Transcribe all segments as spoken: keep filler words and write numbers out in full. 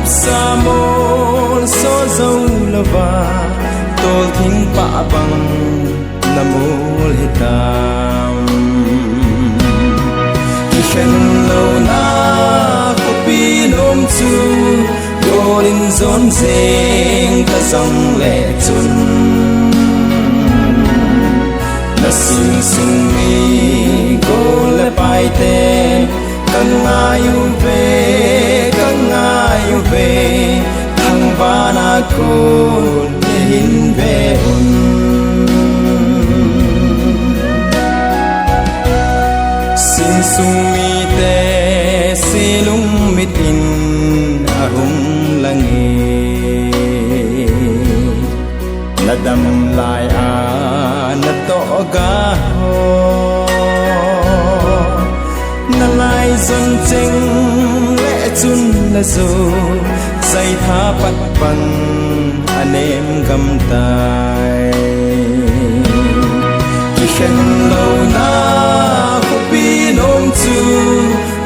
Samol so zo lova, tol thing pa bang na mol hitam. Kikhen lo na khopi nom chu, gol in jon jeng ta jong le chun. Na sing sung mi gol le pai te, ka ngai uve, ka ngai uve, thangvahna kon nei hin ve un. Sing sung mite, se lungmit in ahung lang e. Na dam lai a na toh ga ho, na lai jon cheng le chun na jo, sai tha pat pan a nem gam tai. Kikhen lo na khopi nom chu,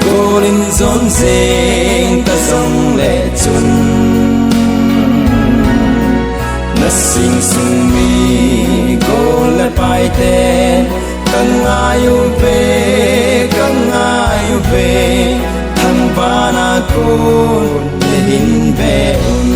gol in jon jeng ta jong le chun. Na sing sung mi gol le pai te, ka ngai uve, ka ngai uve, thangvahna kon nei hin ve un.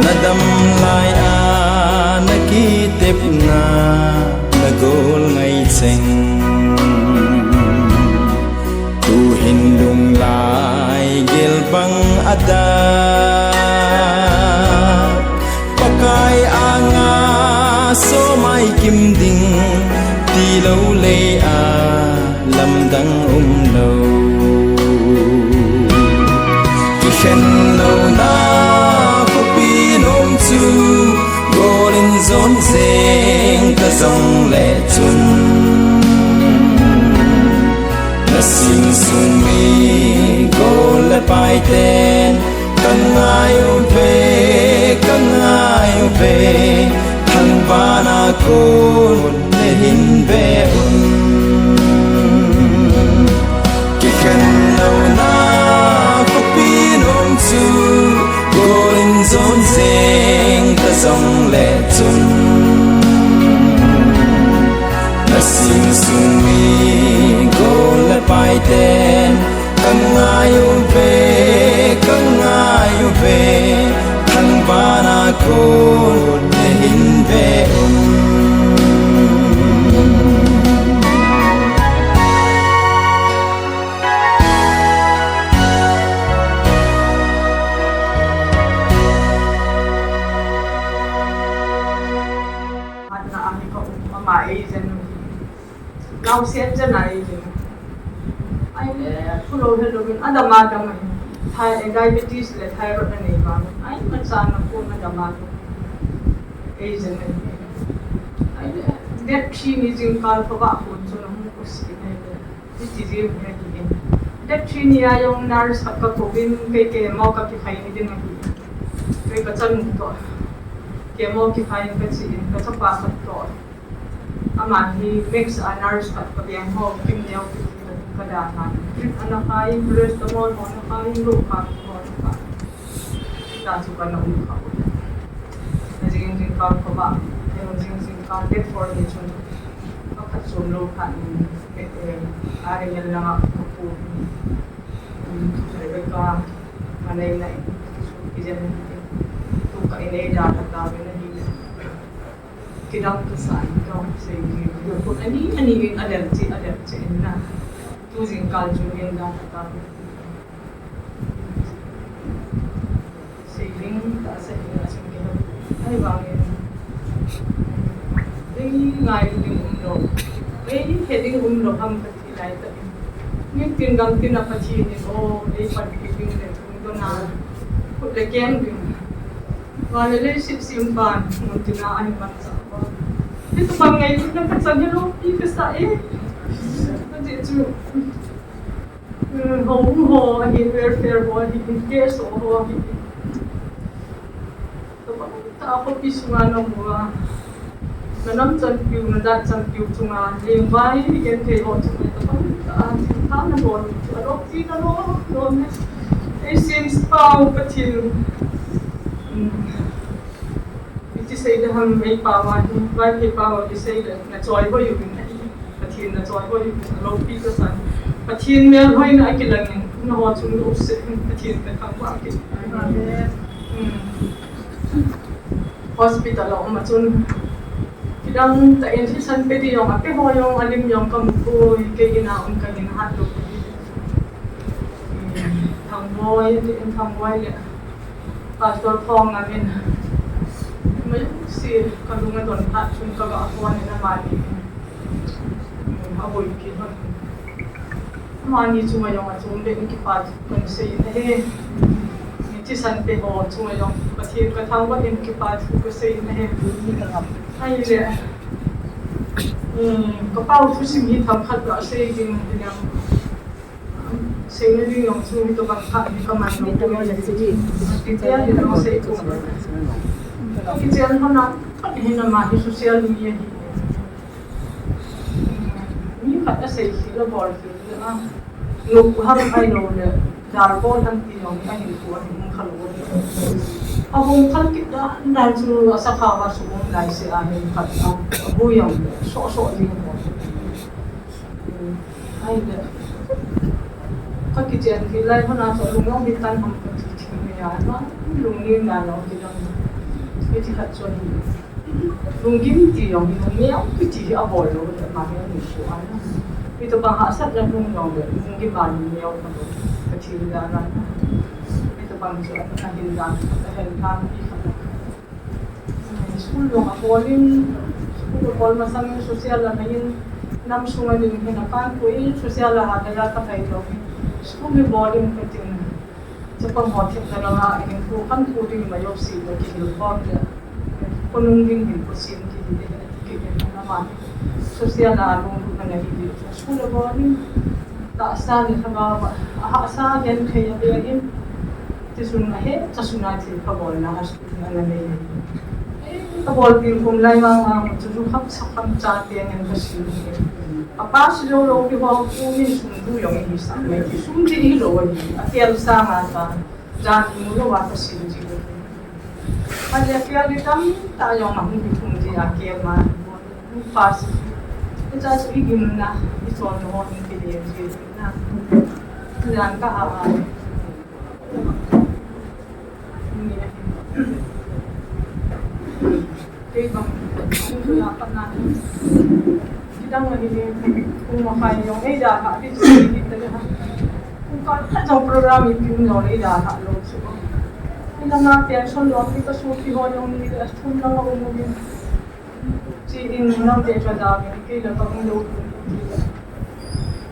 Na dam lai a na kitepna, na gol ngai cheng. Tuhin lunglai gel bang a da, Pakai anga so mai kim ding, ti lo le a lamdang um lo. Kikhen lo na khopi nom chu, gol in jon jeng ta jong le chun. Na sing sung mi gol le pai ten, ka ngai uve, ka ngai uve, thangvahna kon nei hin ve un. Kikhen lo na khopi nom chu, gol in jon jeng ta jong le chun. Na sing sung mi gol le pai ten, ka ngai uve, ka ngai uve, thangvahna kon nei hin ve un. Hatna a hi ka um, ama ei jen u. Naosen jen a ei jen u. Ahile, phulou helou in, adam adam ahi. Thi-, eh, diabetes le thyroid anei vang. Ai, imacha na kon adam adam. Ei jen ahi. Ahile, date three ni jingkah khovah kon chun ahung khuh in ahile. Hiti jeng hi ahi in. Date three ni a jong nurse khat ka kouvin, kei chemo ka kikhai ni ding ahi. Kei ka chanu toh. Chemo kikhai in ka che in, ka chapa khat toh. Ama hi Max a nurse khat ka veng ho, kim neo kiti ka da han. Drip ana khai, paracetamol ho ana khai, lo kha ho ana khai. Hita chu kana um kha u. Na jing jingkah khovah, na jing jingkah date four ni chun. Pakhat chom lou khat in, eh, eh, a ring el langa ka pu. Rebecca, manei na in, kijen in, tu ka in ei da ta ta ve na hi. Kidang ka sa in ka sei ni, yo ko ani, ani in a del chi, a del chi in na. Tu jingkah chu in da ta ta ve. Saving ta sa hi a sing ke. Ahivangin. Ei ngailu ding umlou. Ei he ding umlou ham kati lai ta. Nitin gamtin a Pathen in o, ei panpi ding le thum dona. Khut le keng ding. Vale le sip sim pan, mun tina ahi man sa pa. Hitu bang ngai tu na ka chan lo, pi ka sa e. Ka je chu. Hmm, ho, ho, ahi welfare ho, ahi case ho, ahi. Tabang ta ho pi sunga na mu a. Na nam chan piu, na da chan piu chunga, leng vai, ni gen thei ho chunga, tabang ta, ta na ho, a lo pi na lo, lo ne. Ei sim pa u Pathen. Hmm. Iti sei da ham ei pa wa hi, vai ke pa wa ki sei da, na choi ho yu bin. Pathen na choi ho yu bin, lo pi ka san. Pathen mel hoi na ki lang, na ho chung lo se, Pathen ka thang wa ki. Amen. Hmm. Hospital a um a chun. Kidang ta in thisan pe di jong, a pe ho jong, a lim jong ka mu poi, kei in a um ka in hat lo. Thang Boi, ti in Thang Boi le. Pastor Phong a min. Mai si ka lung a don phat chun ka ga phone in a mani. A boi ki hon. Mani chunga jong a chung le in kipa thu kan sei in ahi. Ni thisan pe ho chunga jong Pathen ka thangvah in kipa thu ka sei in ahi. Ahile. Hmm, ka pau thusim hi themkhat ka sei ding hinam. Seina ding jong chu hitobang khat hi ka man lou. Ti tia hi jong sei chu. Kichen hon a, khat hi nama hi social media hi. Mi khat a sei khel a bol khel a. Lou ham ai lou le, dar bol ham ti jong a hin ko a hin kha lou. A hung khat kit dan dan chu a sakha va su hung lai se a hin khat a, a bu jong le, so so ding ko. Ahile, ka kichen thei lai hon a chu lung jong hi tan ham ka ti thei mai a, lungnem na lou ti jong. Hiti khat chu ahi. Lunggim ti jong hi lungneo kiti hi abol lou, ama hi ahin ko a. Hitobang hahsatna lhung jong le, lunggim a lungneo kha lou, ka thil dan a. Hitobang chu ahin dan, ahin dan ti khat. School jong abol in, school abol masang in social a ngai in, nam sunga ding hin akan pui in, social a ha daya ka thei lou in, school hi bol in ka tin. Chapang ho themna langa in pu kan pu ding ma jong si lo kihil khom le. Khonung ding hin kho sim kihil le, kihil na ma. Social a lunglutna ngai hi, school abol in, tahsa le lhagao a, ahahsa genthei a be in. Tichun ahe, chasuna thil pha bolna a Ka bol pi kum lai vang vang chu ju kham sa kham cha te ngen ka sil. A pa si lo lo ki ho ku min sum tu jong hi sa mai ki sum ji hi lo ni. A tel sa ma ta. Jan mu lo wa ka sil ji. A le tel ni tam ta jong ma hung ki kum ji a ke ma. Mu pa si. Ka cha chu i gim na, i chon ho ni ki le ji na. Jan ka ha ha. Kei bang, kei bang, kidang ahi le, kum makhai jong, ei dalhah, kei chu, kei ta le ha. Kum kal khat jong program ipi um jong le, ei dalhah lou chu. Kei langa tension lou, kei ka sopi ho jong, ni le, thum langa um um in. Chi in nang te cha da mi kei la ka um lou.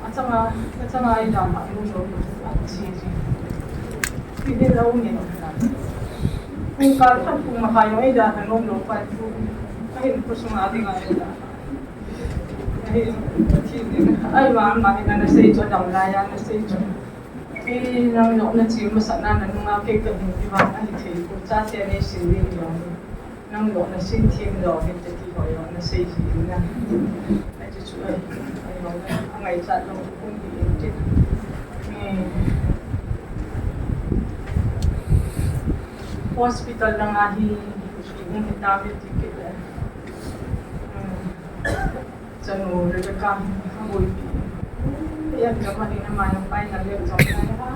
Achanga, achanga i da ma um lou. Chi chi. Chi de la um ni. Kum kal khat kum makhai i da na um lou pa tu. Ahin ko sunga ding a i da. Ahin chi ni. Ai wa ma ni na sei chu dam la ya na sei chu. Kei nang lou na chi masat na na nunga kei ka hin ki wa ahi thei ko cha se ne sin ni lo. Nang lou na sin thim lou hin te ti ho lou na sei hi na. Ai chu chu ai. Ai lou na. A ngaichat lou kum hi in ti. Hmm. Hospital langa hi, hi hung hi ta mi ti kit le. Hmm. Chanu Rebecca, a boipi. Exam a ding na mai, final exam na ha.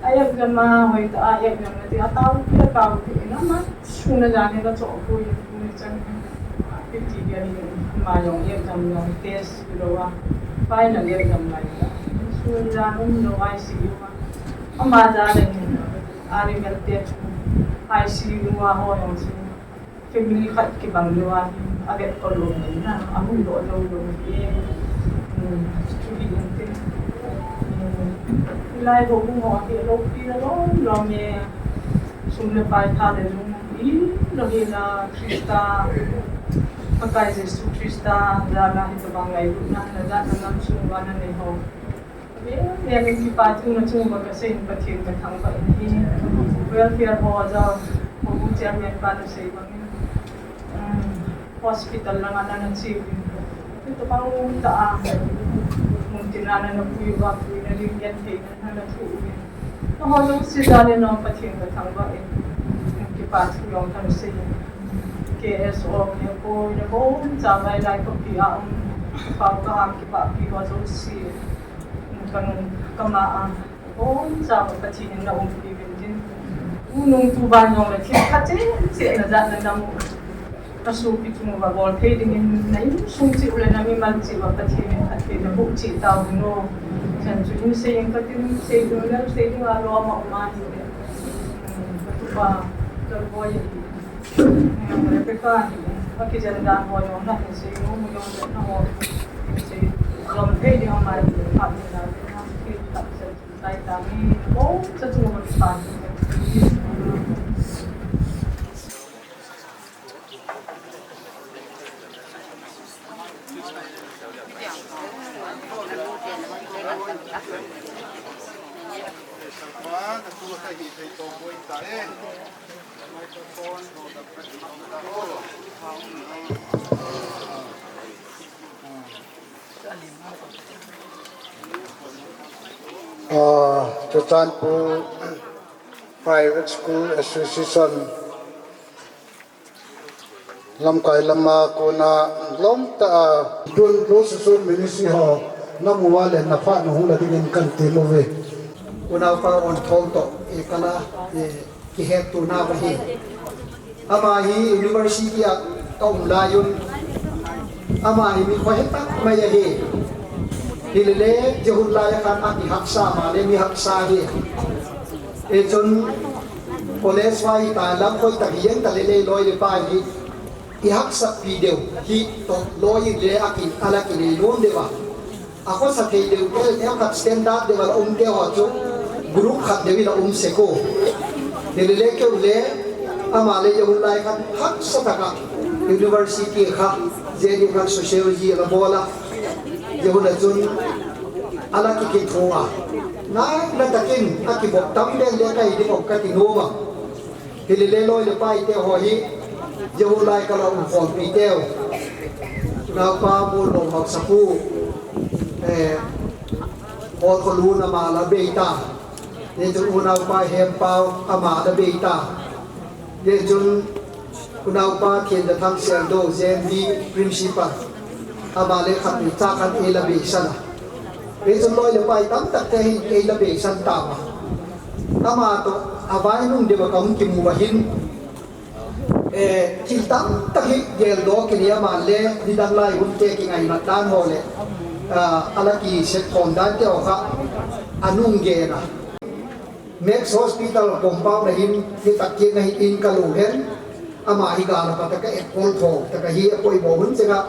A exam a hoi ta, a exam na ti, a tao pi, a tao pi, na ma, suna jani ka cho pui, ni chan. Pi ti ya ni, ma jong exam jong test lo a. Final exam lai ta. Suna jani lo I C U a. Ama jani, a ri mel te chu. I C U a ho jong chu. Family khat kibang lou a, a vet ko lou mai na, a hung doh lou lou e. Hmm, chu hi in tin. Hmm, lai ho hung ho hi lou pi na lou lou me. Sum le pai tha le lung Hi, lo hi la Krista, Pakai Jesu Krista, jal a hi tabang ngailutna, na jat na nam sung uva na nei ho. Amen. Amen. Kipa thu na chung uva ka sei in Pathen ka thangvah in hi. Welfare ho jal, ho bu chairman pa na sei bang in. Um, hospital langa na na che uvin. Tabang ta a. Mun tin a na na pui uva, pui na lim gen thei na na na thu uvin. Nangho jouse jal in Pathen ka thangvah in, kipa thu jong kan sei. K S O, K S O, nabonchauva lai khopi a um, pau ka ham kipahpi ho jouse, ka nung ka ma a, nabonchauva Pathen in na umpi uvin tin. Tunung tuban jong le thil khat cheh cheh na jat na nam u. Ka sopi chung uva bol thei dingin na insung cheh u le na mimal cheh uva Pathen in phatthei naboh cheh tauhen o. Chan chu hin sei in katin, sei ding le sei ding a lom a um ahi. Hmm, ka tupa, ka boi ahi. Hmm, Rebecca ahi. Ka kijen dan ho jong na hin sei, nu mu jong le na ho. Hin sei, lom thei ding a mai, phat ding a, na thil khat sei. Sai ta mi, oh, sa chung uva kipa. Ah, Churachandpur Private School Association lamkai lama kona lom ta a, dun, dun susun ministry ho, na mu uva le na pha na hung la dingin kan ti mo ve. Unaupa Onthong toh, e kala, e, kihet tuna uva hi. Ama hi university a ka um lai un. Ama hi mi khohe tak mai ahi. Hilele, jehun lai a khan a kihaksa, ama le mi haksa ahi. E chun college vai ta lam khoi tak hi yen ta le le loi le pai hi. I haksatpi deu hi toh loi le a kin a la kinei nom deu a. A khosa thei deu te, neokhat standard deu a la um te ho chu, group khat deu in a um sek u. Hilele keu le, ama le jehun lai khan haksa taka university kha, J N U khan sociology a la bol a. Jehun a chun a la kikitho a. Ngaina takin a kivop tam den le ka hi ding u ka ti nom a. Hilele loi le pai te ho hi, jehun lai ka la um khompi teu. Unaupa Molnom Haoksapu, eh, Hol Kholun ama la bei ta. Hichun unaupa Hempau ama la bei ta. Hichun unaupa Thiendathang Sialdo, J N V principal. Ama le khat ni cha khan ei la beisan a. Hichun loi le pai tamtak te hi ei la beisan tauva. Ama toh a vai nung deu a ka hung kimu uva hin, eh, thil tamtak hi geldoh kinei a, ama le nidang lai hun te kingainat dan ho le, ah, a la kisep khom dan te ho kha a nung gen a. Max Hospital compound a hin, ni tak kit na hi in ka lou hen, ama hi gal a pat a ka etkol tho, taka hi a poimo hun chenga,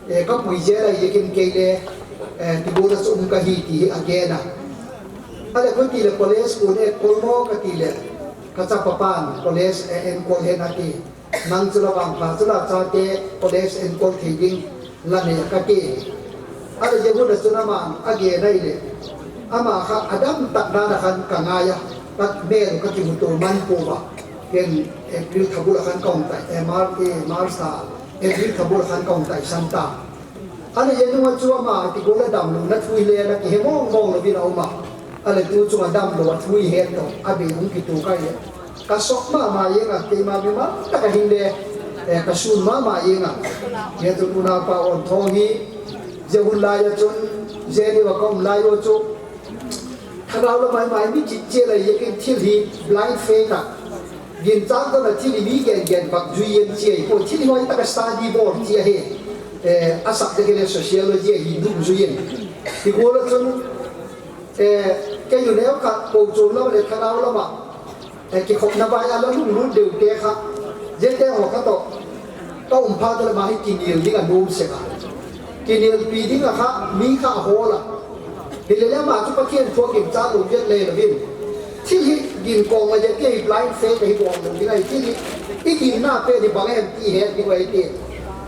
eh, ka pui jel a hi kin kei le, eh, ti bu ta chu um ka hi ti hi a gen a. A le koi ti le college kun etkol mo ka ti le, ka chapa pan college, eh, enkol hen a ti. Nang chu la vangpha chu la chate college enkol thei ding la nei ka ti. A le jehun a chun aman a gen a ile. Ama kha a dam tak dan a khan ka ngai a. Ka mel ka kimuto man pouva. Ken April tha bul a khan ka hung tai. Eh, Mar-, eh, March tha, April tha bul a khan ka hung taisan ta. A le jehun a chu ama ti ko la damlouna thu hi le la kihe mong mong louvin a um a. A le tu chunga damlou a thu hi het toh. A bei hung kitu ka ile. Ka sok mama jeng a, keima mimal taka hing le, eh, ka sun mama jeng a. Hichun unaupa Onthong hi, jehun lai a chun, J N U a ka um lai u chu, thagau la mai mai mi chit che lai jeh in thil hi blind faith a. Ginchang toh na thil hi mi gen gen bak jui yen che, ko thil hi hoi taka study bol che ahi. Eh, a subject le sociology hi dum jui yen. Hi ko la chun, eh, kei u neo khat ko chun la le thagau la ma. Eh, kikhopna vai a la lunglut deu te kha, jete ho kha toh, ka um phat le ama hi kinel ding a nom sek a. Kinelpi ding a kha, mi kha a hol a. Hilele ama chu Pathen thu a kimcha lou vet le louvin. Thil hi ginkong a jete hi blind faith hi bol lou ding ahi, thil hi I ginna pen hi bang em ti het ding ahi ti.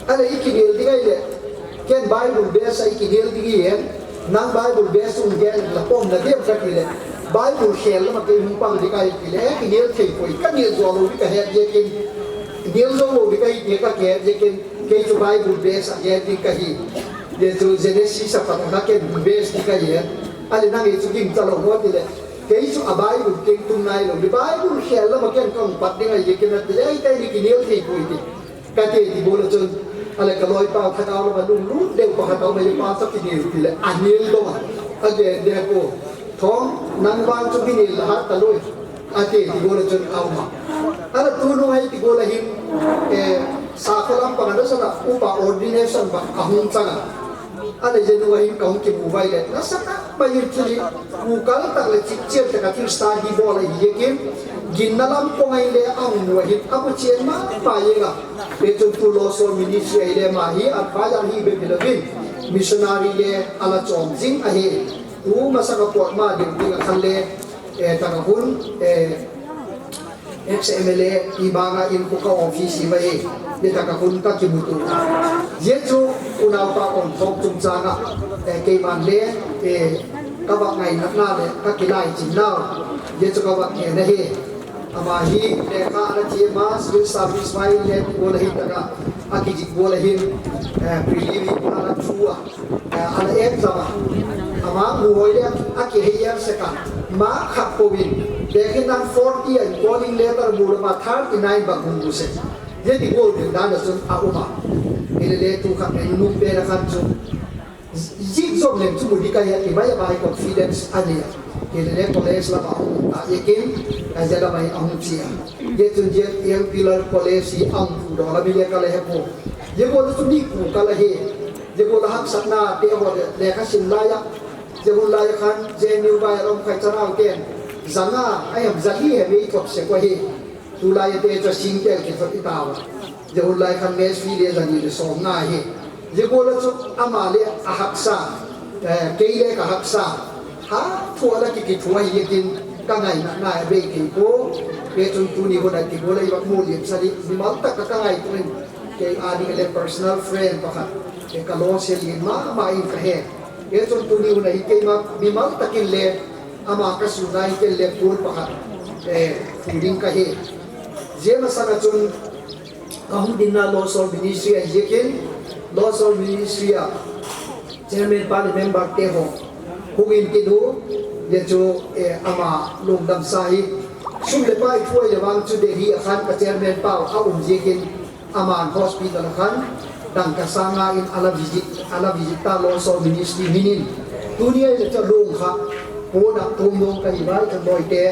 Ahile i kinel ding ahile, ken Bible base a i kinel ding ahi. Nang Bible base um gen la pom na dem ka ti le, Bible khel lama kei hung pang ding ahi ti le, eh, kinel thei poi, ka nel jo lou ding ka het ding kin, nel jo lou ding ka hi ti ka het ding kin, kei chu Bible base a gen ding ka hi. Hichu Genesis a pat a ken base ding ka hi. Ahile nang hichu gingcha lou mo ti le, kei chu a Bible keng tung nai lou. Bible khel lama ken kong pat ding ahi kin ati le, ei, kei ni kinel thei poi ti. Ka ti ti bol a chun, ahile ka loipa khat a lama lunglut deu pa khat a um a, pa sa kinel ti le, anel dong a. Agen deh po. Thong, nang vang chu kinel la hat ta loi. Ati ti bol a chun a um a. Ahile tunung ahi ti bol a hin, eh, Sakhalam panga da sana upa ordination bang ahung chang a. Ahile jeh nung ahin kahung kimu vai le, nasatah mai in chuli, u kal tak le chik chian tak a thil study bol ahi kin, ginna lam kong ahi le ahung mu ahin, amu chian ma pa jeng a. Hichun tu Losol Ministry ahi le ama hi, advisor hi bep hi louvin, missionary le ala chom jing ahi. Tu masanga pot ma ding ding a khan le, eh, taka hun, eh, Ex M L A i banga in ko ka office hi mai, ni taka hun ka kimuto. Hijeh chun unaupa Onthok chungchang a, eh, keiman le, eh, ka va ngaina na le ka kilai chin nau. Hijeh chun ka va ngen ahi. Ama hi lekha ana thi ma, civil service mai le ko la hi taka a kijih ko la hin, eh, preliminary ana thu a. Eh, ana exam a. Ama mu hoi le, akihei a seka. Mark khat pouvin. Lekha nan forty a, calling letter mu le ma thirty nine bang hung mu sek. Hiti bol ding dan a chun a um a. Hile le tu khat nei nung pe na khat chu. Jing jom leng chu mu ding ka hi ati mai a, ama hi confidence a nei a. Hile le college lama ahung ta, akin, a jeh lama hi ahung chi a. Hijeh chun jeh L P Lal College hi ahung pu dol a mi le ka la he po. Hijeh bol a chu mi pu ka la he. Hijeh bol a haksatna te ho le, lekha sim lai a. Hijeh bol lai khan, J N U vai a lom khai chanau ten. Janga, a hem jali he mei thot se ko he. Tulai te chu singtel kithot i tauva. Hijeh bol lai khan mess fee le jani le som nga he. Hijeh bol a chu ama le a haksa, eh, kei le ka haksa. Ha, thu a la ki, kithu ahi kin ka ngaina ngai a bei kei po. Hichun tuni hun a ti bol a i va mu liam sa di, mimal tak ka, ka ngaito in. Kei a ding le personal friend pakhat. Kei ka lo se lin mama in ka he. Hichun tuni hun a hi keima mimal takin le ama ka su nai ken le pul pakhat, eh, pu ding ka he. Hijeh masanga chun ka hung dinna Losol Ministry ahi jeh kin, Losol Ministry a Chairman pa le member te ho hung in tin u, hijeh chu, eh, ama lungdam sa hi. Sum le pai thu ahi le vang chu Delhi a khan ka chairman pa a um jeh kin, aman hospital a khan, dangka sanga in a la visit, a la visit ta Losol Ministry min in. Tuni a le cha lung kha, pona tum dong ka hi vai ka loi te.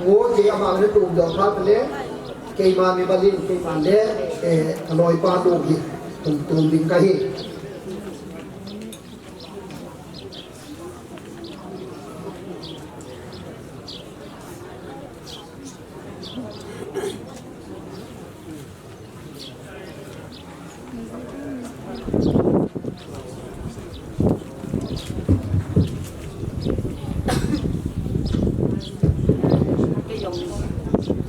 Ngo je ama le tum dong kha le, keima mi balin keima le, eh, ka loi pa lung hi, tum tum ding ka hi. Kei jong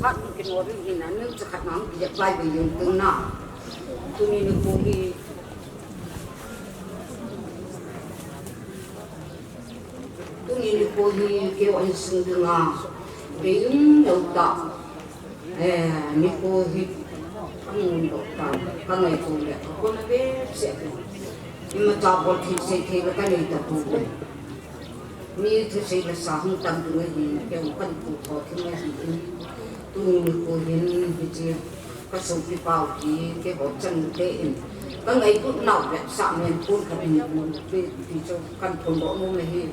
khat kin wa ri hin a, nu cha khat nang ki jep lai bi yung tung na. Tuni nikho hi, tuni nikho hi kei wa hin sung ding a, kei in lo ta. Eh, nikho hi, ka mun doh ta, ka ngaito le, ka kona behseh. Imacha bol thei sei thei le ka nei tapouve. Mi thusei le sa hung tam ding ahi, kei hung kan pu tho thei ahi in. Tuni nikho hin, hiche, ka sopi pau hi, keiho chanu te in. Ka ngaito nau le sa men pun ka ding mun, pi, pi chu kan phondoh nom ahi.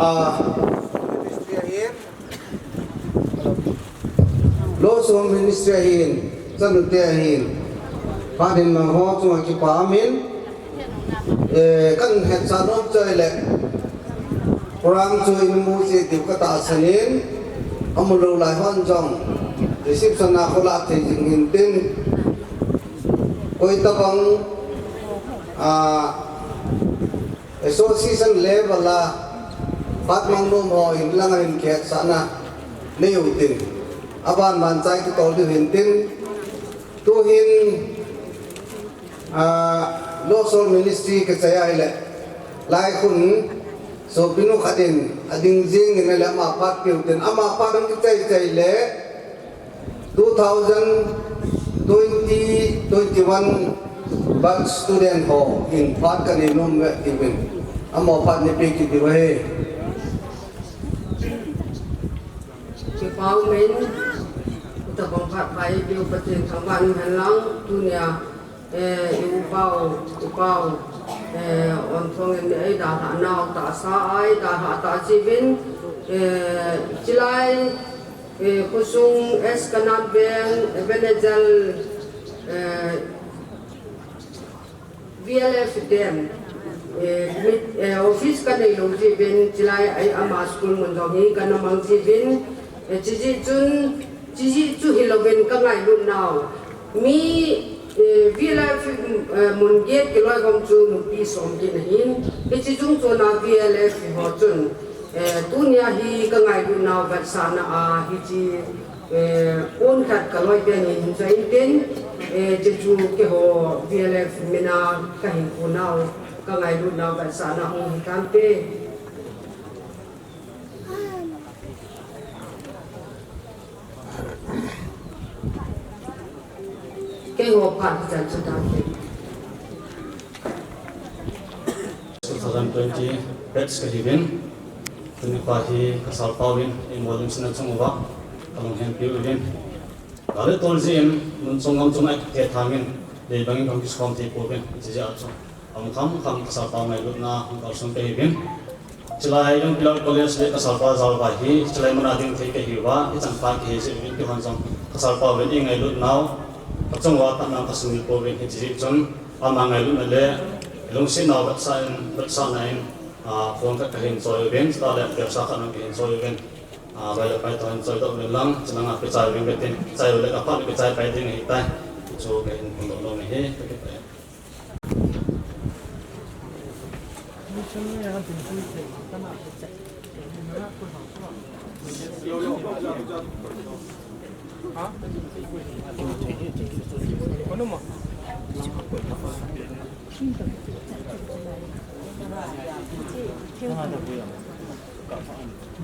Ah, Ministry ahin, Losol Ministry ahin, chanute ahin, phat in nangho chunga kipa umin, eh, kan hetsah nom chu ahile, program chu in mu cheh diu ka tahsan in, amu lou lai hon jong, reception a kholah thei jing hin tin, Koi tabang, ah, association level a, Phat mang nom ho hin langa hin kihetsahna nei u tin, aban ban chai kitol diu hin tin, tuhin, ah, Losol Ministry kichai ahile, lai khun sopinu khat in ading jing in ahile ama phat pe u tin, ama phat hung kichai chai le, two thousand twenty twenty-one batch student ho in phat kanei nom uve atiuvin, amaho phat nei pe kit diu ahi. Kipa umin, hitabang phat pha eipeu Pathen thangvah in umhen lang, tunia, eh, i upau, upau, eh, Onthong in eidalhah nau tahsa a eidalhah tah jeh uvin, eh, chulai, eh, khosung S Kanan Veng, Ebenezer, eh, V L F ten, eh, mit, eh, office kanei lou jeh uvin, chulai a ama school mun jong hi kana mang jeh uvin, eh, chujeh chun, chujeh chu hilouvin kangailut nau. Mi, eh, V L F, eh, mun get kiloi gom chu nupi som kit ahin, hiche chung chon a V L F ho chun, eh, tunia hi kangailut nau vetsahna a hiche Eh, pon khat kaloi pen in join tin, eh, chuchu keiho V L F mina kahin kon nau, kangailut nau vetsahna hung hitante. Keiho phat hichan chu tante. Two thousand twenty batch kahiuvin, tuni kho hi Pasal Pau in eimolhing sina chung uva kalunghenpi uvin. Gale tol jin, mun chung gam chung a kithethang in, dei bangin kahung kikhom thei pouvin, hiche jeh a chu aum kham kham Pasal Pau ngailutna hung kalson kahiuvin. Chulai Young Pillar College le Pasal Pau jalvai hi, chulai mun a ding thei kahiuva, hichan pha kahi jeh uvin, keihon jong Pasal Pau vin eingailut nau, kachung uva phatna kasumil pouvin, hiche jeh chun, ama ngailutna le lungsetna vetsah in, vetsahna in, ah, phone khat kahin choi uvin, chutah le pehsa khat jong kahin choi uvin. Ah, bai le pai toh hin choi doh uvin lang, chulanga kichai uvin tin, chai u le kaphat le kichai pai ding ahitai. Chu kahin phongdoh nom ahi, kakipah e.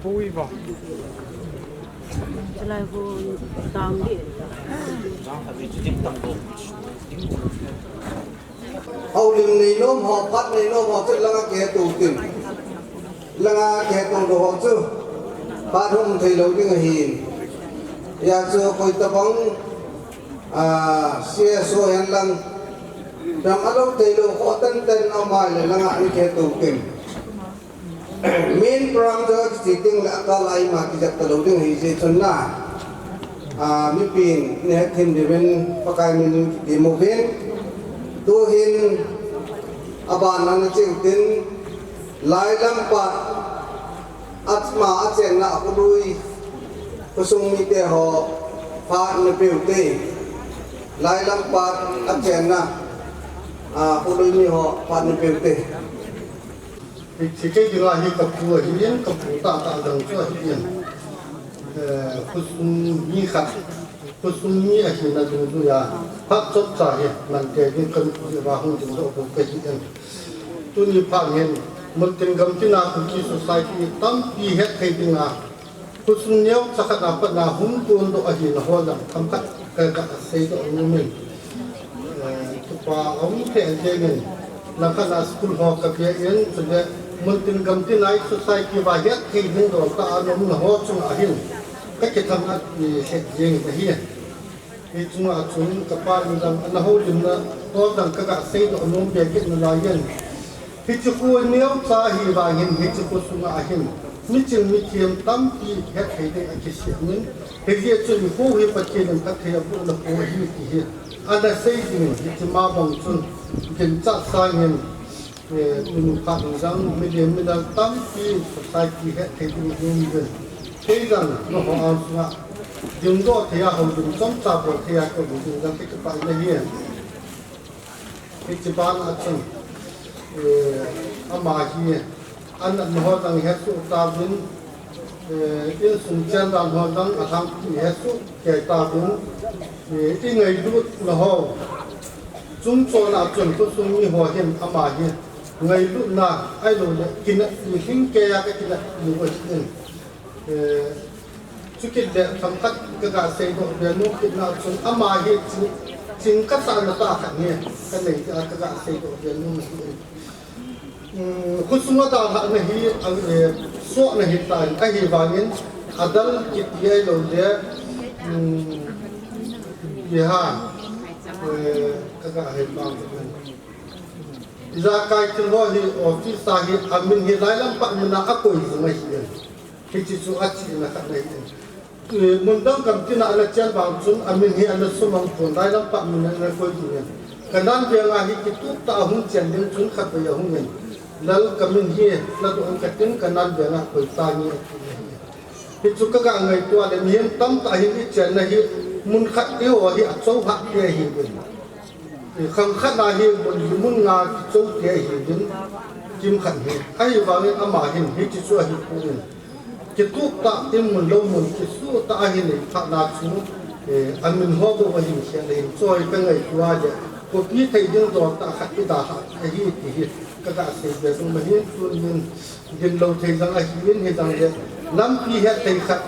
Boi ba. Chulai khu tang di. Houlim nei nom ho, phat nei nom ho, chulanga kihetou tin. Langa kihetou lou ho chu phat hung thei lou ding ahin. Hijeh chun koi tabang, ah, C S O hen lang, dam alou thei lou kho ten ten aum a le langa kihetou tin. Main program chu kiche ding le akal a ima kijep talou ding ahi jeh chun na. Ah, mipin nei hethem diuvin Pakai min in kitem uvin. Tuhin aban a na cheu tin, lai lam pat atma a chenna a kholui khosung mite ho phat na peu te. Lai lam pat a chenna, ah, kholui mi ho phat na peu te. Hiche kei dinga hi kapu ahin, kapu tahtah dang chu ahin. Eh, khosung mi khat, khosung mi ahina dungjuiya phat chomcha hi man kei ding kamu jeh uva hung dingdoh bou kahin. Tuni phat hin, muntin gamtin a Kuki society tampi hetthei dinga, khosung neocha khat a pat na hung tondoh ahina ho lang themkhat kaga seidoh nom in. Eh, kipa aum thei jeng in, langkhat a school ho kape in, chule muntin gamtin a society uva hetthei ding dol tah a umna ho chunga hin kakithang-at lheh jeng in ahi. Hichunga chun kapa in jong ana houlimna ho jong kaga seidoh nom be kit nalai in. Hiche kho neocha ahi vangin hiche kho sunga hin miching mithem tampi hetthei ding akisem in, hijeh chun kho hi Pathen in phatthei abohna kho ahi ti hi ana sei jing in, hiche ma bang chun ginchat sangin, eh, tuni phat in jong milen midang tampi society hetthei ding aum uvin. Kei jong nangho angsunga dingdoh thei a, houlim chomcha bol thei a kaum ding jong kakipah in ahi. Hiche ban a chun, eh, ama hi An natna ho jong hesoh tauvin, eh, insung chen dan ho jong alhangpi hesoh kei tauvin, eh, ingailutna ho chungchon a chun khosung mi ho hin ama hi ngailutna ahilouleh kineppi lhingkeiya kakineppi u ahin. Eh, chukit le themkhat kaga seidoh be nom kitna chun ama hi ching, ching kasahna tah khat hi kanei tia kaga seidoh be nom ahin. Um, khosung a dalhahna hi, eh, sohna hitan, ahivangin adal kiti ahilouleh, um, iha, eh, kaga hei bang. Ijakai thil ho hi office a hi amin hi lailam pat mina akoi jing ahin. Hiche chu achihna khat ahin. Eh, mun dang gam tina ana chen vang chun amin hi ana sumang pon, lailam pat mina ana koi ding in. Kanan venga hi kitup tah a hung chen ding chun khatvei ahungin, Lal, kamin hi ladoh in katin, kanan venga koi tange, ati ahi. Hichu kaga ngaito a le mihem tamtah hin ichenna hi mun khat eiho hi achouhah te ahiuvin. Eh, khang khat a hi mun li mun nga kichou te ahiuvin, kimkhat hi. Ahivangin ama hin hiche chu ahipon, kitup tah in mun lou mun kisuh tah a ahin neiphat na chu, eh, amin ho bou ahin khel ahin, choi kangaito a le, copy thei ding dol tah khat idalhah ahi ti hi kaga seibe nom ahin, tunin gin lou thei jong ahin, hijongle lampi het thei khat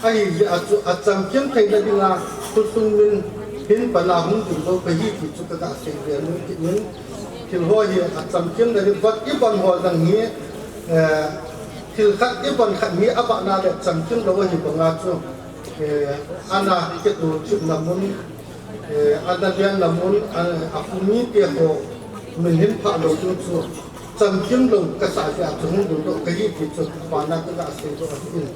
ahijeh a chu achamkim theina dinga khosung min hin pan a hung ding lou kahi ti chu kaga seibe nom kit in. Thil ho hi achamkimna ding, vot ibon ho jong hi, eh, thil khat ibon khat hi abana le chamkim lou ahi banga chu, eh, ana kitolchipna mun, eh, ana lenna mun, a, akhu mite ho min hin phah lou ding chu chamkim lou kasah jeh a chu hung dingdoh kahi ti chu abana kaga seidoh ahin.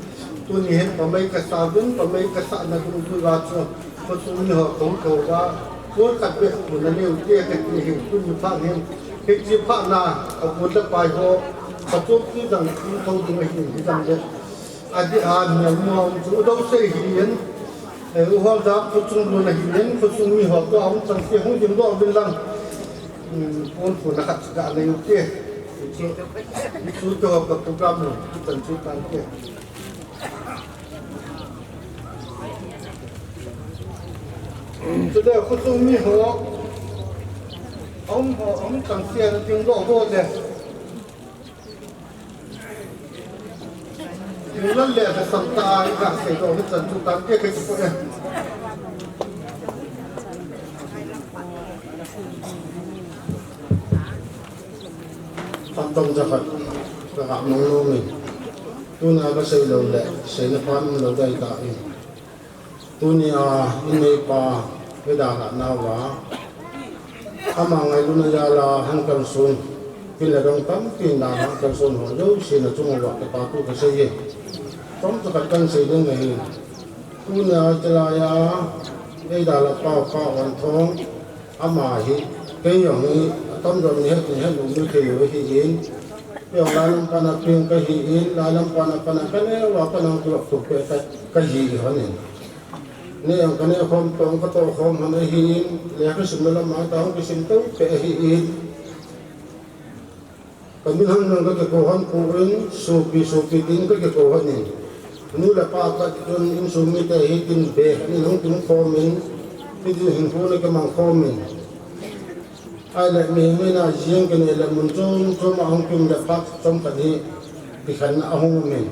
Tuni hin pamai kasauvin, pamai kasahna dungjuiya chu khosung mi ho kahung kou uva, pon khat beh khun aneiu te kati ahin, tuni phat hin hiche phatna abu le pai ho pachop ti jong hung kou ding ahin, hijongle adeh a mialmu a um chu u Dousei ahin, eh, u Holjam, u Chunglun ahin, khosung mi ho toh a hung chengse hung dingdoh uvin lang, um, pon khun khat chu ga nei ute. Chu, chu toh ka program u chan chu tante. Chule khosung mi ho, aum ho, aum chengse ana dingdoh ho le, thil lal le lhasam tah a iga seidoh u chan chu tante, kakipah e. Phat chomcha khat kaga mang nom in, tuna kasei lou le seina pha umlou ding ahitai. Tunia inneipa eidalhah nauva, ama ngailutna jal'a hung kalson, pin le dong tampi in dalhah hung kalson ho jousen achung uva kipa thu kasei e. Chomcha khat kahin sei ding ahi. Tunia chalaiya eidalhah pau Pa Wanthong, ama hi kei jong hi atamjo in het, het lou mi thei u ahin, kei jong lailam pat a peng kahin, lailam pat a pat a kaneo a pat a hung kilop thup peh ka, kahi lhonin. Neh jong kaneh khom, toh jong katoh khom lhon ahin, lekhasim le lam a tah hung kisim tou peh ahin. Kamin hon jong kakikou lhon pon, sopi, sopi tin kakikou lhonin. Nu le pa khat chun insung mite hitin beh khat in hung tung khomin, hitin hinkho ana kimang khomin. Ahile mihem in a jing kinei le mun chom chom a hung kium le phat chomkhat hi kikhenna ahung umin.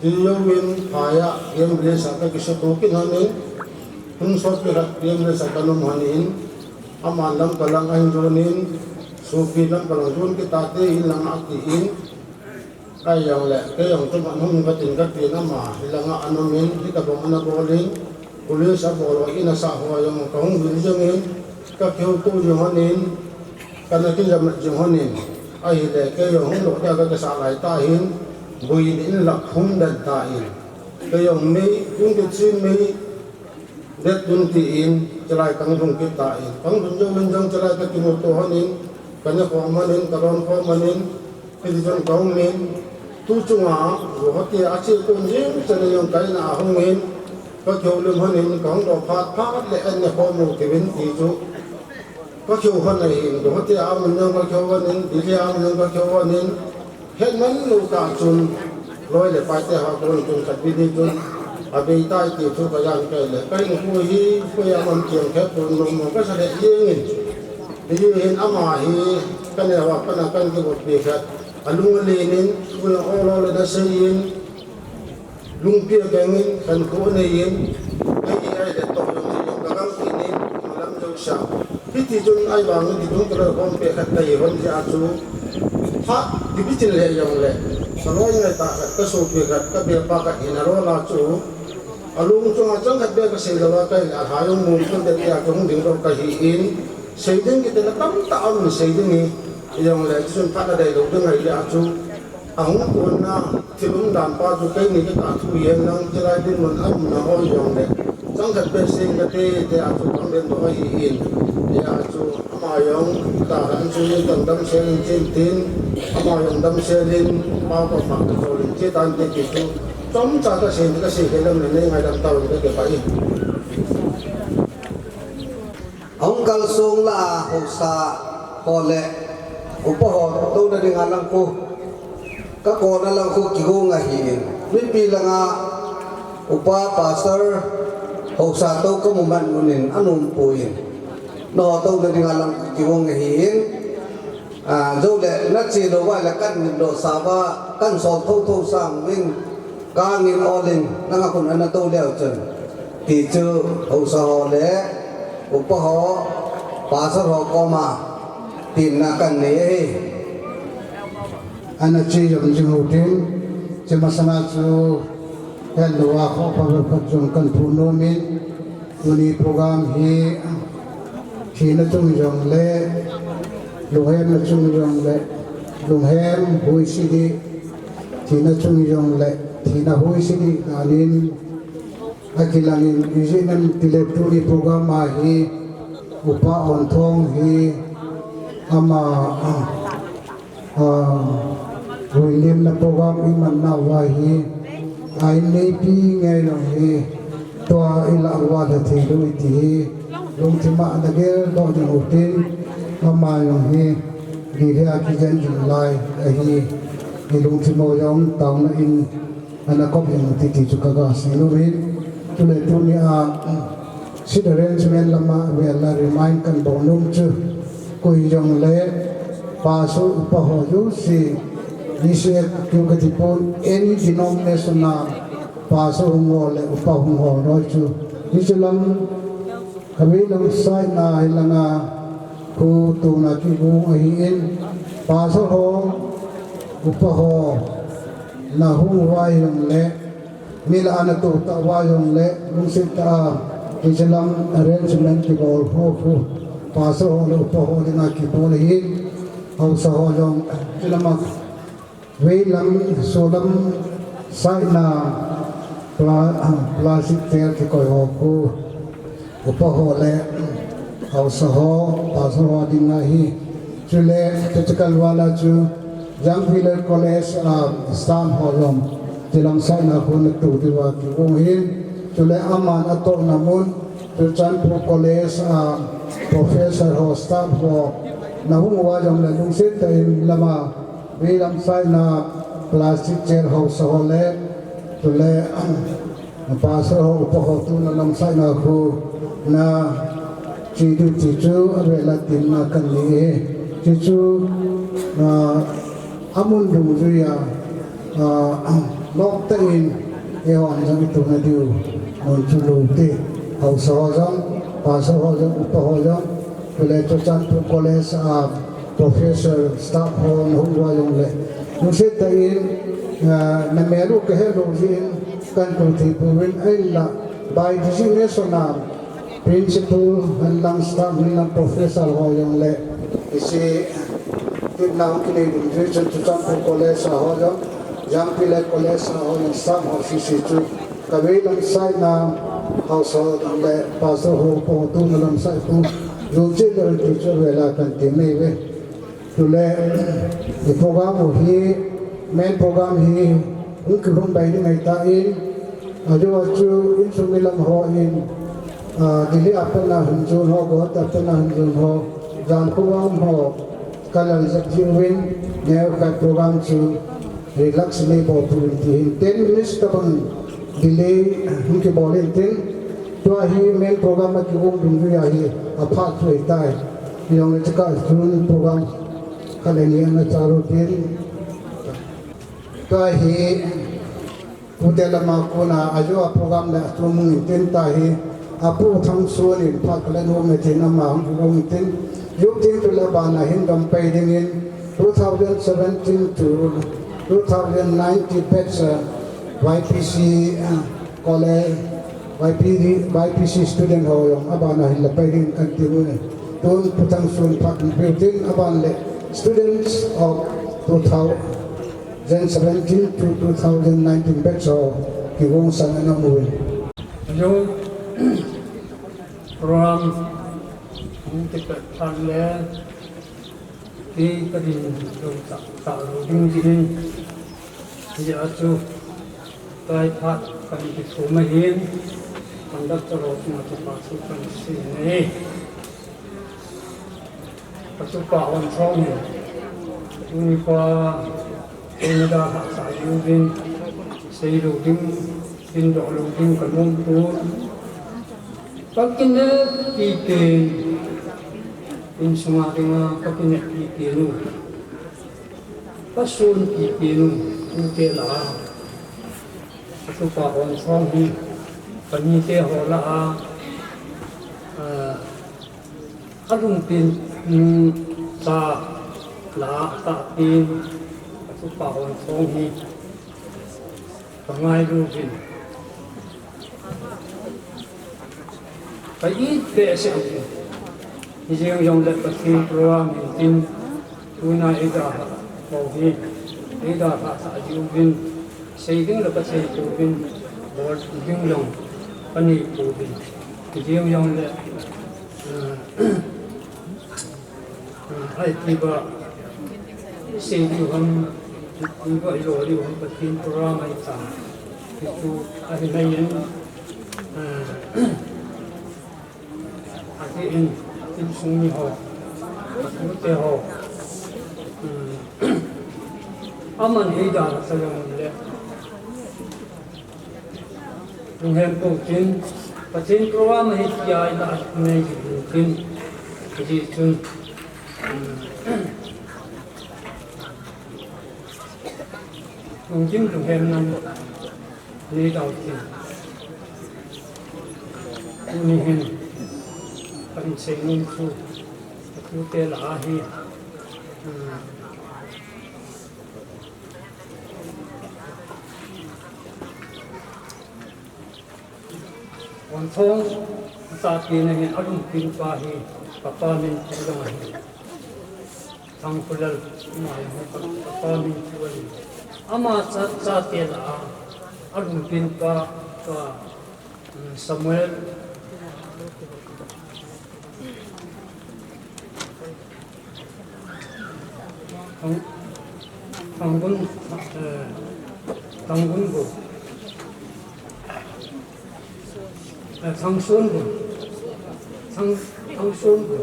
Tijouvin phaiya P M Village a kakisuto kit lhonin, hun sotpi khat P M Village a kaum lhonin, aman lamka lang ahin jonin, sopi lamka lang jon kit tate in lang atin, ahijongle kei jong chuman hung katin katin ama hilanga ana umin, hitobang ana bolin, police abol ho in asah ho jong kahung vil jingin, kakihouto jing lhonin, kana kijamat jing lhonin, ahile kei jong hung lou dia kakisah laitah in, boi in lap hung den tan, kei jong mei, hung kichen mei, det dun tin, chalai kahung lhung kit tan, kahung lhun jouvin jong chalai kakimuto lhonin, kaneh khom lhonin, kadon khom lhonin, hiti chun kahungin, tu chunga Guwahati a ache kon jeng chan a jong kaina ahungin, kakihoulim lhonin, kahung doh phat phat le an neh khom u tiuvin ti chu kakihou lhon ahin, Guwahati a mun jong kakihou lhonin, Delhi a mun jong kakihou lhonin, Hetman lou tah chun, loi le paite ho kon chun khat bini chun, abei tai ti thu kajan kai le, kai nu pu hi, koi a man kiang khe pun nom nom kasa le jeng in. Hichu hin ama hi, kaneo a pat a kan kivop pi khat, alung alen in, kul a ol ol in asei in, lungpi a keng in, khankho anei in, ei, ei le toh jong hi jong ka gam kit in, malam jouse a. Hiti chun ahivang in ti tung ka loi khom pi khat kahi hon jeh a chu, phat kibitin le jong le, ka loi ngai tah khat, ka sopi khat, ka bel pa khat hin alol a chu, alung chunga chang khat beh kasei lou a, kahin alha jong mong chun te tia chu hung ding lou kahi in, sei ding kiti na tamtah aum in sei ding hi, jong le, chun phat adei lou ding ahi jeh a chu, Ahung kona thil umdan pa chu keini ka thu hihen lang, chulai dinmun a umna hoi jong le, chang khat beh seng kate, te a chu bang den doh ahi in, te a chu ama jong, ta han chu in tang damsel in chin tin, ama jong damsel in, pao ka ma ka chol in chi tan te ti chu, chomcha ka sei, ka sei khe lam le nei ngaidam tau in ka kipah in. Ahung kalsong lah a haosa ho le upa ho touna dinga lang khu, ka kona lang khu kigong ahi in. Mipi langa upa pastor haosa tou ka mu man un in anom poi in. Nangho touna dinga lang khu kigong ahi in. Ah, jou le na che lou va le kan mit lou sa va kan sol tho tho sang in. Ka ngin ol in, nang a khun ana tou leu chun. Ti chu, haosa ho le, upa ho, pastor ho koma, tin na kan nei ahi. Ana che jom jing u tin, che masanga chu, hello a kho pa pa jong kan phu nom in, Tuni program hi thina chung jong le, lunghemna chung jong le, lunghem huisi di, thina chung jong le, thina huisi di danin, akilang in, ijeh inem itile tuni program a hi, upa Onthong hi, ama, Ah, William na program iman nauva hi, a inneipi ngei jong hi, tua ilah uva lha thei lou iti hi, lungthim a ana geldoh ding u tin, ama jong hi, Delhi a kijen jing lai ahi, i lungthim u jong taona in, Ana kop jing u ti ti chu ka ga sei lou in. Chule tuni a, seat arrangement lama vel a remind kan bol nom chu. Koi jong le, pastor upa ho jouse, D C F Q kati pon, any denomination a, pastor hung ho le upa hung ho loi chu. Hiche lam, Kavei lam side na hilanga khu tuna kigong ahin, pastor ho, upa ho, na hung uva jongle, mi lah a na tou tah uva jongle, lungset tah a, hiche lam arrangement kibol ho khu, pastor ho le upa ho dinga kibol ahin, haosa ho jong, hiche lama Veilam, solam, side na pla-, ah, plastic chair kikoi ho khu, upa ho le, haosa ho, pastor ho dinga hi. Chule, practical wala chu, Jangpile College, ah, staff ho jong, chilam side na khu na tou diuva kigong hin. Chule, aman atohna mun, Churachandpur College, ah, professor ho, staff ho, na hung uva jongle lungset tah in lama, Veilam side na plastic chair haosa ho le, chule, pastor ho, upa ho tuna lam side na khu, na che diu ti chu, avela tin na kan nei e. Ti chu, na, amun dungjui a, a, lom tah in, eihon jong ituna diu, mun chu lou te. Haosa ho jong, pastor ho jong, upa ho jong, chule Churachandpur College a, Professor, staff ho, na hung uva jongle. Lungset tah in, ah, na mel u kahe lou jeh in, kan tou thei pouvin ahinla, by designation a, principal, hinlang staff, hinlang professor ho jongle. Hiche, tepna hung kinei ding jeh chun Churachandpur College a ho jong, Jangpile College a ho jong, staff ho sese chu. Kavei lam side na, haosa ho le, pastor ho, upa ho tuna lam side khu, jong che le ti chu vela kan ti mai ve. Chule, i program u hi, main program hi, hung kilhung bai ding ahitan, ajeh chu insung mi lam hon, ah, Delhi a pat na hin jon ho, Guwahati a pat na hin jon ho, jan khu a um ho, Kalal jep jiuvin, neokhat program chu relax nei bol uvin tin, ten minutes tabang delay hung kibol in tin, tua hi main program a kigong dungjui ahi, aphat chu ahitai. Hijongle chukah chun program khat le ni ana chalu tin, tua hi Pu Telama kona ajo a program le atum hung in tin, tua hi Apu Thangsun in phat khat le nom e tin ama hung kigong in tin, youth team chu le abana hin dom pai dingin two thousand seventeen to two thousand nineteen batch, uh, Y P C, uh, college, Y P D, Y P C student ho jong abana hin le pai dingin kati uvin. Tun Pu Thangsun phat hung pe u tin, aban le students of two thousand seventeen to two thousand nineteen batch ho kigong san ana um uvin. Ajo, program hung kipet phat le, kei kadin lou tah, tah lou ding jeh in, hijeh a chu, tua hi phat kahin kithum ahin, conductor ho chunga kipa thu kahin sei e. Ka tupa Onthong hi, tuni pa, eina dalhah sah jiuvin, sei lou ding, kindoh lou ding ka nom pon. Ka kineppi pen, insunga dinga ka kineppi pen u, ka sonpi pen u, tute lah a, ka tupa Onthong hi, ka mite ho lah a, ah, alungpen, um, cha lah a atahpen, ka tupa Onthong hi, ka ngailu uvin, ka it behseh uvin. Hijeng jongle Pathen program hin tin, tuna eidalhah ho hi, eidalhah sah jiuvin, sei ding le kasei pouvin, bol ding jong kanei pouvin. Hijeng jongle, uh, uh, ipi ba sei diu ham, ipi ba ilo diu ham, Pathen program ahi tan. Hichu ahi nai in, uh, adeh in, insung mi ho, atute ho, um, aman eidalhah sah jongle, lunghem pou tin, Pathen program ahi tia ina anei jing tin, hijeh chun, um, lungthim lunghem nan nei tau tin. Tuni hin, kahin seinom chu, atute lah a hi, um, Onthong atahpen ahin, alungpen pa hi, kapa min chu jong ahi. Thangkhulal, ama jong hi ka, kapa min chu ahi. Ama cha, chate lah a, alungpen pa, pa, um, Samuel, Thang, Thanggun, eh, Thanggun Gu. Eh, Thangsun Gu. Thang, Thangsun Gu.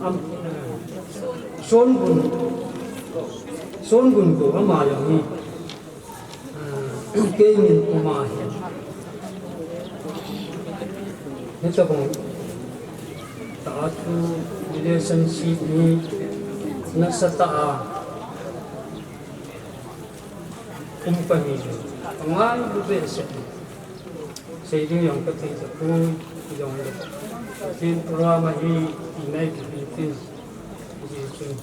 Am, eh, Sun Gun. Sun Gun Gu, ama jong hi. Ah, kei min um ahi. Hitabang tah a chu relationship hi nasatah a um kahi. Ka ngailu behseh. Sei ding jong kathei tapoi, jongle. Pathen program ahi, ti nai kiti tin. Hijeh chun,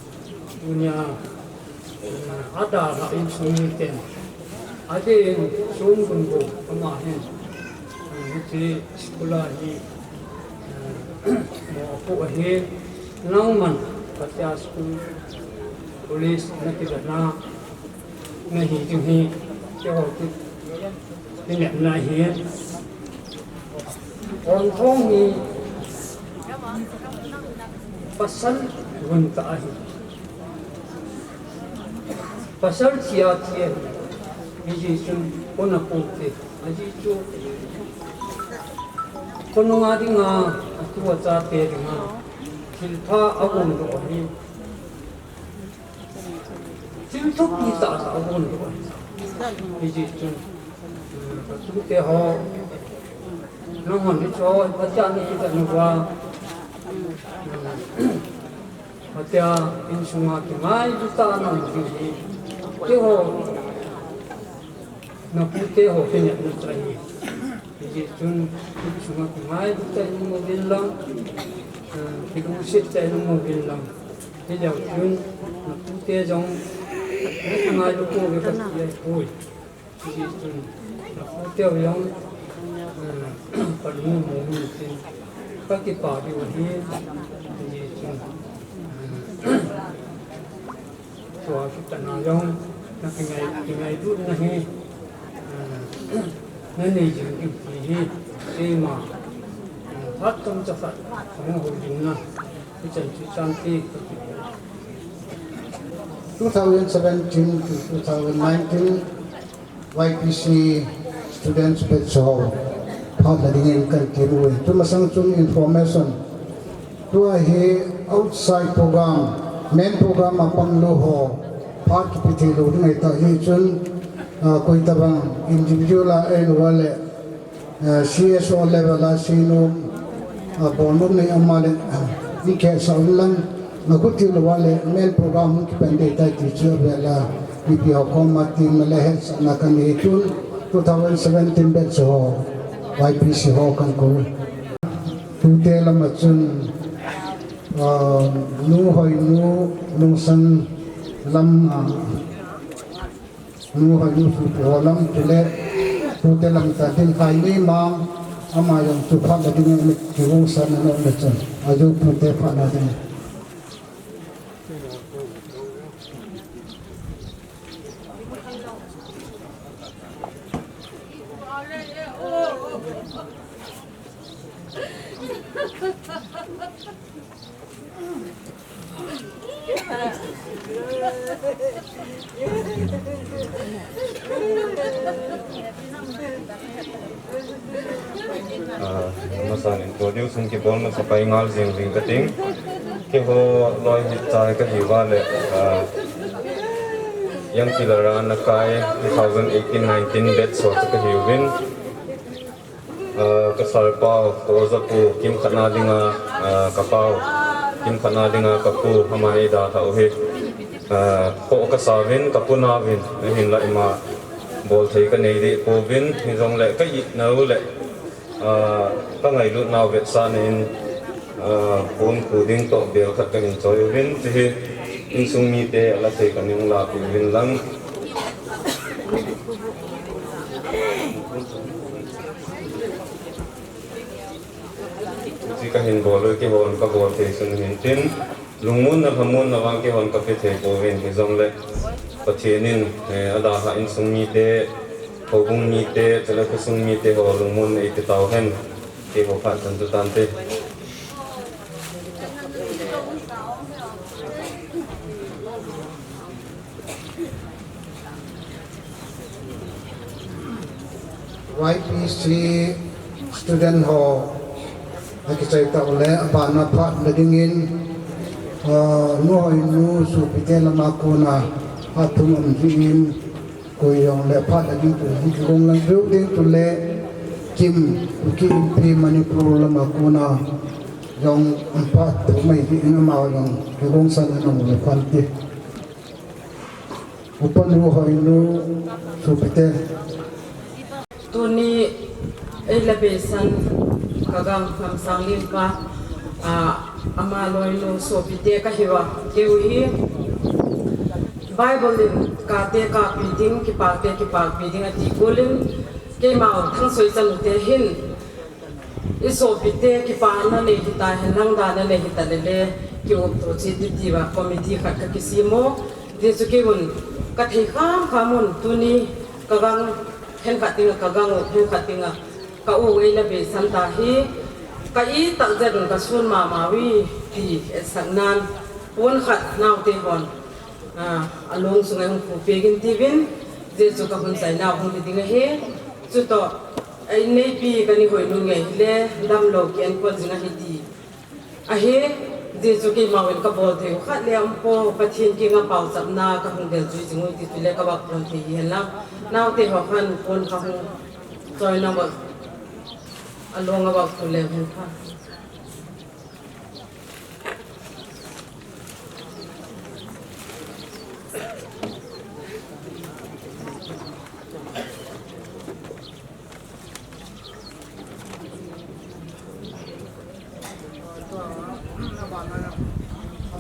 tunia, eh, adalhah insung miten, adeh in Sun Gun Gu, ama hin, eh, hiche school a hi, eh, mo apoh ahi, nangman, Katia school, college, nakivena, nahi ding hi, keiho ki, kinepna ahi. Onthong hi pasal gun tah ahi. Pasal chia chia ahi. Hijeh chun kona poute. Ajeh chu khonunga dinga, atu achate dinga thilpha aumdoh ahi. Thupi tah tah a um lo. Hijeh chun, eh, ka tute ho, nanghon hiche ho, Pathen in nakitah nauva, eh, Pathen insunga kingailu tah a naum ding hi, keiho, napute ho kinepna chu ahi. Hijeh chun, insunga kingailu tah in um uvin lang, eh, kilungset tah in um uvin lang. Hileu chun, napute jong, nakingailu pouve kati ahipoi. Hijeh chun, napute jong, eh, kalung mong in tin, kakipah diu ahi. Hijeh chun, eh, tua kitahna jong, nakingai, kingailutna hi, eh, nanei jing diu ti hi, keima, eh, phat chomcha khat, kahung houlimna, hichan chu chante, Two thousand seventeen to two thousand nineteen, Y P C students batch ho phatna dingin kahin kihou e. Tumasang chun information. Tua hi outside program, main program a pang lou ho phat kipe thei lou ding ahi tah jeh chun, ah, koi tabang individual a en uva le, eh, C S O level a seinom, ah, bolnom nei ama le, ah, i khesah un lang, na khuti lou uva le, main program hung kipan ding tai ti chu avel a, mipi ho koma tin na le hetsahna kanei chun, two thousand seventeen batch ho, Y P C ho kakou. Tute lama chun, ah, Nu Hoinu, Lungsan lam, ah, Nu Hoinu supi ho lam chule, tute lam ta ding khai ni ma, ama jong chu phatna ding in kigongsan na nom le chun, aju tute phatna ding. Ah, masan introduce hung kibol masa pai ngal jing jing kating. Keiho loi hi chai kahiuva le, ah, Young Pillar a nakai two thousand eighteen nineteen batch ho chu kahiuvin. Ah, ka sir pau, ka oja pu, kimkhat na dinga, ah, ka pau, kimkhat na dinga ka pu, ama eidalhah u hi, ah, khoh kasa uvin, ka puna uvin, ahinla ima bolthei kanei deh pouvin, hijongle ka itna u le, ah, ka ngailutna u vetsahna in, ah, pon khu ding toh bel khat kahin choi uvin, chuhi insung mite ala thei kahin lapi uvin lang. Hiche kahin bol u, keihon kabol thei sun hintin, lungmonna lhamonna vang keihon kape thei pouvin, hijongle Pathen in, eh, adalhah insung mite, houbung mite, chule khosung mite ho lungmonna eipe tauhen, keiho phat chan chu tante. Y P C student ho akichai tah u le, abana phatna dingin, ah, Nu Hoinu sopite lama kona phat thum um jin, koi jong le phatna ding tu, kigong lang veu ding tu le, Kim, Kuki Inpi Manipur lama kona jong phat thum mai ding ama jong kigongsan anom le phante. Upa Nu Hoinu sopite. Tuni eila beisan ka gang Ngamsanglen pa, ah, ama loinu sopite kahiuva, keiu hi Bible in kate kapi ding, kipakte kipakpi ding ati kulin, keima u Thangsoi chanu te hin, I sopite kipana nei hita, hinlang dana nei hita lele, ki-up to che ti tiva committee khat kakisem u. Ti chu keihon kathei kham kham un, tuni kagang, khenkhat dinga kagang u, khenkhat dinga ka u eila beisan ta hi, ka itah jeh un kasun mama uve ti etsaknan, pon khat naote hon, ah, alung sunga hung khupe gin tiuvin, jeh chu kahung chaina hung hi ding ahi, chutoh, Ei, neipi kani Hoinu nge hile, damlou ki enkol jing ahi ti. Ahi, Jesu keima in kabol thei u khat le umpoi, Pathen kiang a paochapna kahung del jui jing u ti chu le kabol thei hi henlang. Naote ho khan pon kahung choi nang bak along a bak tu le hung pha.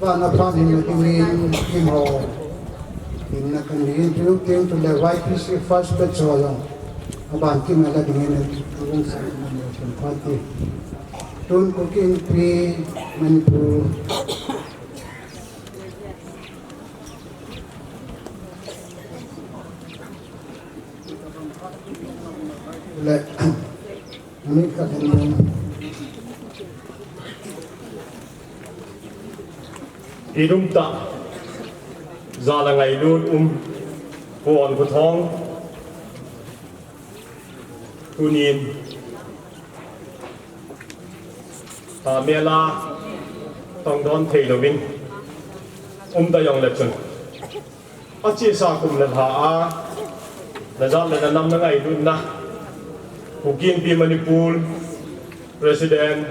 Abana pha ding na ding in, in ho. In na kan ding in, tu, tu, tu le Y P C first batch ho jong. Aban kin na la ding in, tu, tu, sa, na, na, party. Tun Kuki Inpi Manipur. Le, mi ka den. Ilungtah, jana ngailut um, Pu Onkhothong. Tunin, tah mela tongdon thei louvin um ta jongle chun, achesa kum le lha a, najat le nanam nangailutna, Kuki Inpi Manipur President,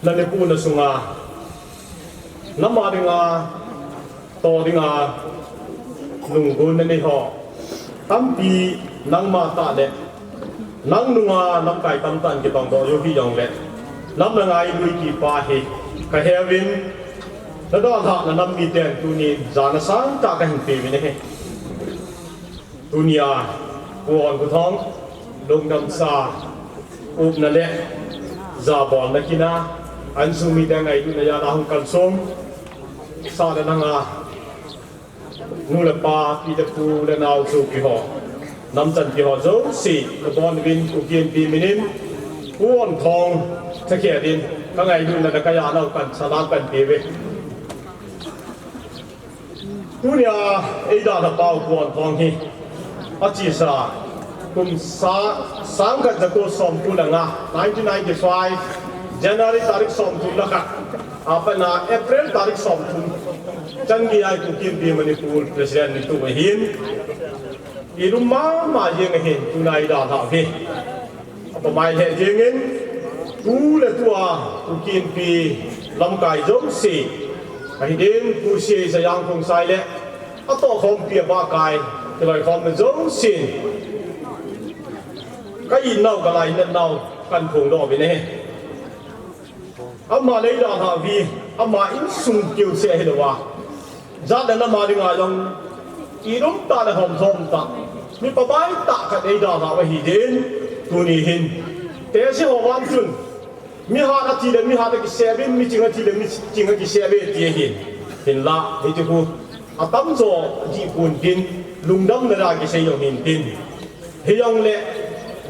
na nepu na sunga, nam a dinga, to dinga, lunggulna nei ho tampi nangma tah le, nang nunga lamkai tamtah in kitongdoh u hi jongle, nam na ngailui kiti pa hi kaheuvin, nadalhah na nam miten tunin jana sangtah kahin peuvin ahi. Tunia, Pu Onkhothong, lungdam sa, upna le jabolna kin a, insung mite ngailutna jal a hung kalsong, sa le nang a, nu le pa, pi le pu le nao sopi ho, namchanpi ho jouse, nabonuvin, Kuki Inpi minin, Pu Onkhothong, thakhe din, kangailutna le kajanau kan salam kan peuve. Tunia eidalhah pau Pu Onkhothong hi, achesa kum sa, sangkhat jako somko le nga, nineteen ninety-five, January tarik somthum le khat, apat a April tarik somthum, chan geiya Kuki Inpi Manipur President ni tuh ahin, ilung mama jeng ahin, tuna eidalhah u hi. Apamai lheh jengin, tu le tua, Kuki Inpi lamkai jouse, ahi din, Pu Seiza Jangkhongsai le, atohkhompi abahkai, kiloikhomna jousen, ka-itnau, kalainatnau, kahin phongdoh uvin ahi. Ama eidalhah u hi, ama insung keuseh ahilouva, jat le nam a dinga jong, ilungtah le homthom tah, mi pabai tah khat eidalhah u ahi din, tuni hin, tesi ho vang chun, mihat ati le mihat akiseh uvin, miching ati le miching akiseh uve ti ahin, hinla, hiche khu, atamjo, jihpon tin, lungdamna dia kisei jong hintin. Hijongle,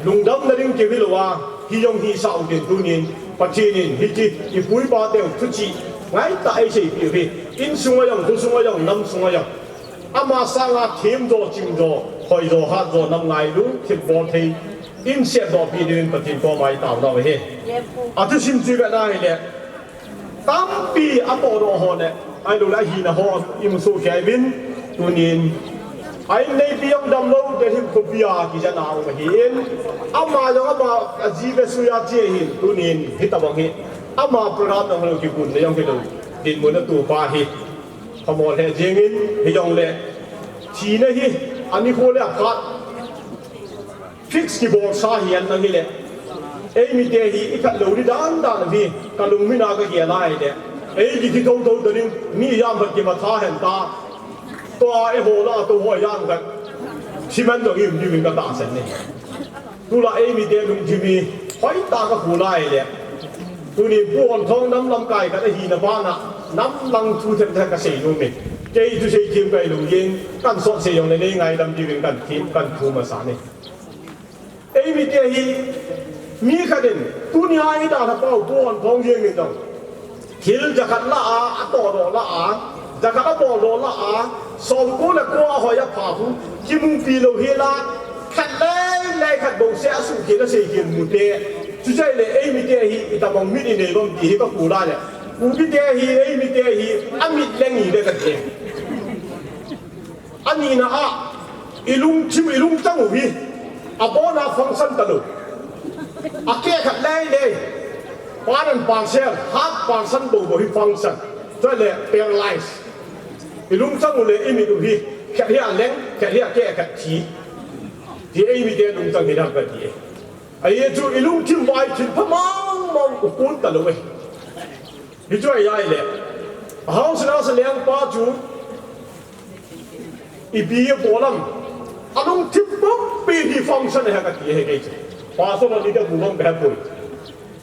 lungdamna ding keu hilouva, hijong hisah utin tunin, Pathen in, hiche, ipu ipa teu thuchih, ngaitah eiseipeh u hi, insunga jong, khosunga jong, namsunga jong. Ama sanga themjo, chingjo, hoijo, hatjo, nam ngailu, thilbol thei, in sepdohpeh diuvin Pathen koma itaonau ahi. Athusim chu ivet na hile, tampi atohdoh ho le, ahiloule ahina ho, imusoh kei uvin, tunin, a-in neipi jong damlou, Delhi khopia kijana um ahin, ama jong ama, aji ve suija che ahin, tunin, hitobang hi, ama program jong hilou, kigunna jong hilou, dinmun atohpa hi, phamol lheh jengin, hijongle, thina hi, anikho le aphat, fix kibolsa hi ahin lang hile, eimite hi ikhatlou di dandan hi, kalungmina kagel a ahile, ei kiti thouthou tanin, mi jamkhat kimatha hen ta, tua eiho lah a tou ho jamkhat, siman jong ium diuvin katahsan e. Tulai eimite lungthim hi, hoitah a kakhol a ahile, tunin Pu Onkhothong nam lamkai khat ahina bana, nam lang thu themthem kasei nom e. Kei thusei them kahi lou jeng, kahin sotsei jongle nei ngaidam diuvin kahin them, kahin thum masa e. Eimite hi, mi khat in, tunia eidalhah pau Pu Onkhothong jeng in jong, thil jakhat lah a, atohdoh lah a, jakhat aboldoh lah a, somko le ko a hoi apha khu, kimupi lou hel a, khat leilei khat bouseh asuhkhel aseikhel mute, Chuche le, eimite hi itobang mit inei uvem ti hi kakou lai le, Kukite hi, eimite hi amit leng ide kati. Anina a, ilungthim, ilungchang u hi abona function talou. Akeh khat lei lei, part and parcel, half function bou bou hi function. Chule paralyze. Ilungchang u le imit u hi, khat hi aleng, khat hi akeh khat thi. Ti eimite lungchang hi dam kati. Ahi chu ilungthim vai thil pha mong mong u pon talou e. Hichu ahile, house na sa lengpa chu ipi abol ham, alungthim pumpin hi function ahi kati ahi kei chu. Pastor ni ka bu bang ka poi.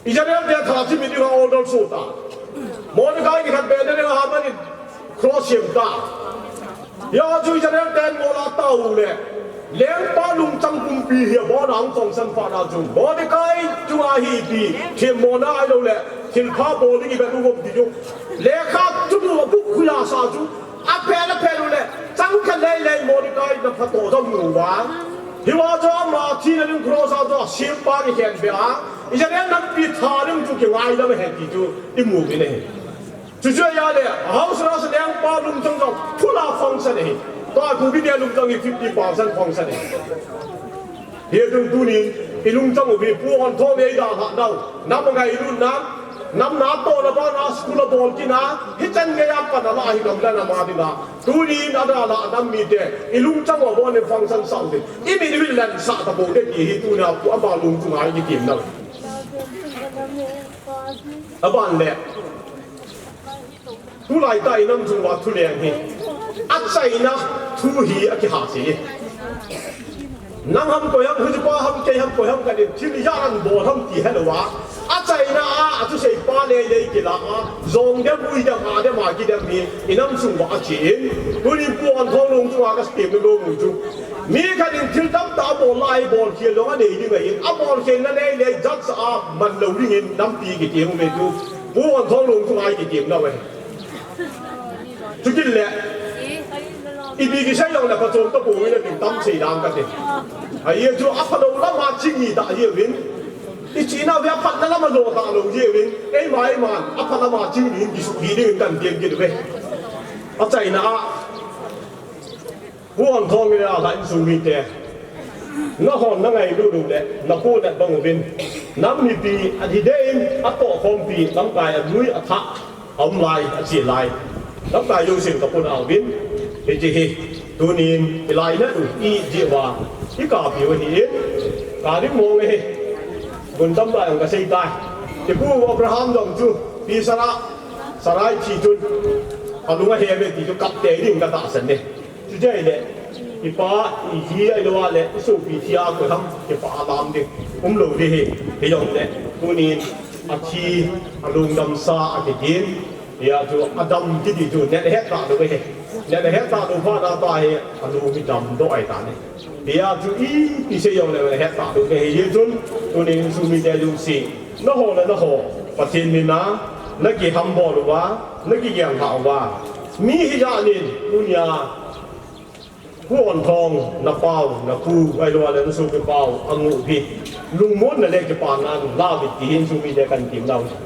Israel te thachim mi ding a order soh ta. Mordecai ni khat be ding a Haman in cross sem ta. Hia chu Israel ten ngol a tao le, lengpa lungchang pumpi hi abona hung function phat na chu, Mordecai chunga hi ipi themmona ahilou le, thilpha bol ding ivet u ham ti chu, lekha chu abukkhuiya sa chu, aphet aphet u le, chang khat lei lei Mordecai na phatdoh jong mu uva. Hiva chu ama thina ding cross a chu asempa kikhen be a, Israel nampi tha ding chu kingaidam ahi ti chu imu uvin ahi. Chuchu ahile, house na sa lengpa lungchang jong full a function ahi. Tua Kukite lungchang hi fifty percent function ahi. Hijeh chun tunin, ilungchang u hi Pu Honthong in eidalhah nau, nam angailutna, nam natohna bana school abol kitna, hichan geiya pan ala hi gamla nam a dinga. Tunin adalhah nam mite, ilungchang u abon in function sah u hite. Imit u hi lensah tapou hite ti hi tunia Pu ama lungchang a ikitem nau. Aban le, tulai tah inam chung uva thu leng hi, achaina thu hi akihahsel e. Nang ham koi ham, hichepa ham, kei ham koi ham, katin thil ijat a nabol ham ti helouva, achaina a, athusei pa lei lei kilah a, jong dem, ui dem, a dem a kidem hi inam chung uva achen. Tunin Pu Honthong lungchang a katem nom u chu, mi khat in thil tamtah abol lai, bolkhel jong anei ding ahin, abolkhelna lei lei jat sa a man lou dingin nampi kitem uve chu. Pu Honthong lungchang a ikitem nau ahi. Chukit le, ipi kisei jongle phachom tapou vin, atin tam sei dang kate. Ahi chu aphalou lama ching ita ahi uvin. Ichihna uva aphatna lama lo talou ahi uvin. Eima eiman apha lama ching ding kisuh hiding in katem kit uve. Achaina a, Pu Honthong in adalhah insung mite, nahon nangailut u le napohnat bang uvin, nam mipi ahi deh in atohkhompi lamkai a lui athah aum lai, ache lai, lamkai jousen kapohnat uvin, hiche hi tunin ilainat u ijeh uva ikahpiu ahin, kah ding mong ahi. Mun tam lai jong kasei tai. Ipu Abraham jong chu, pi Sarah, Sarai thi chun alung ahem e ti chu kap tei ding katahsan e. Chuti ahile, ipa, ihi ahilou le isopi thi a koi ham, kipah lam ding umlou ding ahi. Hijongle, tunin athi, alungdamsa akitin, hia chu adam kiti chu neh ahet talou ahi. Neh ahet talou phat na tah hi, alung hi damdoh ahitan ahi. Hia chu ipi sei jongle neh ahet talou ahi. Hijeh chun, tunin insung mite jouse, naho le naho, Pathen mina nakihambol uva, nakigel lhah uva, mi hijat in tunia Pu Honthong, napau, napu, ahilou le nasopi pau angoh hi lungmonna le kipana in la uvin ti hi insung mite kahin temnau ahi.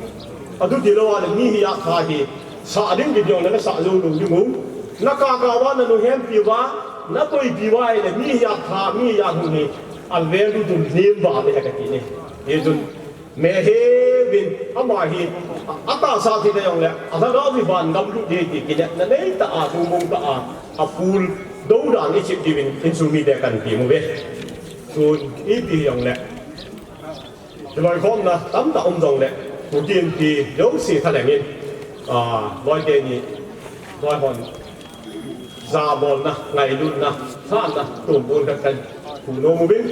Atu tilou le mi hijat tha hi sah ding kiti jongle nasah jou lou ding u, nakakah uva, nanunghempi uva, naboipi uva ahile mi hijat tha, mi hijat hung hi avalue chu nem val ahi kati e. Hijeh chun, mehevin, ama hi atahsa thi ta jongle alhagao hi vangam lut ding ti kinepna neitah a, lungmong tah a, apul dou dan isem diuvin insung mite kahin tem uve. Chun ipi hijongle, kiloikhomna tamtah um jongle, Kuki Inpi jouse thalheng in, a, loite ni, loi hon jabolna, ngailutna, thahatna tumpon khat kahin pu nom uvin,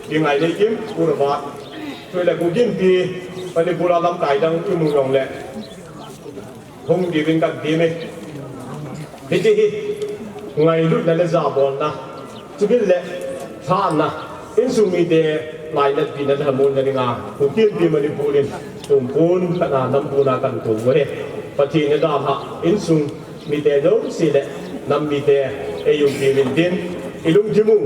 Pi Ngaineikim, Pu Robert, chule Kuki Inpi Manipur a lamkai dang imu jongle hung diuvin kahin temme. Hiti hi ngailutna le jabolna, chukit le thahatna, insung mite lainatpina le lhamonna dinga Kuki Inpi Manipur in tumpon khat a, nampon a kahin tom u ahi. Pathen in adalhah insung mite jouse le nam mite eiumpi uvin tin, ilungthim u,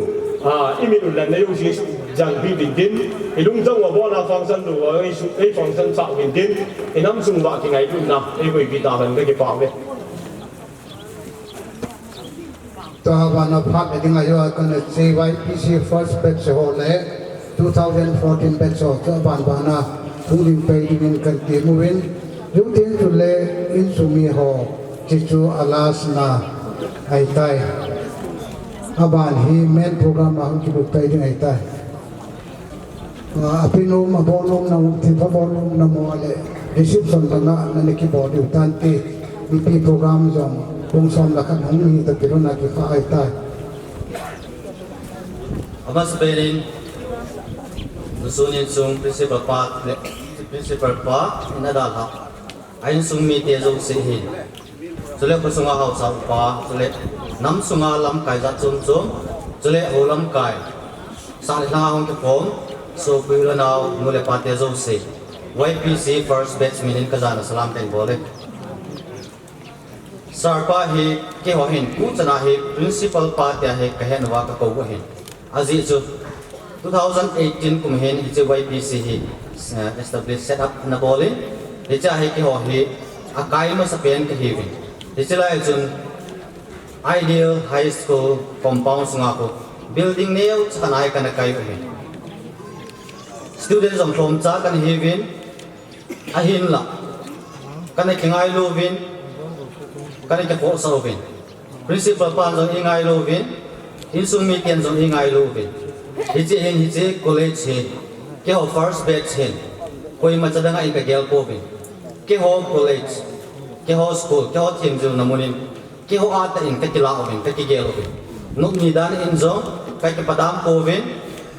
a, imit u lanna jouse Jangpi vintin, ilung jang uva bona function lu uva, ei su-, ei function sa vintin, inam sung uva kingailutna, ei koipi tahen kakipah uve. Tua bana phat le ding ahi a, kana J Y P C first batch ho le two thousand fourteen batch ho, tua ban bana hung ding pai dingin kan temuvin, Youth Team chule insung mi ho, chuchu a last na ahitai. Aban hi main program a hung kilut pai ding ahitai. Ah, apinom, abonom na, thilpha bonom na mo le, reception banga na, na kibol diu tante, mipi program jong, pung som le khat hung hi tapilou na kipah ahitai. Amasapen in, nusun insung principal pa le, principal pa in adalhah a insung mite jouse hin. Chule khosunga haosa upa, chule nam sunga lamkai jat chom chom, chule hou lamkai, sah le lhanga hung kikhom, sopi u le nao, nu le pate jouse, Y P C first batch minin kajana salam kahin bol e. Sir pa hi keiho hin tuchan a hi principal pa tia hi kahet uva kakou u ahin. Ajeh chu two thousand eighteen kum hin hiche Y P C hi, eh, establish, set up ana bol in, hichea hi keiho hi akai masapen kahiuvin. Hiche lai chun Ideal High School compound sunga khu building neocha khat a hi kana kai u ahin. Student jong lhomcha kana hiuvin, ahinla kana kingailu uvin, kana kikhohsah uvin. Principal pan jong eingailu uvin, insung miten jong eingailu uvin. Hiche hin, hiche college hi, keiho first batch hin, koimacha dang a eikagel pouvin. Keiho college, keiho school, keiho themjilna mun in, keiho a tah in kakilah uvin, kakigel uvin. Nop ni dan in jong kakipadam pouvin,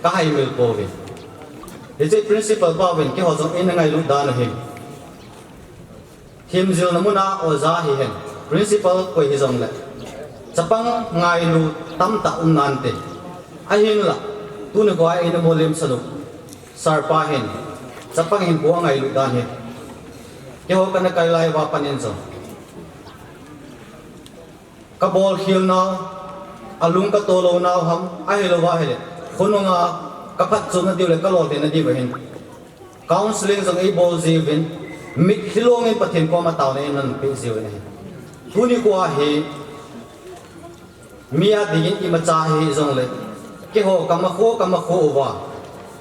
kahaimil pouvin. Hiche principal pa uvin keiho jong eina ngailut dan u hin, themjilna mun a oja hihen, principal koi hijongle, chapang ngailu tamtah um nante. Ahinla, tuni khoa eina molemsan u sir pa hin, chapang hinkho angailut dan hi, keiho kana kai lai uva pan in jong, kabolkhel nau, alung katolou nau ham, ahilouva ahile, khonunga kaphatchomna diu le kalolhinna diuva hin counselling jong eibol jiuvin, mitlhi long in Pathen koma taona eina nanpeh jiuvin ahi. Tuni khoa hi, mi a dingin imacha hijongle, keiho kamakho, kamakho uva,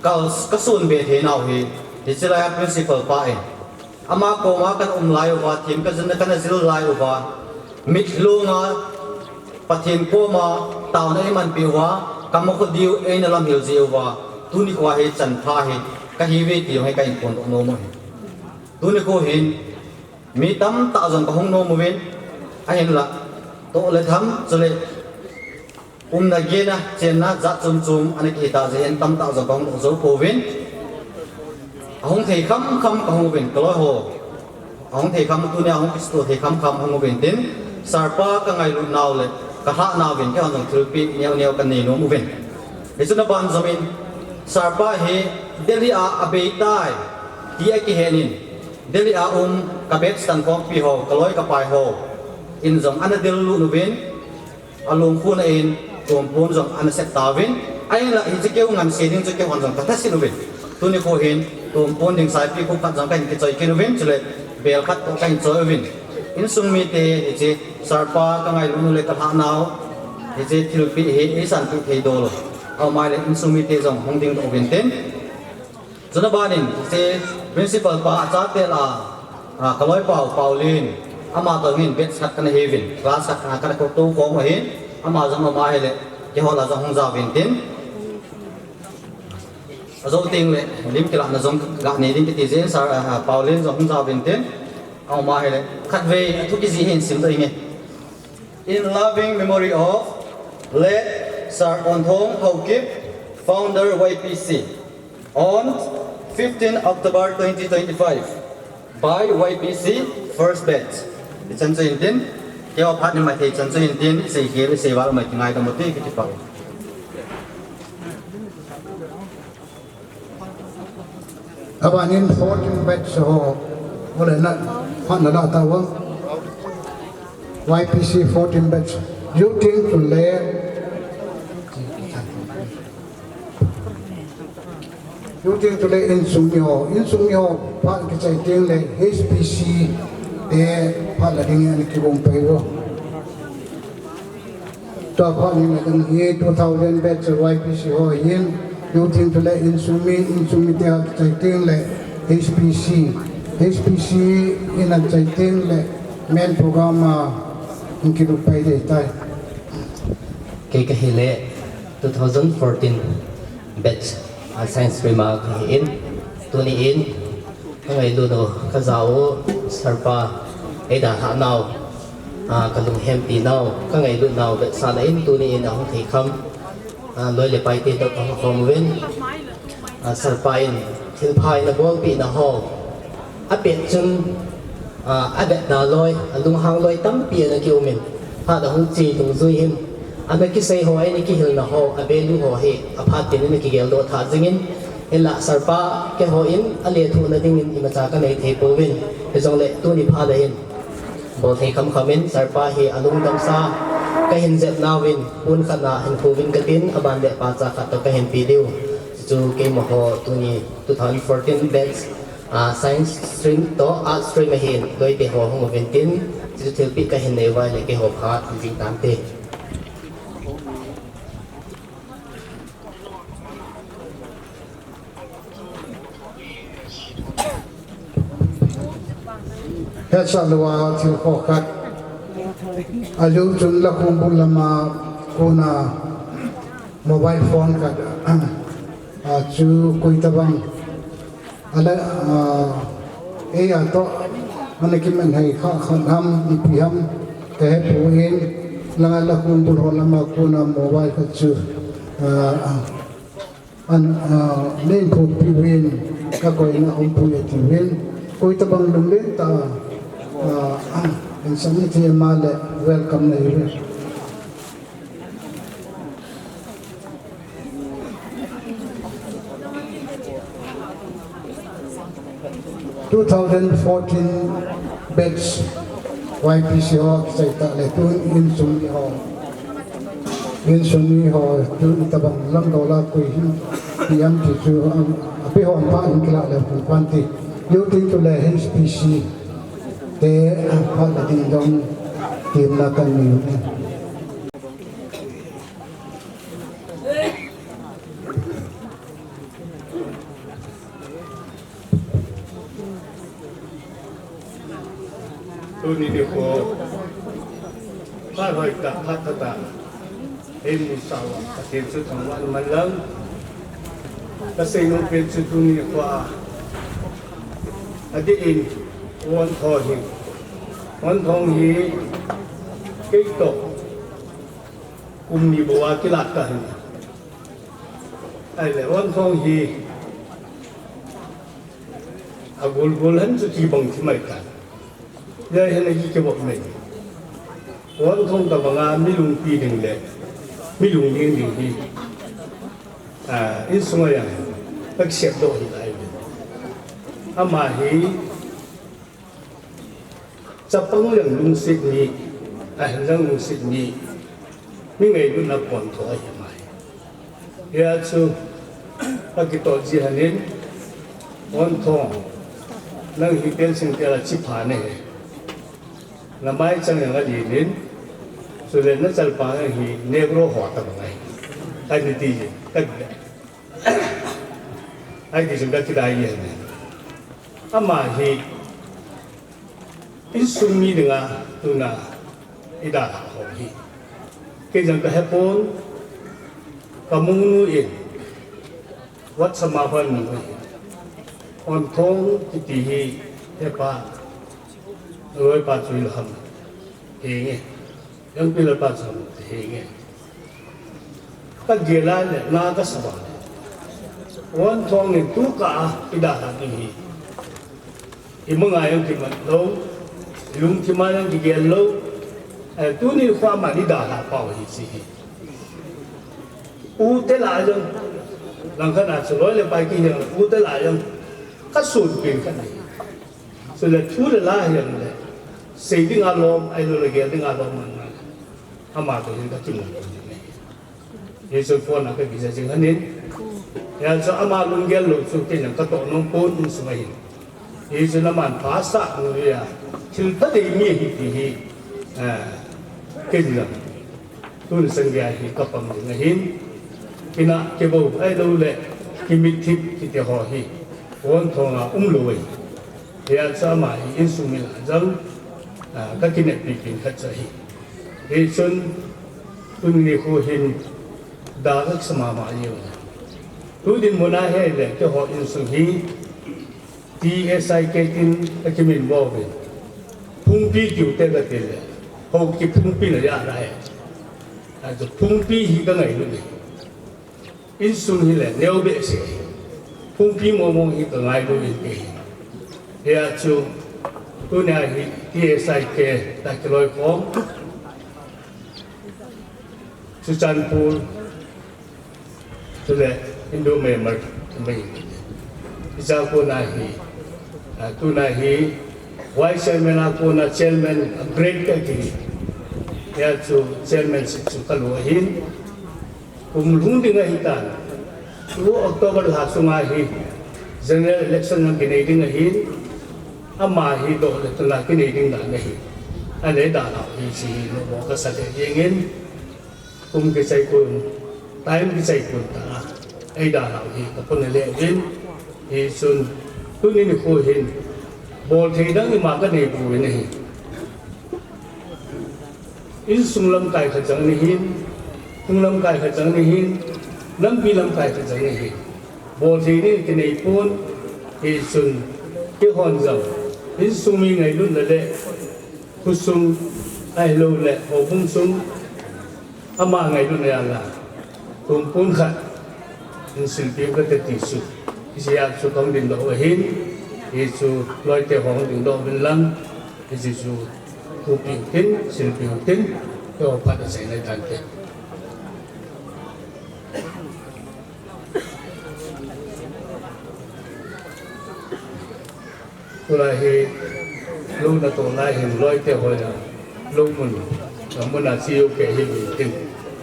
ka, kasonbe theinau hi, hiche laiya principal pa in, ama koma kana um lai uva, them kajilna kana jil lai uva, mitlhi longa Pathen koma taona eimanpeh uva, kamakho diu eina lamhil jeh uva, tuni khoa hi chanpha hi kahiuve ti jong hi kahin phondoh nom u ahi. Tuni kho hin mi tamtah jong kahung nom uvin, ahinla, toh le tham, chule umna gena, chenna jat chom chom ana kihitah jeh in tamtah jong kahung doh jou pouvin. Ahung thei khamkham kahung uvin, kaloi ho. Ahung thei kham, tunia ahung kisuto thei khamkham ahung uvin tin, sir pa kangailut nau le kalhah nau vin, keihon jong thilpeh neo neo kanei nom uvin. Hichun aban jom in, sir pa hi Delhi a abeitai ti akihen in, Delhi a um ka batch tankhompi ho, kaloi kapai ho in jong ana dellut uvin, alungkhuna in tompon jong ana sep tauvin, ahinla hiche keu nganse ding chu keihon jong kathasit uvin. Tuni kho hin tompon ding saipi khup khat jong kahin kichoi kit uvin, chule bel khat toh kahin choi uvin. Insung mite hiche sir pa kangailut nau le kalhah nau, hiche thilpeh hi eisanpeh thei dol u. Ahile insung mite jong hung dingdoh uvin tin. Chuna ban in, hiche principal pa achate lah a, a, kaloi pau, Paulin, ama toh hin batch khat kana hiuvin, class khat, a, kana tou khom u ahin, ama jong ama ahile, keiho lah a jong hung jaovin tin. Ajou tengle, lim kilahna jong kanei ding kiti jeh in, sir, a, Paulin jong hung jaovin tin, ama ahile, khatvei, athu kijih hi hin simdoh inge. In loving memory of late Sir Onthong Haokip, founder Y P C, on fifteen October twenty twenty-five, by Y P C first batch. Ichan chu hintin, keiho phat ni maithei chan chu hintin, isei khel, isei val mai kingaidam ute, kakipah. Abanin fourteen batch ho, ole na, phat na la tauva. Y P C fourteen batch, Youth Team chule, Tuting tule insung mi ho, insung mi ho phat kichai teng le H P C te phat la ding in kibang pai ro. Tua phat ni la ding hi two thousand batch Y P C ho hin, tuting tule insung mi, insung mi te kichai teng le H P C, H P C in a chai teng le main program a in kidu pai ding tai. Kei ka hi le two thousand fourteen batch a science stream a ka hi in, tuni in ka ngailut u, ka ja u, Sir pa, ei dalhah nau, a, ka lunghempi nau, ka ngailut nau vetsahna in tuni in a hung thei kham, a, loi le pai te toh ka hung khom uvin, a, Sir pa in thilpha in a bolpina ho a pet chun, a, a vetda loi, a lunghang loi tampi ana ki um in, phat a hung che dungjui hin, ana kisei ho, ana kihilna ho, a value ho hi a phat tin ana kigel doh tha jing in, hinlah Sir pa keiho in a lethuhna ding in imacha ka nei thei pouvin, hijongle tuni phat a hin bol thei kham kham in Sir pa hi a lungdam sa ka hin jep nauvin, pon khat na hin khu vin ka tin, a ban le pacha khat toh ka hin pe diu. Chu keima ho tuni two thousand fourteen batch, a, science stream toh arts stream a hin loi te ho hung uvin tin, chu thilpeh ka hin nei uva le keiho phat jing tante. Hetsah lou a thil kho khat. A jou chun Lakhongbul lam a kona mobile phone khat. A chu koi tabang. A la, a, ei a toh, ana kiman hai kha khat ham, ipi ham, ka he poi, langa Lakhongbul ho lam a kona mobile khat chu, a, An, ah, nei phupi uvin, ka koina umpui ati uvin, koi tabang lunglen tah a, ah, ah, in sami ti ama le welcome nei uvin. Two thousand fourteen batch Y P C ho kichai tah le tun insung mi ho. Insung mi ho tun tabang lam dola koi hin ti am ti chu, um, api ho am pa hin kila le pun pan ti. Yo tin tu le H P C te, um, pa le ding dong ti na kan mi. Tuni nikho, phat hoi tah, phat that tah, ei mu sah uva, Pathen chu thangvah in um hen lang. Ka sei nom pen chu tuni nikho a, adeh in, Vanthong hi, Vanthong hi, kei toh, kum ni bou a kilah kah in. Ahile, Vanthong hi, agol gol hen chu ti bang thi mai tan. Hijeh hin agi kivop mai. Vanthong tabang a mi lungpi ding le, mi lungding ding hi, ah, insung a jong, ka sep doh hi lai ve. Ama hi, Chapang jong lungset mi, ahin jong lungset mi, mi ngailutna pontho ahi mai. Hijeh chun, akitoh ji hen in, Vanthong, nang hi tel sing tel a chi pha nahi. Na maichang jong alen in, chule na chalpang jong hi Negro ho tabang ahi. Kati ji, kati. Ahi ti chun kati dai ji hen in. Ama hi, Insung mi dinga tuna i dalhah ho hi. Kei jong ka hepon, ka munu in, WhatsApp a hon mu hi. Vanthong kiti hi, hepa, loipa chu ilo ham. Henge. Jangpi loipa chu ham. Henge. Ka gel a le, na ka sa bang. Vanthong in tu kah a, i dalhah ding hi. I manga jong kimat lou, i lungthim a jong kigel lou, eh, tuni kho a man i dalhah pau hi chi hi. U te lah jong, langkhat a chu loi le pai kihil, u te lah jong, ka sun pen khat ahi. Chule thu le la hi jong le, sei ding a lom, ahilou le gel ding a lom man man. Ama toh hin ka kimu lou ding ahi. Hichu phone a ka kisa jing hen in. Hijeh chun ama lunggel lou chu kei jong katoh nom pon insung ahin. Hijeh chun aman pha asah nung uva, thil pha dei mi ahi ti hi, ah, kei jong tuni chan geiya hi kapang ding ahin. Kinah kibou ahilouleh kimitthip kiti ho hi, pon thong a umlou ahi. Hijeh chun ama hi insung mi lah a jong, ah, kakineppi pen khat chu ahi. Hichun, tuni nikho hin, da kasa mama jeng e. Tu dinmun a hileh, keiho insung hi, T S I K tin kakiminvo uvin. Phungpi tiu te kati le, Haokip phungpi na ja lai. Achu phungpi hi kangailu e. Insung hileh neo behseh. Phungpi mong mong hi kangailu in kei. Hijeh chun tunia hi T S I K toh kiloikhom. Churachandpur. Chule Hindu Myanmar mei. Hichea kona hi, ah, tuna hi Vice Chairman a kona Chairman upgrade kahi. Hijeh chun Chairmanship chu kalu ahin. Kum lhung ding ahitan. Tu October lha sunga hi General Election jong kinei ding ahin. Ama hi doh le tun a kinei ding dan ahi. Anei dalhau hi chu hi nomo kasa le jengin. Kum kichai kon, time kichai kon tah a eidalhau hi kapona le uvin. Hichun tuni nikho hin bolthei dang ima kanei pouvin ahi. Insung lamkai khat jong ana hin, khung lamkai khat jong ana hin, lampi lamkai khat jong ana hin. Bolthei ding kinei pon, hichun keihon jong insung mi ngailutna le khosung ahilouleh houbung sung ama ngailutna jal a tumpun khat in silpeh u kate ti chu, hichea chu kahung dingdoh u ahin, hichu loite hung dingdoh uvin lang, hichu chu khopeh utin, silpeh utin, keiho phat achaina tante. Tulai hi lou natoh lai hin loite hoiya lou mun, mun a che u kei hi utin,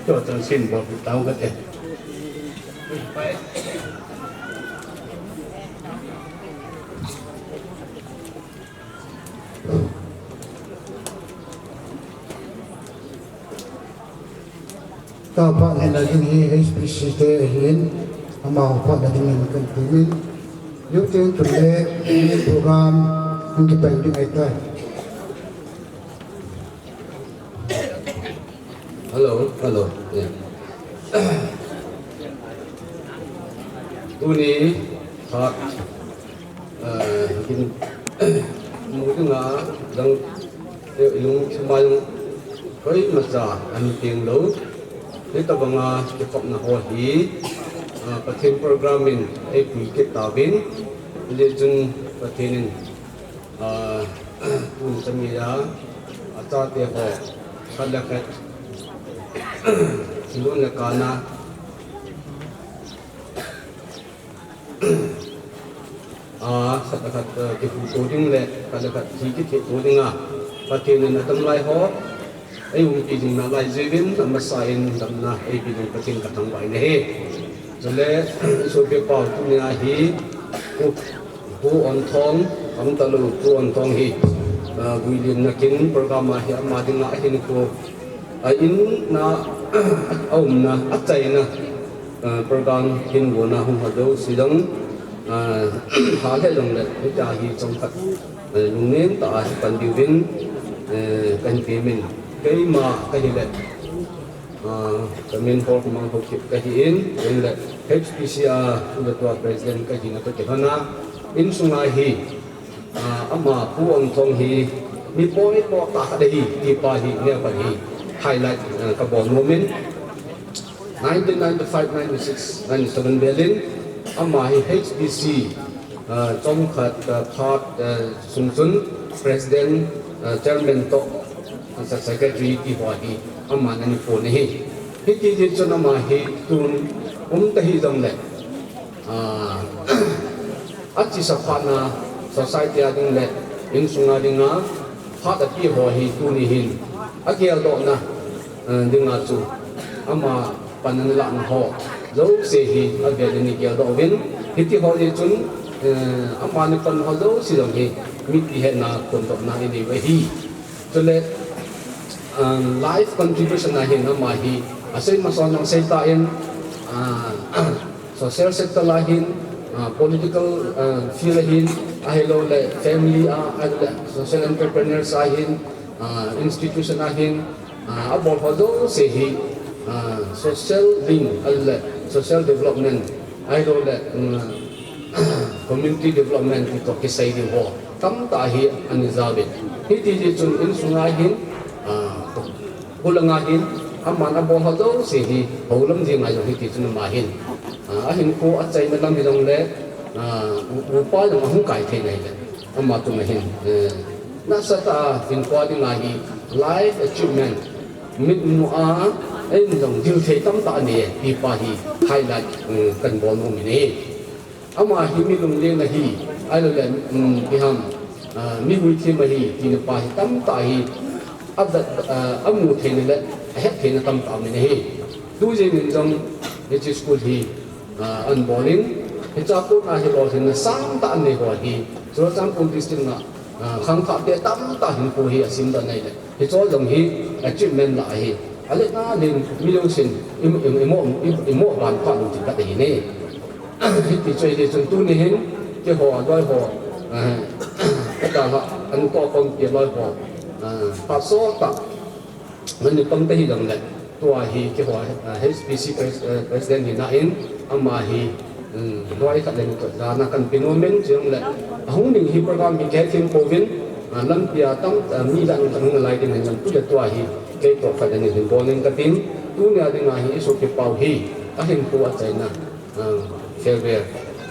chua changseh in bolpeh tau kate. Tah phatna ding hi H P C te ahin, amaho phatna dingin kahin temin. Youth ten chule program hung kipan ding ahitai. Hello, hello. Yeah. Tuni phat, eh, kin, mu dinga jong, eh, lungthim a jong koimacha ahin teng lou. Hitobanga kikhopna ho hi, ah, Pathen program in eipui kit tauvin, hijeh chun Pathen in Ah, tun chami a, achate ho, khat le khat, lun le kana, ah, khat le khat, eh, kihuhto ding le, khat le khat, thi kithe to dinga, Pathen in atam lai ho, eiumpi ding nalai jiuvin, amasa in damna, eipe ding Pathen kathangvah in ahi. Chule, sopi pau tunia hi, Pu, Pu Onthong, aum talou Pu Onthong hi, ah, Guilin nakin program a hi ama dinga ahinkho, a inna, aumna, achaina, ah, program hin vona hung ha dou sidong, ah, ha le long le, hitia hi chomkhat, eh, lungnem tah a hi pan diuvin, eh, kahin temin, keima kahile. Ah, kamin Paul Kumang Haokip kahin, in le H P C a, ulatua president kahina toh kilhona, insunga hi, ah, ama Pu Onthong hi, mi poimo tah khat ahi, ti pa hi, neo khat hi, highlight, ah, kabol nomin. Nineteen ninety-five, ninety-six, ninety-seven velin, ama hi H P C, ah, chomkhat, ah, phat, ah, sung chun, president, ah, chairman toh, ah, secretary ti ho hi, aman ana pon ahi. Hiti chun ama hi tun um ta hijongle, ah, achesa phatna society a ding le insung a dinga phat ape ho hi tuni hin ageldohna, ah, dinga chu ama pan ana lahna ho. jouse hi avel in igel doh uvin, hiti ho jeh chun, eh, amani pan ho jouse jong hi mipi hetna phondohna inei u ahi. Chule, um, life contribution a hin ama hi asei masang jong sei tan, ah, social sector a hin, ah, political, ah, field a hin, ahilouleh family a, ahilouleh social entrepreneurs a hin, ah, institution a hin, ah, abol ho jouse hi, ah, social wing, ahilouleh social development, ahilouleh, um, community development ti toh kisai ding ho tamtah hi ana jaovin. Hiti jeh chun insung a hin, ah, Khulanga hin, aman abol ho jouse hi, houlam dinga jong hiti chun ama hin. Ah, ahinkho achaina lam hijongle, ah, u-, upa jong ahung kai thei nai le. Ama chunga hin, eh, nasatah a hinkho dinga hi, life achievement, mitmu a, eijong dil thei tamtah anei, ti pa hi, highlight, eh, kahin bol nom in ahi. Ama hi mi lunglen ahi, ahilouleh, um, ipi ham, ah, mi huithem ahi, tina pa hi tamtah hi, avet, ah, amu theina le, ahet theina tamtah um in ahi. Tu jeng in jong, hiche school hi, ah, ana bol in, hiche a kon a hi lolhinna sangtah anei ho hi, Churachandpur district a, ah, khangthah te tamtah hinkho hi asemdoh nai le. Hiche jong hi achievement lah ahi. Alet na len mi jousen i, i, i mo, i, i mo ban pha lou ti ka te hi ne. Hiti chu ahi chun tuni hin keiho loi ho, eh, ka ta ha, an ko kom ke loi ho, eh, phat sotah, ngan ni pang te hi jong le. Tua hi keiho, eh, H P C pres-, eh, president hina in ama hi, um, loi khat le ni toh jana kahin pe nom in, chujongle ahung ding hi program hi kei thim pouvin, ah, lampi a tam, ah, mi dan kan hung lai ding ahin, tu le tua hi kei toh khat le ni hin bol ning katin, tunia dinga hi i sopipau hi ahinkho achaina, ah, farewell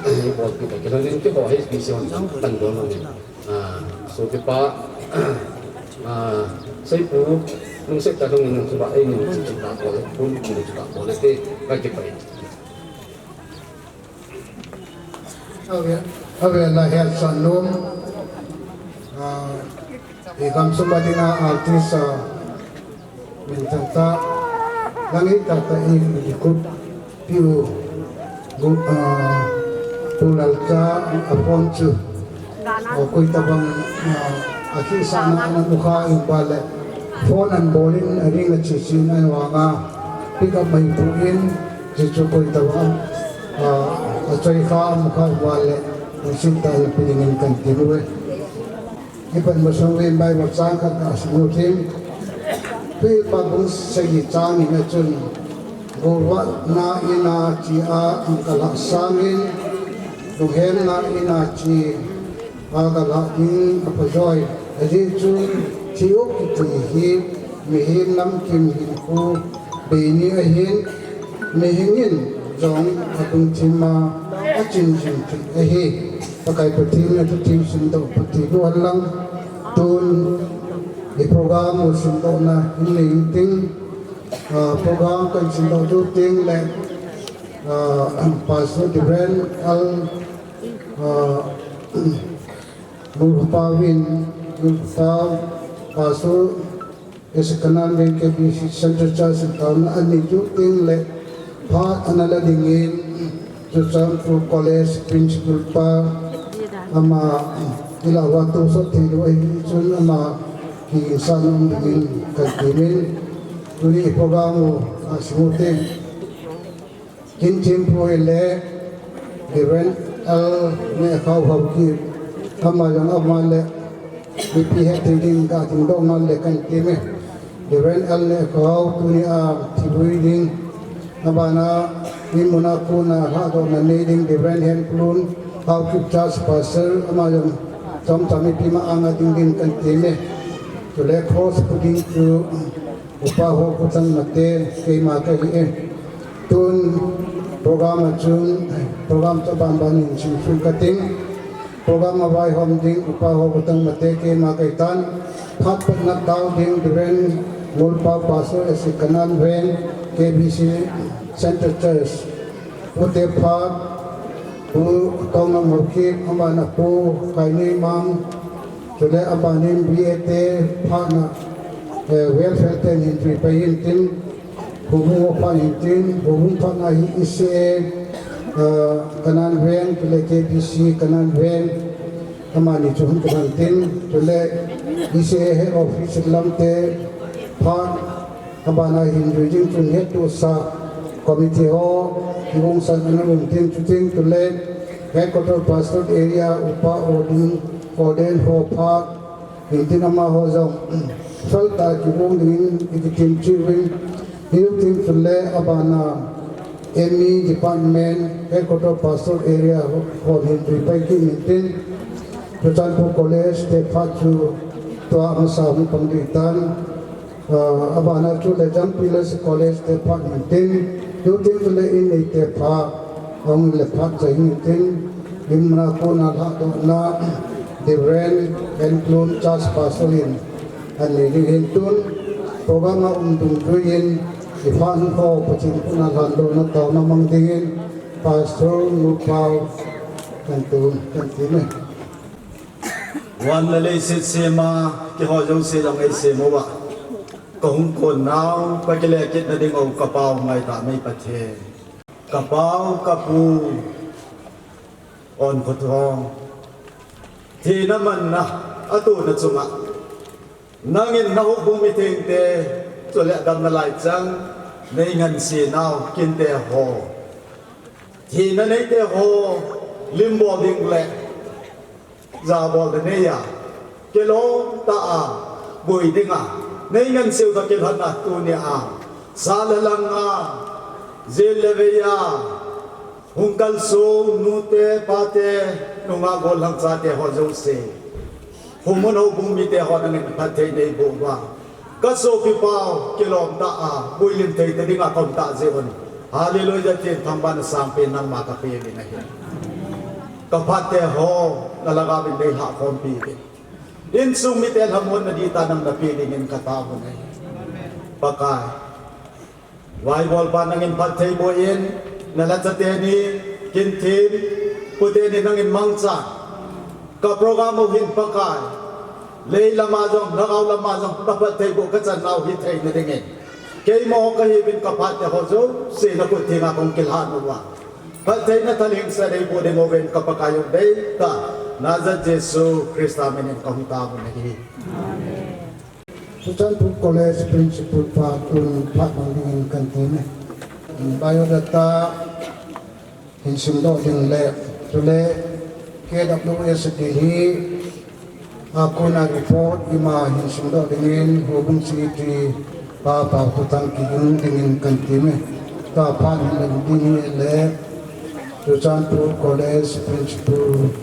i bolpi ta, kei lhon in keiho H P C hon kahin bol nom in. Ah, sopipa, ah, Seipu, Lungset Talhung in nang chu ba, ei, nang chu chu ta bol, pun chu chu ta bol te, ka kipah e. Ave, ave la he san nom. Ah, i gamsung a dinga artist, ah, min thang ta, lang i ta ta i, i kup, Pi u, gu-, ah, Pu Lalcha, a phone chu, ah, koi tabang, ah, a kisa na, na mukha in ba le, phone an bol in, a ring a chi chi na vanga, pick up mai pu in, chi chu koi tabang, ah, a choi kha mukha in ba le, a sin ta na pi ding in kan ti nu e. Ipan masang uvin Bible chang khat ka sim u tin. Philippi bung sagi chang ni na chun, golvahna in a chi a ang kalah sangin, lunghemna in a chi a kalah ding apha joi. Ajeh chu thi u kiti hi mihem namkim hinkho bei ni ahin, mihing in jong alungthim a achin jing thei ahi. Pakai Pathen in athu theng simdoh phat thei boh hen lang. Tun i program u simdohna hin nei intin, ah, program kan simdoh diu teng le, ah, Pastor Reverend Al, ah, Ngulpao in, Ngulpao Pastor Ese kanan ven K B C Central Church in taona anei diu teng le phat ana la dingin, Churachandpur College Principal pa ama ila va tu sot thei lou ahi chun ama hi sa nom dingin kan ti in, tuni program u a sim u teng. Kin Thempu le Reverend L Nehkhao Haokip, ama jong ama le mipi het thei ding ka dingdoh ngal le kan ti e. Reverend L Nehkhao tuni a thivui ding, abana in mun a kon a lhadohna nei ding Reverend Henplun Haokip Church Pastor, ama jong chomcha mipi ma anga ding ding kan ti e. Chule cross pu ding chu Upa ho khotang mate keima kahi e. Tun program a chun, program toh banban in simsut kating. Program a vaihom ding upa ho khotang mate keima kahi tan. Phat patna tao ding Reverend Ngulpao Pastor Ese kanan ven K B C Central Church. Pu te phat, Pu Tongam Haokip, abana Pu Kainei Mang, chule abanin B A te phatna, eh, welfare ten hin tui pai intin, Houbung ho phat hin tin, houbung phatna hi E C A, ah, Kanan Veng, chule K B C Kanan Veng, amani chu hung kipan tin, chule E C A head office lamte phat, abana hin jui ding chun hettohsah committee ho, kigongsan ana um tin, chuting chule headquarter pastor area upa ordain, ordain ho phat, Hintin amaho jong, feltah a kigong dingin, i kitim chiuvin, hiu tin chule abana, M E department, headquarter pastor area, hon hin jui pai kit in tin, Churachandpur College te phat chu, tua masa hung pang ding tan, ah, abana chule Jangpi Lasi College te phat in tin, hiu tin chule in neite phat, hung le phat chai in tin, Limna kona lhahdohna, Reverend Enklun Church Pastor in, anei ding hin tun, program a um dungjuiyin, i phat ho Pathen kona lhandohna taona mang dingin, Pastor Nupao, kan tu, kan ti ne. Van le leiset sema, keiho jouse jong eisem uva. Kahung kon nau, kakile kitna ding u, ka Pau ngaitah mei Pathen. Ka Pau, ka Pu, Onkhothong. Thina manna, atona chunga. Nangin na houbung mithengte, chule adamna lai chang, nei ngansi nau, kinte ho. Thina neite ho, lim bol ding le, ja bol ding neiya. Kilom tah a, boi dinga. Nei ngansiu toh kilhona tunia. Sa le lhanga, jil le veiya. Hung kalsong, nute, pate, nungah gollhang chate ho jouse. Houbung, houbung mite ho nangin phatthei neiboh uva. Ka sopi Pau, kilom tah a, builim thei ta dinga kaum tah jeh un. Hallelujah tin thangvahna sangpen nangma kapeh uvin ahi. Ka phatte ho, na lhagaovin neilhah khompi uvin. Insung mite lhamonna dihtah nang napeh dingin katao uve. Pakai. Vaibolpa nangin phatthei boh in, na lhacha teni, kin thim, pu teni nangin mangcha. Ka program u hin Pakai. Lei lama jong, lhagao lama jong, ka phatthei boh kachan nau hithei na dingin. Keima ho kahiuvin ka phatte ho jouse na khut thenga kong kilhan uva. Phattheina thalheng sa dei boh ding uvin ka Pakai u deitah. Nazareth Jesu Christa minin kahung tao u ahi. Amen. Churachandpur College Principal pa tun phat mang dingin kan ti ne. Biodata hin simdoh ding le, chule K W S D hi a kona report ima hin simdoh dingin, Houbung Secretary pa Pau Thutang kigong dingin kan ti me. Tua phat hin leng ding hile, Churachandpur College Principal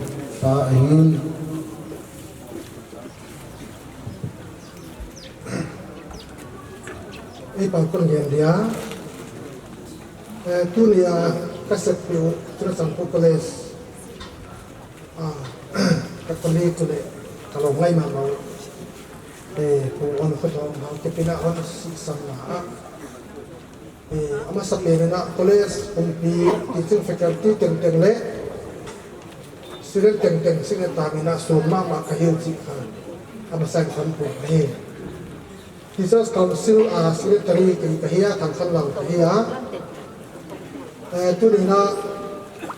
pa ahin, Ei pau kon gen dia. Eh, tunia ka seppeh u Churachandpur College. Ah, ka colleague chule ka lou ngai mama u. Eh, Pu Onkhothong Haokip in ahung seisamna a. Eh, amasapen in a college pumpi, teaching faculty tengteng le student tengteng signet tah in a sum mama kahiu chih kha amasa in kaphongdoh ahi. Teachers Council a secretary kei kahi a, Thangkhanlal kahi a. Eh, tuni in a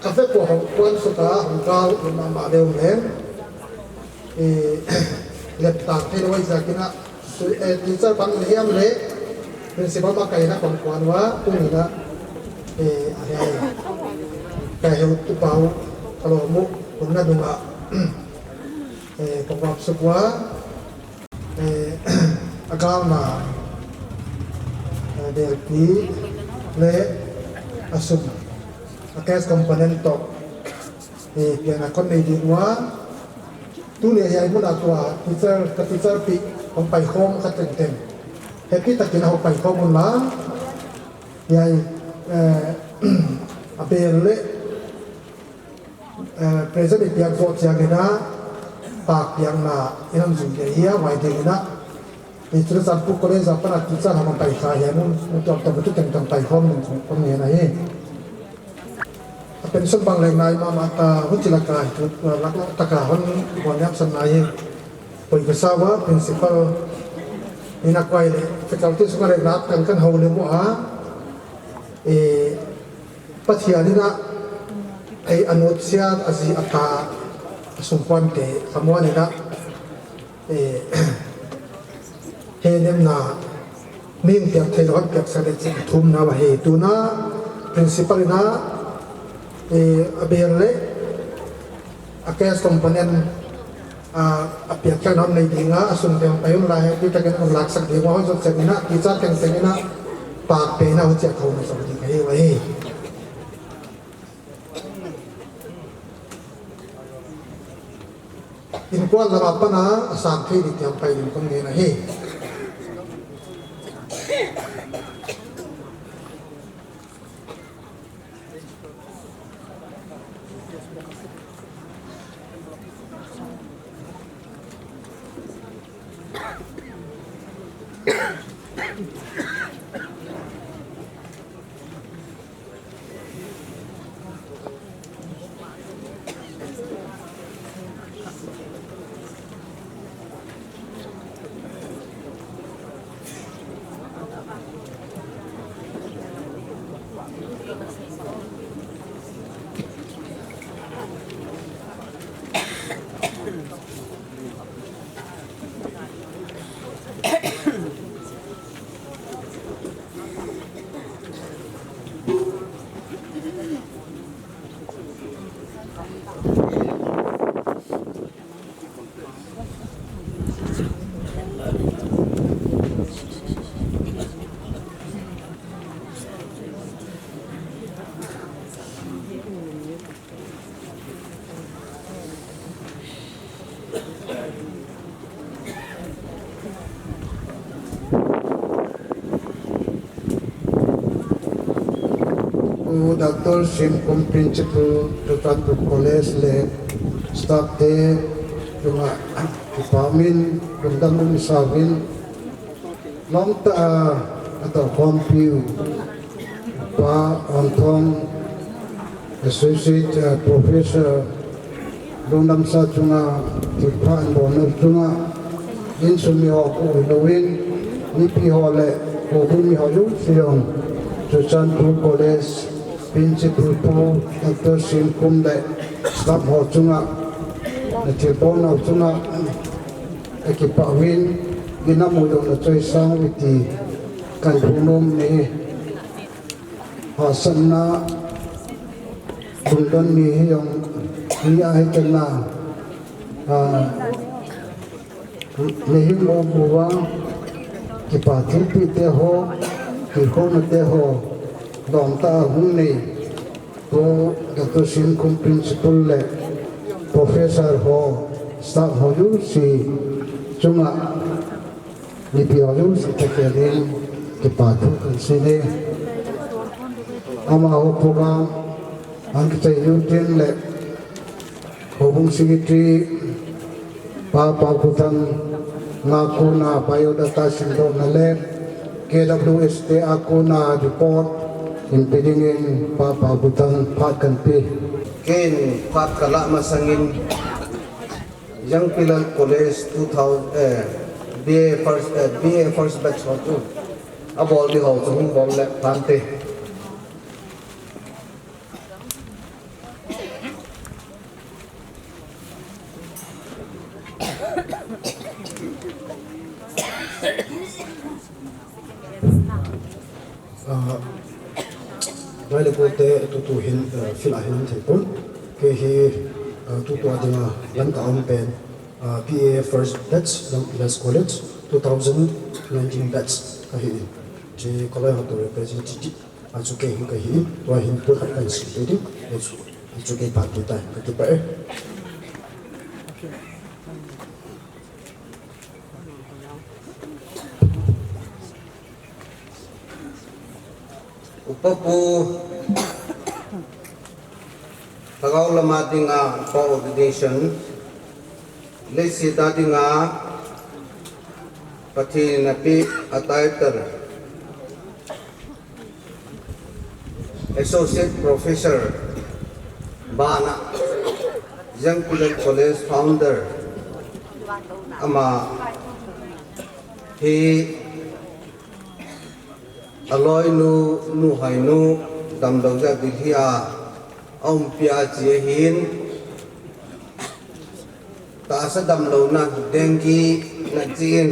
ka vepo hung kuan suta hung kal mama leu le. Eh, leptang thei lou ahi jeh in a Su-, eh, teacher bang le hiam le, principal bang kahi na kong kuan uva, tuni in a, eh, ahi, ahi. Ka heutupa u, ka lom u, hung na dunga, eh, kong vapsuk uva, eh, agalna, eh, delpi, le, asum, a cash component toh, eh, pian a kon nei ding uva, Tuni hiai mun a tua teacher, ka teacher pi hong pai khom kha tengteng. Happy takin a hong pai khom un lang. Hiai, eh, a bel le, eh, present i piak zo chiang in a, tak piakna in hong zui ke hia, huai ding in a. Hi Churachandpur College a pat a teacher hong pai kha hiai mun, mun tuam tuam tu tengteng pai khom ning khom ning ahi. A pension bang leng nai mama ta, huchi laka, lak lak taka hon bon yap san nai. Poi ka sa uva, principal, ina kuai le, faculty sunga le lak kan kan hou le mo a. Eh, Pathian in a, eh, anotsia, aji ata, asungkuan te, kamuan in a, eh, henemna, ming piak thei lou, piak sa le ching thum na va he tu na, principal in a, eh, abel le, a case component, a, apiak khan hom nei ding a, asung ding pai um lai, ti takin um laksak ding a, hoi jot chen in a, teacher teng teng in a, pak pe na ho che khou na sa ding ka hi va hi. Inkuan lama pana, asang thei ding tiang pai ding kon ngen ahi. Pu Doctor Simkhum Principal, Churachandpur College le staff te chunga kipa min lungdam um sa uvin, lom tah a, a tohkhompiu Pa Onthong, Associate, uh, Professor, lungdam sa chunga, thilpha in bol nau chunga, insung mi ho ku hi louvin, mipi ho le, houbung mi ho jouse jong, Churachandpur College Principal Pu Doctor Simkhum le staff ho chunga, na thilbol nau chunga, ka kipa uvin, ina mu jong na choi sang uve ti, kan thu nom ni. Hahsatna, lungdon ni hi jong, ni a hi kena, a, ni hi mo mo va, kipa thilpeh te ho, kikhouna te ho, lom tah a hung nei, Pu Doctor Simkhum Principal le Professor ho, staff ho jouse chunga, mipi ho jouse thakhel in kipa thu kan sei e. Amaho program a kichai u tin le Houbung Secretary Pa Paokhothang a kona biodata simdohna le K W S te a kona report in pe dingin Pa Paokhothang phat kan pe. Ken phat ka lah masangin Young Pilal College two thousand, eh, B A first, eh, B A first batch ho chu abol ding ho chu hung bol le tante. Ah, Bai le ko te tutu hin, ah, field a hin thei pon. Kei hi, ah, tutu a dinga lamkai a um pen, ah, B A first batch, Young Pilal College, two thousand nineteen batch ka hi in. Chi college ho to representative a chu kei hin ka hi in. Tua hin pu khat kan sei ding. Chu, chu kei pa tu ta, ka tu pa e. Upa pu, lhagao lama dinga upa ordination, leiset a dinga Pathen in apeh a title, Associate Professor bana, Young Pilal College founder, ama hi Aloinu, nuhoinu, damlou ja Delhi a aumpi a chi ahin, tahsa damlouna dengue na chi in,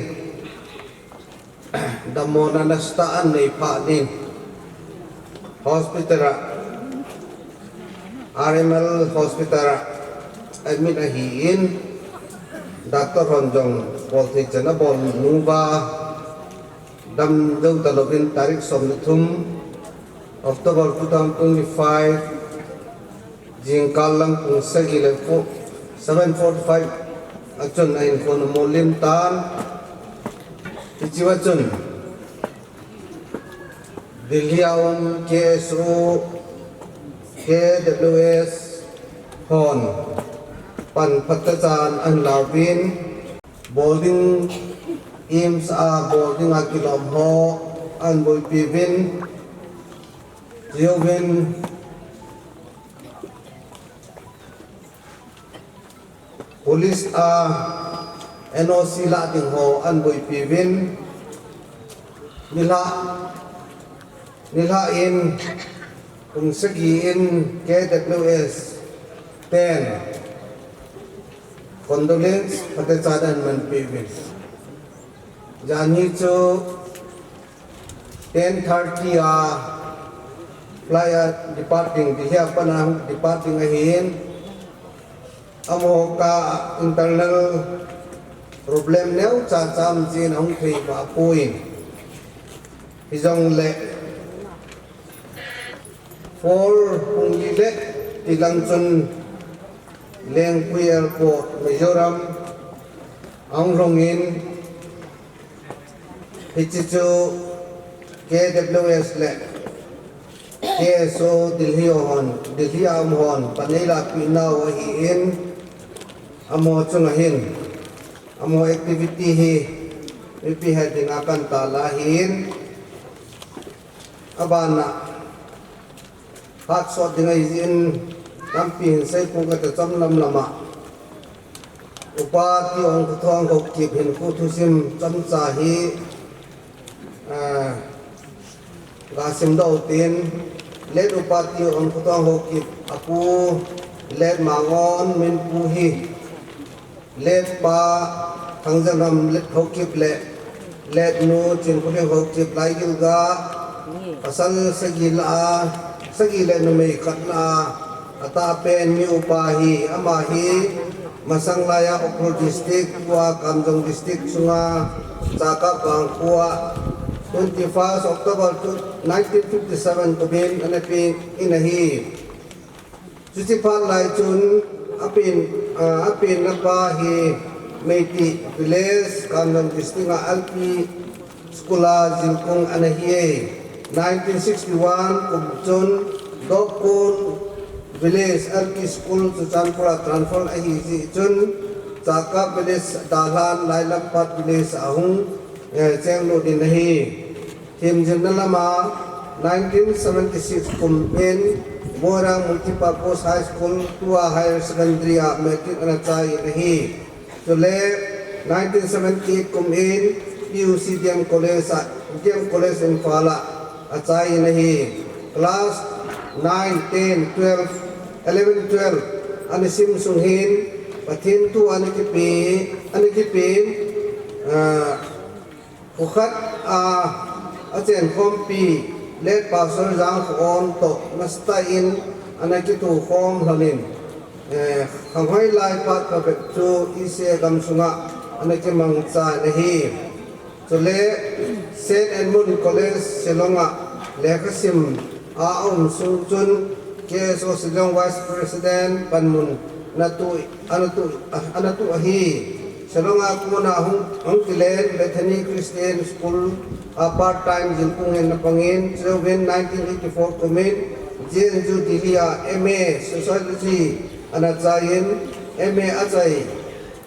damlouna nasatah a anei phat in, hospital a, R M L hospital a admit ahin, doctor hon jong bolthei chan abol nung uva, damlou talouvin tarik som le thum October two thousand twenty-five, jingkah lang pung sagi le fo-, seven forty-five a chun ahinkhon amolim tan. Hichea chun Delhi a um K S O, K W S hon pan phatechan ahin lauvin, boarding, AIIMS a boarding a kilom ho ahin boipi uvin, chiuvin, police a N O C lah ding ho ahin boipi uvin, nilhah, nilhah in, pung sagi in K W S ten condolence phatechan ahin manpi uvin. Janhi chu ten thirty a flight a departing, Delhi a pat a departing ahin, amaho kah internal problem neocha cha um jeh in ahung thei ma pon. Hijongle four pung li le tilang chun Lengpui Airport, Mizoram ahung lhung in, hiche chu K W S le K S O Delhi hon, Delhi a um hon pan eilahpeh nau ahin, amaho chunga hin, amaho activity hi mipi het dinga kahin tala ahin, abana phat sot ding ahi jeh in, tampi hin seipeh kate, chomlam lama Upa T. Ongkhothang Haokip hinkho thusim chomcha hi, ah, gasim doh tin, late Upa T. Ongkhothang Haokip apu, late Mangon Minpu hi, late pa Thangjangham Haokip le late nu Chinkholing Haokip Laigilga, pasal sagi lah a, sagi le numei khat lah a, atahpen mi upa hi, ama hi masang laiya Ukhrul District, tua Kamjong District sunga Chakap Vangkho a twenty-first October nineteen fifty-seven kumin ana pen in ahi. Chuche phat lai chun apen, ah, apenna pa hi Meitei Village, Kamjong District a L P School a jilkung ana hi e. Nineteen sixty-one kum chun Dokkun Village L P School Churachandpur a transfer ahi jeh chun Chakap Village dalhan Lailampat Village ahung, eh, chenglut in ahi. Themjilna lama nineteen seventy-six kumin Moirang Multipurpose High School, tua Higher Secondary a matric ana chai in ahi. Chule nineteen seventy-eight kumin P U C D M College a, D M College Imphal a achai in ahi. Class nine, ten, twelve, eleven, twelve ana sim sung hin Pathen thu ana kipe, ana kipen, ah, Kho khat a, achenkhompi late Pastor Jangkhoon toh nasatah in ana kithokhom lhonin, eh, khanghoi lai phat phabep chu E C A gamsunga ana kimangchan ahi. Chule Saint Edmund College Shillong a lekhasim a aum sung chun K S O Shillong Vice President panmun ana tu, ana tu, ana tu ahi. Shillong a kona hung, hung kilen Bethany Christian School a part-time jilkung in ana pangin, chuin nineteen eighty-four kumin J N U Delhi a M A Sociology ana chaiyin, M A achai,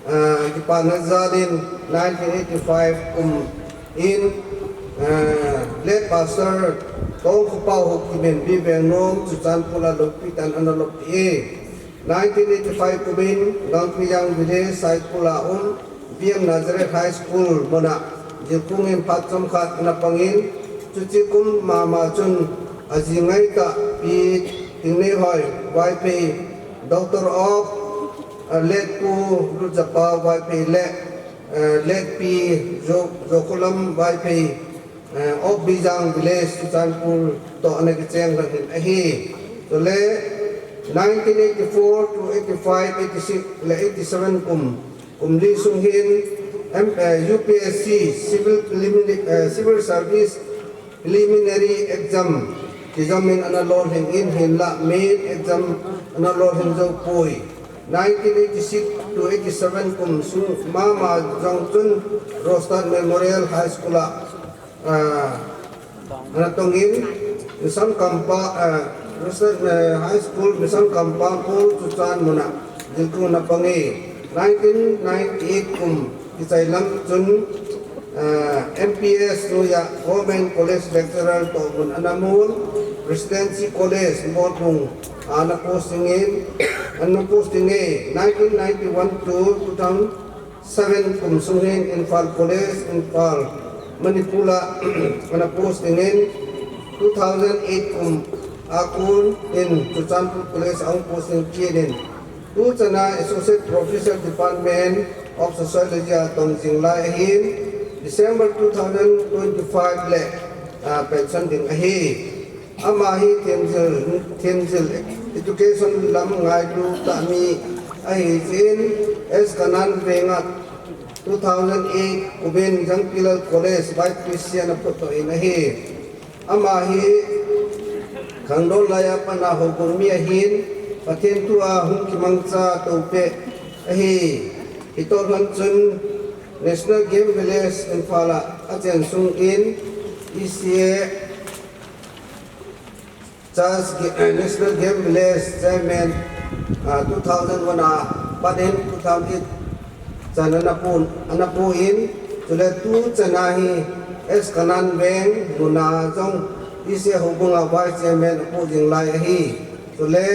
ah, kipana jalin nineteen eighty-five kumin, ah, late Pastor Tongkhopao Haokip in B. Vengnom Churachandpur a lopi tan ana lopi e. Nineteen eighty-five kumin Gangpijang Village Saikul a um B M Nazareth High School muna jilkung in phat chomkhat ana pangin, Chuche kum mama chun aji ngaitah Pi Tingneihoi Vaiphei, daughter of, uh, late Pu Rutjapao Vaiphei le, uh, late Pi Jo-, Jokholam Vaiphei, uh, of Bijang village, Churachandpur toh ana kicheng lhonin ahi. Chule nineteen eighty-four to eighty-five, eighty-six le eighty-seven kum, kum li sung hin M-, eh, U P S C, Civil Preliminary, eh, Civil Service Preliminary Exam kijam in ana lolhing in, hinlah main exam ana lolhing jou poi. Nineteen eighty-six to eighty-seven kum sung mama jong chun Rostad Memorial High School a, ah, ana tong in, Mission Compa-, ah, Mission, eh, High School, Mission Compound, Churachandpur mun a diltung ana pang e. Nineteen ninety-eight kum kichai lam chun, ah, M P S noiya Government College Lecturer toh mun ana mun, Presidency College, Motbung, ah, ana posting in, ana posting e. Nineteen ninety-one to two thousand seven kum sung hin Imphal College, Imphal, Manipur a ana posting in, two thousand eight kum a kon in Churachandpur College a hung posting kit in, tuchan a Associate Professor, Department of Sociology a tong jing lai ahin, December two thousand twenty-five le, ah, pension ding ahi. Ama hi themjil, themjil education lam ngailu tah mi ahi jeh in, S Kanaan Veng a two thousand eight kum in Jangpilal College Vice President ana phutdoh in ahi. Ama hi khangdong lai a pat a houbung mi ahin, Pathen thu a hung kimangcha toupeh ahi. Hitoh lhon chun National Game Village Imphal a achen sung in E C A Church Ga-, eh, National Game Village Chairman, ah, two thousand one a pat in two thousand eight chan ana pu, ana pu in, chule tuchan a hi S Kanaan Veng mun a jong E C A houbung a Vice Chairman apu jing lai ahi. Chule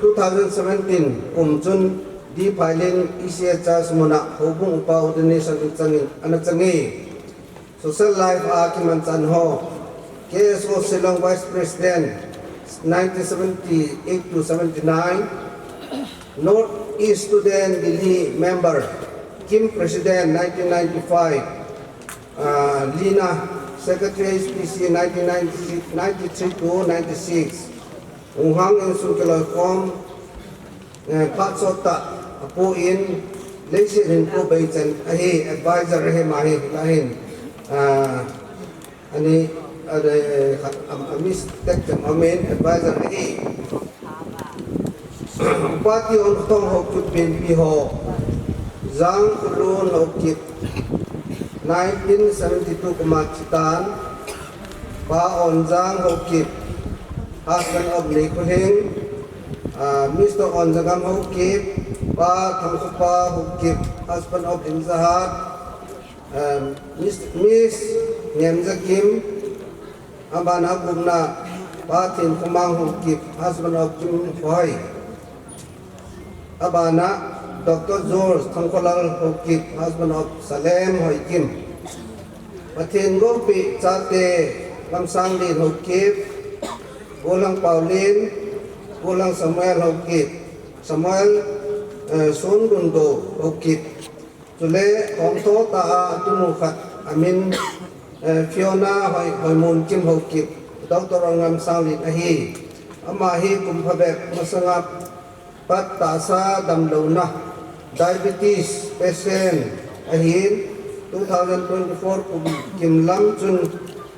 two thousand seventeen kum chun D Phailin E C A Church mun a houbung upa ordination in chang in, ana chang e. Social life a kimanchan ho, K S O Shillong Vice President, nineteen seventy-eight to seventy-nine, North East Student Delhi member, Kim President, nineteen ninety-five, ah, Lina Secretary H P C, nineteen ninety-three to ninety-six, Ung Hang Insung Kiloikhom, eh, phat sot tah apu in, leiset hin pu bei chan ahi, advisor ahi ama hi, lahin, ah, ani, ani, khat, am, a mistake chan amin, advisor ahi. Upa Tiontong Haokip Benpi ho, Jangkhulun Haokip, nineteen seventy-two kum a thi tan, Pa Onjang Haokip, husband of Neikholhing, ah, Mister Onjangam Haokip, Pa Thangkhopa Haokip, husband of Imjahat, ah, Miss, Miss Ngemjakim, abana agupna, Pa Thenkhomang Haokip, husband of Kimhoi. Abana Doctor George Thangkholal Haokip, husband of Salem Hoikim. Pathen golpi chate Lamsanglin Haokip, Golhang Paulin, Golhang Samuel Haokip, Samuel, eh, Songungo Haokip. Chule, hongtho tah a atunu khat amin, eh, Fiona Hoi, Hoimunkim Haokip, Doctor Ongam Sanglin ahi. Ama hi kum phabep masanga pat tahsa damlouna, diabetes patient ahin, two thousand twenty-four kum kim lam chun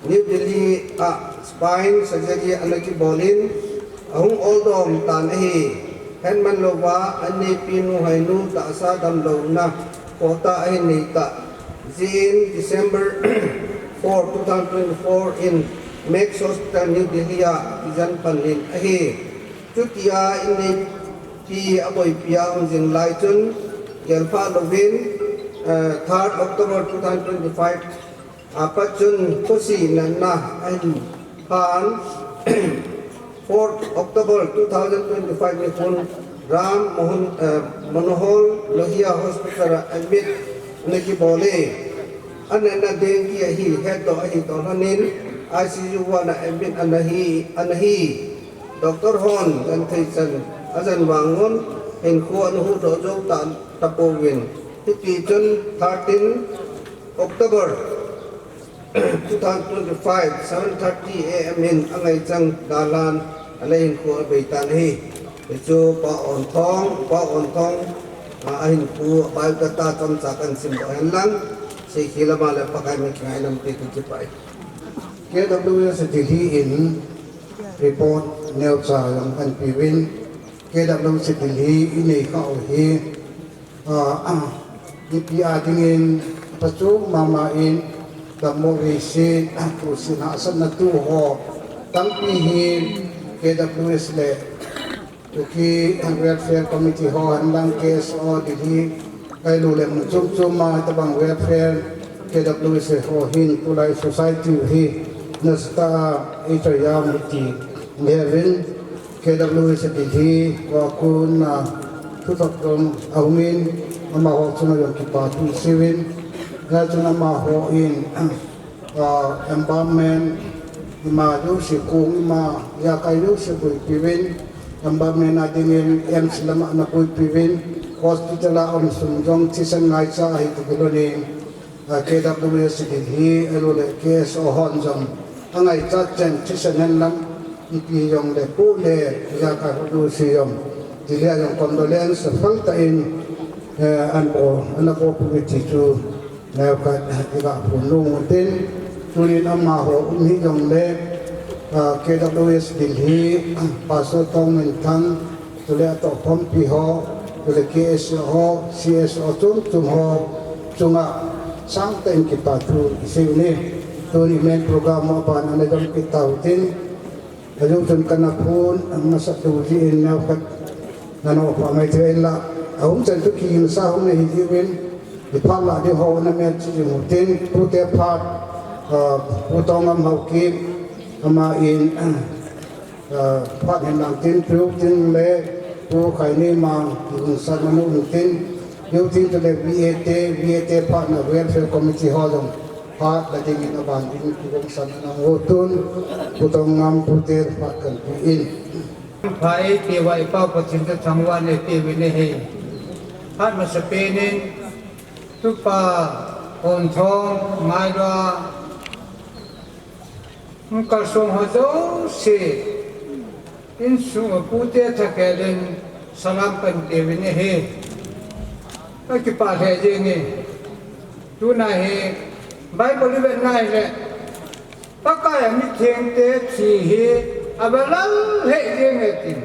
New Delhi a spine surgery ana kibol in, ahung oldom tan ahi. Hetman louva, aneipi nu Hoinu tahsa damlouna quota ahin nei tah jeh in December four, two thousand twenty-four in Max Hospital New Delhi a kijen pan in ahi. Chutia inneipi aboipi a um jing lai chun gelphah louvin, eh, third October two thousand twenty-five a pat chun khosi natna ahin phan. Fourth October two thousand twenty-five nikhon Ram Mohan, eh, Manohar Lohia Hospital a admit ana kibol e. Anatna dengue ahi, hetdoh ahi toh lhonin, I C U ward a admit ana hi, ana hi. Doctor hon genthei chan ajan vangun, hinkho ana huhdoh jou ta, tapouvin. Hitichun thirteen October two thousand twenty-five, seven thirty A M in angaichang dalhan, alei hinkho abeitan ahi. Hichu Pa Onthong, Pa Onthong, a, ahinkho, biodata chomcha kahin simdoh henlang, seikhel lama le Pakai min kingaidam te kakipah e. K W S Delhi in report neocha jong kahin peuvin, K W S Delhi inei khah u hi, ah, ah, mipi a dingin phachuh mama in, dammo veise, ah, tusin hahsatna thu ho tampi hi K W S le Kuki Welfare Committee ho, henlang K S O Delhi, kailu le mun chom chom a, hitabang welfare, K W S ho hin tulai society hi nasatah a eichoi jam u ti nge uvin, K W S Delhi, Wakun a thuthot jong ahungin, amaho chunga jong kipathu iseiyuvin, hijeh chun amaho in, ah, embalmment, ima jouse kong ima, ijakai jouse boipiuvin, embalmment a dingin M C lama ana boipiuvin, hospital a um sum jong thisan ngaicha ahi ti kilhonin, ah, K W S Delhi, ahilou le K S O hon jong angaichat chan thisan henlang, ipi jong le pu le ijakai ho jouse jong, Delhi a jong condolence aphal tah in, eh, ana bol, ana bolpeh uve ti chu, neokhat iga phongdoh u hitin, tunin amaho um hijongle, ah, K W S Delhi, Pastor Tongminthang, chule atohkhompi ho, chule K S O ho, C S O chom chom ho chunga sangtah in kipathu iseiyu ni. Tuni main program ho abana ana jom kit tau hitin, ajou chun kana phone, amasa tu ji in neokhat nano pha mai thei la. Ahung chan chu kihilsa hung nahi jiuvin, iphat lah ding ho ana melchih jing u hitin, tute phat, ah, Pu Tongngam Haokip, ama in, ah, phat henlang tin, Pu Tin le Pu Khainimang, kihilsa nano hitin, Pu Tin chule V A te, V A te phat na Welfare Committee ho jong phat la dingin aban ding kigongsan ana ngotun, Pu Tongngam Pu te phat kahin pe in. Pha eipeuva i Pau Pathen chu thangvah in eipeuvin ahi. Phat masapen in, tupa Onthong ngailua, kalsong ho jouse, insung a pute thakhel in salam kahin peuvin ahi. Kakipah lheh jenge. Tuna hi Bible i vet nai le, Pakai a mithengte thi hi avalal lheh jenge tin.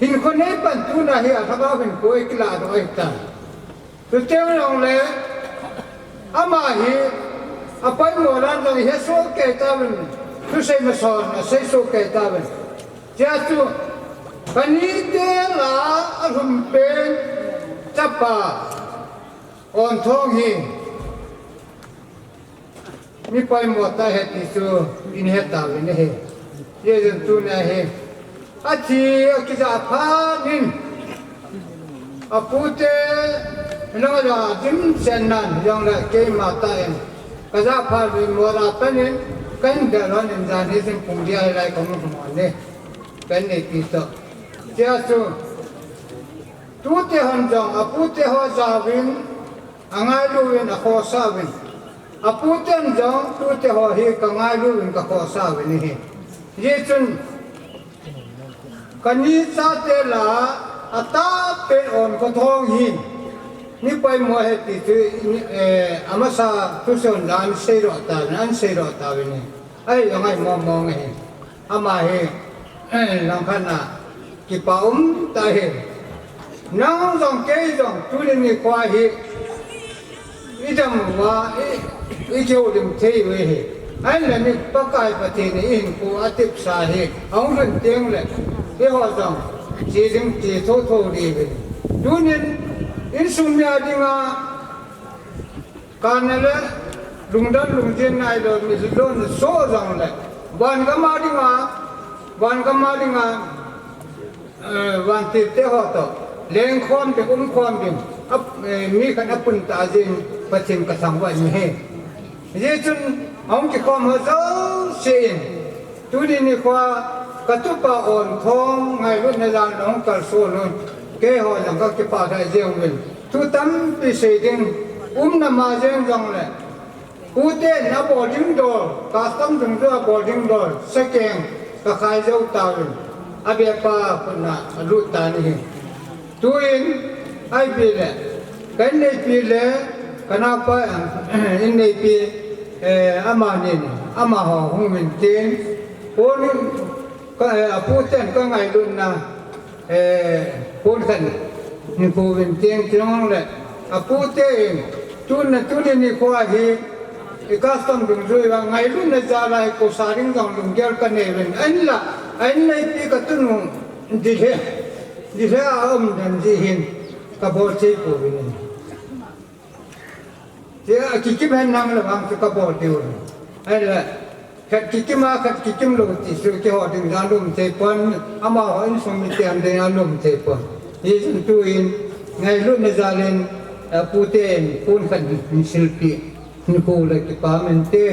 Hinkho neipan tuna hi alhagao hinkho i kilahdoh ahitai. Chuteng jongle, ama hi apoimo dan jong ihet soh kei tauvin, thusei masa hon asei soh kei tauvin. Chea chu, kanite lah a alhum pen chapa Onthong hi mi poimo tah ahi ti chu ihin he tauvin ahi. Hijeh chun tuni hi athi akijah phat in, apute nang a dimset nan jongle keima tah in kajah phat uvin, mola pan in kahin bel lhon in, jan hi jingkah dia hilai kahung lhung u ahi. Kahin neipi toh, chea chu, tute hon jong apute ho jaovin, angailu uvin, akhohsah uvin. Aputen jong tute ho hi kangailu uvin, kakhohsah uvin ahi. Hijeh chun kani chate lah a atahpen Onthong hi mi poimo ahi ti chu, eh, amasa thusoh in la ahin seidoh tauvin, ahin seidoh tauvin ahi. Ahi jong ahi mong mong ahi. Ama hi, eh, langkhat a kipah um tah ahi. Nang jong kei jong tuni nikho hi idam uva, i, ikihoulim thei u ahi. Ahinla mi Pakai Pathen in ihinkho atepsa hi ahung lhun tengle, eiho jong che ding che thotho diuvin. Tunin insung mi a dinga kanna le lungdon lungjen nailou, mi lhilou naso jongle, van gam a dinga, van gam a dinga, eh, vantil te ho toh lengkhom ding, umkhom ding, ap-, eh, mi khat apun tah jeh in Pathen kathangvah in ahi. Hijeh chun ahung kikhom ho jouse in, tuni nikho a katupa Onthong ngailutna jal in ahung kalson un, keiho jong kakipah lheh jeng uvin. Thu tampi sei ding um nama jeng jongle, Pu ten abol ding dol, custom dungjui a bol ding dol, sakeng kakhai jou tauvin, abepa khut na alut tan ahi. Tuin, ahi pile, ka inneipi le, ka naopa, inneipi, eh, amanin, amaho hung uvin tin, pon, ka, eh, apu ten ka ngailutna, eh, pon khat in ko uvin tin, tin le, apu ten, tun na tuni nikho hi, i custom dungjui a ngailutna jal a hi kosa ding jong lunggel ka nei uvin. Ahinla, a inneipi ka tunu, Delhi, Delhi a um dan jeh hin, ka bol thei pouvin. Tia kikim hen nang le vang chu ka bol diu. Ahile, khat kikim a, khat kikim lou ti chu keiho ding jong lum thei pon, amaho insung mite ding jong lum thei pon. Hijeh chun tuin, ngailutna jal in, eh, pu ten, pon khat hin silpeh, hin ko le kipa um inte.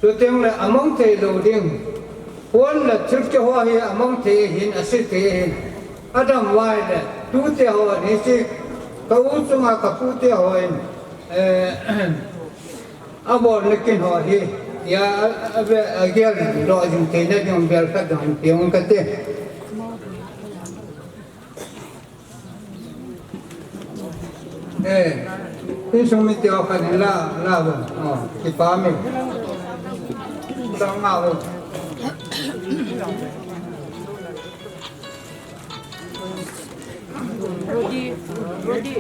Chuteng le amang thei lou ding. Pon le thil keiho hi amang thei ahin, ase thei ahin. Adam vai le, tute ho ni si, ka u chunga ka pute hon, eh, abol le kin ho hi, tia, a, a, ve, agel doh jing theina ding bel khat dong pe ung kate. Eh, insung mite ho khat in la, la vo. Oh, kipa um e. Sang ma vo. Rodi, Rodi.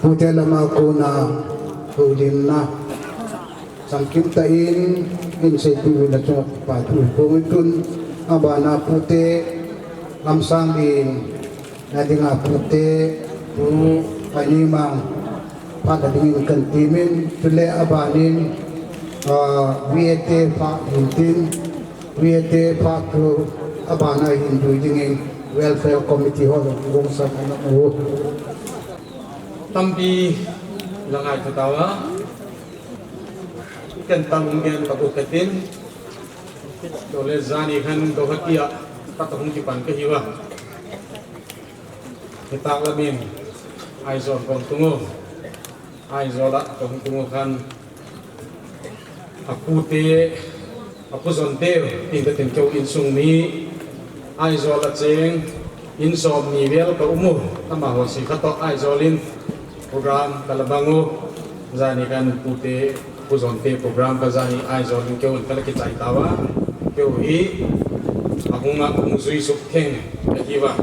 Pute lama kona houlimna. Samkim tah in, in seipi uvin na chunga pa thu kong in tun, abana pute lamsang in, na dinga pute tu pani mang phat a dingin kan timin, chule abanin, ah, V A te phat hin tin, V A te phat tu abana hin dui dingin Welfare Committee ho jong gongsan ana u. Tampi la ngai tha tauva. Ken tam hung gen ta bou ka tin. Chule jani khan Guwahati a pat a hung kipan ka hiuva. Hitak lamin Aizawl kong tung u. Aizawl a kong tung u khan. Apute, apu Jonte, tin ka tin keu insung mi, Aizawl a cheng, in som ni vel ka um u, amaho si khat toh Aizawl in program ka la bang u, jani khan pute, apu Jonte program ka jani Aizawl in keu in ka la kichai tauva, keu hi, ahung a hung jui suk theng ka hiuva.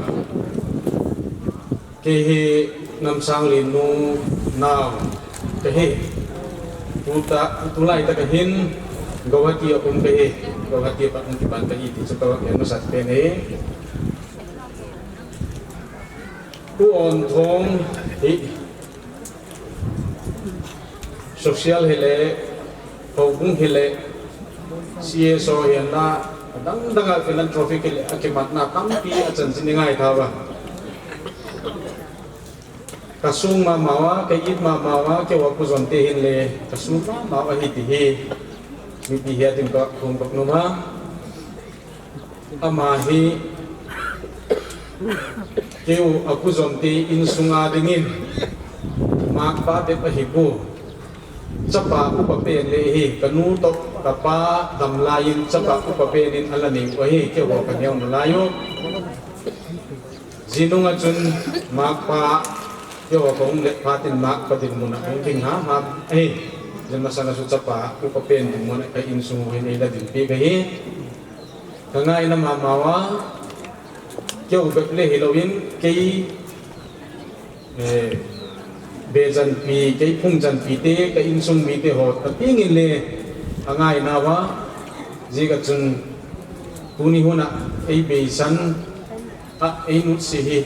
Kei hi Namsanglen nu nao ka hi. Tuta, tulai tah a hin Guwahati a um ka hi. Guwahati a pat hung kipan ka hi ti chu ka va gen masat pen e. U Onthong hi social hile, houbung hile, C S O hile, adang dang a philanthropic hile, akimatna tampi achanchin i ngai tauva. Ka sung mama uva, ka it mama uva, kei u apu Jonte hin le, ka sung mama uva hi ti hi, mipi hi atin ka khum bak nom a. Ama hi, kei u apu Jonte insung a dingin, makpa bep ahi poi. Chapa upa pen le hi, ka nu toh, ka pa dam lai in, chapa upa pen in ala nei u ahi, kei u ka neo nalai u. Jinung a chun makpa, kei u ka hung let phat in makpa dinmun a hung ding ham ham ahi. Jin masang a chu chapa upa pen dinmun a ka insung u hin ei la dinpi ka hi. Ka ngaina mama uva, kei u bep le hilou in, kei, eh, be janpi, kei phung janpi te, ka insung mite ho, ka dingin le, angaina uva, jeh a chun, tuni hun a, ei beisan, a, ei nutsi hi,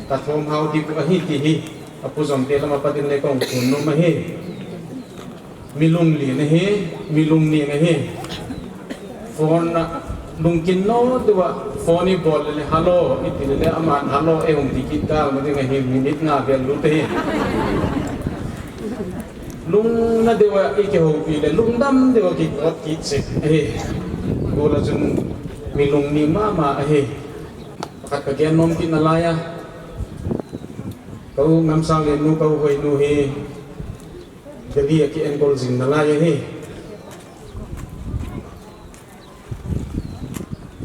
ka thom hao ti ku ahi ti hi, apu Jonte lama pat in le kong kun nom ahi. Mi lunglen ahi, mi lungning ahi. Phone na lungkin no tua phone ibol le hello iti le aman hello e hung ti kit kal ma ding ahi minute nga vel lut ahi. Lungna deuva ikihoupi le lungdam deuva kikot kit sek ahi. Kula chun mi lungni mama ahi. Pakhat ka gen nom kit nalai a. Ka u Ngamsanglen nu, ka u Hoinu hi Delhi a ki enkol jing nalai ahi.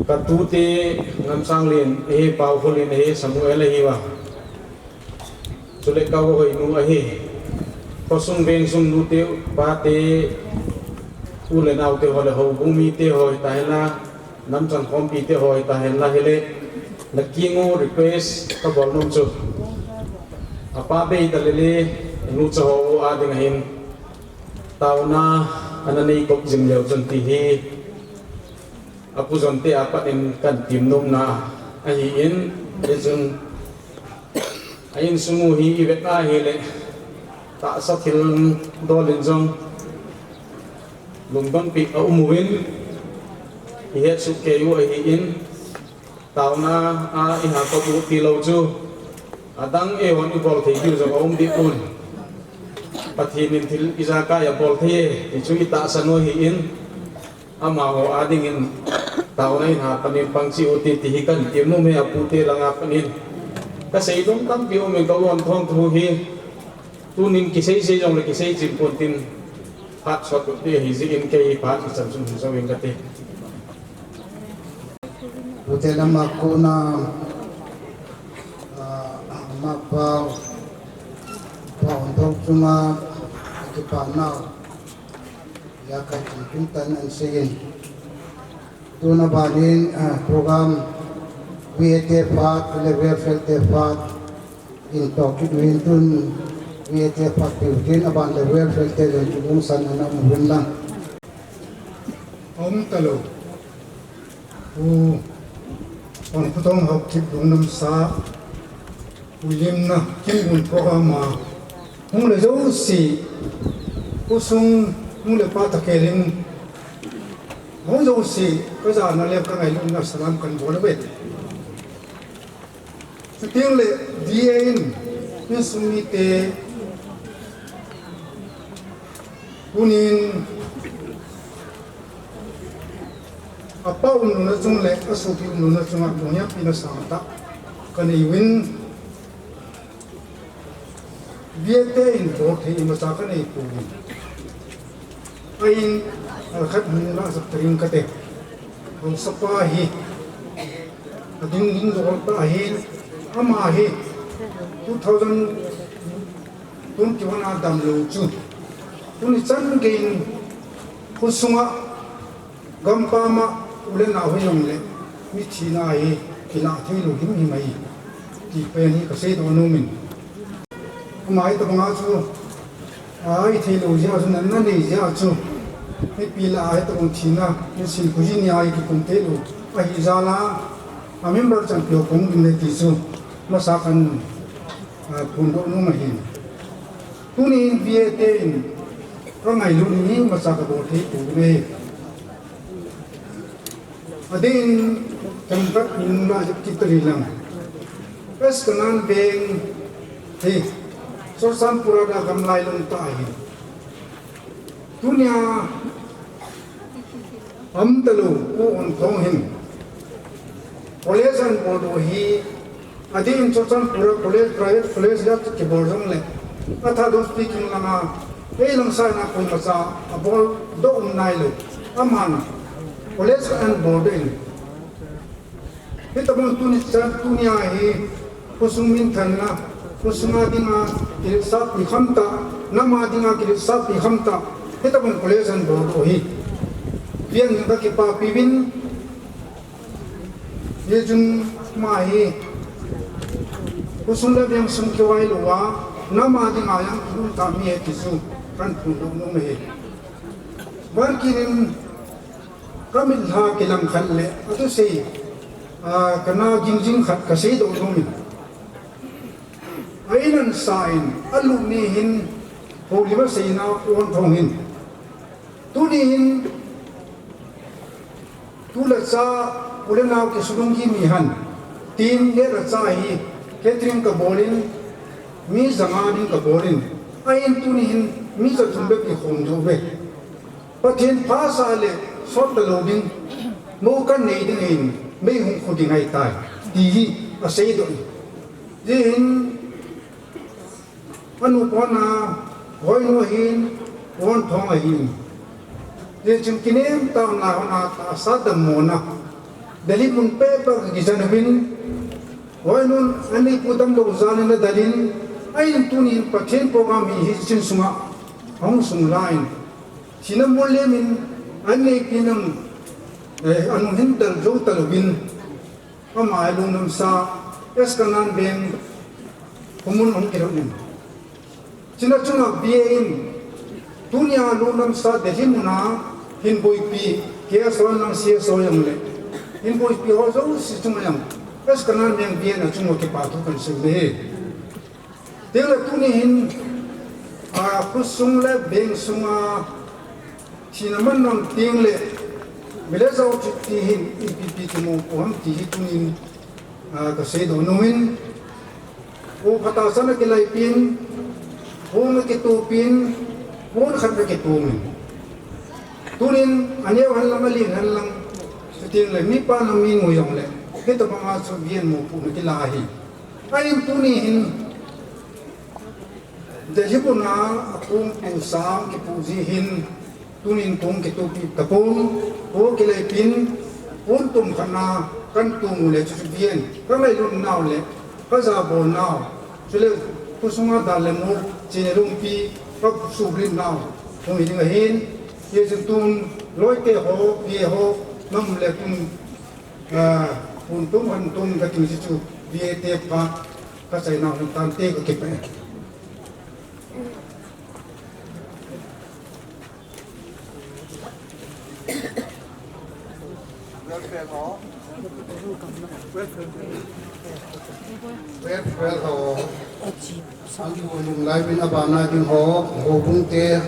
Ka tute Ngamsanglen ahi, Paukholen ahi, Samuel ahi uva. Chule ka u Hoinu ahi. Khosung vengsung nute, pate, u le naote ho le houbung mite ho hita henla, namchang khompi te ho hita henla hile, na kingu request ka bol nom chu. Apa bei ta lele, nu cha ho u a ding ahin, taona ana nei kop jing leu chun ti hi, apu John te apat in kan tim nom na ahi in, le chun a insung u hi i vet a hile, tahsa thil dol in jong, lungdon pi a um uvin, i het suk kei u ahi in, taona a i ha kop u ti lou chu, adang e hon i bol thei diu jong a um di un. Pathen in thil ijakai a bol thei e, ti chu i tahsan u ahi in, amaho a ding in, taona in ha panin pang chi u ti, ti hi kan tim nom e apu te langa panin. Ka sei dong tampi um in ka u Onthong thu hi, tunin kisei sei jong le kisei chin pon tin, phat sot u ti ahi jeh in kei phat i chan chun hi jong in ka ti. Ute lama kona, ah, ama pa, pa Onthong chunga, kipana, ya ka chin kin tan an sei in. Tuna banin, ah, program V A te phat, le welfare te phat, in to kit uvin tun, V A te phat piu tin, aban le welfare te le kibung san ana um uvin lang. Om talo. U, Ongkhuthong Haokip lungdam sa. U limna, kin un ko ama. Hung le jouse. U sung, hung le pa ta ke lim. Hung jouse, ka jana le ka ngailutna salam kan bol uve. Chuteng le, V A in, insung mite, tunin, apa umlouna chung le, asopi umlouna chunga, lungheppina sangtah, ka nei uvin, V A te in bol thei imacha ka nei pouvin. Ahin, alkhat hung la sak taring kate. Haosapa hi. Ading ding dol ta ahin. Ama hi. Two thousand twenty-one a damlou chu. Tuni chan geiyin. Khosunga. Gampam a u le nao hijongle, mi thina hi, kila thei lou himhim ahi, ti pen hi ka seidoh nom in. Ama hitobang a chu, a, i thei lou jeh a chu, natna nei jeh a chu, mipi lah a hitobang thina, insung khojin nia hi kikum thei lou, ahi jal a, a member chanpi ho kong ding le ti chu, masa kan, a, phondoh nom ahi. Tunin V A te in, ka ngailut ni imacha ka bol thei pouve. Adeh in, themkhat in la jep kit tari lang. West Kanan Bank hi, Churachandpur a da gam lailung ta ahi. Tunia, Am talou, Pu Onthong hin. College ahin boldoh hi, adeh in Churachandpur a college, private college a kibol jongle, athah dong speaking langa, ei lang sanga koimacha aboldoh um nailou. Aman, college ahin boldoh in. Hitobang tuni chan, tunia hi, khosung minthanna, khosunga dinga kiletsahpi khamtah, nama dinga kiletsahpi khamtah, hitobang college ahin boldoh hi. Pian ka kipapi uvin, hichun ama hi, khosung le veng sung kivai louva, nama dinga jong kilungtah mi ahi ti chu, kahin phondoh nom ahi. Ban kit in, Ka mitlha kilang khat le, athusei, a, kana gingjing khat ka seidoh nom in. A in ahin sa in, alut ni hin, houlim aseina, Pu Onthong hin. Tuni hin, Tule cha, ule nao kisulunggim hihen, tin le le cha hi, catering kabolin, mi janga ding kabolin, ahin tuni hin, mi jathum bep kikhom diu ve. Pathen phasah le, sot talou ding, mo kanei ding ahin, mei hung khu ding ahitai, ti hi, aseidoh in. Hijeh hin, Anu pona, hoinu ahin, pon thong ahin. Jeh chun kinem tah na hona tahsa dammona. Delhi mun pepa kijan uvin. Hoinun, ani pu damlou jalin adalin. Ahin tunin Pathen program hi, hi chin sunga. Ahung sung lain. Sina mulemin, ani pinam, eh, anu hin dal jou talouvin. Ama lungnamsa, S. Kanan Veng, khomun ahung kilhut in. Chuna chunga V A in, tunia lungnamsa Delhi muna, hin boipi, K S O lang C S O jong le. Hin boipi ho jouse chunga jong. S. Kanan Veng V A na chunga kipa thu kahin sei uve. Teng le tuni hin, a, khosung le veng sunga, thina man nam teng le, mi le jau chu ti hin, ipi pi kimu po ham ti hi tunin, a, kasei doh nom in, u phatah chan a kilaipin, u na kitupin, u na khat na kitupin. Tunin, aneo hen lang, alen hen lang, chuteng le, mipa na mi ngui jong le, hitabanga chu V A in mopohna kila ahi. Ahin tuni hin, Delhi muna akong pu sang kipu ji hin, tunin kong kitupi tapon, kong kilaipin, pon tum khat na kan tum le chu V A in, kangailut nau le, kajabol nau, chule, khosunga dal le mol, chine lungpi, kasubrit nau, hung hi ding ahin, hijeh chun tun, loite ho, V A ho, nam le tun, Ah, pon tum, han tum kati chu, V A te pha, kachaina hung tante kakipah e. Welfare ho. Welfare ho. Ang lunglai uvin abana ding ho, houbung te,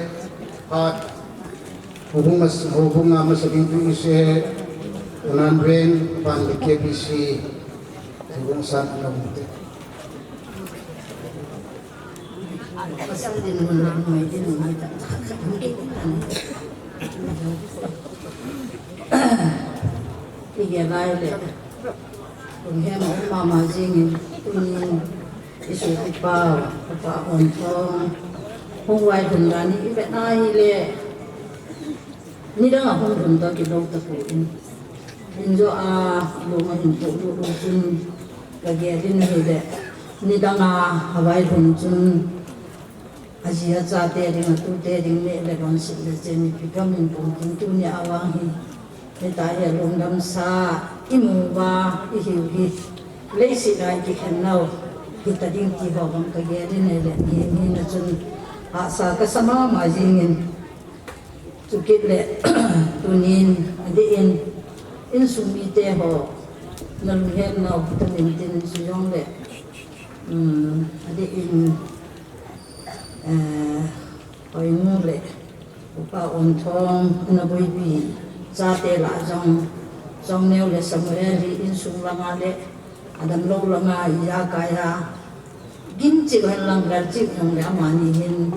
hat, houbung mas-, houbung a masa ding tu ise, Kanan Veng, ban le K B C, houbung san ana um te. Ige lai le. Lunghem a um mama jingin, tunin, isopipa, Papa Onthong, hung vailhun dan hi ivet na hile, nidang a hung lhun toh kilou tapon. Injo a, lung a hin poh lulu chun, kagel in ahile, nidang a, availhun chun, Aji achate ding, atute ding, neh le don, sih le chen, ipi gam in pung ding, tunia vang hi. Hitia hi alungdamsa, imu uva, ihiu hi. Leiset a ikikhen nau, hita ding ti ho bang kagel in ahile, hi, hina chun, hahsa kasa mama jingin. Chukit le, tunin, adeh in, insung mite ho, nalunghem nau, hita ding tin, chu jong le, um, adeh in, Eh, Hoinu le, Upa Onthong, ana boipi, chate lah jong, Chongneo le Samuel hi insung langa le, adamlou langa, ijakai a, gim cheh hen lang, gal cheh jong le, amani hin,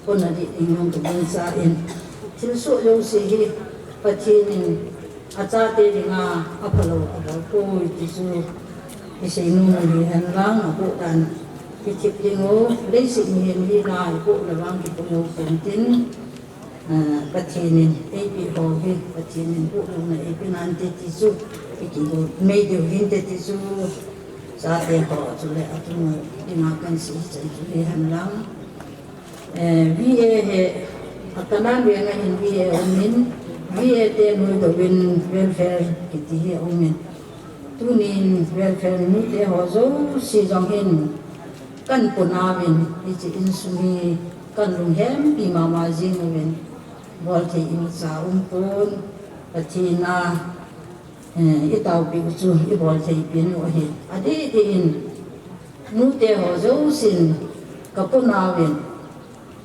kona dih ding jong kagingcha in, thilsoh jouse hi, Pathen in, Achate dinga aphalou abol poi ti chu isei nom u hihen lang, aboh dan kithip ding u, leiset mihem hina iboh le vang kipoh jou pen tin, ah, Pathen in eipeh ho hi, Pathen in boh louna eipeh nante ti chu, ikigel mei diu hinte ti chu, chate ho chule atu dinga kahin sei chan chu hihen lang. Eh, V A hi, a Kanan Veng a hin V A um in, V A te nuidoh uvin welfare kiti hi aum in. Tunin welfare mite ho jouse jong hin kahin puna uvin, hiche insung hi kahin lunghempi mama jing uvin. Bolthei imacha umpon, Pathen a, eh, itaopiu chu ibol thei pen u ahi. Adeh deh in, nute ho jousen kapuna uvin,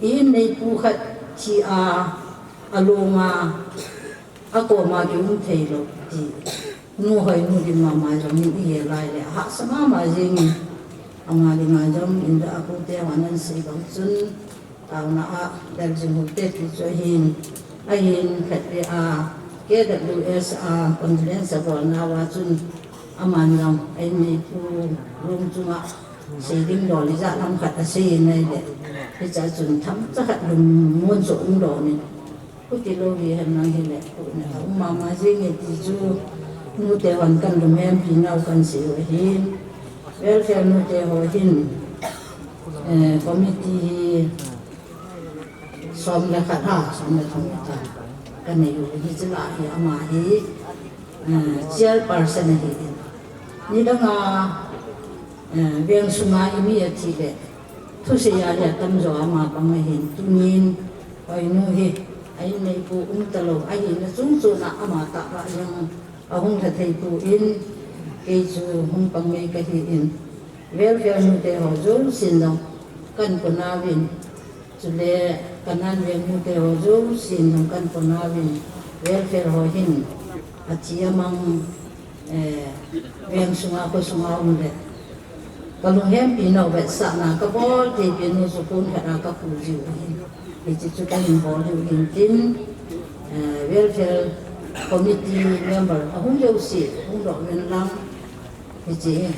i-in neipu khat thi a, along a, akoma kium theilou. ti, nu hoi nu ding mama jong in i he lai le, ahahsa mama jing in, ama dinga jong in da a pu te hon an sei bang chun, taona a del jing u te ti chu ahin, ahin khat ve a, K W S a condolence a bol na uva chun, aman jong, ei mei pu lung chunga, sei ding dol ijat lam khat a sei in ai le, hicha chun tham cha khat lung mun chu um dol in, Khuti lou hi hen lang hile, khuti na um mama jing e ti chu, nute hon kan lunghem pi nau kan sei u ahin, welfare nute ho hin, eh, committee hi som le khat ha, som le thum ta, kan nei u hi chu la hi ama hi, eh, chairperson ahi in. Ni dang a, eh, veng sunga i mi a thi le, thusei a le tam jo ama pang ahin, tunin, Hoinu hi, a in nei pu um talou, ahin a chung chun a ama tah a jong a hung lha thei pu in, kei chu hung pang mei ka hi in, welfare nute ho jousen jong kan pona uvin, chule Kanan veng nute ho jousen jong kan pona uvin, welfare ho hin a thi a mang, eh, veng sunga, kho sunga um le, ka lunghem pi nau vetsahna ka bol thei pi nu chu kun khat a ka pu jiu ahin. Hichi chu ka hin bol jiu ahin tin, eh, welfare committee member a hung jouse, hung doh uvin lang. Hichi,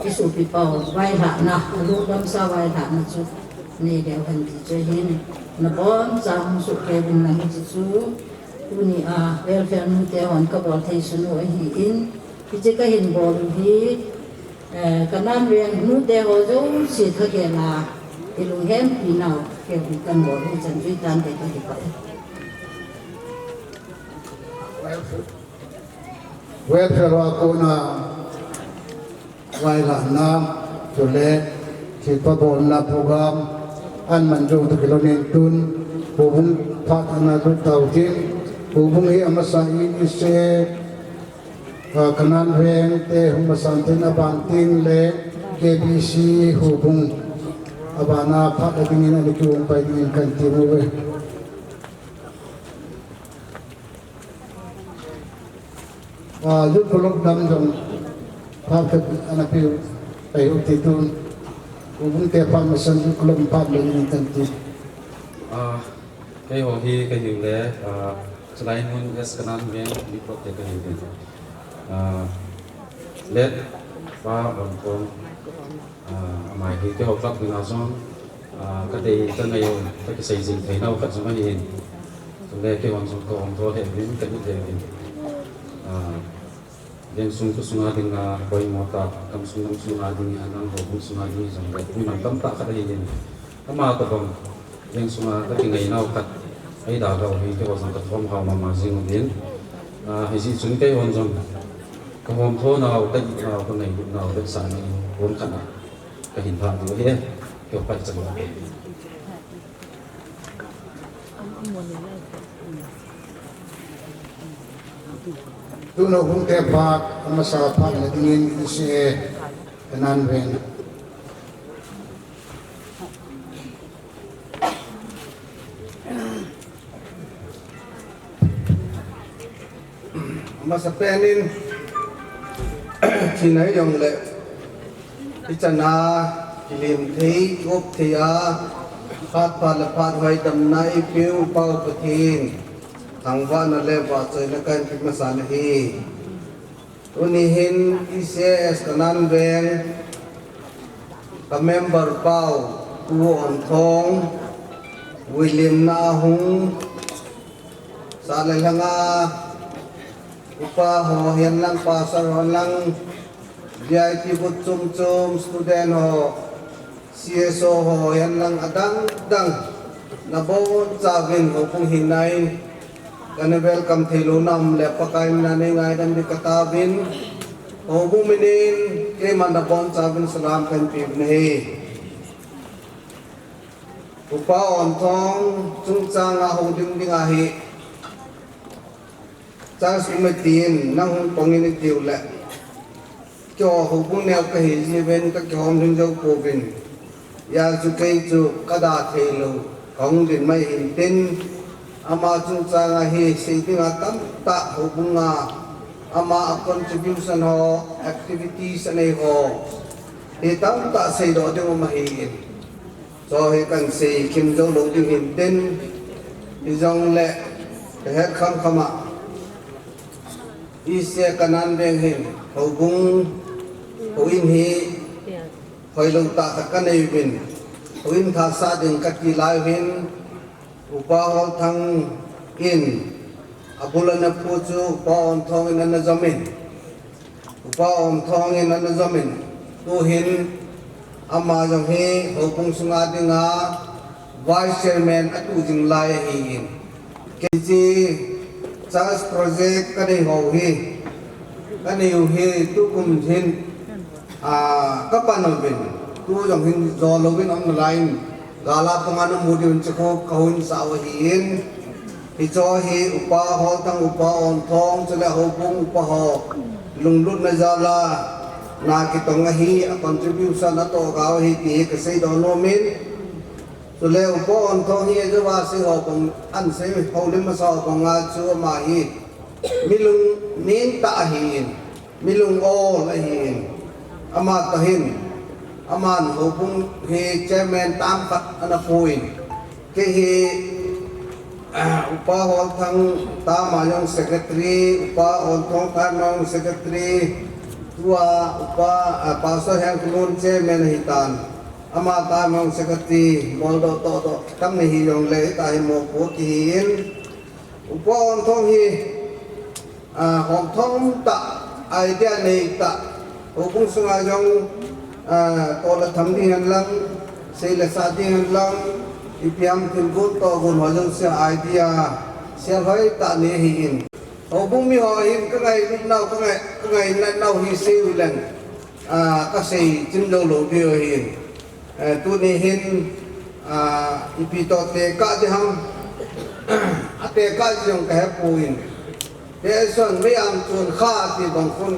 i sopi pau vaihahna, a lungdam sa vaihahna chu nei leu hen ti chu ahin. Na boncha hung soh kei uvin lang hichi chu, tuni a welfare nute hon ka bol thei sun u ahin. Hichi ka hin bol u hi, eh, Kanan veng nute ho jouse thagel a, i lunghem pi nau, kei hung kan bol u chan jui tan te ka hi pa. Welfare a kona vailhahna, chule, thilpha bolna program, an man jou toh kilhon in tun, houbung phat ana lut tau tin, houbung hi amasa in i se, ah, Kanan veng te hung masan tin aban tin le, K B C houbung abana phat a dingin ana kium pai dingin kan ti uve. Ah, youth club dam jong phat khat ana pe pai u ti tun. Houbung te phat masan youth club phat le ni tan ti. Ah, kei ho hi ka hiu le, ah, Chalai Mun S Kanan veng youth club te ka hiu le. Ah, let pa bon kon. Ah, ama hi keiho club dinga jong, ah, ka dei ka ngai u, ka kisei jing thei nau khat jong ahin. Chule keihon jong ka hom tho lheh uvin, ka lut lheh uvin. Ah, veng sung kho sunga dinga poimo tah, gamsung gamsunga ding, ahilouleh houbung sunga ding jong le, mi mantam tah khat ahin. Ama tobang, veng sunga ka kingai nau khat, ahi dalhah u hi, keiho jong ka thom hao mama jing uvin. Ah, hijeh chun keihon jong, ka hom tho nau, ka it nau, ka ngailut nau, vetsahna in, hom khat na, ka hin lha diu ahi, keiho pai chan. Tun houbung te phat, amasa phat na dingin, i se, Kanan veng. Amasa pen in, thina hi jong le, i chan a, kilim thei, kiop thei a, phat phat le phat hoi damna i peu Pau Pathen, thangvahna le vahchoina ka hin pe masa na hi. Tuni hin T C S Kanan veng ka member pau Pu Onthong, William na hung sa le langa upa ho hihen lang, pastor ho lang, V I P bu chom chom, student ho, C S O ho hihen lang adang dang, nabonchauvin houbung hina in, kana welcome thei lou nam le Pakai mina nei ngaidam ding kataovin, houbung minin, keima nabonchauvin salam kahin peuvin ahi. Upa Onthong chungchanga houlim ding ahi. Chance um e tin, nang hung pang in i tiu le. Keiho houbung neo kahi jeh uvin ka kihom ding jou pouvin. Hijeh chun kei chu ka da thei lou, ka hung ding mai hin tin. Ama chungchanga hi sei dinga tamtah houbunga Ama a contribution ho, activities anei ho, hi tamtah seidoh ding um ahin. Chu hi kahin sei khim jou lou ding hin tin, hijongle, kahet kham kham a, East Asia Canaan Veng hin, houbung, houin hi, hoilou tah khat kanei uvin, houin thasah ding kati lai uvin, Upa Holthang in, abul ana phu chu Upa Omthong in ana jom in, Upa Omthong in ana jom in, tuhin ama jong hi houbung sunga dinga Vice Chairman atu jing lai ahin. Kei chu Church Project kanei ho hi, kanei u hi tukum hin, a, kapan uvin, tu jong hin jo louvin aum nalai in, gal a panga namu diuvin chu kahouin sah u ahin. Hiche hi Upa Holthang, Upa Omthong, chule houbung upa ho lunglutna jal a na kitong ahi, a contribution atoh gau ahi ti hi kaseidoh nom in. Chule Upa Omthong hi ajouva sei ho bang, ahin sei houlim masa ho banga chu ama hi mi lungnen tah ahin, mi lung-ol ahin, ama toh hin, aman houbung hi chairman tam khat ana phu in, kei hi, ah, Upa Holthang tam a jong secretary, Upa Omthong tam a jong secretary, tua Upa, ah, Pastor Hengkholun chairman ahitan, ama tam a jong secretary, moldoh tohdoh tam ni hijongle, hitahi mopo kihi in, Upa Omthong hi, ah, homthom tah, idea nei tah, houbung sunga jong, ah, toh le tham ding hen lang, sei le sa ding hen lang, ipi ham thil gon toh gon ho jouse idea, sel hoitah nei ahin. Houbung mi ho hin kangailutnau, kangai, kangainatnau hi sei uleng, ah, kasei chim jou lou diu ahin. Eh, tuni hin, ah, ipi toh tekah ding ham, atekah jong kahepoi. Hichun mei-am chun kha ti bang khun,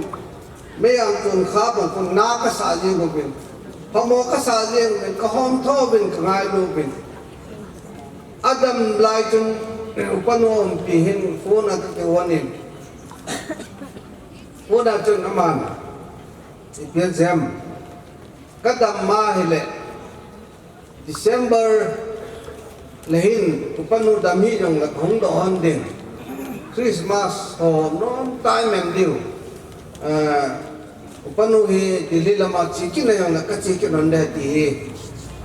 mei-am chun kha bang khun na kasah jing uvin, phamo kasah jing uvin, kahomtho uvin, kangailu uvin. Adam lai chun, eh, Upa nu umpi hin phone a kakihon in, phone a chun aman, ipi ham, kadam ma hile, December le hin, Upa nu dam hijongle kahung doh hon ding. Christmas ho nom tai mem diu. Eh, Upa nu hi Delhi lama che kit na jongle kache kit hon ding ti hi.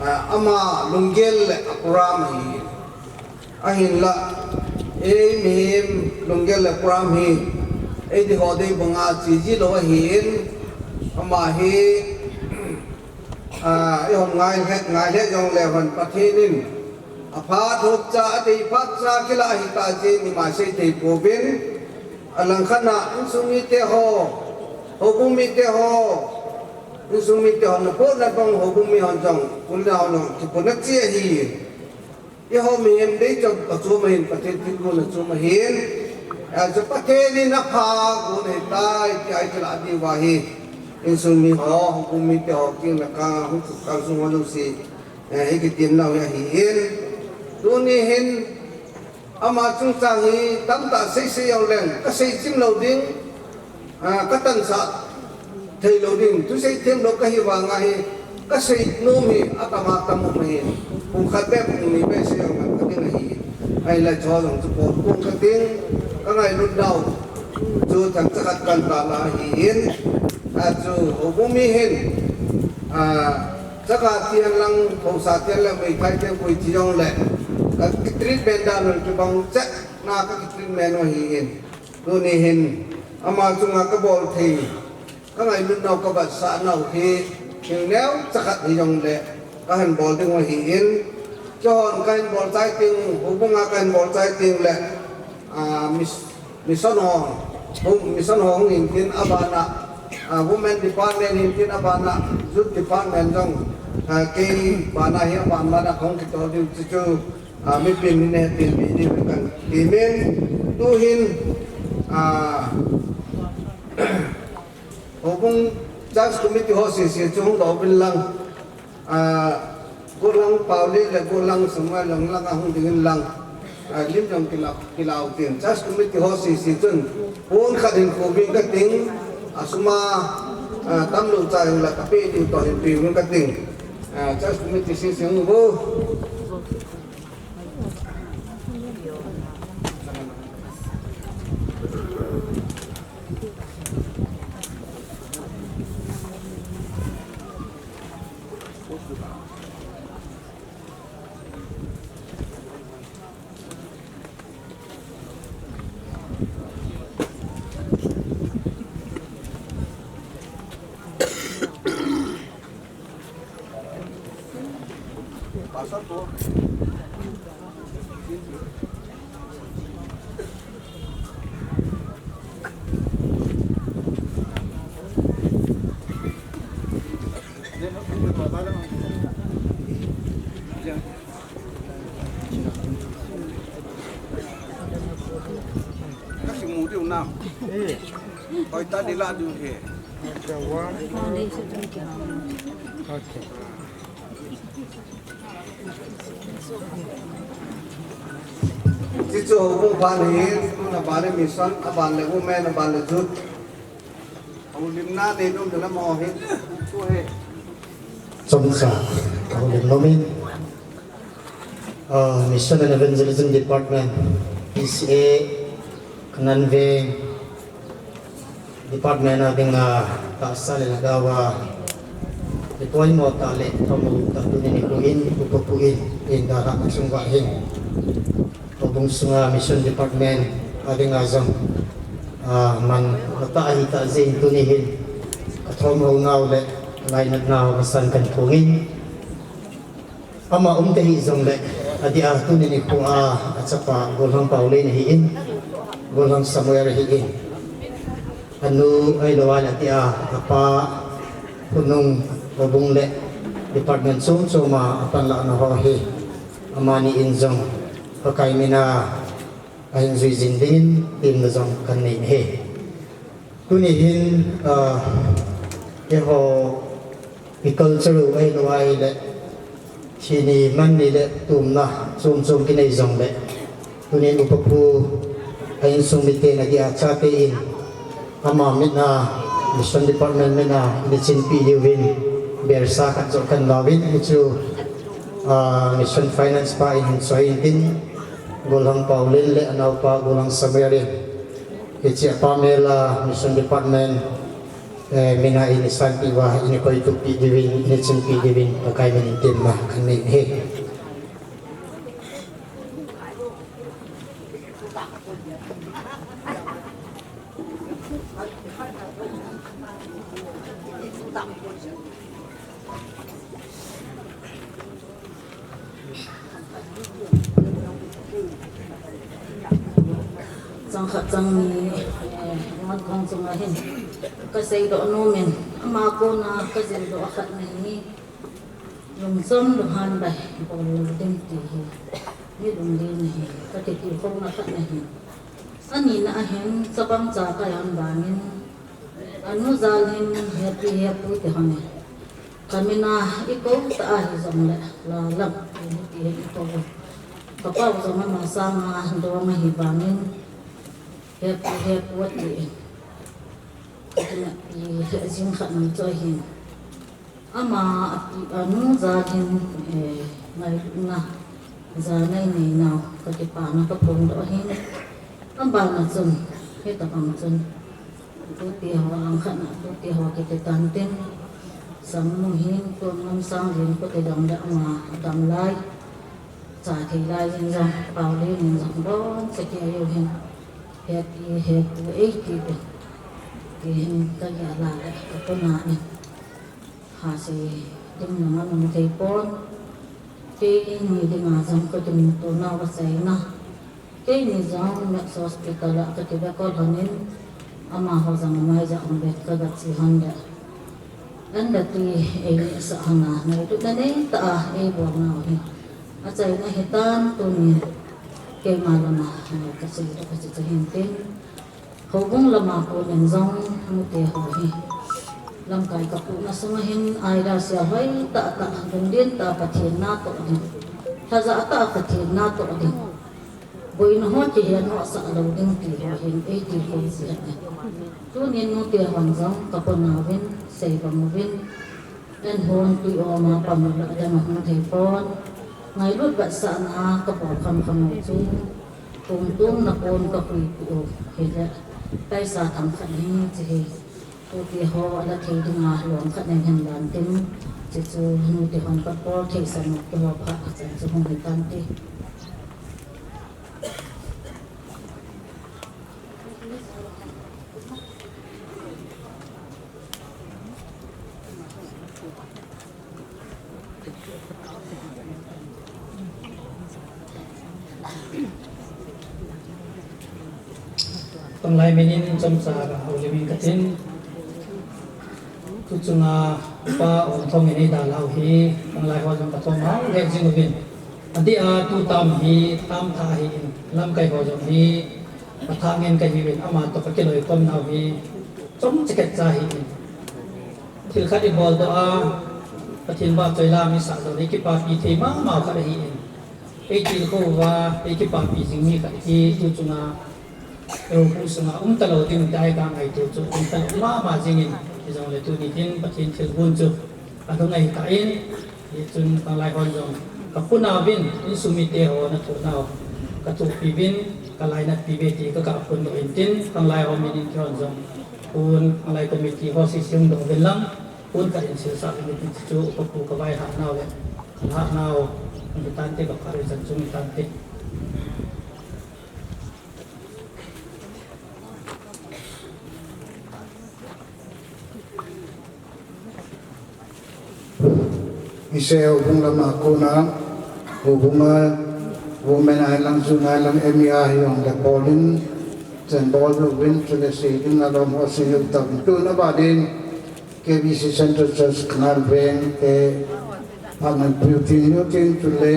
Eh, ama lunggel le a program hi. Ahinla, ei mihem lunggel le program hi, ei di ho dei banga che ji lou ahin, ama hi, ah, eihon ngai het, ngai het jongle hon Pathen in aphat hop cha, adei phat cha kilah ahita jeh in ima sei thei pouvin, alangkhat a insung mite ho, houbung mite ho, insung mite ho, napohna bang houbung mi hon jong, kulna hon jong, kipuna che ahi. Eiho mihem dei chom kachom ahin, Pathen thilgon achom ahin. Achu Pathen in apha gon ahitai, ti a ikilah diu ahi. Insung mi ho, houbung mite ho, kin la ka, hung chu kalsung ho jouse, eh, ikitem nau hi ahin. Tuni hin, ama chungchang hi tamtah seisei jongleng, kasei chim lou ding. Ah, katansah thei lou ding, thusei them lou kahi vanga hi, kasei nom hi atam atam um ahi. Pung khat bep, pung ni bep sei jong ngai kading ahi. Ahile chu jong chu pon pung kating, kangailut nau chu thangcha khat kan tala ahin. Achu houbung mi hin, ah, chaka tian lang, haosa tian lang, meithai tian koi ti jongle, ka treatment dan un kibang cheh na ka treatment u ahin. Tuni hin, ama chunga kabol thei, kangailutnau, kavetsah nau hi, thil neocha khat hijongle, kahin bol ding u ahin, keihon kahin bol chai teng, houbunga kahin bol chai tengle, ah, mis-, mission ho, hung, mission ho hung hintin abana, ah, women department hintin abana, youth department jong, ah, kei bana hi aban bana kahung kitol diu chu chu, ah, mipin in hetin mi diu kan timin, tuhin, ah, houbung church committee ho sese chu hung doh uvin lang, ah, Golang Paoli le Golang Samuel lang langa hung dingin lang. A, lim jong kilau, kilau tin. Church committee ho sese chun, pon khat hin khoving kating, a sum a, a, tamlou chai ula kapeh diu toh hin peh uvin kating. A, church committee sese hung uvo. Kasi mu diu na. Oi, ta di la diu he. Okay, one. Okay. Hichu houbung phat ahin, aban le mission, aban le women, aban le youth. Houlimna nei nom ding lam ho hi. Chu he. Chomcha, houlim nom in. Ah, Mission and Evangelism Department, P C A, Kanganve Department a dinga tahsa le lhagao a ipoimo tah le pamo tah tuni nikho in upa pu in, in dalhah achung uva hin houbung sunga Mission Department a dinga jong, ah, man atah ahi tah jeh in tuni hin kathom ho nau le lainatna ho masan kan phong in, ama um tahih jongle, adeh a tuni nikho a achapa Golhang Paolen ahin, Golhang Samuel ahin, anu ahilou le adeh a apa Phunung, houbung le department chom chom a apanlahna ho hi amani in jong Pakai mina ahin jui jing dingin temna jong kan nei ahi. Tuni hin, ah, eiho i culture u ahilou le, thini manni le tumna chom chom kinei jongle, tunin upa pu a insung miten adeh a chate in, ama mit a, Mission Department mit a, ina chinpeh diuvin, belsa khat joh kan lauvin, hichu, ah, Mission Finance pa in hin choi intin, Golhang Paolen le anaopa Golhang Samuel in, hiche apa mel a Mission Department, eh, min a ina sanpeh uva, ina koituppeh diuvin, ina chinpeh diuvin, Pakai min in temna kan nei ahi. Chang khat chang ni, eh, ngat khong chunga hin kaseidoh nom in, ama kona kajildoh a khat ahi, lungchom lunghan bai bol ding ti hi, mi lunglen ahi, kati ti khong na khat ahi. Anina ahin, chapang chakai ahung vangin, anu jal hin, hepi hepu ti hon e. Kamin a ikou tah ahi jongle, la lam, ti hi ti hi ikou. Kapau jong ama sanga dong ahi vangin, hepu hepu ati in. Katina pi he jing khat ni chu ahin. Ama ati, anu jal hin, eh, ngailutna, jana inei nau, kakipana kaphongdoh ahin. Abana chun, hitabang chun, tute ho, langkhat na, tute ho kiti tan tin, Sangnu hin, Tonngam Sanglen kiti dang le ama dam lai, cha thei lai jin jong, Paolen in jong, boncha kei u hin, hepi hepu eiti uvin, ti hin kagel a le, kakona in. Hasei ding lama nung thei pon. Keini dinga jong kadingto nau achaina. Keini jong Max Hospital a kati ve kol honin, amaho jong amai ja um ve kaga che hon le. Anda ti eini sa hana, ngailutna neitah a eibol nau hi. Achaina hitan tuni keima lama, eh, kasei to kache che hin tin. Houbung lama konin jong nute ho hi. Lamkai kapuhna sunga hin idea sia hoi tah tah, lunglen tah Pathen natoh ding. Lhajah tah Pathen natoh ding. Boina ho kihen ho sah lou ding ti ho hin eitilkhou jin ahi. Tunin nute hon jong kapuna uvin, seibang uvin, eihon tui oma pang u le adang ahung thei pon. Ngailut vetsahna a kabol khamkham u chu, tungtungna pon kahuipeh u hile, paisa thang khat hi chu hi. Tute ho ala thei dinga lom khat nei hen lan tin, chuchu nute hon kabol thei san u keiho phat khat chan chu hung hi tante. Tanglai minin chomcha kahoulim in katin. Tuchunga pa Omthong in eidalhau hi, tanglai ho jong kathom hao lheh jing uvin. Adeh a tu tam hi, tam tha ahin, lamkai ho jong hi, athah ngen kahiuvin, ama toh kakiloikhom nau hi, chomcha khat cha ahin. Thil khat ibol doh a, Pathen vahchoi lam isah doh le kipapi thei mama khat ahin. Eitilkhou uva, eikipapi jing mi khat hi, tuchunga, eiho sunga um talou ding tia kangaito chu, um talou mama jingin, hijongle tuni hin Pathen thilgon chu, alhung ahitan, hichun tanglai hon jong, kapuna uvin, insung mite ho nathoh nau, kathopi uvin, kalainatpi uve ti kakapun doh in tin, tanglai ho minin keihon jong, pon, tanglai committee ho sese hung doh uvin lang, pon khat in silsah uvin tin chu, upa pu kavailhah nau le, kalhah nau, hung hitante, kaphat uvin chan chung hitante. Isei houbung lama kona, houbunga, women a hilang, youth a hilang, M E a hijongle bolin, chan bol uvin, chule sei dinga lom ho sei u tauvin. Tuna banin, K B C Central Church Canaan Veng te, phat napeuvin tin, chule,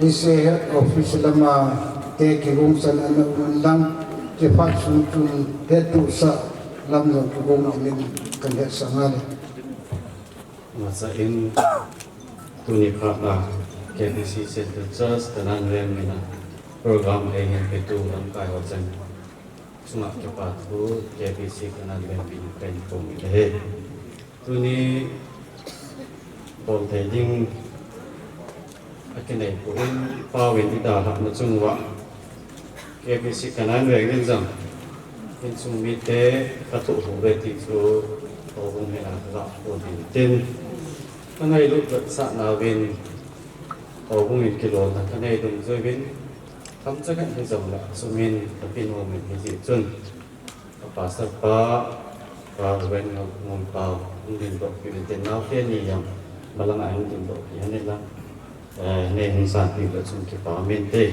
D C head office lama te kigongsan ana um lang, chuphat sung chun hettohsah lam jong kigong in kahin hetsah ngai e. Amasapen, tuni phat a K B C Central Church Canaan Veng mina program eihin petu lamkai ho chan chunga kipa thu K B C Canaan Veng mina kahin phong e. Tuni bol thei ding akinei poi, pao in idalhahna chung uva K B C Canaan Veng in jong insung mite kathoh uve ti chu houbung mina kaga phongin tin, kangailut vetsahna uvin houbung in kilolna kanei dungjuiyin, themcha khat hijongle sum in kapeh nomin hijeh chun, ka pastor pa, Pa Reverend Ngol, Ngolpao, hung dingdoh peh uvin tin, naote ni jong, malang a hung dingdoh peh hen lang, eh, nei hung sanpeh uva chun kipa um inte.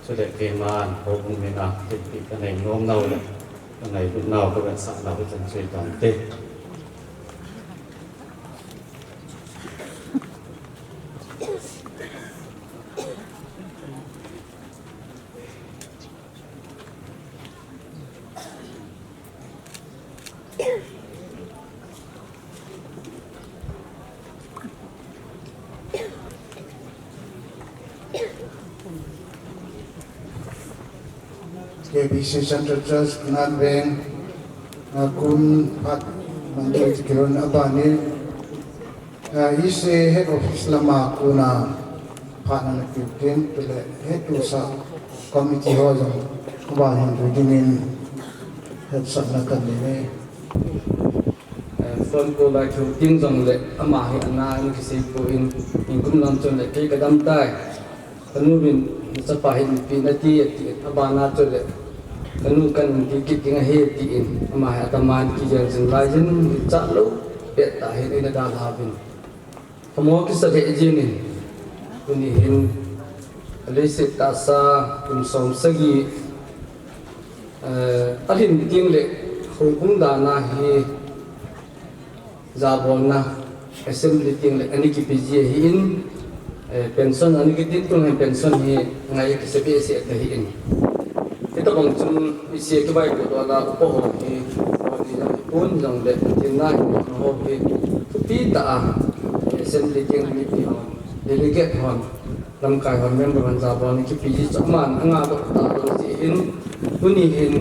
Chule keiman houbung mina thilpeh kanei nom nau le, kangailutnau, kavetsah nau hichan chu hitante. K B C Central Church Canaan Veng, ah, kon phat manjui kiron abani, ah, ise head office lama kona phat napeh uvin tin, chule hettohsah committee ho jong aban hin dingin hetsahna kanei e. Eh, phone call a kihou tin jongle, ama hi ana in kisei poi, nikum lam chun le, kei kadam tai. Kanu vin, nachapa hi ipi nati, ati, abana chule, kanu kahin ti kit ding ahi, tin, ama hi atama in kijil jing laiyin, cha lou, pet tah hin eina dalha uvin. Kamo kisa lheh jingin, tuni hin, aleiset tahsa, kum som sagi, eh, alhin tengle, houbung dan a hi, jabolna, assembly tengle, ana kipe ji ahin, eh, pension ana kitin tung hin pension hi ngai kisa behseh ahin. Hitobang chun ise kivaipoh doh a upa ho hi, honi jong hipon jongle, thina hi ho hi, thupi tah a, assembly tengle mipi hon, delegate hon, Lamkai hon member hon jabolna kipe ji chu aman anga doh talou jeh in, tuni hin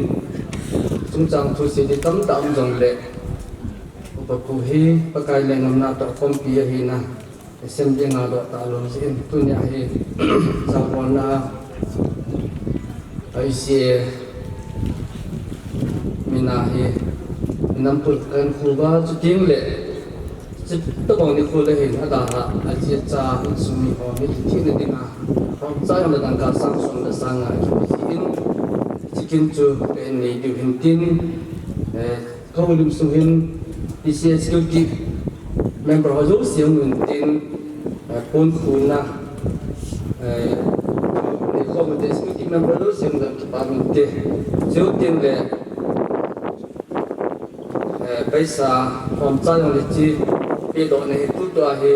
chungchang thu sei ding tamtah um jongle, Upa Pu hi Pakai lenggam na toh khompi ahina, Assembly anga doh talou jeh in, tunia hi jabolna a I C A mina hi, nampul kan khu ba chu ting le, chutobang nikho le hin adalha, aji acha, insung mi ho hi thina dinga, hom cha jong le dangka sang som le sang nga kipe jin, chikin chu ka in nei diu hin tin, eh, ka houlim sung hin, I C A executive member ho jouse hung in tin, eh, pon khuna, eh, nei khom te executive member jouse hung dam kipa min te. Cheu tin le, eh, paisa hom cha jong le chi, pedohna hi tutua hi,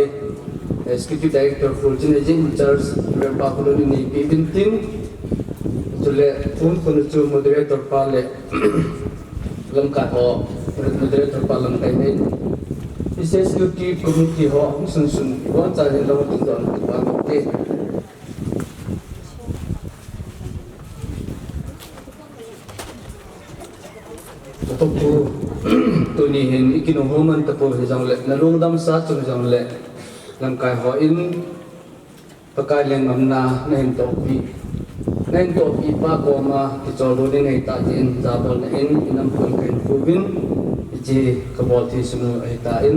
eh, executive director khu chin, in charge, Reverend Pa Khulun in neipe uvin tin. Chule, pon khuna chu moderator pa le, lamkai ho, moderator pa lamkai nei. I C A executive committee ho, hung sunsun, ibon cha hin lou tin don pa min te. Upa Pu, tuni hin i kinung ho man tapou hijongle, na lungdam sa chu hijongle, lamkai hon Pakai lenggam na nahin tohpi, nahin tohpi pa koma kicholdo ding ahitai tin, jabolna in i nampul ka hin khu uvin, hiche ka bol thei sunu ahitan,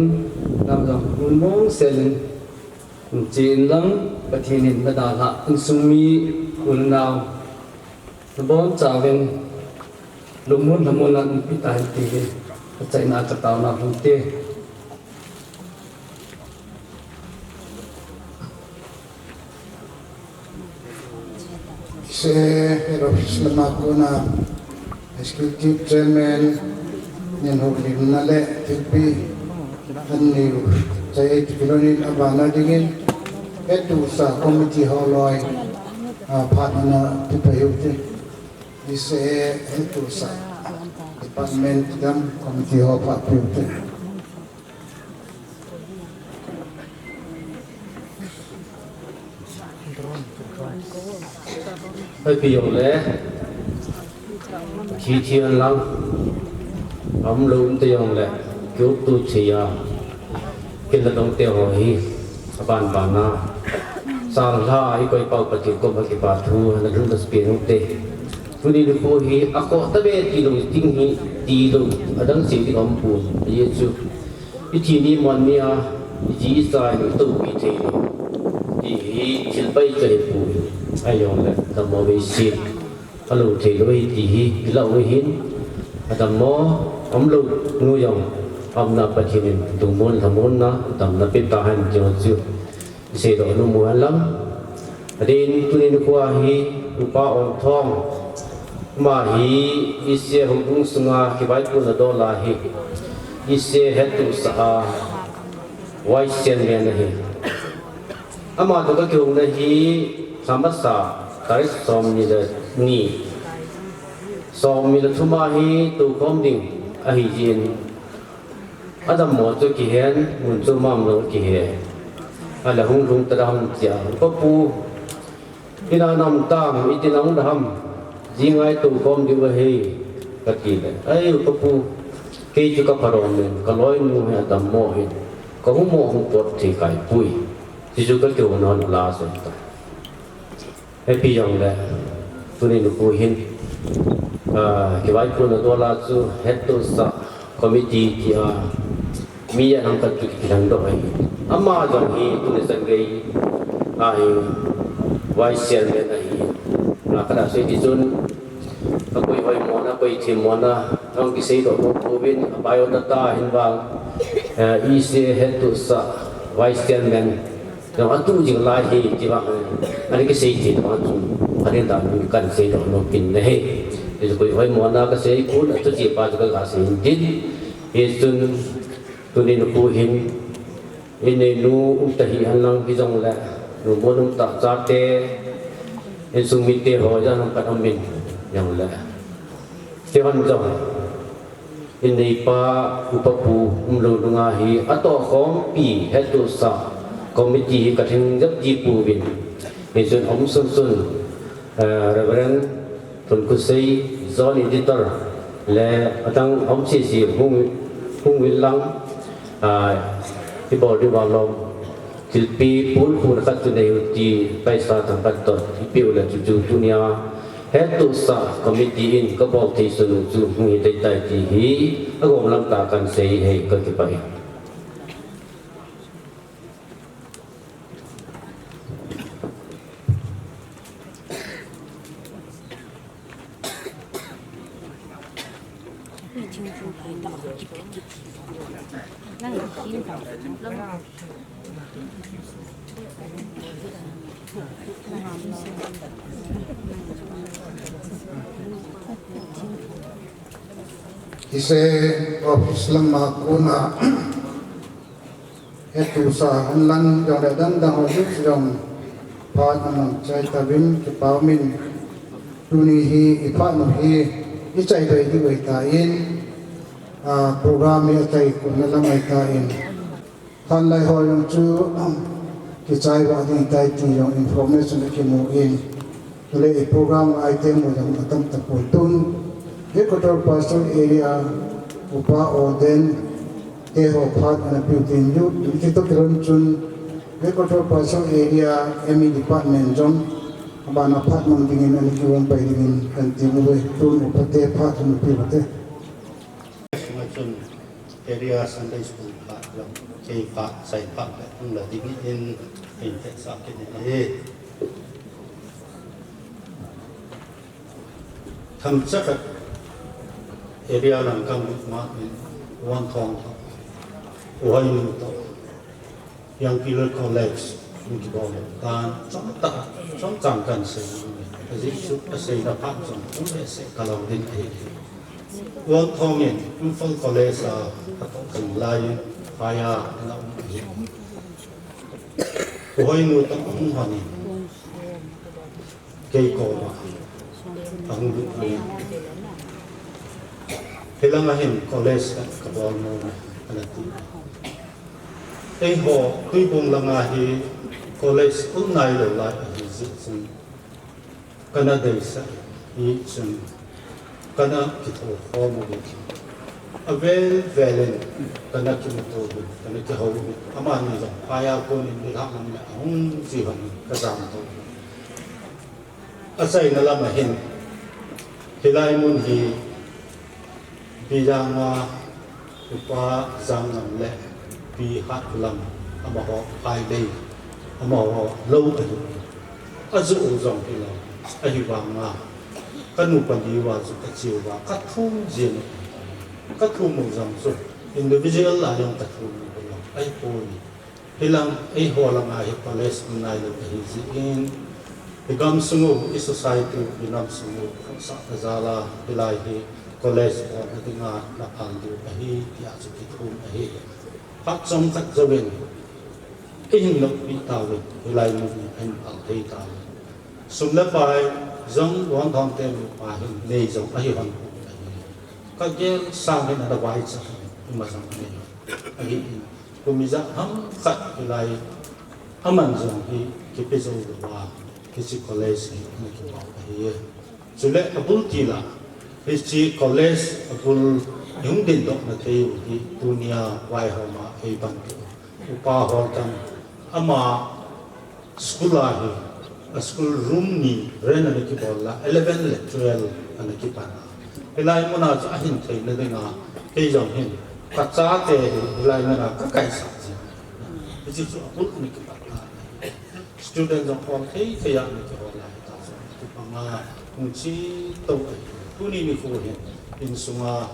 nam jong mun mong selin, Hiche in lang Pathen in nadalhah, insung mi u le nao, nabon chauvin lungmon lhamon a umpi tah hen ti hi, achaina a kataona hung te. Hiche head office lama kona Executive Chairman in houlimna le thilpeh aneiu chai eiti kilhonin, abana dingin hettohsah committee ho loi, ah, phat ana pe pai ute. Hiche hettohsah department dam committee ho phat pe ute. Hei, pi jong le, thi thi an lang, aum lou um te jong le, kiu tu thei a, kin la dong te ho hi, aban ban a, sang la, i koi pau Pathen koma kipa thu, na lhun das pi nung te. Tuni nikho hi, akhoh tave ti lou, ting hi, ti lou, adang sing ding aum pon, ahi chu. I thi ni mon ni a, i ji i cha in i toupi thei lou. Ti hi thil pai cha hi poi. Ahi jong le, dammo vei se. Alou thei lou hi ti hi, i lah u hin. Adammo, aum lou nu jong. Aumna Pathen in lungmon lhamon na, damna pe ta hen ti jong chu. I seidoh nom u hen lang. Adin tuni nikho hi Upa Onthong. Ama hi I C A houbung sunga kivaipohna dol a hi. I C A hettohsah a Vice Chairman ahi. Ama toh ka kihouna hi lha masa tarik somni le ni. Somni le thum a hi toukhom ding ahi jin. Adammo chu kihen, mun chu mam lou kihe. Ala hung lhung ta ham tia, Upa Pu, ina nam tam, iti nang da ham, jingai toukhom diu ahi, kati le. Ai, Upa Pu, kei chu ka pharom in, ka loinu hi adammo hi, ka hung mo hung pot thei kai poi. Ti chu ka kihouna la sot ta. Hei, pi jong le, tuni nikho hin, ah, kivaipohna dol a chu hettohsah committee tia mi a nang khat chu kilhang doh ahi. Ama jong hi tuni chan gei a hi Vice Chairman ahi. Na ka da sei ti chun, akoi hoimo na, akoi themmo na, nang kiseidoh nom pouvin, a biodata hin vang, eh, I C A hettohsah Vice Chairman. Jong atu jing lai hi, ti vang, ani kisei ti vang chun, ani dan kan seidoh nom pin ahi. Ti chu koi hoimo na ka sei pon, atu ji pa chu ka ga sei in tin. Hichun, tuni nikho hin, i neinu um ta hi hen lang hi jong le, nu mo num ta chate, insung mite ho jong kan um in jong le. Ti hon jong. I neipa Upa Pu umlou nunga hi atohkhompi hettohsah committee hi ka lhing jep ji pouvin. Hichun aum sung chun, eh, Reverend Thunkhosei, Joint Editor, le adang aum sese hung, hung vil lang, ah, ibol diu va lom, thilpi pun pun khat chu nei u ti, paisa thang khat toh, ipi u le chu chu tunia, hettohsah committee in kabol thei sun u chu hung hi tei tai ti hi, agom lam tah a kan sei hi, ka kipah e. Hiche office lama kona hettohsah hung lang jong le dang dang ho jong phat aman chai tauvin kipa umin, tuni hi iphat u hi ichai doi diu ahitan, ah, program hi achai kona lam ahitan. Thanlai ho jong chu, um, kichai va ding tai ti jong information akimu in. Chule i program item u jong atam tapon tun. Headquarter Pastoral Area Upa Orden te ho phat ana piu tin ju. Hiti toh kilhon chun Headquarter Pastoral Area M E Department jong abana phat mang dingin ana kivon pai dingin kan ti uve, tun upa te phat ana piu te. Area Sunday School kha lam kei kha sai kha le hung la ding in, in te sa ke ni e. Themcha khat area lang kam ma in, Wanthong toh, Uhoinu toh, Young Pillar College in kibol tan, chomcha, chomcha kan sei, ajeh chu asei na phat jong, um, le sei ka lo ding ahi. Wanthong in Imphal College a, a toh jing lai in, phai a, ana um ahi. Uhoinu toh ahung hon in, kei koma ahung lut in. Hilanga hin college ka, ka bol nom e, ana ti. Eiho, Tuibong langa hi college um nailou lai ahi jeh chun, kana deisah hi chun, kana kitho khom uvin. Avel vel in kana kimuto uvin, kana kihou uvin. Amani jong phai a kon in nilhah lam le ahung ji hon in ka jam to. Achaina lam ahin, hilai mun hi Bijanga Upa Jangngam le Pi Hatvulam amaho phailei, amaho lou ahi. Ajoh u jong hilou, ahivanga ka nupa ni uva chu ka che uva ka thum jin, ka thum u jong chu individual a jong ka thum u hilou, ahipoi. Hilang eiho langa hi college um nailou ahi jeh in, i gamsung u, i society u, i namsung u, khohsahna jal a, hilai hi college bolna dinga na phal diu ahi, tia chu kithum ahi. Phat chomkhat jouvin, i hin noppi tauvin, hilai mun hi ahin phal thei tauvin. Sum le pai jong Wanthong te nupa hin nei jong ahi hon ahi. Ka gel sang hin ana vaicha, ima jong anei. Ahin, kum ijat ham khat hilai, aman jong hi kipe jou louva, hiche college hi ana kibol ahi. Chule abul til a, hiche college abul i hung dindoh na thei u hi tunia vaihom a eipan tu. Upa Holtam ama school a hi, a school room ni rent ana kibol a, eleven le twelve ana kipan a. Hilai mun a chu ahin theina dinga, kei jong hin, ka chate hi, hilai mun a ka kaisah jin. Hiche chu abul ana kipan a. Student jong hol thei thei a ana kihol a, hita chu kipanga hung chi to ahi. Tuni nikho hin, insunga,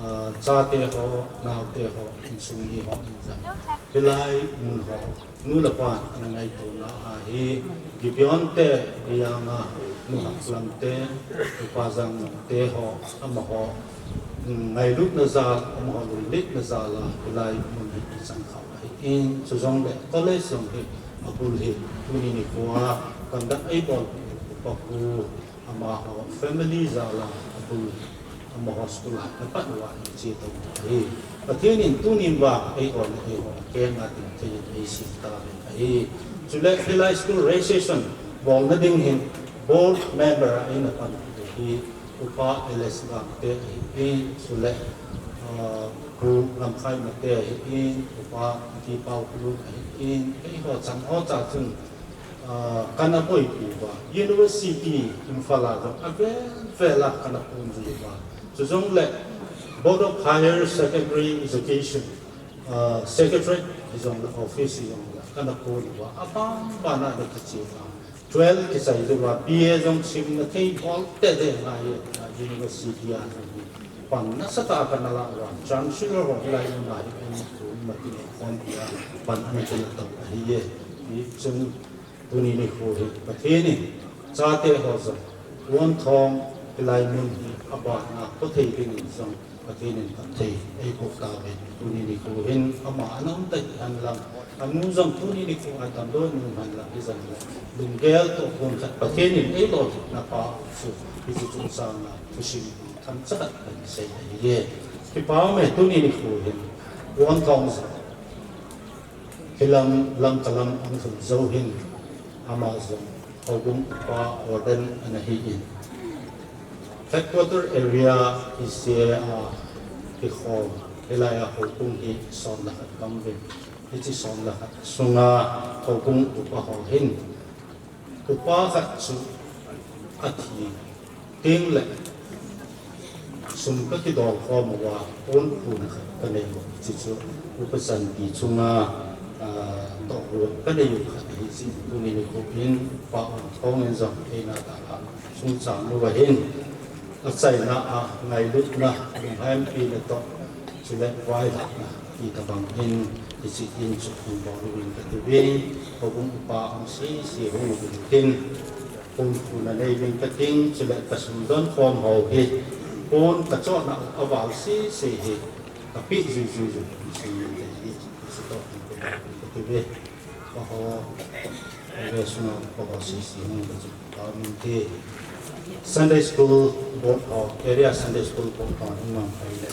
ah, chate ho, naote ho, insung mi ho, injang. Hilai mun ho, nu le pan ana ngaito na ahi, Gibeon te, Bijanga, Nu Hatvulam te, Upa Jangngam te ho, amaho, mm, ngailutna jal, amaho lunglhaina jal a, hilai mun hi ichang khah ahi. In, chujongle, college jong hi, abul hi, tuni nikho a, conduct eibol, Upa Pu, amaho family jal a abul, amaho school a apat uva iche to ahi. Pathen in tunin vang eiho le eiho akeng a ding thei in eisem tauvin ahi. Chule hilai school registration bolna ding hin board member a eina pan hi Upa L S Gangte ahin, chule, ah, Pu Lamkhai Mate ahin, Upa Ati Pau Kulun ahin, keiho chang ho cha chun, ah, kana boipi uva, University Imphal a jong avel vel a kana pon ji uva. Chujongle Board of Higher Secondary Education, ah, Secretary hijong le office hijong le kana pon uva, aban ban a ana kiche uva. Twelve kichai uva, B A jong simna thei bol tete ngai, ah, University a jong pan nasatah a kana la uva, Chancellor ho hilai mun a hi eima tin khom pia pan ana kila tau ahiye. Hichun tuni nikho hi Pathen in chate ho jong, Wanthong hilai mun hi abana pha thei dingin jong Pathen in phatthei eiboh tauve. Tuni nikho hin ama ana um tah hen lang, anu jong tuni nikho a damlou in um hen lang, hijongle lunggel toh pon khat Pathen in eilolhinna pa chu hiche chungchang a thusim themcha khat kahin sei ahiye. Kipa ume, tuni nikho hin Wanthong jong hilam Lamka lam ahung lhun jou hin, ama jong houbung upa warden ana hi in, headquarter area hi se a kikhom, hilai a houbung hi som le khat gam uvin, hiche som le khat sunga houbung upa ho hin upa khat chu athi teng le sum kakidol khom uva, ponphuna khat kanei u, hiche chu upa chanpi chunga, ah, tohgon kanei u khat ahi jeh in, tuni nikho hin Pa Wanthong in jong eina tah a chungchang uva hin, achaina a ngailutna, lunghempi na toh, chule vailhahna ti tabang in, hiche in chu hung bol uvin kati uve. Houbung upa hung sese hung uvin tin, ponphuna nei uvin kating, chule kasum don khom ho hi, pon kachotna aval sese hi kapeh jui jui jui, hung sese hi, hiche toh hung bol uvin kati uve. Paho, area sunga paho sese hung uvin kati uve. Sunday School Board ho, Area Sunday School Board ho, hung mang pai le.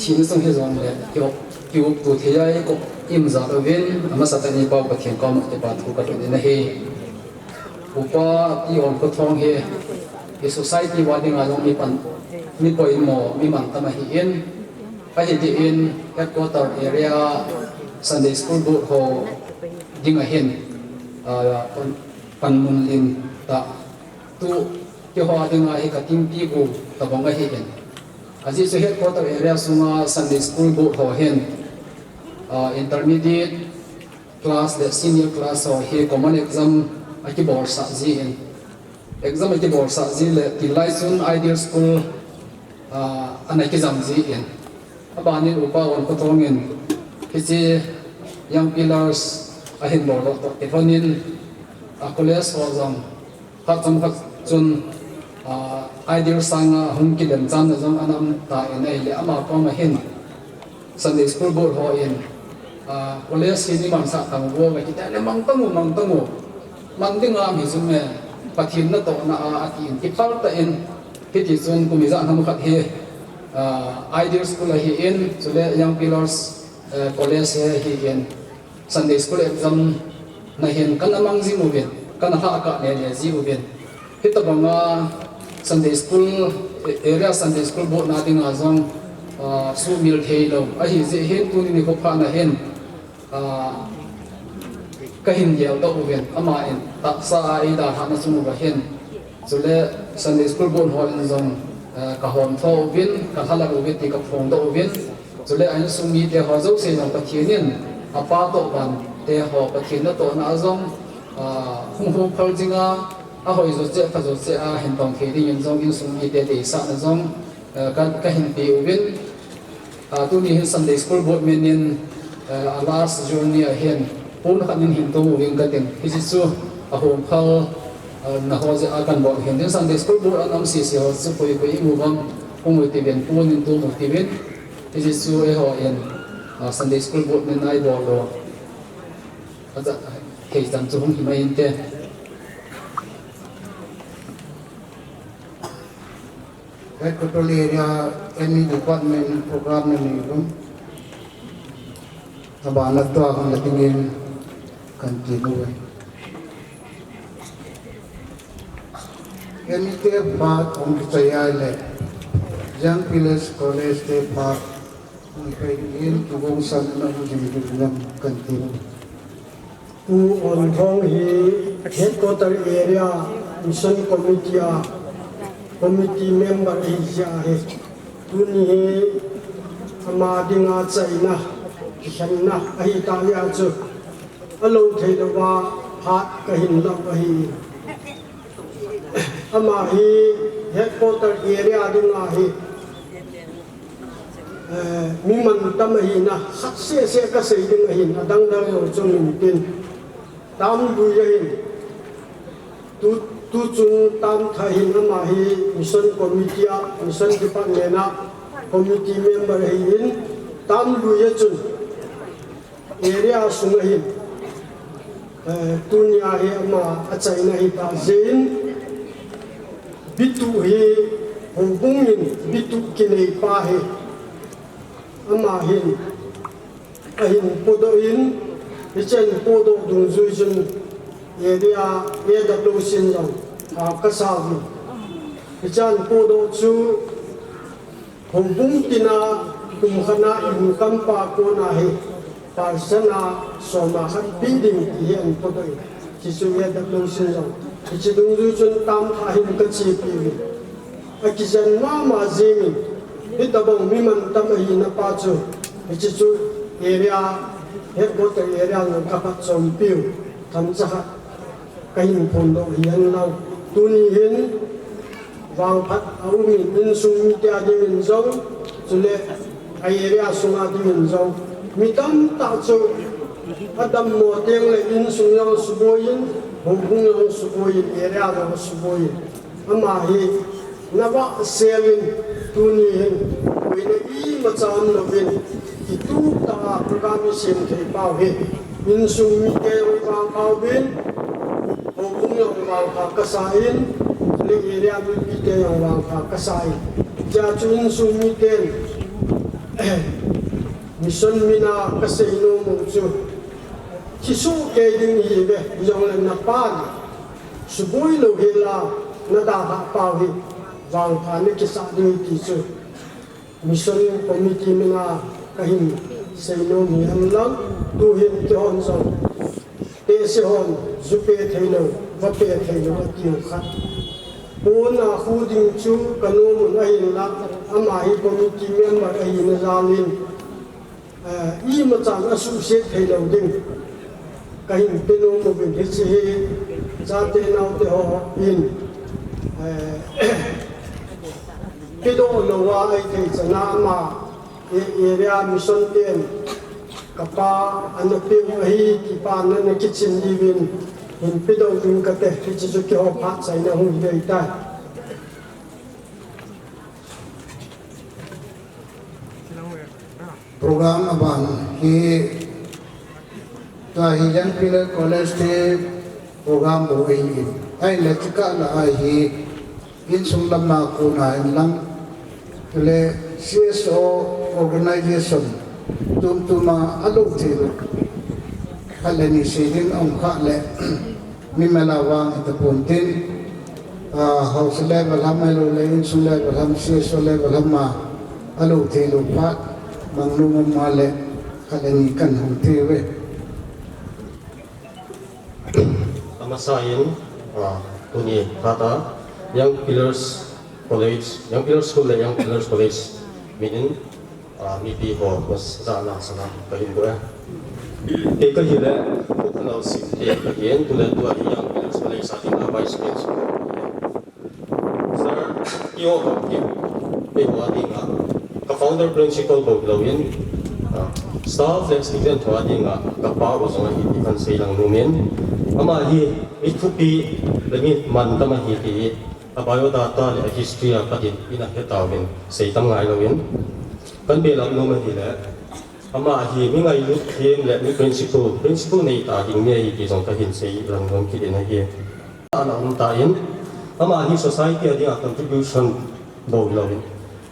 Thina sung hijongle, ki-, kiuptu thei a ikop imjat uvin, amasatah in i Pa Pathen koma kipa thu kalhun in ahi. Upa Pi Onkhothong hi, i society uva dinga jong mi pan, mi poimo, mi mantam ahin, ahi jeh in headquarter area Sunday School Board ho dinga hin, ah, pan, panmun lim tah tu, keiho a dinga hi katingpi u tabang ahin. Ajeh chu headquarter area sunga Sunday School Board ho hin, ah, intermediate class le senior class ho hi common exam akibolsah jin, exam akibolsah ji le tilai chun Ideal School, ah, ana kijam jin, abanin Upa Onkhothong in hiche Young Pillars ahin bol doh toh kilhonin, ah, college ho jong phat chomkhat chun, ah, Ideal sanga hung kilemchamna jong ana um tan ahile, ama koma hin Sunday School Board hon, ah, college hi nei mansah tang uvo, akiti le, mang tang u, mang tang u, mang ding ham hijong e, Pathen natohna a, atin, kiphal tah in, hiti chun kum ijat ham khat hi, ah, Ideal School ahin, chule Young Pillars, eh, College hi ahin, Sunday School exam na hin kana mang jing uvin, kana lhakah lele ji uvin. Hitabanga Sunday School, Area Sunday School Board na dinga jong, ah, sumil thei lou. Ahi jeh hin tuni nikho phat na hin, ah, Kahin geldoh uvin, aman tahsa a eidalhah na chung uva hin. Chule Sunday School Board hon jong, eh, kahom tho uvin, kalhalal uvin ti kaphongdoh uvin. Chule a insung mite ho jouse jong Pathen in, apa toh vante ho Pathen natohna a jong, ah, hung hung phal jinga, ahoi jouse, apha jouse a hin tong thei dingin jong insung mite deisahna jong, eh, ka, kahin pe uvin. Ah, tuni hin Sunday School Board min in, eh, a last journey a hin, pon khat in hin tum uvin kating. Hiche chu ahung phal, ah, na ho jeh a kahin bol hin. Tin Sunday School Board a um sese ho chu koi koi imu uvem, hung u tivin, pon in tum u tivin. Hiche chu eiho in, ah, Sunday School Board min a ibol u. Aja, kei chan chu hung hi mai inte. Headquarter area M E department program na nei uvem. Abana tua hung na dingin kahin ti uve. M E te phat hung kichai a le, Young Pillars College te phat hung kichai dingin kigongsanna hung jing ding uvem kahin ti uve. Pu Onthong hi Headquarter Area Mission Committee a Committee Member ahi jeh ahi. Tuni hi ama dinga chaina, kikhenna ahi tah jeh a chu alou thei louva phat kahin la u ahi. Ama hi Headquarter Area dinga hi Eh, mi mantam ahina, khat seh seh kasei ding ahin, adang dang lou chu min tin. Tam lui ahin. Tu, tu chung tam thah hin ama hi Mission Committee a, Mission Department a, Committee Member ahin, tam lui a chun. Area sunga hin, eh, tunia hi ama achaina hita jeh in, Bitu hi, houbung in Bitu kinei pa hi, ama hin, ahin podoh in, hichen podoh dungjui chun, area, area lo sin jong, a, kasa uvin. Hichen podoh chu, Houbung tina kum khat na income pa kona hi, percent a som a khat pe ding ti hi ahin podoh in. Hiche chu area lo sin jong. Hiche dungjui chun tam thah hin kachepi uvin. Akijen mama jingin. Hitabang mi mantam ahina pa chu. Hiche chu area, headquarter area jong kaphatchompiu. Themcha khat. Kahin phondoh hi ahin lang. Tuni hin vangphat aumin, insung mite a dingin jong, chule a area sunga dingin jong. Mi tamtah chu adammo teng le insung jong suboi in, houbung jong suboi in, area jong suboi in. Ama hi Navah selin tuni hin, boina imacha umlouvin, kitup tah a program isem thei pau hi, insung mite jong vangpha uvin, houbung jong vangpha kasa in, chule area mipite jong vangpha kasa in. Hijeh chun insung miten, mission mina kasei nom u chu, thi soh kei ding ihiuve, hijongle napan, suboi lou hela, nadalhah pau hi, vangpha nakisah ding ti chu. Mission committee mina kahin seinom hi ahin lang, tuhin keihon jong, tehse hon, ju pe theilou, va pe theilou atiu khat. Pon a khu ding chu kanom un ahinla, ama hi committee member ahina jal in, Eh, imachan asuhset theilou ding. Kahin pe nom uvin hiche hi, chate naote hon, eh, pedoh louva ahithei chana ama, eh, area mission ten, kapa ana peh u ahi, tipa ana kichim uvin, hin pedoh ding kate, hiche chu keiho phat chaina hung hi tai. Program aban hi, tua hi Young Pillar College te program bou ahi in. Ahile chukah lah a hi insung lam a kona in lang. Chule C S O organization tumtum a alou thei lou. Khat le ni sei ding aum khah le. Mi mel a vang hita pon tin, ah, house level ham ahilou le, insung level ham, C S O level ham a, alou thei lou phat, mang nom um a le, khat le ni kan hung thei uve. Sa in, ah, tuni phat a Young Pillars College, Young Pillars School le Young Pillars College min in, ah, mipi ho jana salam kahin bol e. Kei kahi le, Pu Khanal Simte kahin, tule tua hi Young Pillars College a ding a Vice Principal. Sir, T O Hopkins, keiho a ding a, ka founder principal bou lou in, ah, staff le student ho a ding a, ka pa bou jong ahi ti kahin seilang nom in. Ama hi, mi thupi le mi mantam ahi ti hi, a biodata le a history a pat in, ina hetauvin, seitam ngai lou in. Kahin belap nom ahi le, ama hi mi ngailut them le mi principle, principle nei tah ding mi ahi ti jong kahin seilang nom kit in ahi. Ana um tan, ama hi society a ding a contribution bou lou in,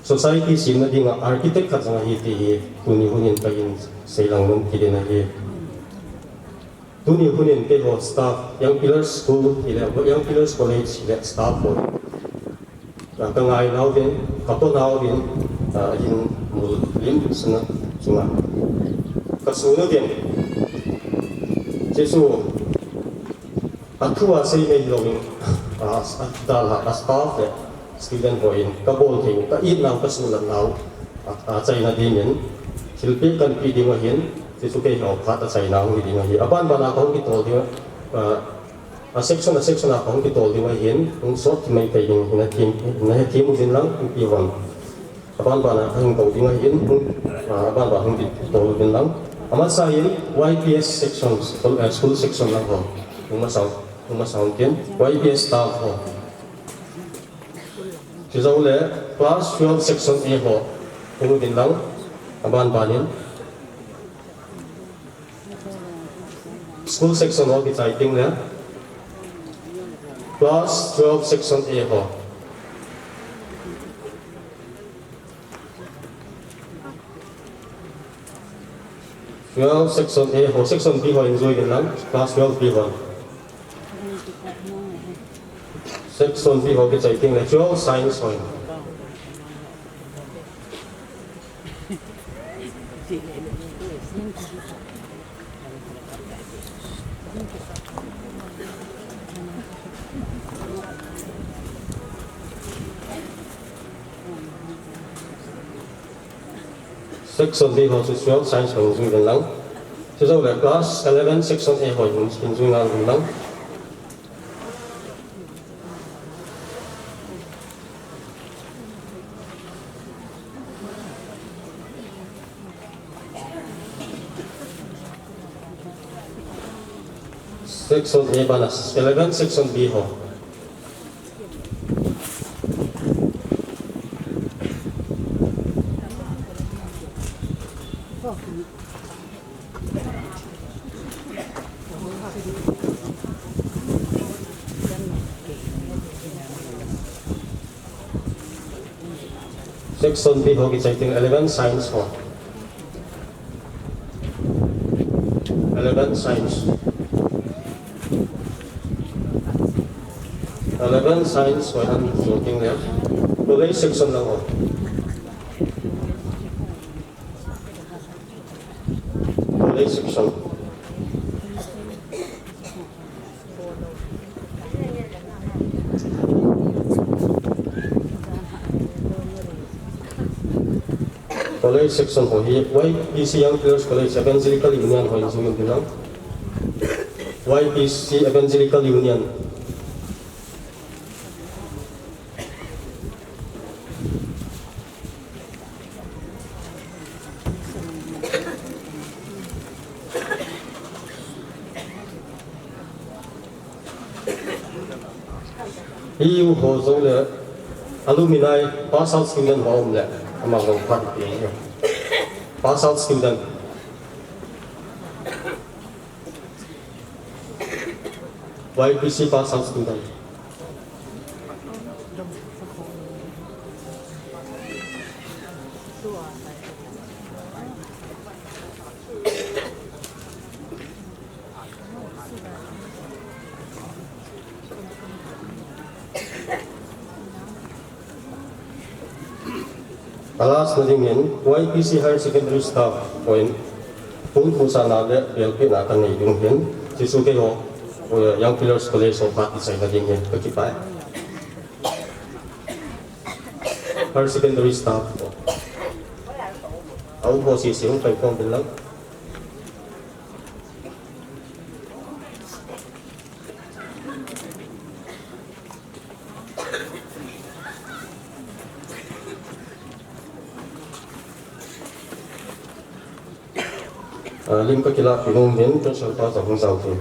society semna ding a architect khat jong ahi ti hi tuni hun in kahin seilang nom kit in ahi. Tuni hun in keiho staff, Young Pillars School hi le, Young Pillars College hi le staff ho, ah, ka ngai nauvin, ka po nauvin, ah, hin mu lim suna chunga ka sun uvin. Jesu, a thu a sei mei lou in, ah, a dal a, a staff le student ho in, ka bol thei u, ka it nau, ka sulat nau, a, achaina ding in, thilpeh kahin pe ding ahin, Jesu keiho phat achaina hung hi ding ahi. Aban ban a kahung kitol ding, ah, a section, a section a kahung kitol ding ahin, hung sot thim mai thei ding, hina thim, hina hethem uvin lang, mipi hon. Aban ban a kahung tou ding ahin, hung, ah, aban ban hung kitol uvin lang. Amasa in Y P S section, school, eh, school section lang ho. Hung masa, hung masa hung kin, Y P S staff ho. Chujou le class twelve section A ho. Hung uvin lang, aban ban in. School section ho kichai teng le. Class twelve section A ho. Twelve section A ho, section B ho in jui uvin lang, class twelve B ho. Section B ho kichai teng le, twelve science ho. Section B ho chu twelve science ho in jui uvin lang. Chujou le class eleven section A ho in, in jui ngal uvin lang. Section A bana eleven section B ho. Section B ho kichai teng eleven science ho. Eleven science. Eleven science ho han jui teng le. College section lang ho. College section. College section ho hi Y P C Young Pillars College Evangelical Union ho in jui uvin lang. Y P C Evangelical Union. Hiu ho jong le alumni, pass out student ho um le, ama jong phat pi. Pass out student. Y P C pass out student. Alas na ding in Y P C Higher Secondary Staff point, pun pun sa na le belpi na kan nei ding hin, Jesu keiho Young Pillars College of Art Design na ding hi, kakipah e. Higher secondary staff. Au ho si si hung kai phong din lang. Ah, lim ka kila pi nung din, kan sal pa sa hung zau tin.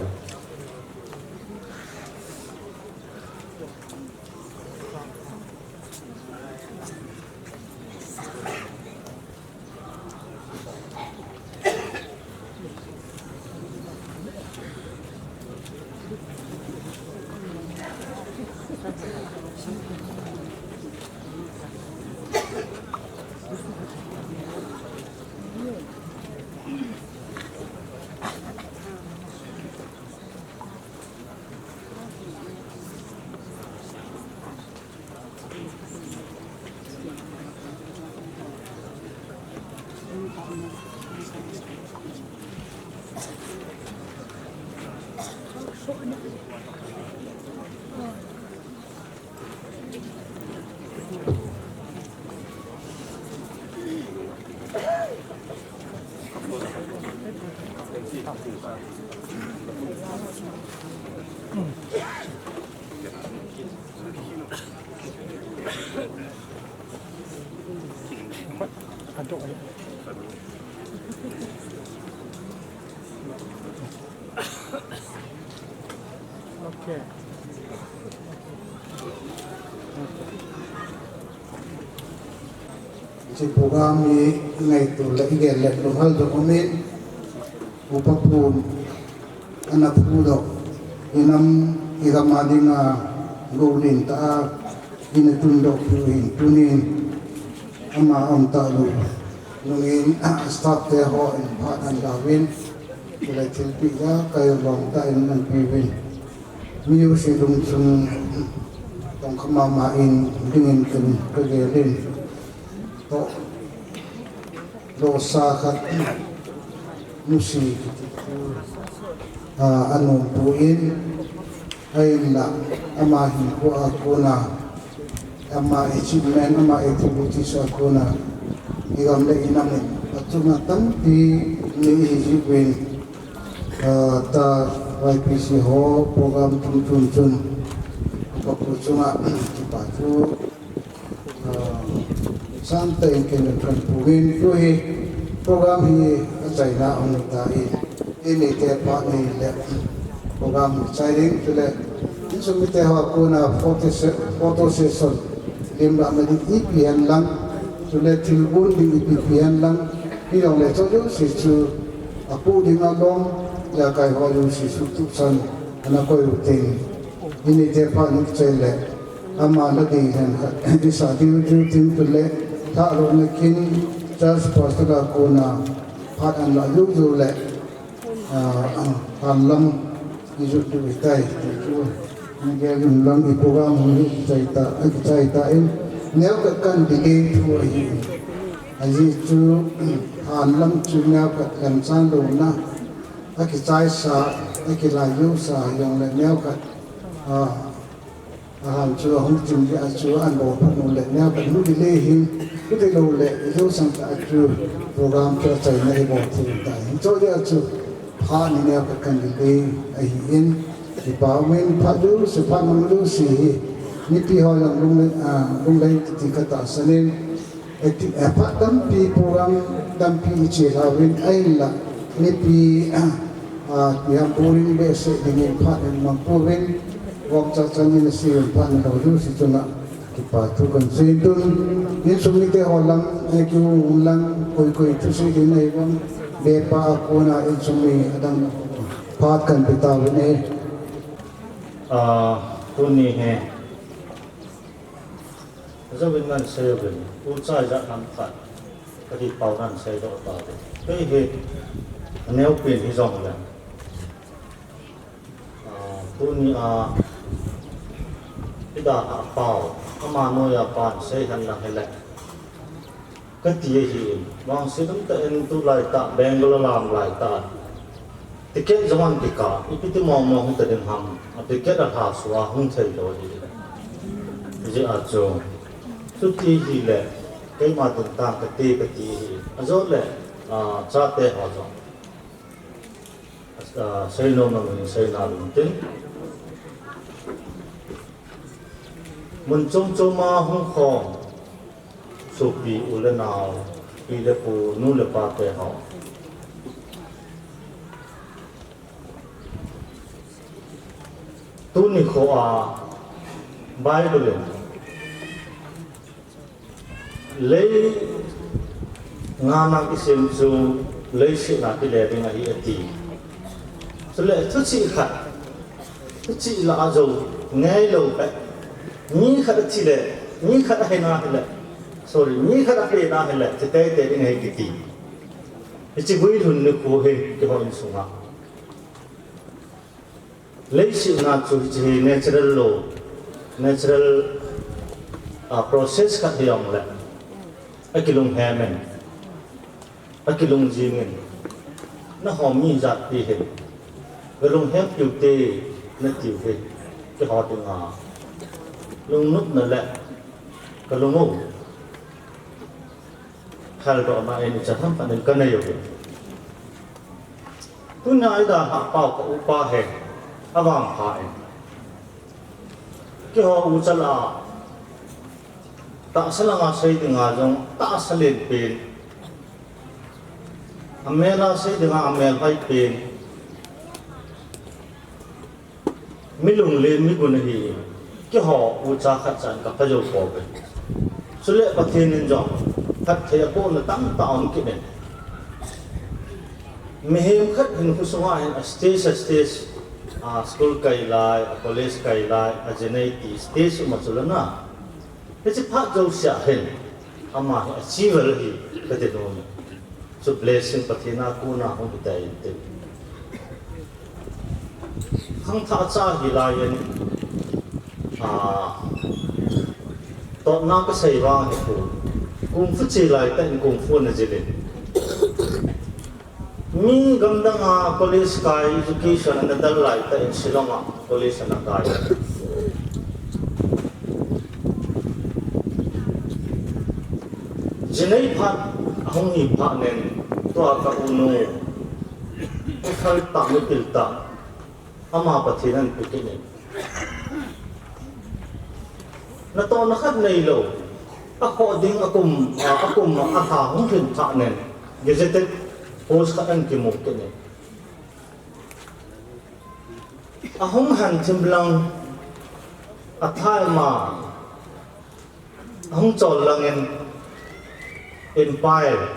Okay. Hiche program hi ngaito le igel le lunghel doh umin, upa pun ana phudoh, inam igam a dinga gou lentah a ina tundoh piu hin tunin ama aum talou nungin, staff te hon phat ana lauvin, chule thilpeh jakai lom tah in ana peuvin. Mi jouse lungchung tongkha mama in dingin ken kagel in. Toh, lolsa khat, nusi kiti, ah, anom poi, ahinla ama hinkho a kona, ama achievement, ama activities a kona, igam le inam in achunga tampi nei jih uvin, ah, ta Y P C ho program tum tum chun, ka pu chunga kipa thu Ah, sangtah in ken kan puvin, tu hi program hi achaina ahung tai. Eini te phat nei le program chai ding, chule insung mite ho a kona photo se-, photo session, lim lahna ding ipi hen lang, chule thil gon ding ipi pi hen lang, hijongle chu jouse chu apoh ding alom, jakai ho jouse suhtup san ana koi u tin. Eini te phat nei chai le, ama nading hen khat, isa diu diu tin, chule, thalona kin, church pastor a kona, phat ana la diu diu le, ah, ah, hanlam, ijot diu tai, chu, nge lunglam i program hung hi chai ta, a kichai ta in, neo khat kan delay thu ahi. Ajeh chu, hanlam chu neo khat kan chan lona, akichaisa, akilai diu sa, jongle neo khat, ah, Ahin chu ahung chim dia chu an bol phat u le neo khat hung delay hin, hiti lou le, ijo sang tah a chu program chu achaina ibol thei tai. Hiche dia chu phat ni neo khat kan delay ahin, kipa umin phat jouse, phat mang jouse hi, mipi ho jong lunglai, ah, lunglai ti katahsan in, Eti, eh, phat tampi program tampi iche lauvin ahinla, mipi, ah, ipi ham boring behseh dingin phat in mang pouvin, vomcha chan in asei un phat in lou jouse chunga kipa thu kan sei in tun, insung mite ho lang, eh, kiu lang, koi koi thusei ding ahi vang, bepa a kona insung mi adang phat kan pe tauvin e. Ah, tuni hi. Jouvin nan sei uvin, u chai ja nam khat, ka ti pau nan sei doh tauve. Kei hi, aneo pen hijongle. Ah, tuni a, ida a pau, ama noiya pan sei hen lang hile. Ka ti ahi, vangset um tah in tulai tah, Bangalore lam lai tah. Ticket jong an kikah, ipi ti mong mong hita ding ham, a ticket a lha sua hung thei lou hi. Hijeh a chu, chuti hile, keima ding tang kati kati hi. Ajou le, a, chate ho jong. A, sei nom nom in sei nalou tin. Mun chom chom a hung khom. Sopi u le nao, pi le pu, nu le pa te ho. Tuni kho a Bible in lei ngana kisem chu leiset a kile ding ahi ati. Chule thuchih khat, thuchih lah a jou ngailou peh. Mi khat athi le, mi khat ahi na hile, sorry, mi khat ahi na hile, thi teitei ding ahi kiti. Hiche guilhun nikho hi keiho insunga. Leiset a chu hiche hi natural law, natural, ah, process khat hijongle, akilunghem in, akilungjing in, nahom mi jat pi hin, galunghem piu te natiu hi, keiho dinga lungnopna le kalung u heldohna in ichan ham khat in kanei uve. Tunia idalhah pau ka upa hi avangpha in, keiho uchal a tahsa langa sei dinga jong tahsa len pen, amel a sei dinga amel hoi pen, mi lunglen mi gun ahi, keiho ucha khat chan kapha jou pouve. Chule Pathen in jong phatthei abohna tamtah aum kit in, mihem khat hinkho sunga hin a stage, a stage, a school kai lai, a college kai lai, ajinei ti stage um a chu lana. Hiche phat jouse a hin, ama hi achiever ahi kati nom e. Chu blessing Pathen a kona hung hitai intin. Khangthah cha hilai in, ah, totna kasei vang hi khu, kung fu che laitah in kung fu ana jil in. Mi gamdang a college kai education ana dal laitah in Shillong a college ana kai. Jinei phat ahung hi phat nin tua ka unu, u phal tah, u pil tah, ama Pathen in ape kit in. Natohna khat neilou, akhoh ding akum, a, akum a lha hung lhin phat nin, gazetted post khat ana kimu kit in. Ahung han thim lang, athai ma, ahung chol lang in, empire,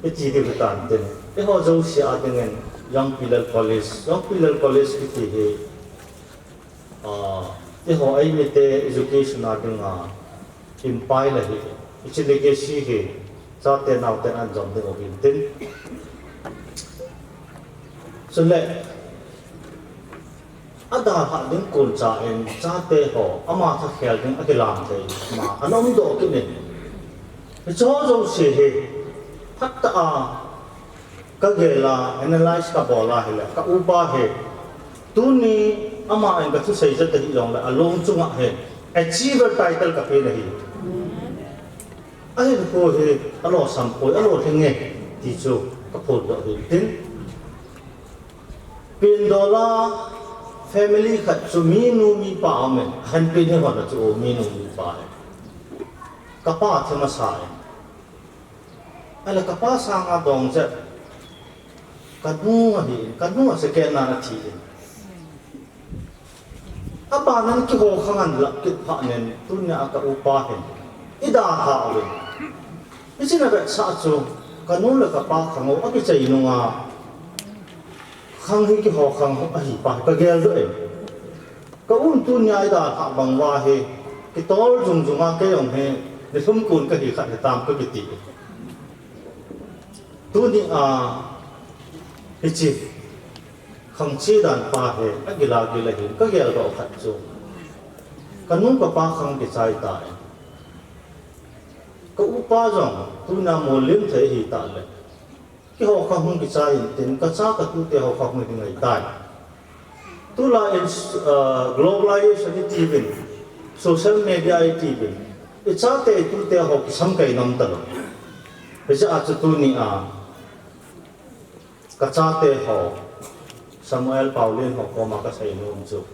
iti diu hitan tin. Eiho jouse a dingin, Young Pillar College, Young Pillar College kiti hi, ah, eiho eimite education a dinga, empire ahi. Hiche legacy hi, chate naoten ana jom diu ahin tin. Chule, adalhah ding kon cha in, chate ho, ama thakhel ding akilam thei ma, ana umdoh kit in. Hiche ho jouse hi, phatah a, kagel a, analyze kabol a hile, ka upa hi, tuni ama in kathusei jat ahi jongle, along chunga hi, achiever title kapen ahi. Ahinkho hi, alosam poi, alolhing e, ti chu kaphondoh ahin tin. Pendola family khat chu minu mipa aume, ahenpen hi hon a chu minu mipa e. Kapa thi masa e. Ahile kapa sanga dong jep, kanu ahi, kanu a second na athi in. Abanin keiho khang ana lap kit phat nin, tunia ka upa hin eidalhah uvin. Hiche na vetsah chu, kanu le kapa khang u akichai nunga, khang hi keiho khang ahi pa hi kageldoh e. Ka un tunia eidalhah bang uva hi, kitol jung junga kei jong hi, nilhum kon kahi khat hitam kakiti. Tunia, hiche, khang che dan pa hi, agil agil ahin, kageldoh khat chu, kanu kapa khang kichai tai. Ka upa jong, tunia molem thei ahitah le, Keiho kha hung kichai intin, kacha katute ho kha hung hi ngai tai. Tulai in, uh, globalization iti uvin, social media iti uvin, ichate itute ho kisam kai nom talou. Hiche a chu tunia kachate ho, Samuel Paulin ho koma kasei nom chu,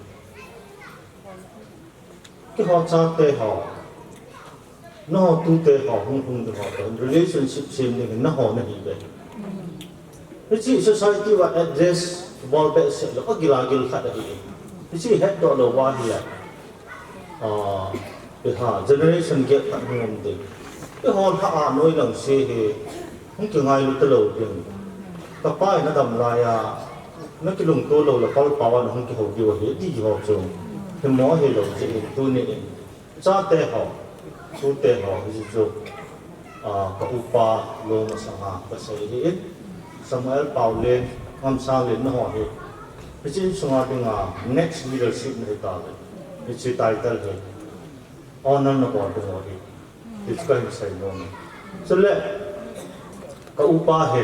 keiho chate ho, nangho tute ho, hung hung ding ho toh relationship sem ding hi nangho nahi uve. Hiche society uva address bol behseh lou, agil agil khat ahi. Hiche hetdoh lou uva ahile, ah, iha generation gap khat hung um ding. Eiho lhah a noi lang se hi hung kingailu talou ding. Kapa in adam laiya, nakilungto lou le palpao a nahung kihou diu ahi, ti ho chu himo ahilou jeh in, tuni in chate ho, tute ho, hiche chu, ah, ka upa lou masanga kasei ahin, Samuel Paulin, Ngamsanglin, nangho hi hiche insunga dinga next leadership nahi tauve. Hiche title hi honor nabol ding ahi, ti chu kahin sei nom e. Chule ka upa hi,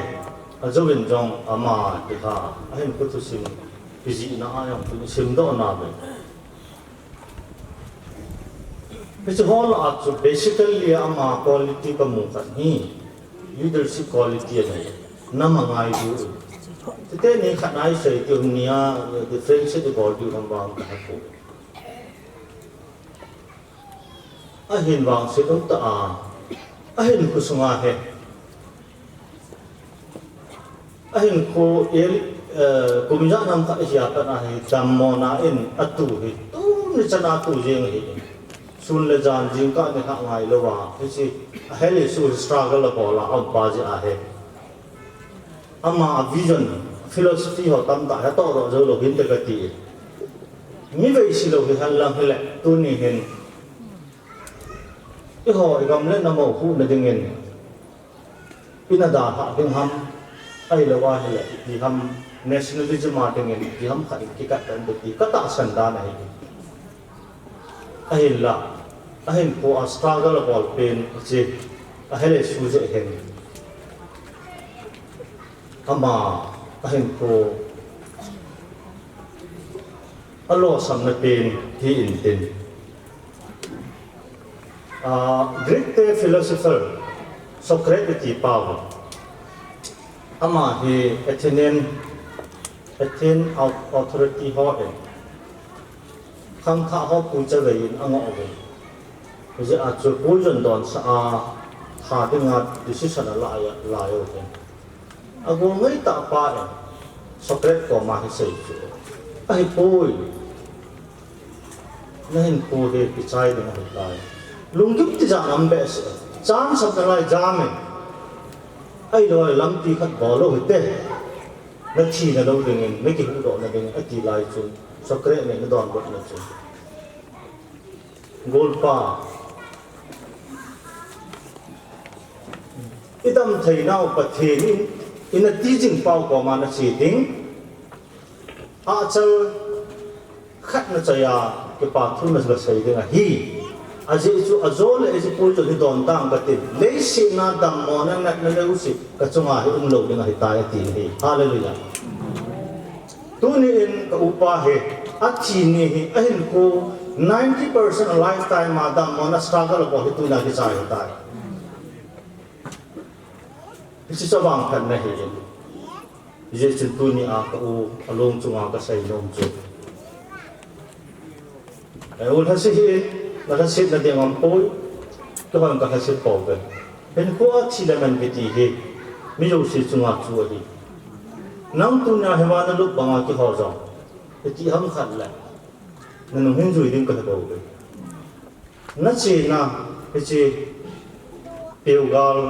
ajouvin jong ama ti kha, ahinkho thusim, kijihna a jong chu isimdoh nauve. Hiche ho lah a chu basically ama quality kamu khat hi leadership quality anei, nam angai diu. Chuteni khat a isei diu nia differentiate ibol diu ham vang kahe poi. Ahin vangset um tah a, ahinkho sunga hi, ahinkho el, eh, kum ijat ham khat ahia pat a hi dammona in atu hi, tuni chan a atu jeng ahi. Sun le jan jingkah nilhah ngailouva, hiche ahel Jesu hi struggle abol a aum pa jeh ahi. Ama a vision, philosophy ho tamtah hi atohdoh joulou hinte kati. Mi veisi lou hi henlang hile, tuni hin eiho igam le nam huhna dingin ina dalhah ding ham, ahilou ahile ipi ham, nationalism a dingin ipi ham khat in kikat tante ti katahsan dan ahi. Ahinla, ahinkho a struggle abol pen hiche ahel Jesu jeh hin ama ahinkho alosamna pen hi intin, ah, Greek te philosopher Socrates iti pau, ama hi Athenian, Athenian au-, authority ho hin khangthah ho puicha vei in angoh uvin, hijeh a chu poison donsah a tha dinga decision ala a, ala uve. Agol ngaitah pa in Socrates koma hi asei chu, ahipoi, nahinkho hi kichai ding ahitai. Lunggim tijat um behseh, chance nalai jam in, ahilou le lampi khat bol lou hite, nathina lou dingin, nakihuhdohna dingin, ati lai chun Socrates in adonbutna chu, golpa, idam theinau Pathen in ina tijing pau koma nache ding, ahchal khat nachoi a kipa thu nagasei ding ahi. Ajeh chu ajo le hiche poison hi don tang katin, leiset a dammona natna neocha kachunga hi umlou ding ahitai, ati ahi. Hallelujah. Tuni in ka upa hi, athi ni hi, ahinkho ninety percent a lifetime a dammona struggle abol hi tunia kichai ahitai. Hiche chu vangphatna ahi. Hijeh chun tunia ka u along chunga kasei nom chu, eh, u lhaset hi, nalhasetna ding aumpoi, keihon kalhaset pouve. Hinkho a thi le man kiti hi mi jouse chunga chu ahi. Nang tunia hiva nalup banga keiho jong hiti ham khat le nanung hin jui ding kahe pouve. Nachena hiche peugal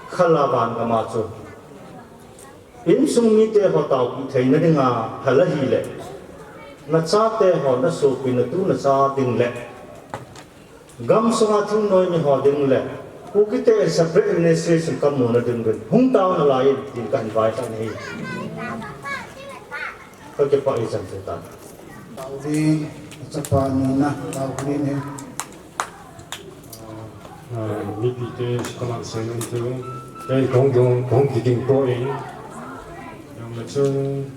khala van gama chu insung miteho taopi theina dinga hal ahile, nachateho, nasopi, natu nacha ding le gamsunga thingnoi miho ding le Kukite separate administration kamuna ding uvin hung tao nalai in tin kahin vailhah ahi. Kakipah e, chan chu tan. Taovin, chapa nina, taovin e. Ah, mipite, kaman seinom chu, Ei, kong dong, kong kiding ko in. Jong le chun,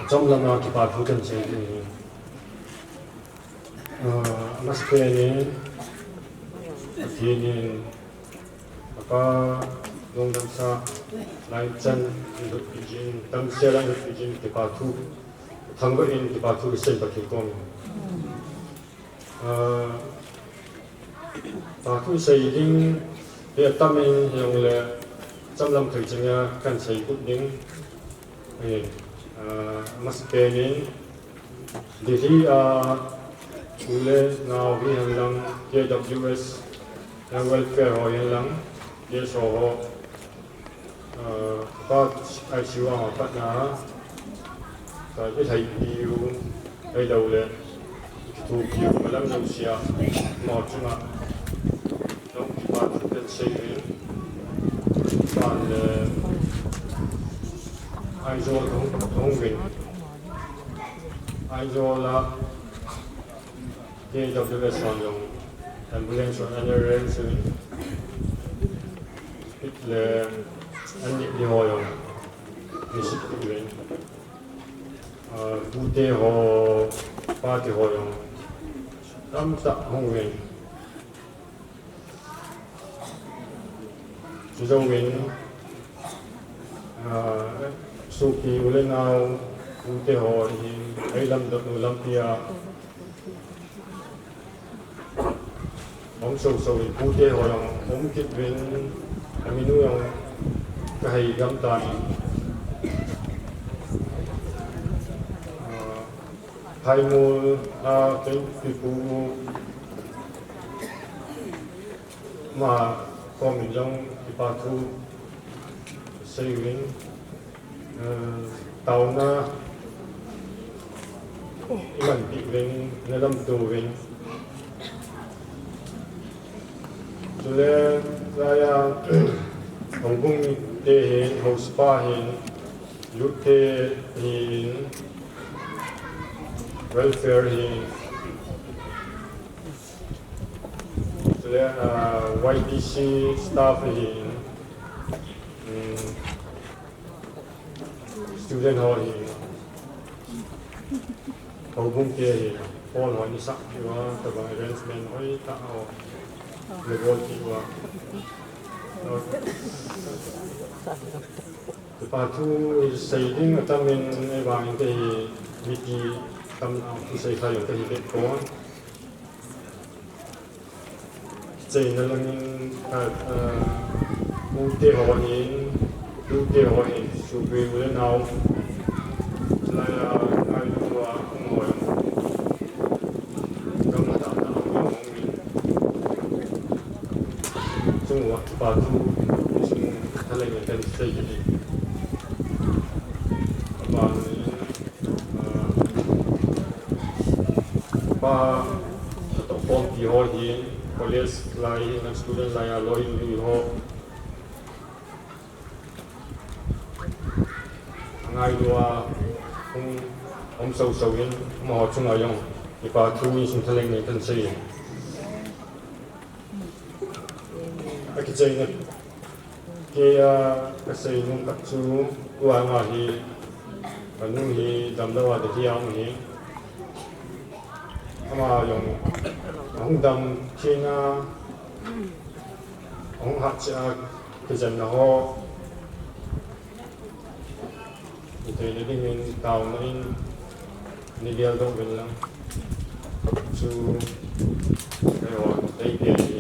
chom lama kipa thu kan sei ding. Ah, masapen in, Pathen in, apa, lungdam sa, lai chan, lut pi jing, tamsel a lut pi jing, kipa thu, thangvah in, kipa thu, kisei Pathen kong. Ah, Pathu sei ding, hi atam in hijongle, chomlam thei chenga kan sei kut ding. Hi, ah, masapen in, Delhi a, u le nao hi hen lang, K W S, Health Welfare ho hi hen lang, K S O ho, Ah, pa I C U a patna, ka i thei piu, ei lo le, i kithu piu, malam lo sia, mo chunga, long kipa thu kan sei uvin, pan le, Aizawl hung, hung uvin, Aizawl a, K W S hon jong ambulance hon an arrange uvin. Kit le an ni ni ho jong ni sit kit uvin. Ah, pute ho, pate ho jong tamtah hung uvin. Chujouvin, ah, sopi u le nao, pute ho hin, ei lamdot u lampi a, hung so so in, pute ho jong, um kit uvin, aminu jong, ka hei gam tan. Ah, Phaimol, ah, kei pipu, ma komin jong kipa thu sei uvin, eh, taona i manpi uvin, na lamto uvin. Chule, laiya, houbung te hin, housepa hin, youth te hin, welfare hin, Chule, ah, Y P C staff hi, um, student ho hi, houbung te hi, hall ho ni sak kiu a, tabang arrangement hoi tah ho, le bol kiu a. Kipa thu sei ding atam in, ei vang in te hi, miti tam a thu sei kha jong te hi bek pon. Cheina langin, ah, ah, u te ho hin, u te ho hin, sopi u le nao. Laiya, ngai tua, um ho. Gam na ta ta, um ho min. Chung wa, pa tu, sung, thaleng kan sei kiti. Pa ni, Pa, atoh khompi ho hin, college lai, student lai a loi lui ho. Ngai lua, um, um so so in, um ho chunga jong, kipa thu ni sung thaleng nei kan sei. Akicheina kei a kasei nom khat chu, tua ama hi, kanu hi damlou a Delhi a um hi. Ama jong ahung dam thei a, ahung hat cheh a, kijenna ho. Hithei na dingin taona in, nei geldoh uvin lang. Chu, keiho, tei te hi,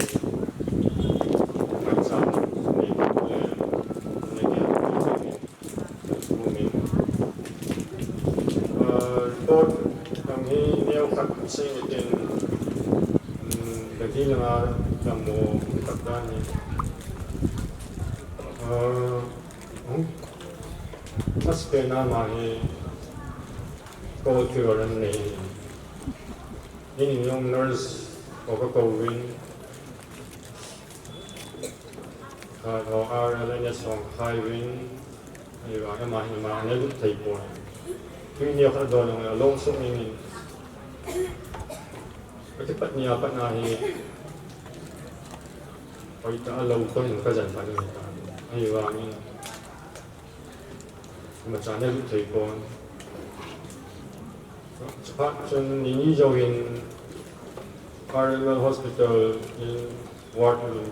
maicham, nei geldoh le, nei geldoh uvin, uvin. Ah, report, dang hi, neo khat sei ni tin, um, Delhi langa, dam mo, khat dan hi. Ah, Hmm? Masapen a ama hi call fever anei. Hinin jong nurse ho kakou uvin. Ka ho R L N S ho khai uvin. Ahivang ama hi ama ana lut thei poi. Tuni nikho don jong along sung in. Kati pat nia pat na hi. Hoitah a lou tong in ka jen pan in ta. Ahivangin imacha na lut thei pon. Chuphat chun ni ni jouvin R M L Hospital in ward in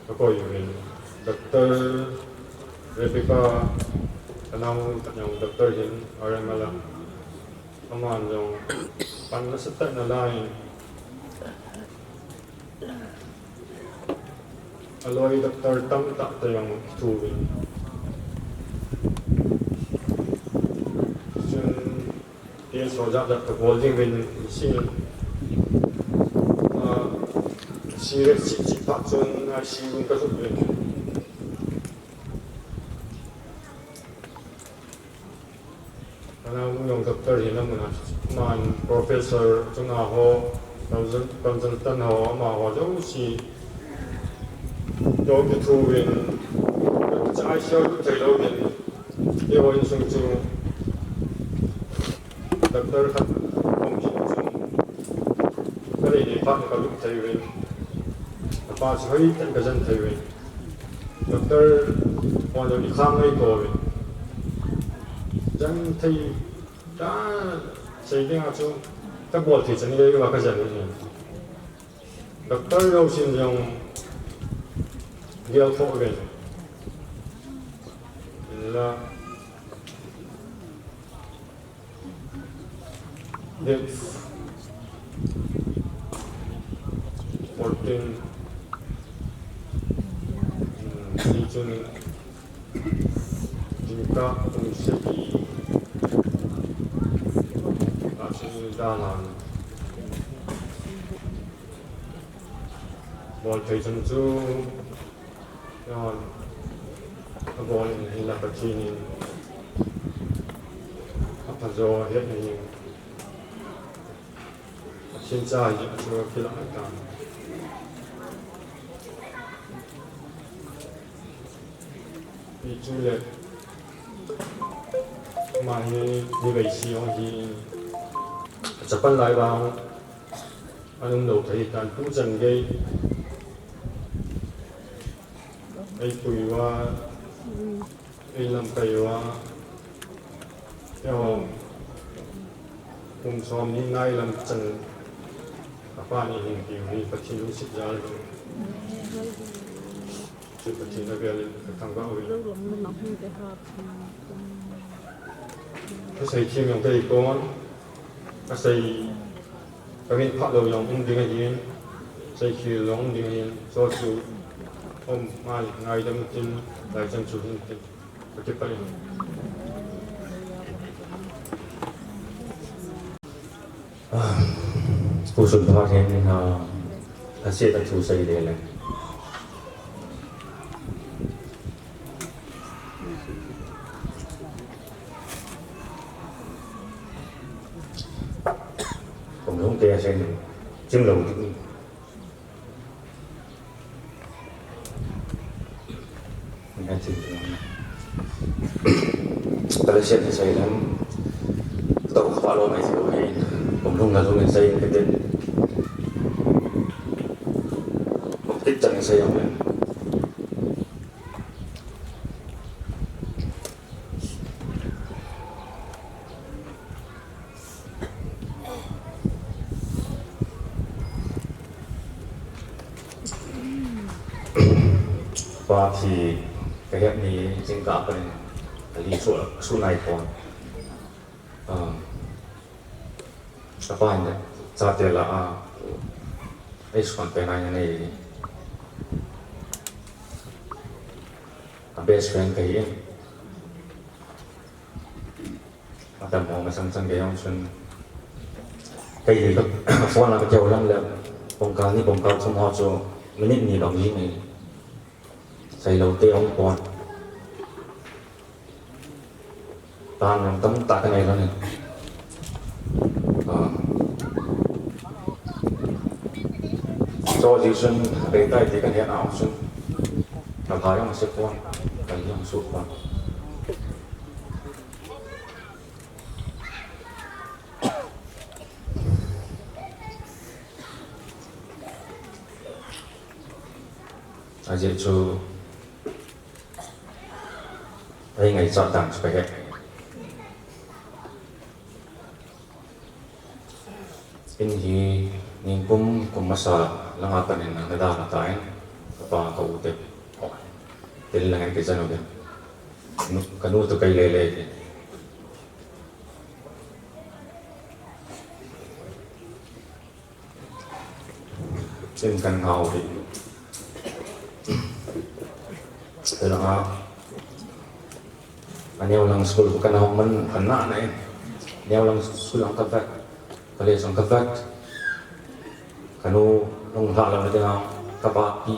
ka koi uvin. Doctor Rebecca, ka nao khat jong doctor hin R M L a. Aman jong pan nasatah in alai in. Aloi doctor tamtah toh jong thu uvin. Chun case ho jat jat ka bol ding uvin sin. Ah, serious cheh cheh phat chun I C U in ka lut uvin. Ka nao jong doctor hin amun a, aman professor chunga ho, consul-, consultant ho, amaho jouse toh kithu uvin, ka cha I C U lut thei lou uvin, keiho insung chu doctor khat hung kit chun, ka lei nei phat in ka lut thei uvin, apa chu hoitah in ka jen thei uvin. Doctor hon jong i khang nei tou ve. Jen thei ta, sei ding a chu ka bol thei chan gei uva ka jen u hin. Doctor jousen jong gel kho ve. La Date fourteen, mm, ni chun jingkah pung sagi a chun dalan bol thei chan chu John, abol in hinla Pathen in aphajo ahet ahi. Pathen cha ahi chu akilah ahitan. Hichu le, ama hi, ni vei si jong hi, achapan lai vang, ana um lou thei tan tu chan gei. Eipui uva, eilamkai uva, eiho, kum som ni nai lam chan, apa ni hin piu hi Pathen lungset jal hi. Chu Pathen avel in ka thangvah uve. Ka sei them jong ka hi pon, ka sei Ka min phat lou jong um ding ahin, seikhel jong um ding ahin, so chu um mai ngaidam tin, lai chan chu hin tin, ka kipah in. Ah, Pu Sunpha hin, ah, a se ta thu sei le le. Kum lhung te a sen chim lo ding. Ni a chim lo. Kala sen sai lam. Tau kha lo mai thei lo hin. Kum lhung na lhung in sai in ka tin. Kum kit chan in sai in. Pa thi ka het ni jingkah a pat in ali su, su nai pon. Ah, ka pa in chate lah a, ah, ei suan pen a nei. A best friend ka hi. Atam ho masang chang kei jong chun. Kei hi ka phone a ka kihou lang le, pungkal ni pungkal thum ho chu minute ni bang jing ahi. Sei lo te hung pon. Tan jong tamtah ka nei lhon in. Ah. Cho ji chun, bei tai ti ka het a chun. Ka lha jong se pon, ka jong su pon. Ajeh chu, ei ngaichat dan chu kahe. In hi, ningkum, kum masa langa panin ana dalha tan, kapa ka u te. Til lang in kijan uvin. Kanu, kanu toh kei lele. Tin kan ngau hi. Tela a. Aneo lang school kana hong man kana na e. Aneo lang school ang kavet. College ang kavet. Kanu nung ha lang na kapa pi.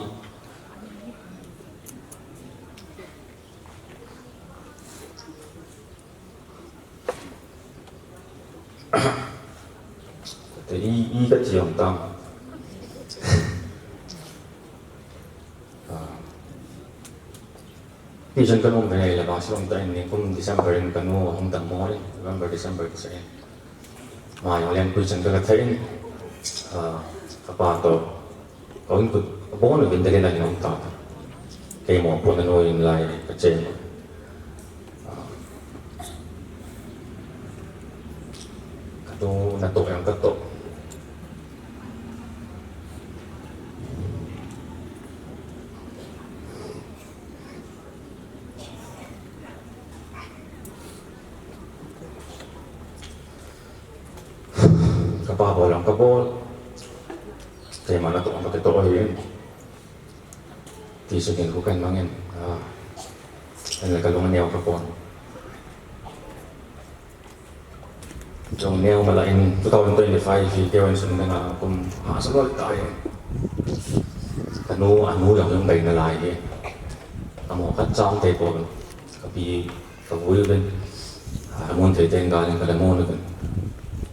Te i, i ka chiang tang. Ah. Pi chen ka nung ka nei la ba, song ta in ni kum December in kanu hong tang mo in, November, December ka sa in. Ma yong leng pi chen ka ka thei in. Ah, kapa toh. Kau in kut, bon uvin dali lang in om ta. Kei mo pon a noi in lai, ka chen. Ah. Katu natoh yang katoh. Kapa bol ang kabol. Keima natoh ang katoh ahi. Ti su kin ku kan mangin. Ah. An le ka lung neo ka pon. Jong neo mala in two thousand twenty-five hi keu in sung dang a kum ha sa loi ta in. Kanu, anu jong jong dai na lai hi. Amo ka chang te pon. Ka pi Ka vui uvin, ah, mun thei teng gal in ka le mun uvin.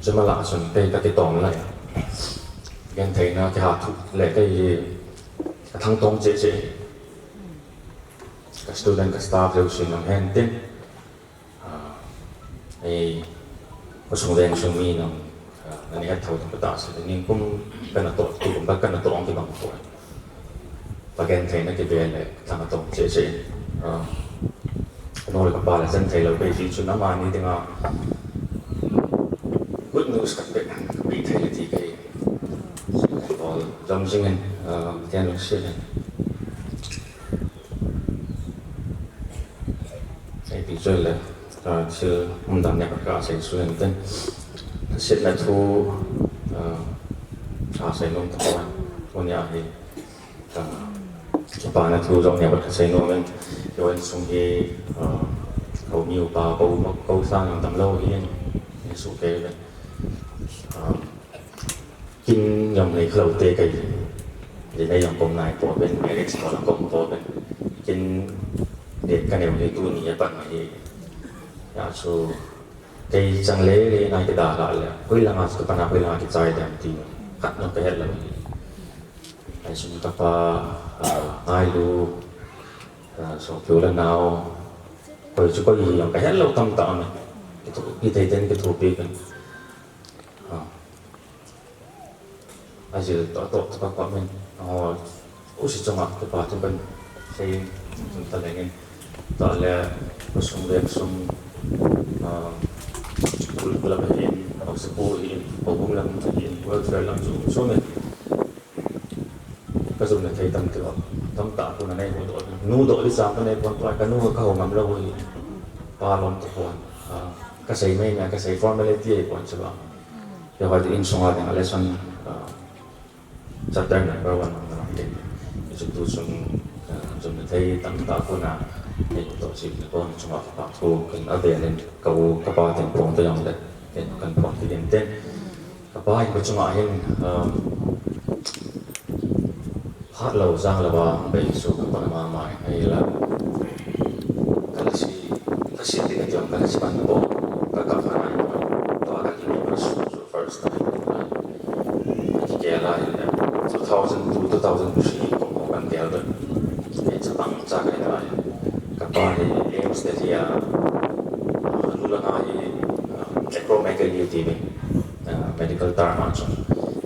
Chuma la sun te ka kitong lai. Gentheina kiha thu le kei hi ka thang tong che che. Ka student ka staff leu sin nang hen tin. Ah, ei, ka sung veng sung mi nang. Ah, nani het thau tum pata se, ningkum kana toh, tukum ba kana toh ang kibang ko. Pagen theina kibe le, thang atong che che. Ah, nol kapa le chen thei lo pe ti chu na mani dinga. Good news ka pe, ka pe thei le ti kei. All jam jing in, ah, tian lo se le. Ei, ti chu le, ah, thil umdan nia ka sei suh in tin. Setna thu, ah, a sei nom ta pon, pon nia hi, ah, kipana thu jong nia ka sei nom in, keu in sung hi, ah, ko mi upa, ko, ko sang jong tam lo hi in, ni su ke le. Ah, Kin jong nei khalou te kei. Di nei jong kom nai po ben, marriage ko la kom po ben. Kin det ka neo hi tuni apat mai hi. Ya su kei chang le le nai kida la le. Koi langa chu pana koi langa kichai dem ti. Khat jong ka het lou hi. Ai sun kapa, ah, ngailu, ah, so keu la nao. Koi chu koi hi jong ka het lou tamtah mai. Kithopi thei ten kithopi kan. Ah. Ajil toh, toh, toh, toh, min. Oh, u si chunga, kipa thu kan sei, ta lengin. Ta le, khosung veng sung, ah, kul kula hin, au se pu hin, au bung lam hin, welfare lam sung, sung min. Ka jum le thei tam ti ho, tamtah kuna nei ho doh, nu doh di chang ka nei pon tua, ka nu ka ho ngam lou hi, pa lom te pon, ah, ka sei mai mai, ka sei formality ei pon chu ba. Kei hoi in sunga ding a lesson, ah, chapter number one ang dang te. Chu tu chung, ah, jum le thei tamtah kuna, ei to chi le kon chunga pa thu kin a ve len ka u ka pa tin phong te jong le, ken kan phong ti den ten. Ka pa in ka chunga hin, ah, Phat lou jang lou a, bei chu ka pan mama in, ahila. Ka lasi, ka si ti ka tiang ka lasi pan po, ka ka pan ai po. Tua ka ti ka su, su first time. Ka ti ke la in, two thousand two, two thousand three, ko ko kan tel do. Ke cha bang cha ka ina. Ka pa ni, Ames Delhi a, lu la ngai, acromegaly ti ni. Ah, medical term a chun.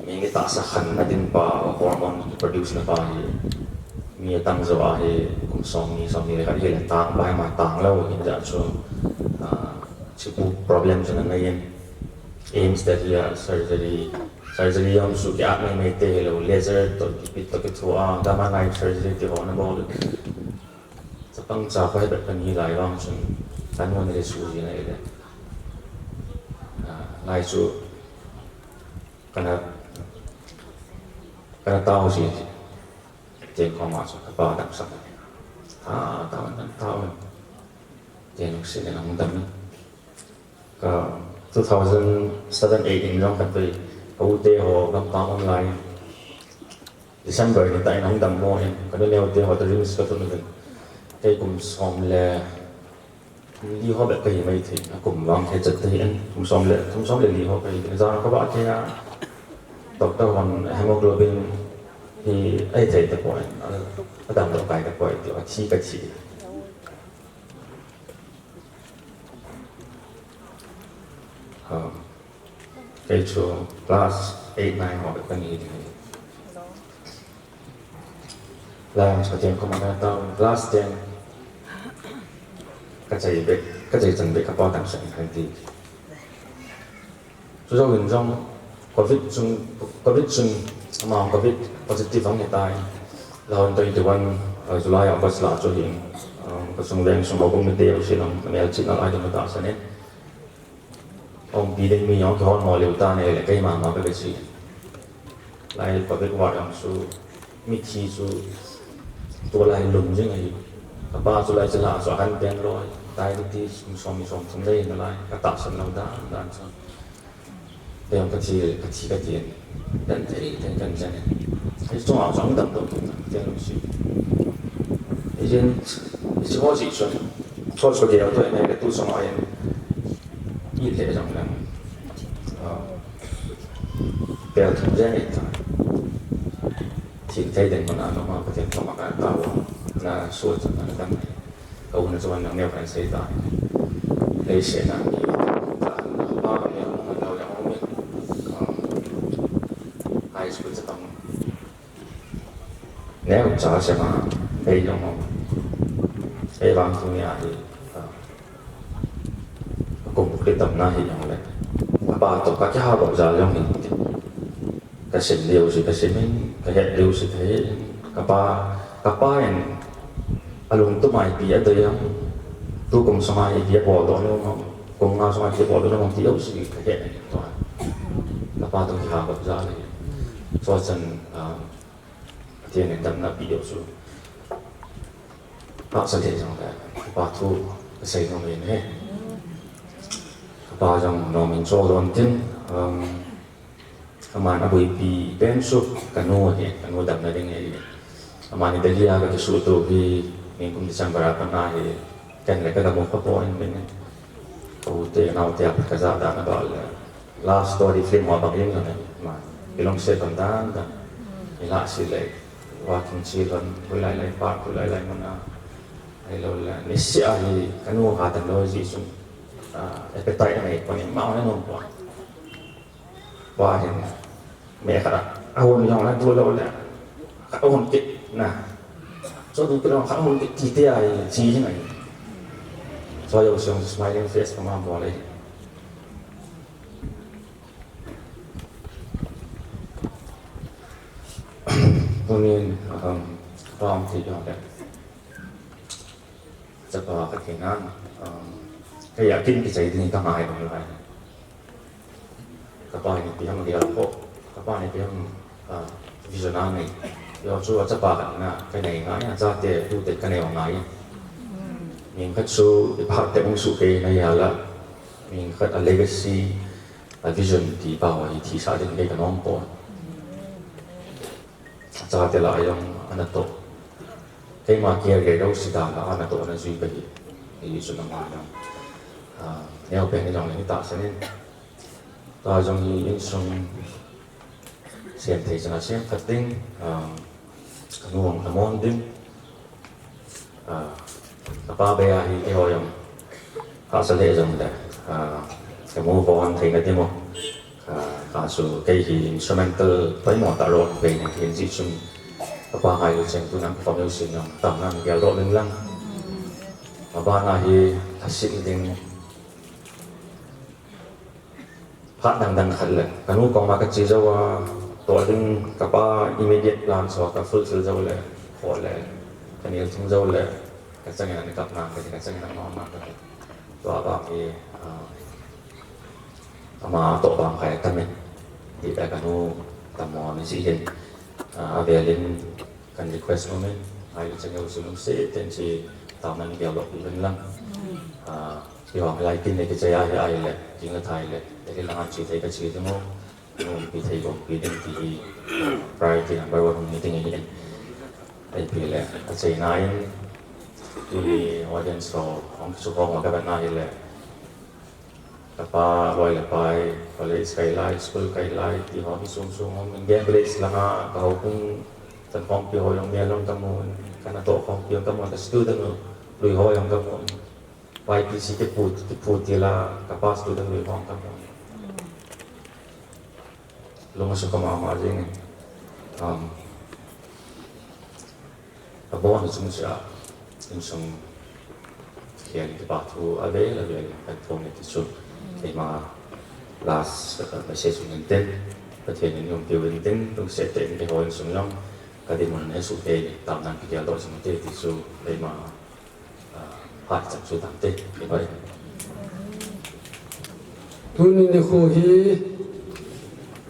Mi ni tahsa khanna ding pa, hormone produce na pa hi. Ni tang jo a hi kum som ni, som ni le khat hi le tang, bai ma tang lou hin ja chu, ah, chipu problem chu na nei in. AIIMS Delhi a surgery, surgery jong chu ki at mai mai te hi lou, laser to ki pit to ki thu a, gamma knife surgery ti ho na bol. Chapang cha pa hi bep kan hi lai vang chun, kan wan le su ji na ile. Ah, lai chu, kana, kana tao ji. Chen khoma chu kapa dam sak. Tha, tha, tha, tha. Chen lungset in ahung dam. Ka two thousand seven eight in jong khat vei, ka u te ho gampam online. December ni tah in ahung dam mo in, ka nu neo te ho toh RIMS ka tun uvin. Kei kum som le li ho bep ka hi mai thei, a kum vang he chat thei in, kum som le, kum som le li ho ka hi. Jan ka ba ke a, doctor hon hemoglobin hi ahi thei tapoi, a, a dam lou kai tapoi, ti a thi ka thi. Um, kei chu class eight, nine ho ka ni ding ahi. Lai chu ka tien koma ka tao, class ten ka chai bek, ka chai chan bek ka pa kan sa in kan ti. Chu jong in jong covid chung, covid chung ama covid positive ang hetai. Lhon twenty-one, uh, July, August lah chu hin, um, ka chung veng sung ho kum ni te u si lang, ka mel chin na lai ding ta sa ne. Ong pi ding mi jong kihon mo leu ta ne le, kei mama ka ve si. Lai public ward jong chu, mithi chu, tu lai lum jing ahi. Ka pa chu lai chu la chu ahan pen loi, diabetes, kum som ni som thum lei na lai, ka tahsan lou dan dan chu. Kei jong ka thi, ka thi ka ti. Dan te, dan kan jan. Ai chung a jong dam dam, dan lung si. Ijin, ijin ho si chun. Church ko dia to ne tu song a yen. Ile jong lang. Ah. Pel thum jeng ita. Thil thei den mana no ma Pathen thoma ka tao. Na so chan na dam. Ka u na chuan nang neo kan sei ta. Lei se na ni. Ta na ba ni ang na lo ya ong. High school sa tang. Neo cha se ma. Bei jong ong. Bei vang tu ni a hi. Kum kit tam na hi jong le. Apa to ka kihagop jal jong hi. Ka sim leu si ka sim in, ka het leu si ka het in, ka pa, ka pa in, alungtum a ipi adei ham, tu kum sung a ipi abol doh nom ham, kum nga sung a ipi abol doh nom ham ti leu si ka het in tua. Ka pa toh kihagop jal in. Chua chan, ah, Pathen in damna pe jeh chu. Tahsa lheh jong le, ka pa thu ka sei nom in ahi. Ka pa jong nom in chol don tin, um, Aman abuipi pen chu ka nu ahi, ka nu damna ding ahi. Amani Delhi a ka kisuhto hi, nikum December a pat na hi, ken le ka gamu kha poi in. Ka u te nau te a pat ka ja dan a bol le. Love story film ho bang jeng jong ahi, aman. Kilungset dan dan. Ila si le, working chil hon, hui lai lai park, hui lai lai mun a. Ahilou le, nisih a hi, ka nu ha damlou jeh chun, ah, appetite anei pon in, ama hon anom pon. Pa hin, me khat a, ahon jong le, tu lou le, khat ahon kit na. Chu tu kit lou, khat ahon kit ti te a, chi hin a. Chu jouse smiling face kama bol e. Tunin, um, pa um ti jong le. Chapa ka theina, um, kei a kin kichai ding ka ngai bang lai. Ka pa in ipi ham gel ko, ka pa in ipi ham, ah, vision a nei. Yo chu a chapa ka na, ka nei ngai, a chate tute ka nei ngai. Min khat chu i pa te ung su ke na ya la. Min khat a legacy, a vision ti pa wa hi thi sa ding ke ka nom pon. Chate lah a jong ana toh. Keima career jouse dan lah a ana toh ana jui ka hi. Hichu ama jong. Ah, neo pen hi jong le hi tahsan in. Tua jong hi insung sem thei chan a sem khat ding. Ah, ka nu jong ana mon ding. Ah, ka pa bei a hi keiho jong hahsa lheh jong le, ah, ka move on theina ding u. Ah, ka chu kei hi instrumental poimo tah role play nei thei jeh chun, Kapa ngailu cheng tuna ka family sin jong taona gel doh uvin lang. Abana hi lhaset ding phat dang dang khat le, kanu koma ka che jou a, toh ding kapa immediate plan chu ka fulfill jou le, kho le, ka nel thum jou le, ka changin ana kap nang, ka, ka changin ana nom nang ka. Tua bang hi, ah, ama toh bang kai tamin. Ti ta kanu tamo ni si hin, ah, avelin kan request umin, ai chang yo sulung se ten si taona gel doh uvin lang. Ah, Kihong lai tin le kichai a hi ahile, jing le thai le, teki langa che thei ka che ding u, umpi thei umpi ding ti hi, priority number one hung hi ding ahi. Ipi le, achaina in, tuni audience ho, hung kisu hong ka vetna hile, kapa loi le pai, college kai lai, school kai lai, ti ho hi sung sung hung, Indian village langa, ka houbung, chan khompi ho jong mel jong ka mu, ka natoh khompi jong ka mu, ka student u, lui ho jong ka mu. Y P C kipu, kipu til a, kapa student lui hong ka mu. Lung asuh ka mama jing. Um, abon chung cha, insung hian kipa thu avel avel kan phong ni ti chu. Keima last, uh, message uvin tin, Pathen in umpi uvin tin, lungset tah in keiho insung jong, ka dinmun he suh te, tam nan kigel doh sung te ti chu, keima Phat chang chu tante, ni hoi. Tuni nikho hi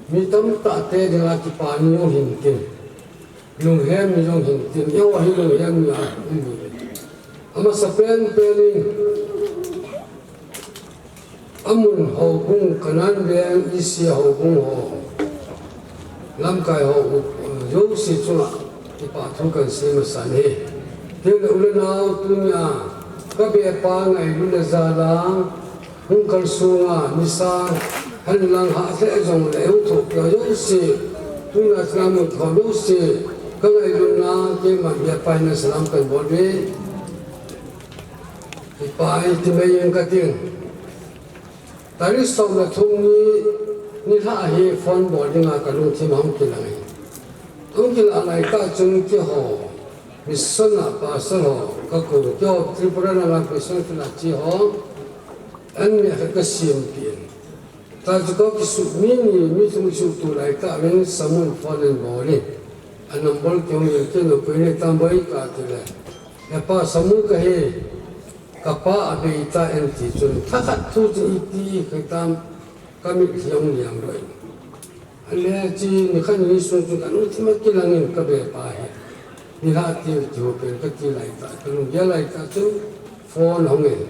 mi tamtah te dinga kipa ni jong hin tin, lunghem ni jong hin tin, eiho hi lunghem ni a um hi. Amasapen pen in, amun houbung, Kanan veng, Asia houbung ho, lamkai ho, jouse chunga kipa thu kan sei masan ahi. Tile u le nao, tunia ka bepa ngailutna jal a hung kalsong a, nisa henlang hah lheh jongle hung thopia jouse, tunia chunga mun thou jouse, ka ngailutna, keima bepa hina salam kan bol uve. Kipa ahi ti mai jeng kating. Tarik som le thum ni, nilhah hi phone bol dinga ka lungthim a hung kilang ahi. Hung kilang lai tah chun keiho, mission a pastor ho, ka kou, keiho Tripura lama mission field a che ho, an mi khat ka sempeh in. Tachu ka kisuh mi ni, mi thum kisuh tu lai tah vin Samun phone an bol in. A number kihong in, kei nopui ni Tamboi ka ti le. He pa, Samu kahi, ka pa abei tai ti chun, thakhat thu chu iti khat tam ka mit hi ahung liang loi. Ahile chu nikhat ni sung chun ka lungthim a kilang in ka bepa hi. Nilhah til ti ho pen ka ti lai tah, ka lunggel lai tah chun phone ahung in.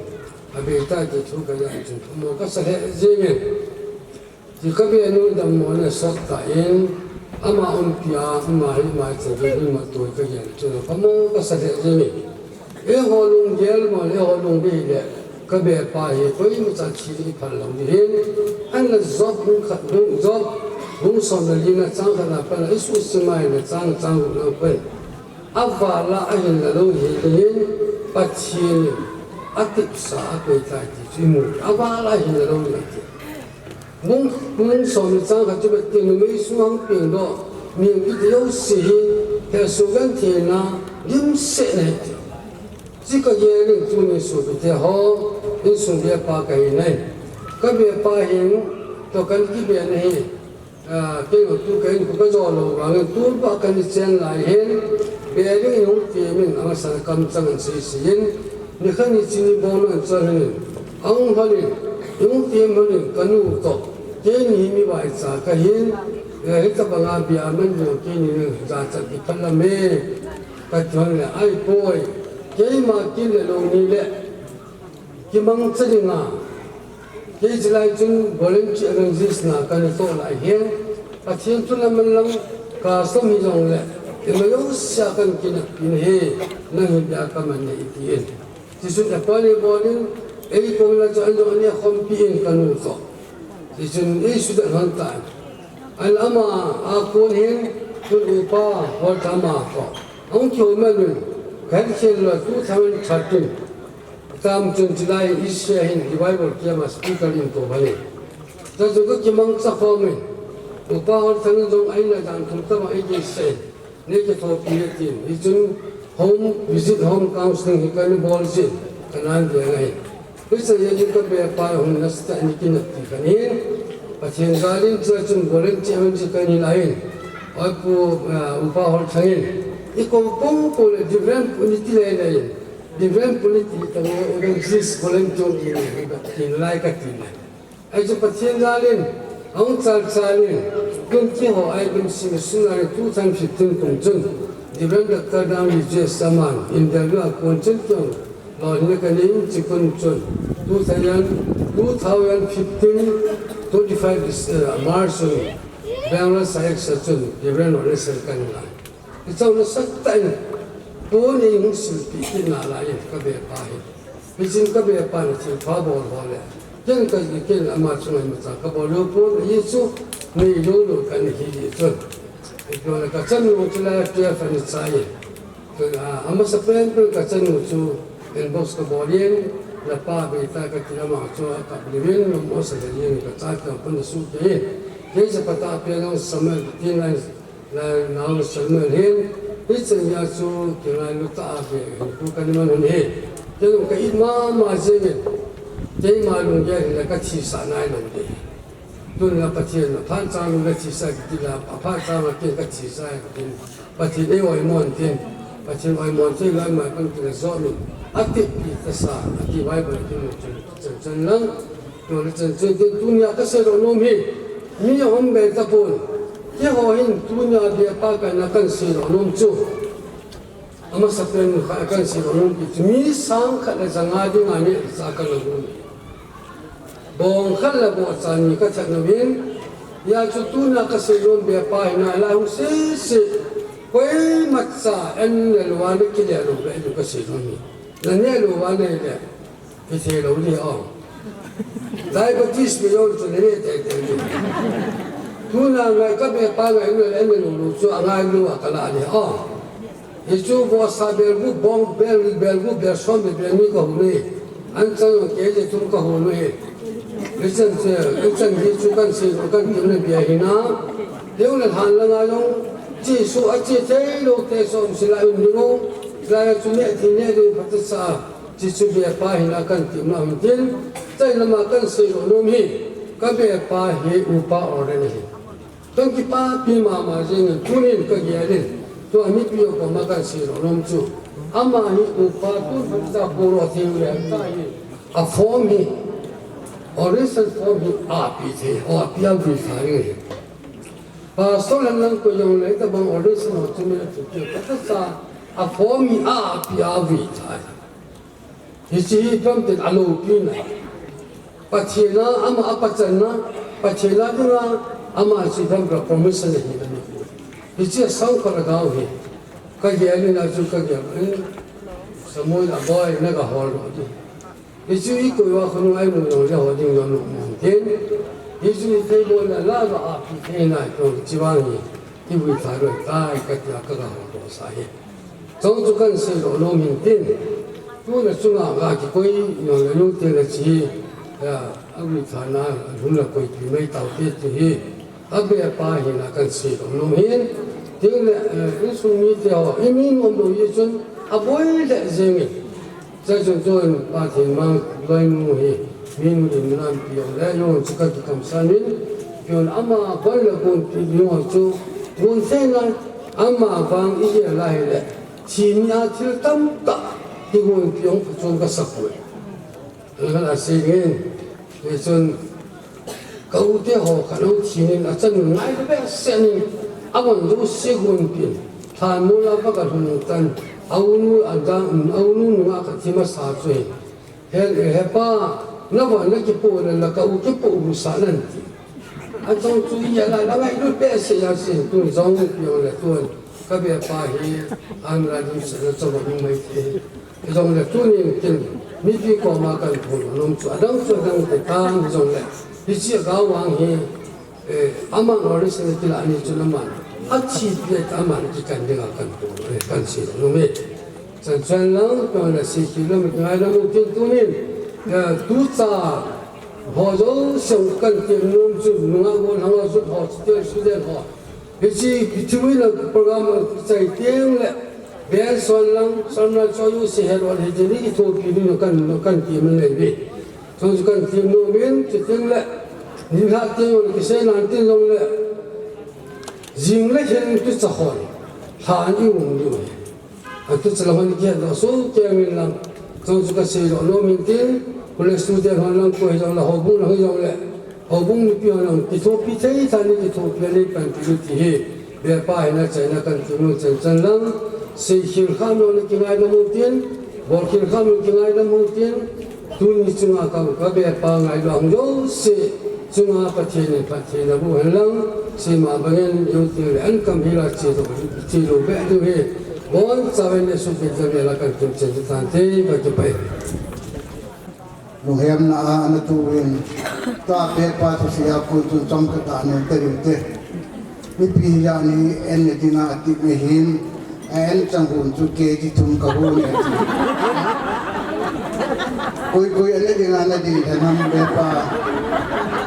Abei tai ti thu ka ja chun, phamou ka sa lheh jeng in. Ti ka benu dammo na sot tan, ama umpi a, ama hi ama che ve hi ma tu ka gel chu phamou ka sa lheh jeng in. Eiho lunggel mo le eiho lungdei le, ka bepa hi koima cha thi i phal lou ding ahi. Ahinla Job bung khat, bung Job, bung som le li na chang khat na pat a i suhsim a ahile chang, chang gup na pat. Aval a ahinla lou hi ding ahi, Pathen in atepsa a akoi tai ti chu i mu. Aval a ahinla lou ding ahi. Bung, bung som le chang khat chu bep ti numei sung hung peng doh, mi hung kiti jouse hi, hesoh gentheina, dimset na ahi ti. Chu ka gel in tuni sopite ho, insung bepa kahi nai. Ka bepa hin, toh kan kibe na hi, ah, kei jong tu ka in khu ka jo lou vangin, tu pa kan i chen lai hin, be ding in hung ti min, amasan kamchang an sei sei in, Nikhat ni chini bong an chal hin, ahung hal in, hung tem hal in, ka nu toh, keini hi mi vaicha kahin, eh, hitabanga bia man jong keini jachat kiphal lam e, ka ti hon le, ai poi, keima kin le lou ni le, kimangcha dinga, kei chulai chun volunteer evangelist na kana toh lai hin, Pathen thu lam man lang, ka som hi jong le, ima jousea kan kineppi nahi, nang hi bia ka man e i ti in. Tichun appointment bol in, ei kong la chu an jong an nei khompi in ka nu toh. Tichun ei sudat hon tan. Ahinla ama a kon hin, tun upa Walter ama toh. Ahung kihou man un, ka het khel lou two thousand thirteen. Tam chun chulai Asia hin revival camp a speaker in kou bang in. Tichun ka kimangcha khom in. Upa Walter in jong a in a dan thum tama ei deisah in. Nei kithopi e tin. Hichun home visit, home counseling hi kana bol jin. Kana ve ngai. Hiche jeh in ka bepa hung nasatah in kineppi kana hin. Pathen jalin chua chun volunteer hung chi kana hin ahin. Oi pu, ah, Upa Holthang in. I ko ko ko le different puniti le le in. Different puniti ta le evangelist volunteer ki le ki lai ka ti le. Ahi chu Pathen jalin, ahung chal chalin, kum kiho ahi kum simi sunga le two thousand fifteen kum chun, Reverend Doctor Dam J S Saman, interview a kon chun chun, lo hin ka ning chi kun chun, two thousand, two thousand fifteen, twenty-five this, uh, March chun, Bangalore Sahek sa chun, Reverend Onesel kan la. Hiche nasatah in, pon nei hung silpi kit nalai in ka bepa hi. Hichun ka bepa na thilpha bol ho le. Ken ka, ken ama chunga imacha ka bol lou pon, hichu nei lou lou kana hi chun. Hichu le ka chanu chu la twelve ani chai. Ka, a, amasa pen pen ka chanu chu inbox ka bol in, na pa be ta ka ti ama chu a kap levin, mo sa le yin ka cha ka pun su ke. Ke sa pata pe long Samuel tin lai Lai nau Samuel hin, hiche nia chu kingailu tah a ve, tu kana man hun hi. Kei jong ka it mama jeng in, keima lunggel hin la ka thisah nai lou ding. Tun la Pathen in, aphat chang la thisah kiti la, aphat chang a kei ka thisah kiti. Pathen ei oimo in tin, Pathen oimo in tin, lai mai pan kila zo min. Ati pi tasa, ati Bible tin, chun, chun, chun lang. Tun le chun chun tin tunia ka seidoh nom hi, mi ahung be tapon. Keiho hin tunia bepa kana kan seidoh nom chu. Amasa pen kha kan seidoh nom pi chu mi sang khat le janga dinga neh le chah kana um. Bong khat le bohcha ni ka that nom in. Hia chu tunia ka seidoh nom bepa hi nalai hung sese. Koimacha en le lou a na kile lou le ka seidoh nom hi. Na neh lou a na le. Kithei lou ding ahi. Diabetes mi jong chu nei teitei ding. Tuna ngai ka bepa ngai nu le mi lou lou chu angai lou a ka la ding ahi. Hichu vohsa bel gup, bong bel, bel gup, bel som, bel ni ka hol e. An chang jong kg thum ka hol e. Hichan che, hichan hichu kan sei, kan ti le bia hi na. Deu le han la ngai jong, chi su a chi thei lou te som sila un ni lo. Sila chu ne thi ne ding phat sa. Chuchu bepa hin a kan ti ma hin tin, chai lama kan seidoh nom hi, ka bepa hi Upa Oren ahi. Kan kipapi mama jeng in, tunin ka gel in, tua mipi ho koma kan seidoh nom chu. Ama hi Upa tun phatah a puro thei u le ta hi. A form hi, ordination form hi api thei, api a gui thei hi. Pastor hen lang koi jong le, tabang ordination ho chu mi la chu ki, phatah a, a form hi api a gui thei. Hiche hi ipi ham tin aloupina. Pathen a ama a pachatna, Pathen a dinga ama chu ipi ham kala promotion ahi ani. Hiche a sang khat lhagao hi. Ka gel in a chu ka gel in. Samuel a boi na ka hol lou ding. Hichu i koi uva khonung a i mu jong le ho ding jong lou mun tin. Hichu i thei bol na la va a pi thei nai tong chi vang hi. I vui thei lou tai ka tia ka ga hol doh sa hi. Chong chu kan seidoh nom hin tin. Tuna chunga ga kikoi jong le lungthim le chi, a, a vui thana, a lhum le koi pi mai tau te ti hi. A bepa hin a kan seidoh nom hin. Tin le, eh, insung mite ho, i mi nom lou hi chun, a boi le jeng in. Chai chun chun Pathen mang loinu hi, mi nu in nampi jong le, jong chu ka kikam san in. Chun ama boi le gonpi jong chu, gon sei na, ama vang i gel a hile. Thi ni a thil tamtah, kigonpi jong phachom ka sak uve. Ahin asei ngen, hichun ka u te ho khat u thi nin achanu ngai behseh nin, avon jouse gonpi in, lhanmol a va ka lhun tan, a u nu a dang, a u nu nunga ka thi masa chu hin, he, he pa, na va na kipo le la ka u kipo u sa nan ti. Achung chu i la la ngai lut behseh a sin tun jong pi jong le tun. Ka bepa hi, an la dun se le chom a nu mai te. Jong le tunin tin, mipi koma kan phon nom chu, adang chu adang te tan jong le. Hiche a ga vang hi, eh, aman ordination kila ni chu aman. Athi pi ta aman kikan dinga kan phon, eh, kan seidoh nom e. Chan chan lang, kan la sei kilo mi ngai la mu tin tunin. Eh, tucha ho jouse kan ti nom chu, nunga gon hang ho chu ho, student ho. Hiche, hiche program chai teng le, band son lang, son lang cho yu se he ron he jeni ki thopi ni no kan, no kan ti man lai ve. Chong chu kan ti no min, chu teng le, ni ha teng le, ki se nan tin long le, jing le hin tu cha hoi, tha an i um ni. Atu chala hon kihe doh soh kei ngen lang. Chong chu kasei doh nom in tin, college student hon lang koi jong le, houbung lang hi jong le, houbung mipi hon lang kithopi thei tah in kithopi a nei pan ti ti hi. Bepa hina chaina kan ti nom chan chan lang. Sei khel kham lou le kingaidam u tin, bol khel kham lou kingaidam u tin, Tuni chunga ka, ka bepa ngailua hung jouse chunga Pathen in phatthei naboh hen lang, seima bangin youth le ankam hila che lou, che lou beh diu ahi. Bonchauvin Jesu Christa mela kan thum chen tante, kakipah e. Lunghemna a ana tu in, tua bepa thusia kon chun chomkhat a nei ta diu te. Mipi hi jani en ne dinga ati me hin, a en chang hun chu K G thum ka hun e. Koi koi en ne dinga na ding le nam bepa.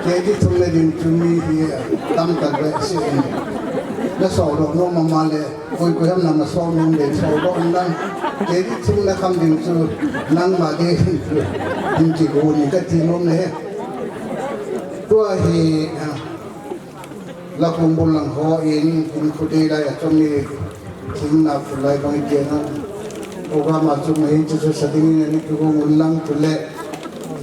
K G thum ne ding chu mi hi tam ta be si en. Na so lo no mama le, koi koi ham na ma so no le so lo nan. K G thum na kham ding chu nangma ding chu. Ding ki hun ni ka ti nom le. Tua hi, ah, Lakum bul lang ho in, in khudei lai a chom ni thing na khulai bang i kena. Program a chom hi chu chu sa ding in ani kigong un lang tu le.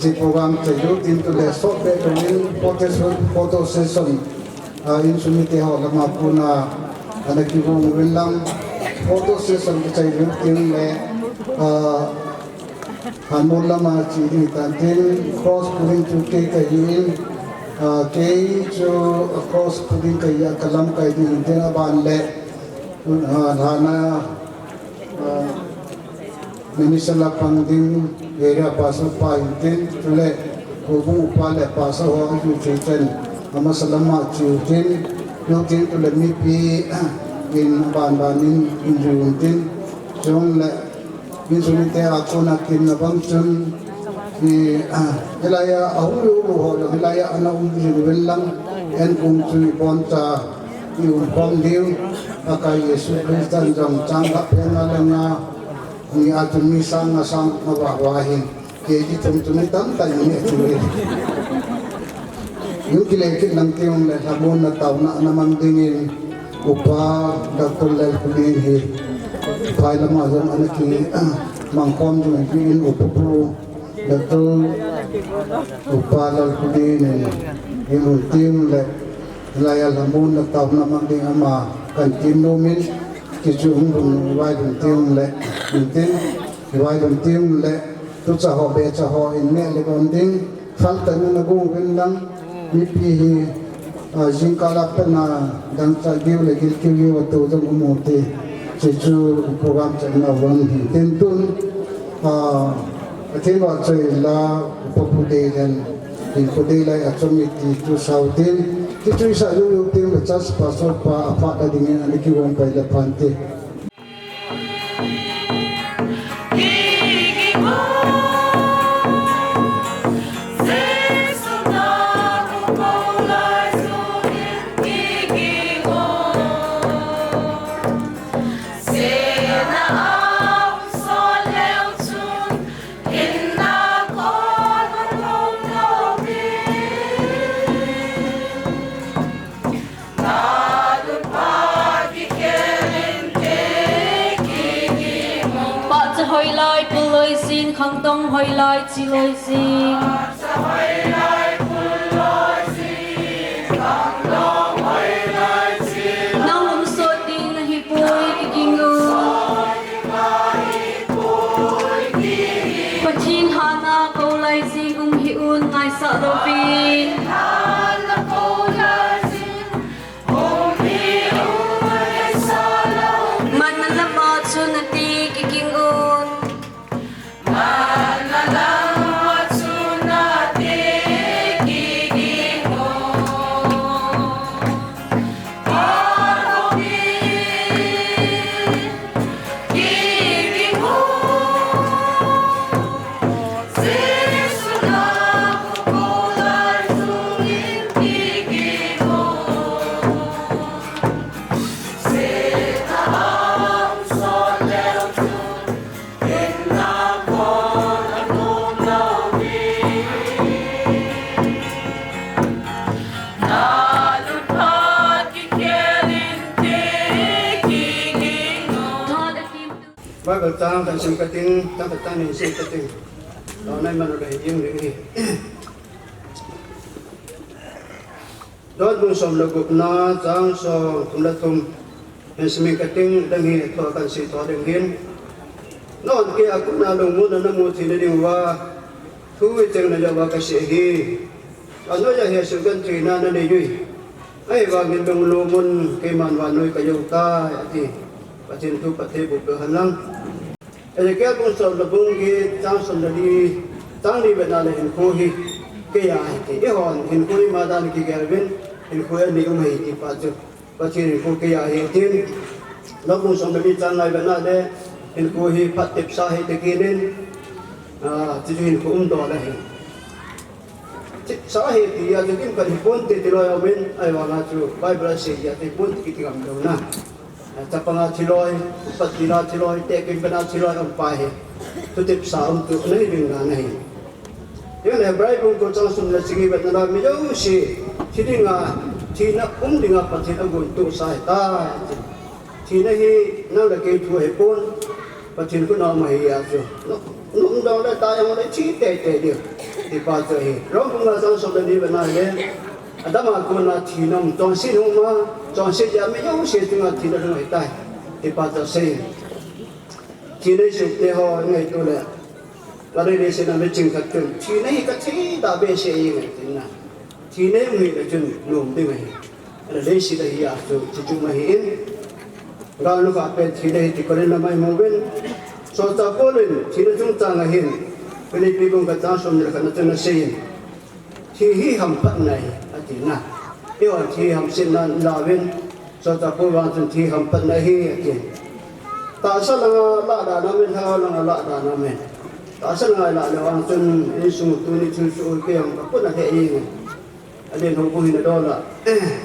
Chi program chai lu tin tu le so be tu in photo session, photo session. A in sumi te ho lama kuna ana kigong un lang. Photo session ki chai lu tin le. A Hanmol lama chi ding tan tin, cross pulling chu kei kahi in, ah, kei chu, ah, cross pulling kahi a, ka lamkai ding in tin aban le, ah, lhana, ah, minister la pang ding area pastor pa in tin, chule, houbung upa le pastor ho a chu chu chen, amasa lama chu tin, lu tin chule mipi, in ban ban in, in ju in tin, chung le, Min sumite a kona kimna bang chun, i, ah, hilai a, a hung lu lu ho lo, hilai a, ana um jing vel lang, en um chu i boncha, i um khom diu, Pakai Jesu Christa jong chang khat phen nga le nga, ni a chun mi sang nga sang nga va va hin, K G thum chu mi tam ta ni chu. Yu kile kit lang tiung le, Lhamon na tauna ana mang ding in, Upa Doctor Lalkhulen hi, phai lama jong ana ki, mang khom jong hi in Upa Pu Doctor Upa Lalkhulen in, in un tiung le, lai a Lhamon na tauna mang ding ama kan tin nom in, kichu hung dun vai dun tiung le, in tin, vai dun tiung le, Tucha ho, becha ho, in neh le kon ding, phal tah in na gung uvin lang, mipi hi, ah, jingkah a pat na dangchah giu le gilkiu giu a tu jong um u te, hichu program chan na von hi tin tun, ah, Pathen vahchoi la, Upa Pu Deilen, in Pu Deilai a chom i ti tu sau tin, ti chu i sa lu lu tin le church pastor pa a phat a ding in ana kigong pai le phan te. Pahcha hoilai pul loi jing, khangdong hoilai chi loi jing. Nang um sot ding nahi poi kiging u. Pathen hatna kou lai jing um hih un ngaisah louvin. Manna lama chun nati kiging un. Chang khat sim kating, chang khat chang ni sim kating. Tao nai man ka hi jing ding hi. John bung som le gupna, chang som thum le thum. Hin sim kating, dang hi thu kan sim to ding hin. Nangin kei a kona lungmonna namu theina diuva, thu hi cheng na jeh uva kasei ahi. Vannoi a hi sunga gentheina nanei uvin. Ahivangin lungmon un, keiman vannoi kajou tai, ati. Pathen thu phatthei boh peh hen lang. Ezekiel bung som le bung get, chang som le li, chang li vetna le hinkho hi keiya ahi ti. Eihon hinkho ima dan kigel uvin, hinkho anei um ahi ti pa chu. Pathen hinkho keiya ahi tin. Job bung som le li chang nga vetna le hinkho hi phat tepsa ahi ti kit in. Ah, chuchu hinkho umdol ahi. Tepsa ahi tia chu kimkhat hipon te ti loi aum in, ahivanga chu Bible a asei jeh a chu hipon te kiti ngam lou na. Chapanga thi loi, upat tina thi loi, tehkimpen a thi loi aum pa hi. Chu tepsa um chu nahi ding dan ahi. Hijeh a Hebrai bung ko chang som le sagi vetna la mi jouse thi dinga, thina um dinga Pathen agontohsa ahitai. Thina hi nang le kei thu ahipon, Pathen khut a um ahi a chu. Nom, nom dong le tai jong le thi teitei ding. Ti pa chu ahi. Rom bung nga chang som le ni vetna le. Adam a kona thina um, chonset hung um a, chonset jeh a mi jouse chunga thina hung ahitai. Ti pa chu asei. Thina isuh te ho ngaito le. Vannoi leiset a miching khat chun, thina hi kathei tah behseh ahi ngai tin na. Thina um hih le chun nom ding ahi. Ahile leiset a hi a chu, chuchu ma ahi in. Gal nukhah pen thina ahi ti Corinth lam a imu uvin. Solchah Paul in, thina chungchang a hin. Philippi bung khat chang som ni le khat na chun asei in. Thi hi hamphatna ahi, ati na. Eihon thi hamsetna ilah uvin, Solchah Paul vang chun thi hamphatna ahi, ati. Tahsa langa lah dan aum in, lhagao langa lah dan aum in. Tahsa langa ilah le vang chun, insung tuni thilsoh u kei jong kapun alheh jeng e. Alen ho bou hin adol a,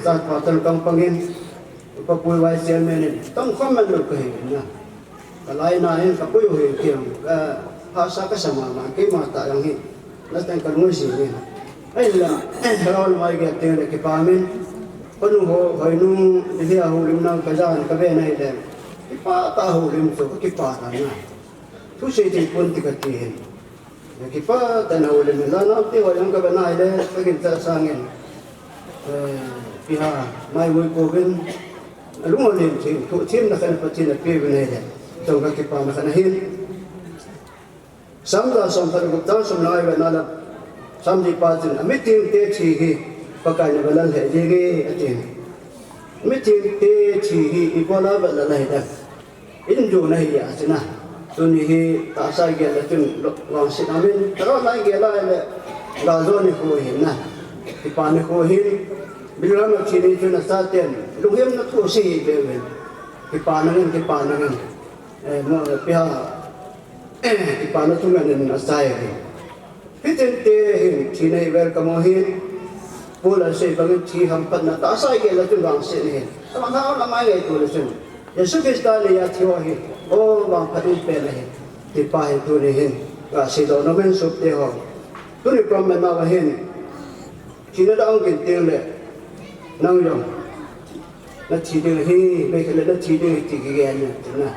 chapa chan kang pang in, upa pu vice chairman in, tong khom man lou kahi na. Ka lainat in ka pui u hi kei jong, ka hahsa kasa mama, keima tah jong hi. Last time ka lungset jing in. Ahinla, ka lou mai gel teng le kipah in. Ka nu ho, hoi nu, Delhi a houlim nau ka jan ka ve nai le. Kipah tah houlim chu, ka kipah tah na. Thusei thei pon ti kati hin. Kipah tah in houlim in, la nau te ho jong ka ve nai le, ka ginchat sangin. Eh, ipi ham, mai vui kou vin, alung alen thim, thuhthimna khat Pathen in apeh uvin ahile, chomkhat kipana khat ahin. Sam ja som khat le gup chang som le nga ivetna le, Sam ji pa chun, amithengte thi hi, Pakai in avah lheh jenge, ati. Mithengte thi hi, ibola vah lheh ahi dem. In jona hi a china. Tuni hi tahsa igel le chun lo-, vangset aum in, tahsa igel le galjona nikho ahi na. Kipana nikho ahin, Billy Graham athi ni chun achaten, lunghemna thu asei hi beh uvin. Kipana ngen, kipana ngen. Eh, mo, ipi ham, eh, kipana thu ngen in achai ahi. Hithengte hin thina hi welcome u ahin, Paul in asei bangin thi hamphatna tahsa igel le chun vangset ahin. Tama thao lamai ngaito le chun. Jesu Christa neiya thi ho hi. O vangphat umpen ahi. Ti pa hi tuni hin. Kaseidoh nom in sopite ho. Tuni program a hin. Thina dah hung gin teng le. Nang jong. Na thi ding ahi, mei khat le na thi ding ahi ti kigen na, tina.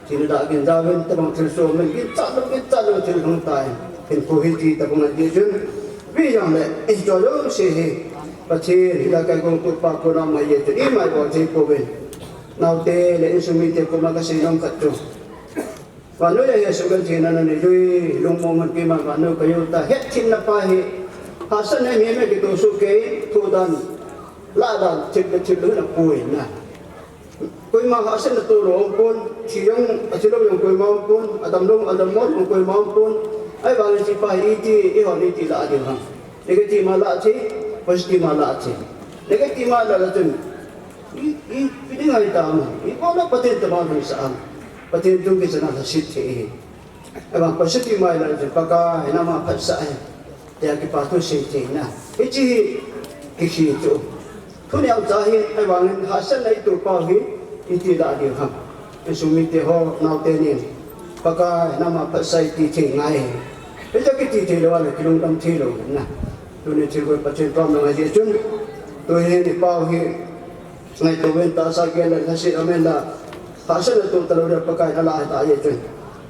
Thina dah gin dah vin, tabang thilsoh min, ginchat lou, ginchat lou thil hung tai. Hinkho hi ti tabang ahi chun. Ipi jong le, ijo jouse hi. Pathen, hilai kai gong tu pa kona mai ye tu, imai bol thei pouvin. Naote le insung mite koma kasei nom khat chu. Vannoi a hi sunga gentheina nanei uvin, lungmong un keiman vannoi kajou tai, hetthemna pa hi, hahsatna hi mi kitoh soh kei, thoh dan, lah dan, thip le thip lou hin apui na. Koima hahsatna toh lou umpon, thi jong, athi lou jong koima umpon, adam lou, adam mo jong koima umpon, ahivangin hiche pa hi iti, eihon iti lah diu ham. Negative ma lah thei, positive ma lah thei. Negative ma lah lah chun, i, i, ipi ding ahitam, ibola Pathen toh ma lungsah ham. Pathen thu kichana lhaset thei ahi. Ahivang positive ma ilah chun Pakai nangma phatsah ahi. Tia kipa thu sei thei na. Hiche hi kikhel chu. Thu neo cha hi ahivangin hahsatna itoh pau hi iti lah diu ham. Insung mite ho naote nin. Pakai nangma phatsah iti thei ngai ahi. Hitia kiti thei lou a le kilungdam thei lou na. Tuni thilbol Pathen pam ngai jeh chun. Tu hi i pau hi. Ngaito uvin tahsa gel le lhaset aum in la. Hahsatna toh talou le Pakai in alah ahi ta jeh chun.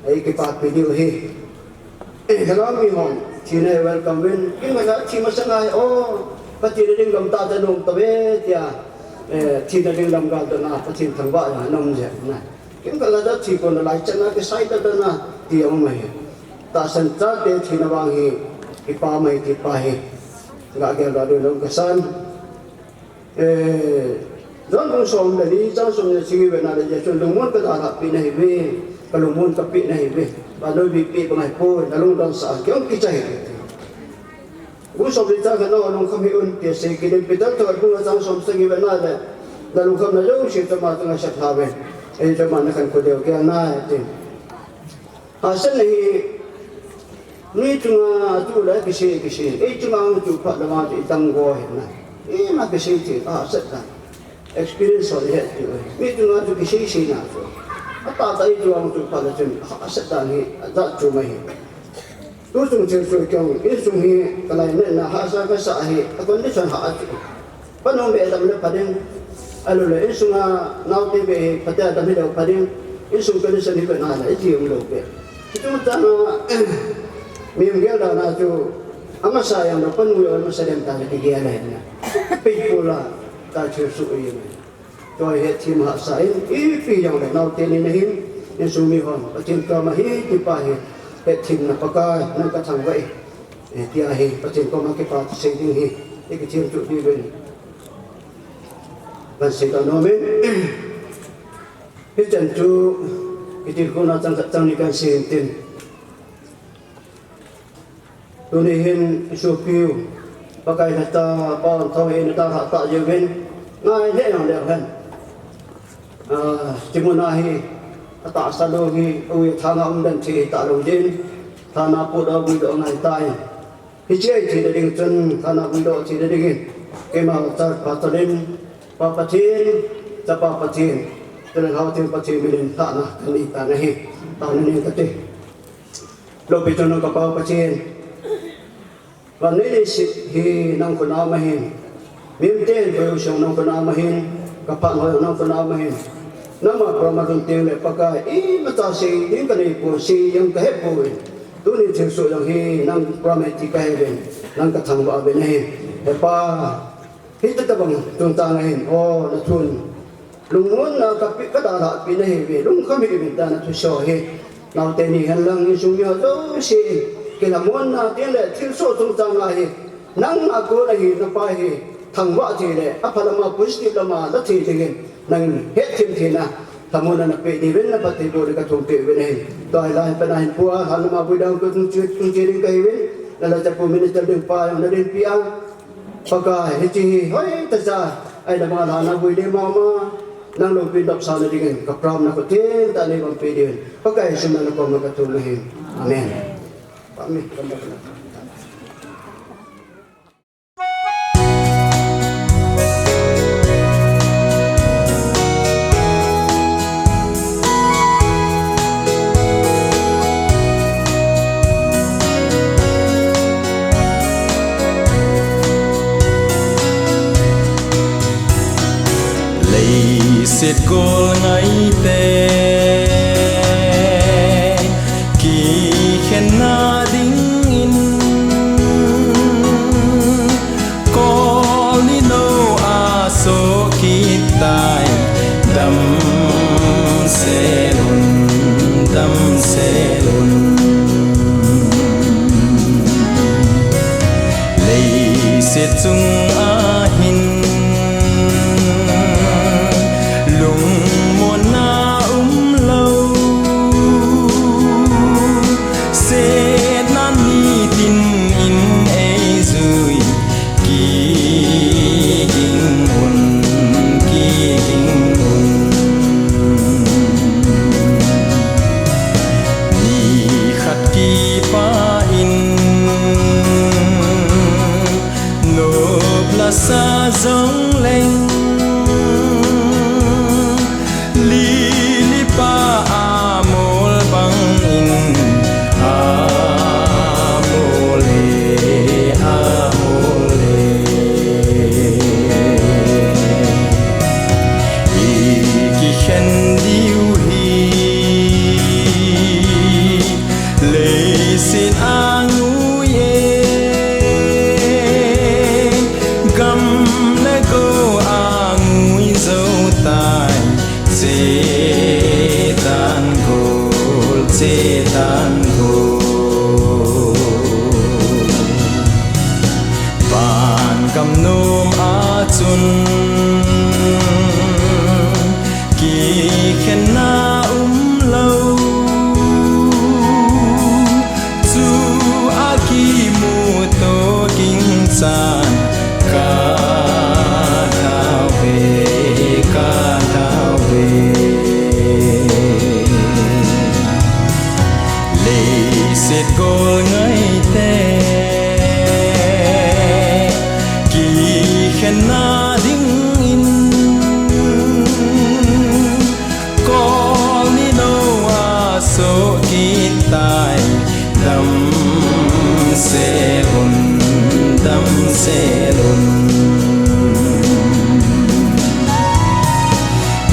Ei kipapi diu ahi. Eh, hello, mi hon. Thina hi welcome uvin. Kimkhat a thi masang a hi, oh, Pathen a ding gamta ta nom tave, tia. Eh, thina ding lamgal tona, Pathen thangvah a nom jeh na. Kimkhat a thi kon a lai chan a kisai ta ta na, ti a um ahi. Tahsan chate thina vang hi, kipa mai ti pa hi. Ga gel da ding nom kasan. Eh, John bung som le li chang som le sagi vena le Jesu lungmon ka dalhah peh nahiuve, ka lungmon ka peh nahiuve, ka lungmon peh bang ahipoi, na lungdon sah a kei jong kicha hih in. Bung som le li chang khat na lungkham hih un, ti asei kit in Peter thot bung nga chang som sagi vena le, na lungkham na jouse chama chunga sap lha uve, ei chama na khankho diu gel nai, ati. Hahsatna hi, mi chunga tu le kisei, kisei. Ei chunga tu phat le ma tu i tang go hi na. Ima kisei ti, hahsatna. Experience ho le het ti. Mi chunga tu kisei sei na tu. Atahtah ei chunga tu phat le chun, hahsatna hi, ajat chu mai hi. Tu chung thil chu kong, insung hi, kalai ne na hahsa kasa hi, a condition ha ati. Panu me dam le pha ding. Ahilou le, insung a naote be hi, phatea dam hilou pha ding. Insung condition hi bena le, iti umlou be. Hiche chang a, mi um gel dan a chu, amasa jong le, panu jong amasa dem ta le, kigel le na. Pei pula, ta thil su i me. Choi hetthem hahsa in, ipi jong le, naote ni nahin, insung mi hon, Pathen koma hi, kipa hi, hetthemna Pakai, nang kathangvah e. Eh, tia hi, Pathen koma kipa sei ding hi, i kithem chu diuvin. Ban sei ta nom in. Hichan chu, i tilkhouna chang khat chang ni kan sei in tin. Tuni hin i sopiu, Pakai na ta, Pa Angthou hi na ta ha ta jiuvin. Ngai le jong le hen. Ah, hiche mun a hi, atahsa lou hi, ui thana um den thi talou jin. Thana pu do gui do ngai tai. Hiche a i thina ding chun, thana vui doh thina dingin, keima chapa chan in, Pa Pathen, Chapa Pathen, chule Lhagao Theng Pathen minin thana kanei tan ahi, taona nei kate. Loupi chungnung ka Pa Pathen, vannoi leiset hi nang khut a um ahin, mihemte in koi u jong nang khut a um ahin, ka phat hoi jong nang khut a um ahin, nangma promise um teng le Pakai, imacha sei ding kanei poi, sei ding kahe poi. Tuni thilsoh jong hi nang promise ti kahe uvin, nang kathangvah uvin ahi. He Pa, hitabang chungchang a hin, o, na thun lungmonna kape, kadalhah pi nahi uve, lungkham hih uvin tia na thusoh hi. Naote ni hen lang, insung mi ho jouse, kilhamonna teng le thilsoh chungchang a hi, nang a kon ahi, na Pa hi, thangvah thei le, apha lama positive lama la thei dingin, nang hetthem theina lhamonna napeh diuvin, na phattheibohna kathum peh uvin ahi. Tua hilai a pat a hin Pu a, lhan lama vui dang tung che, tung che ding kahi uvin, na lhacha Pu Minister Dingpa jong na dinpi a, Pakai, hiche hi hoitah cha, ahilou le lhan a vui ding mama, nang loupina dopsahna dingin, ka prom na khut thengtah nei bang peh diuvin, Pakai Jesu min a na koma kathum ahi. Amen. Amen. Leiset gol ngaite kikhenna dingin, kol ni nou a soh kit tai. Damsel un, damsel un. Leiset chung a hin lungmonna umlou, setna nitin in eijui. Kiging un, kiging un. Nikhat kipah in nop lasa jongleng, lili pa amol bangin amol e, amol e. I kikhen diu hi Kamnom a chun kikhenna umlou, chu a kimuto ding chan ka thau ve, ka thau ve. Leiset gol ngaite kikhenna dingin, kol ni noa so kitai, damsel un, damsel un.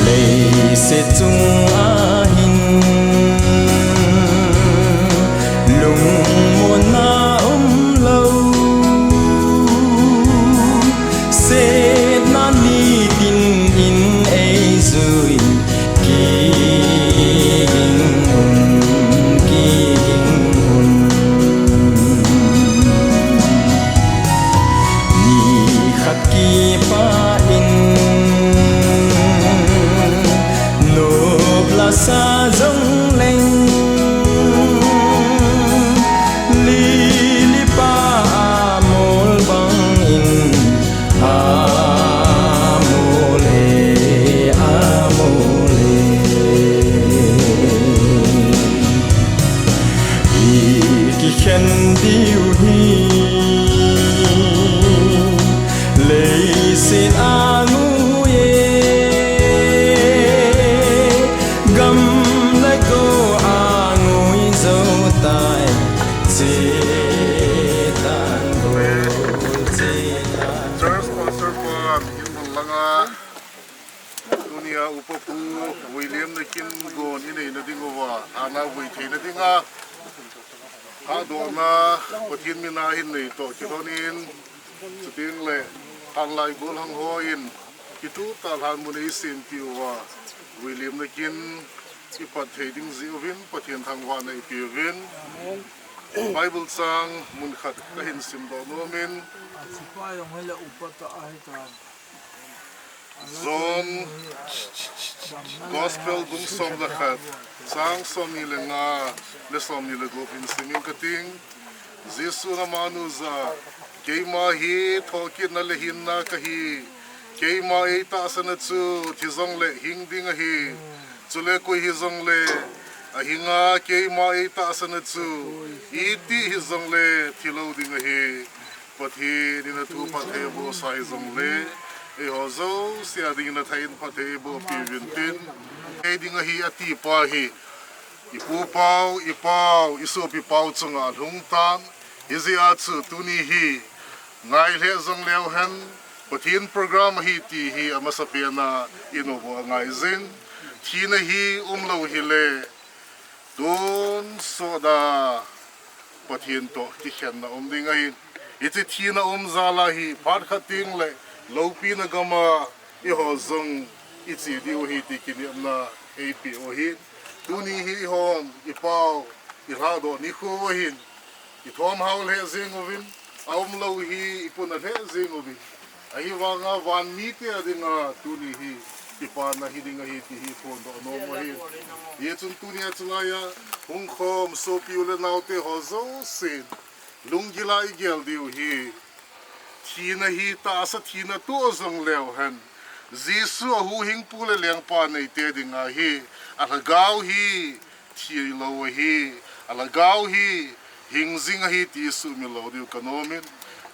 Leiset chunga hin lungmonna umlou, setna nitin in eijui, kiging un, kiging un. Nikhat kipah in nop lasa jongleng, lili pa amol bangin amol e, amol e. I kikhen diu hi leiset a ngui e, gam le go a ngui jou tai, chetan gol chetan. Church Pastor pan in bul langa, tunia Upa Pu William Nakin gon i neina ding uva, ana vui theina dinga, hahdohna Pathen mina hin nei toh kilhonin, chuteng le hanlai golhang hon kituh tah lhan mun eisempeh uva, William Nakin i phat thei ding jeh uvin Pathen thangvahna i peuvin. Bible chang mun khat kahin simdoh nomin. John Gospel bung som le khat, chang somni le nga le somni le gup in simin kating. Jesun amanu jah a, keima hi thokitna le hinna kahi. Keima eitahsan a chu thi jongle hing ding ahi. Chule koi hijongle ahinga keima eitahsan a chu, itih hijongle thilou ding ahi. Pathen in athu phatthei abohsa hijongle, eiho jouse a dingin athah in phatthei eiboh peh uvin tin, ei ding ahi ati pa hi, i pu pau, i pau, i sopi pau chunga alhung tan, hijeh a chu tuni hi ngai lheh jongleu hen, Pathen program ahi ti hi amasapen a i nodoh u angai jin, thina hi umlou hile, tonsot a Pathen toh kikhenna um ding ahi. Hiche thina um jal a hi phat khat teng le loupina gam a eiho jong i che diu ahi ti kinepna eipeh u ahi. Tuni hi eihon i pau i lhadoh nikho ahin, i thom hao lheh jeng uvin, aumlou hi i puna lheh jeng uvin. Ahivanga van mite a dinga tuni hi kipana hi ding ahi ti hi phondoh nom u ahi. Hichun tunia chulai a hung khom sopi u le naote ho jousen lunggil a i gel diu hi, thina hi tahsa thina toh jong leu hen, Jesu a huhhingpu le lengpa neite dinga hi, a lhagao hi thilou ahi, a lhagao hi hing jing ahi ti sumil lou diu ka nom in,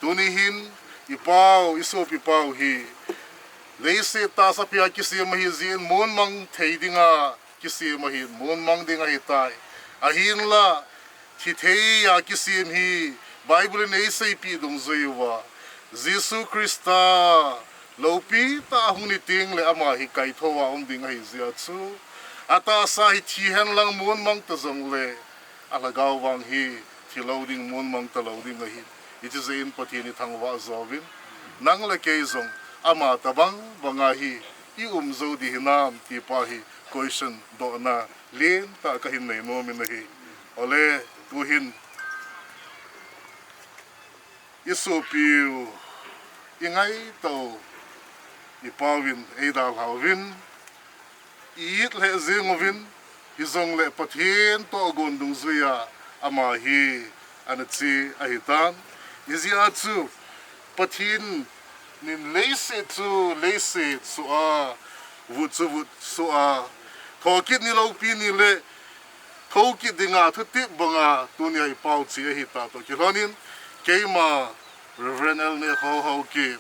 tuni hin i pau, i sopi pau hi leiset tahsa pia kisem ahi jeh in, mun mang thei dinga kisem ahi, mun mang ding ahi tai. Ahinla, thi thei a kisem hi Bible in ei seipeh dungjuiya, Jesu Christa loupi tah a hung ni teng le ama hi kaithou a um ding ahi jeh chun, a tahsa hi thi hen lang mun mang ta jong le, a lhagao vang hi thilou ding, mun mang talou ding ahi. Hiche jeh in Pathen i thangvah jouvin, nang le kei jong ama tabang banga hi i um jou ding hinam ti pa hi question dohna lentah kahin nei nom in ahi. Ole, tuhin i sopiu I ngaito, i Pauvin eidalhauvin, i it lheh jeng uvin, hijongle Pathen toh agon dungjuia ama hi ana che ahitan. Ijeh a chu Pathen in leiset chu leiset soh a, vut chu vut soh a, thokit ni loupi ni le thokit dinga thutep banga tunia i pao che ahita toh kilhonin, keima Reverend L. Nekho Haokip,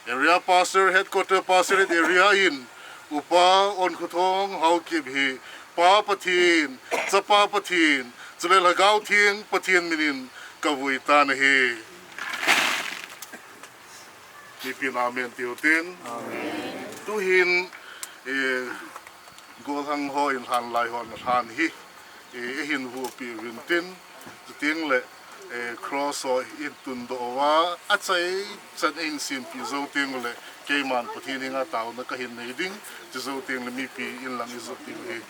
Area Pastor, Headquarter Pastorate Area in, Upa Onkhothong Haokip hi Pa Pathen, Chapa Pathen, chule Lhagao Theng Pathen minin kavui tan ahi. Mipin amen tiutin. Tuhin, eh, golhang hon lhan lai hon lhan hi, eh, eihin vupi uvin tin, chuteng le, eh, cross ho eihin tundoh uva, achai chan eihin sempi jou teng le, keiman Pathen henga taona kahin nei ding, chu jou teng le mipi in lang ijot diu ahi.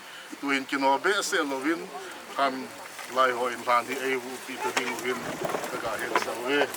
Tuhin kino behseh louvin, lhan lai hon lhan hi eivupi ta diuvin, kaga hetsah uve.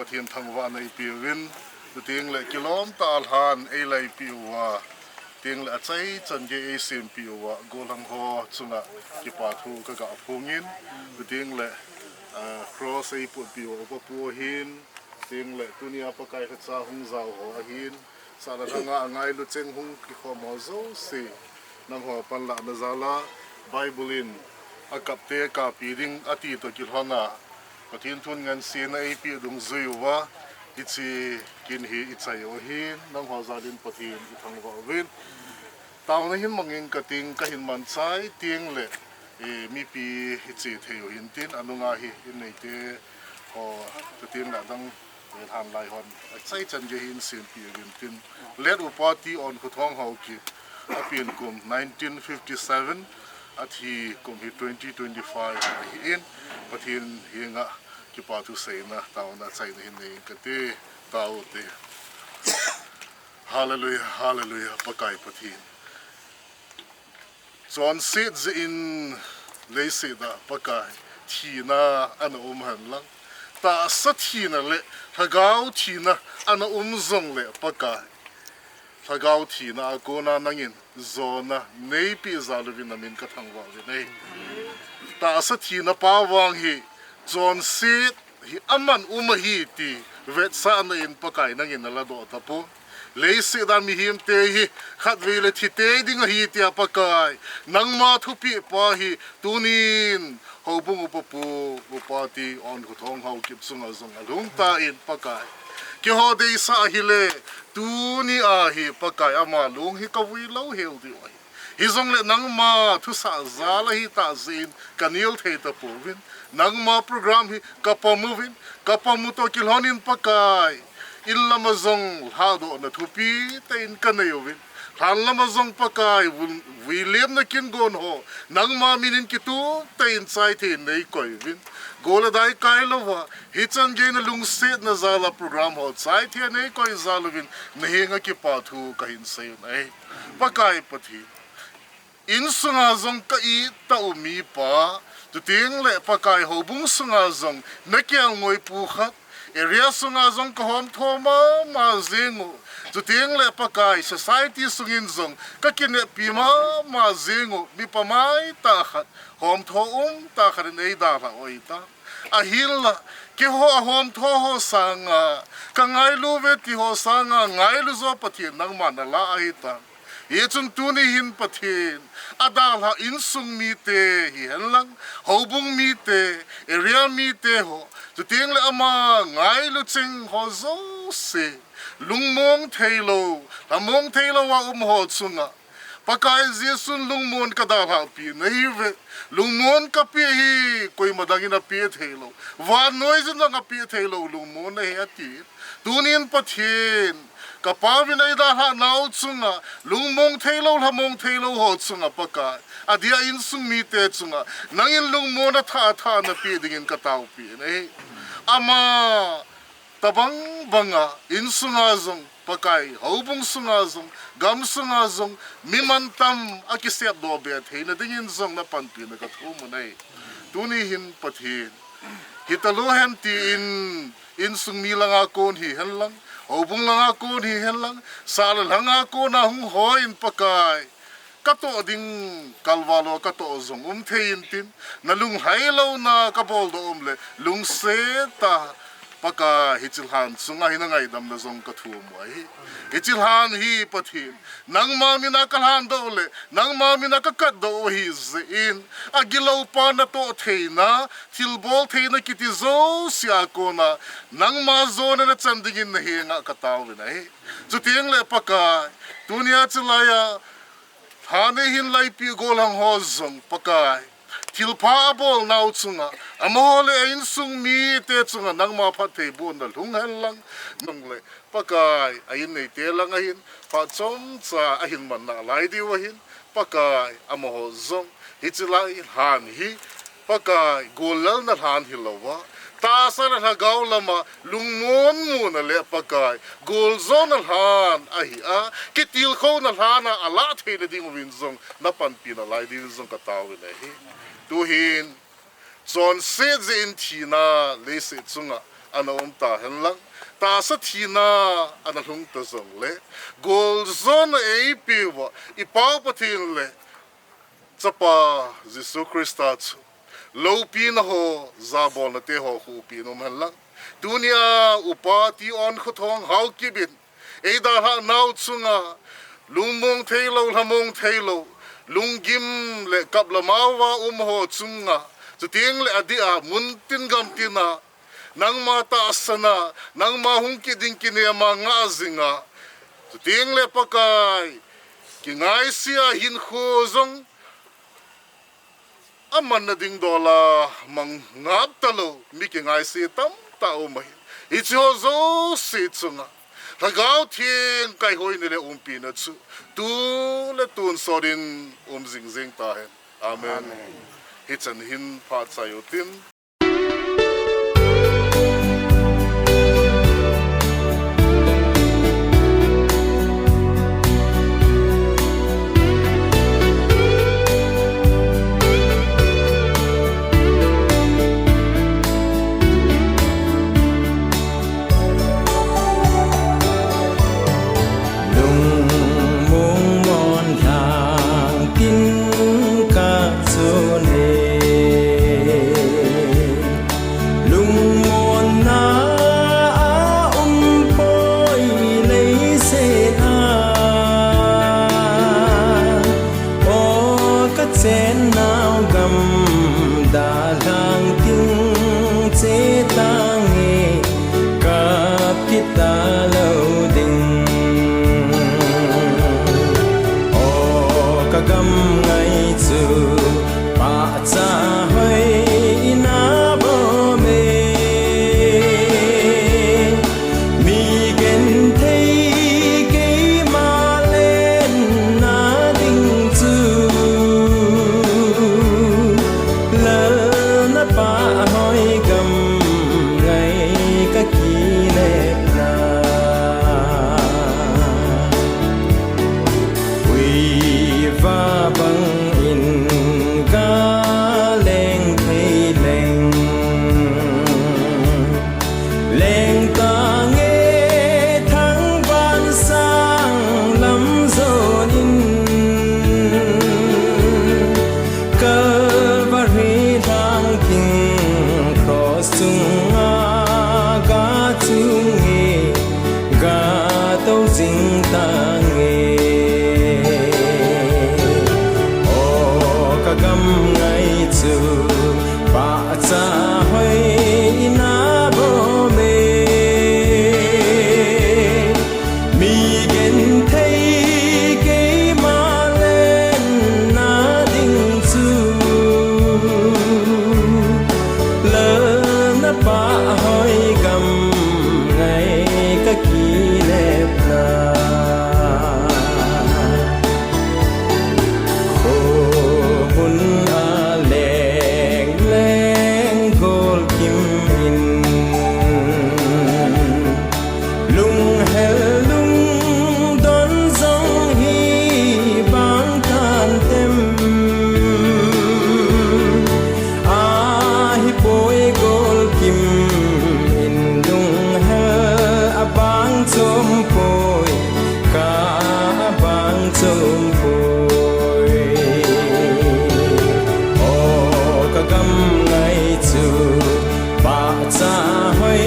Pathen thangvahna eipeuvin, chuteng le kilom tah a lhan eilaipeh uva, chuteng le achaichan gei eisempeh uva, gollhang ho chunga kipa thu kaga phong in, chuteng le, ah, cross eiputpeh uva upa pu ahin, chuteng le tunia Pakai lhacha hung jao ho ahin, sahna lhanga angailu cheng hung kikhom ho jouse, nangho panlahna jal a, Bible in akapte kapi ding ati toh kilhon a, Pathen thu ngansena eipeh dungjui uva, hiche kin hi ichai u ahin, nangho jal in Pathen ithangvah uvin. Taona hin mang inge kating, kahin manchai teng le, eh, mipi hiche thei u hintin, anunga hi in neite ho, chuteng le adang, eh, lhan lai hon achaichan gei hi in sempeh uvin tin. Late upa ti Onkhothong Haokip, apen kum nineteen fifty seven, athi kum hi twenty twenty-five ahin, Pathen henga kipa thu seina, taona chaina hin nei inge kati, tao te. Hallelujah, hallelujah, Pakai Pathen. Chonset jeh in leiset a Pakai, thina ana um henlang, tahsa thina le lhagao thina ana um jongle Pakai, lhagao thina a kona nangin jona neipeh jal uvin namin kathangvah uvin ahi. Tahsa thina pa vang hi chonset hi aman um ahi ti vetsahna in Pakai nangin naladoh tapon. Leiset a mihemte hi khatvei le thi tei ding ahi tia Pakai, nangma thupeh pa hi tunin houbung upa pu, upa ti Onkhothong Haokip chunga jong alhung tan Pakai, keiho deisah ahile, tunia hi Pakai ama lung hi kavui lou hel diu ahi. Hijongle nangma thusah jal ahi tah jeh in kanel thei tapouvin, nangma program hi kapom uvin, kapom u toh kilhon in Pakai, in lama jong lhadohna thupi tah in kanei uvin, lhan lama jong Pakai, vui, vuilemna kin gon ho nangma min in kitup tah in chai thei in neikoi uvin, gol le dai kai louva, hichan gei nalungsetna jal a program ho chai thei a neikoi jal uvin, nahenga kipa thu kahin sei un ahi. Pakai Pathen, insunga jong ka-it tah u mipa, chuteng le Pakai houbung sunga jong nakelngoi pu khat, area sunga jong kahomtho mama jeng u, chuteng le Pakai society sungin jong kakineppi mama jeng u, mipa maitah khat, homtho umtah khat in eidalhah u ahitan. Ahinla, keiho ahomtho ho sanga kangailu uve ti ho sanga ngailu jo Pathen nangman nalah ahitan. Hichun tuni hin Pathen, adalhah insung mite hihen lang, houbung mite, area mite ho, chuteng le ama ngailu cheng ho jouse, lungmong theilou, lhamong theilou a um ho chunga, Pakai Jesun lungmon kadalhah peh nahiuve, lungmon kapeh hi koima dangin apeh theilou, vannoi jin jong apeh theilou lungmon ahi atin. Tunin Pathen, kapaovin eidalhah nau chunga, lungmong theilou, lhamong theilou ho chunga Pakai, adia insung mite chunga, nangin lungmon athah athah napeh dingin kataopi nahi. Ama tabang banga, insunga jong, Pakai, houbung sunga jong, gam sunga jong, mi mantam akisepdoh be theina dingin jong napanpina kathum u ahi. Tuni hin Pathen, hitalou hen tin, insung mi langa kon hihen lang, houbung langa kon hihen lang, sah le lhanga kona hung hoi in Pakai, katoh ding kalval a katoh jong um thei intin, nalunglhai louna kaboldoh um le, lungset tah a Pakai hiche lhan chunga hin nangaidamna jong kathum u ahi. Hiche lhan hi Pathen, nangma mina kalhandoh u le, nangma mina kakatdoh u ahi jeh in, agilou pa natoh theina, thilbol theina kiti jouse a kona, nangma jona nachan dingin nahenga kataovin ahi. Chuteng le Pakai, tunia chulai a, lhan eihin laipeh gollhang ho jong Pakai, thilpha abol nau chunga, amaho le a insung mite chunga nangma phattheibohna lhung hen lang, nang le Pakai, a in neite langa hin, phat chomcha ahin man nalai diu ahin, Pakai, amaho jong, hiche lai lhan hi, Pakai, gollelna lhan hilouva, tahsa le lhagao lama lungmon mona le Pakai, goljona lhan ahi a, kitilkhouna lhan a alah theina ding uvin jong, napanpi nalai dingin jong kataovin ahi. Tuhin, Chonset jeh in thina leiset chunga ana um tahen lang, tahsa thina ana lhung ta jongle, goljona eipeuva i Pau Pathen le Chapa Jesu Christa chu loupina ho, jabolna te ho khu pi nom hen lang. Tunia upa T. Onkhothong Haokip in eidalhah nau chunga lungmong theilou, lhamong theilou, lunggim le kap le mao a um ho chunga, chuteng le adeh a muntin gamtin a nangma tahsan a, nangma hung kit ding kinem a ngah jing a, chuteng le Pakai kingaise a hinkho jong amanna ding dol a mang ngap talou mi kingaise tamtah um ahi. Hiche ho jouse chunga Lhagao Theng kaihoina le umpina chu tu le tun sot in um jingjing tahen. Amen. Amen. Hichan hin phat chai utin. Lungmong mon lhang tin ka chun e, lungmonna a um poi leiset a. O ka chennau gam dalhang ting che tange, kap kit talou ding. O ka gam ngai chu pahcha hoi in a bom e. Mi genthei keima lenna ding chu Lal na pahhoi gam ngai ka kinepna. Uiva bang in ga leng thei leng, leng tange thangvah sang lam jon in. Calvary lhang ting cross chunga ga chung e, ga tou jing tange. O ka gam ngai chu pahcha hoi in a bom e. Mi genthei keima lenna ding chu Lal na pahhoi gam ngai ka kinepna. Khomun a leng leng gol kim in, lunghel lungdon jong hi bang kan tem. Ahipoi gol kim in lunghel a bang chom poi, ka a bang chom poi. O ka gam ngai chu pahcha hoi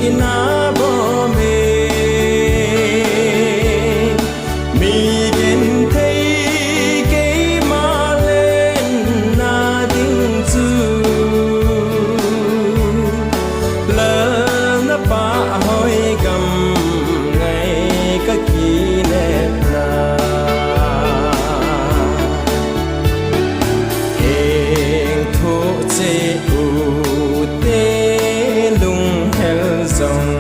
in a bom e. Mi genthei keima lenna ding chu Lal na pahhoi gam ngai ka kinepna. Heng thoh cheh u te lunghel jong,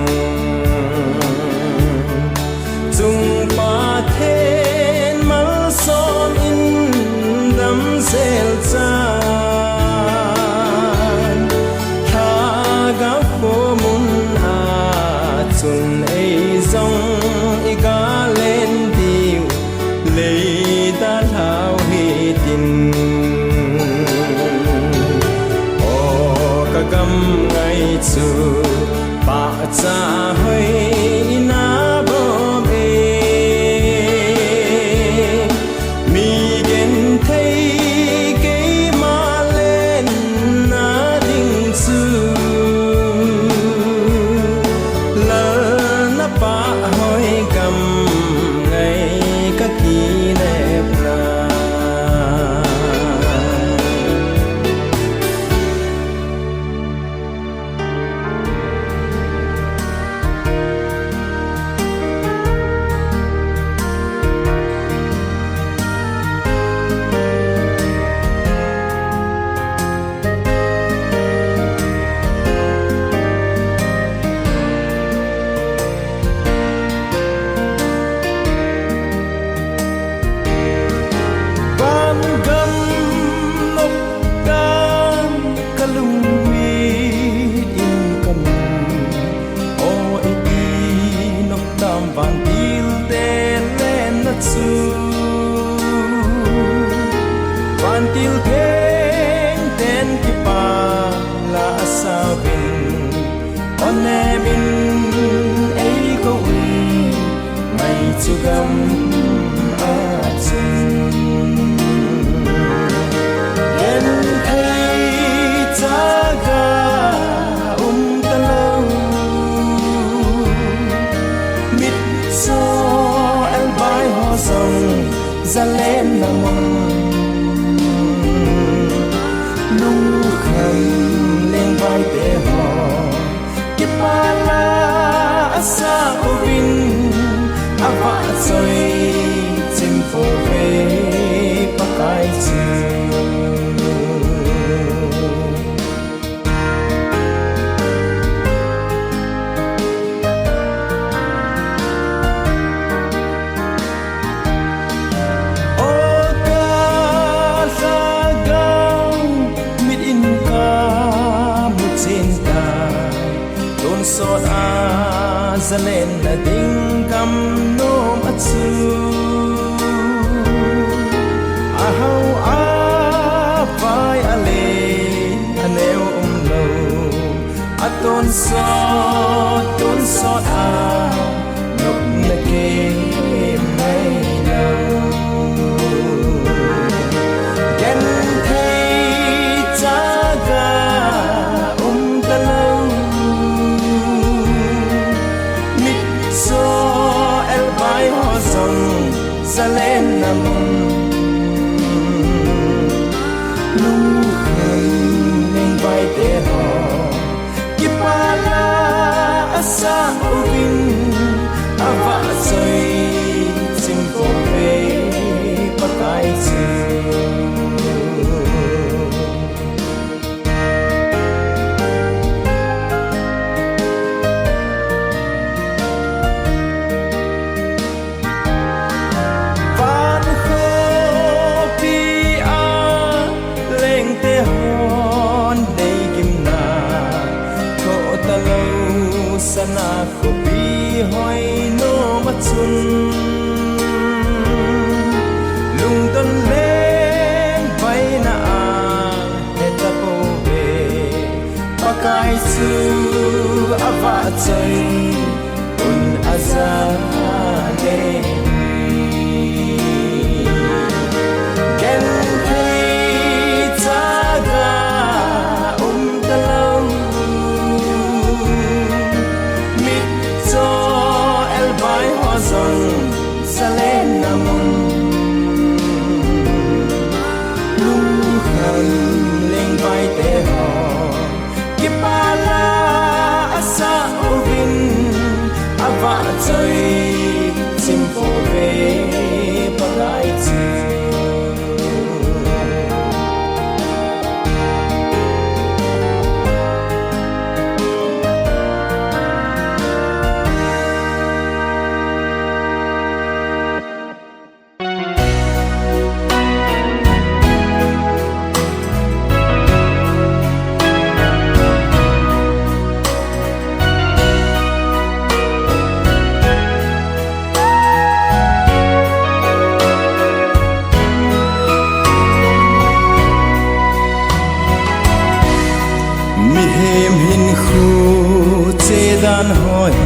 Chung Pathen malsom in damsel chan, Lhagao khomun a chun ei jong i ga len diu, lei dalhau hitin. O Acha hoi ina bom e, mi genthei keima lenna ding chu, lal na pa hoi gam ngai ka kinepna. Van gam nop dan ka lungmit in ka mu. O iti nop tam vantil te lenna chu. Vantil theng ten kipah la a sauvin. O nemin ei kou in, mai chu gam a chun. Genthei chaga um talou, mitcho elbai ho jong zalenna mun. Lungkham lengvaite ho. Kipah la a sa uvin, a vahchoi chim pouve Pakai chu. O ka lhagao, mit in ka mu chen tai. Tonsot a zalenna ding gam nom a chu. A hao a vai a le a neo umlou. A tonsot, tonsot a nopna kei mai lou. Genthei chaga um talou. Mitcho elbai ho jong zalenna mun. Lungkham lengvaite ho. Kipah la a sa uvin, a vahchoi chim pouve Pakai chu. Van khopi a lengte hon nei gimna, thoh talou sana khopi hoi nom a chun. Lungdon lengvaina a heta pouve, Pakai chu a vahchoi un a zalei. Genthei chaga um talou. Mitcho elbai ho jong zalenna mun. Lungkham lengvaite ho. Kipah la a sa uvin, a vahchoi chim pouve Pakai chu. An hoi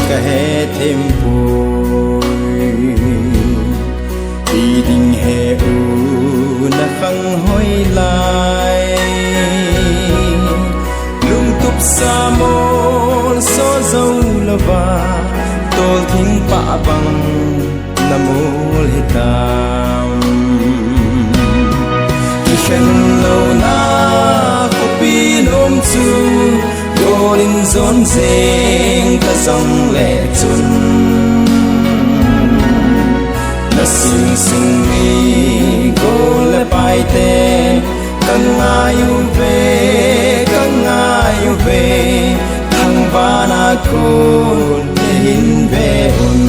ka he thim pui, i ding he u na khang hoi lai. Lungtup sa mol so zo lova, tol thing pa bang na mol hitam. Kikhen lo na khopi nom chu, gol in zon zeng ka zong le chun, na sing sung mi gol le pai te ka ngai u ve, ka ngai u ve, thangvana kon na hin ve un.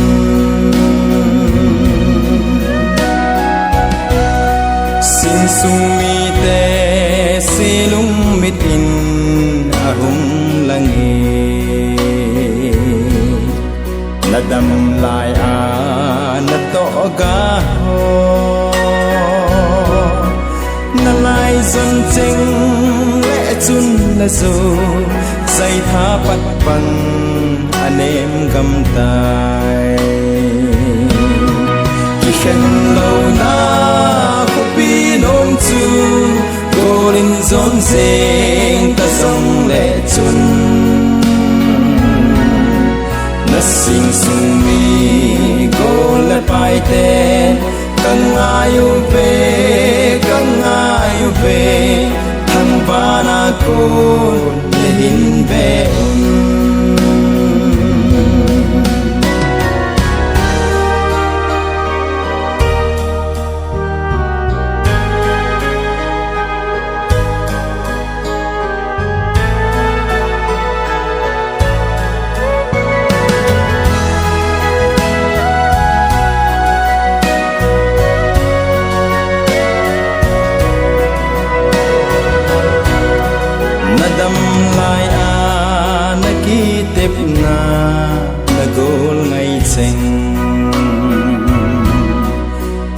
Sing sung mite silung mit in a hung lang e. Na dam lai a na toh ga ho, na lai zon cheng le chun na zo, zai tha pat pan a nem gam tai. Kikhen lo na khopi nom chu, gol in zon zeng ka zong le chun, na sing sung mi gol le pai te ka ngai u ve, ka ngai u ve, thangvana kon na hin ve un. Na dam lai a na kitepna na gol ngai cheng,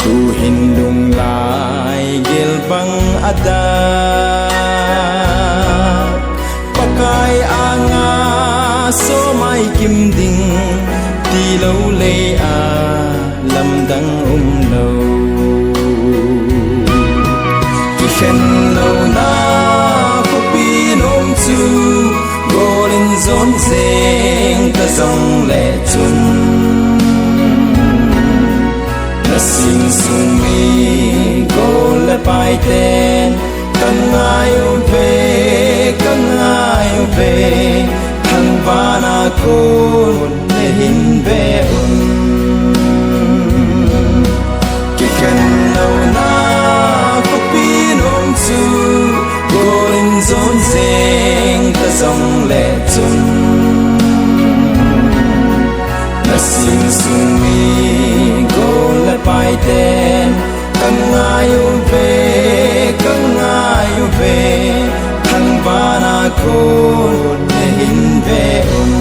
tu hin lung lai gel bang a da. Pakai anga so mai kim ding ti lo le a lamdang um lo. Kikhen lo na khopi nom chu, gol in zon zeng ka zong le chun, na sing sung mi gol le pai ten ka ngai u ve, ka ngai u ve, thangvana kon na hin ve un. Kikhen lo na khopi nom chu, gol in zon zeng ka zong le chun, na sing sung mi gol le pai ten ka ngai u ve, ka ngai u ve, thangvana kon na hin ve un.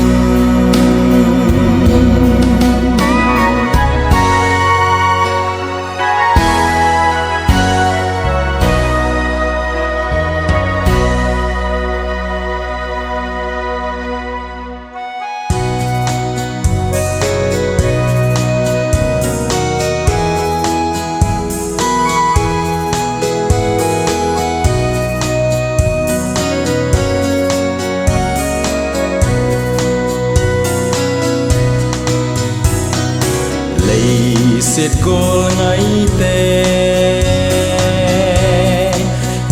Leiset gol ngaite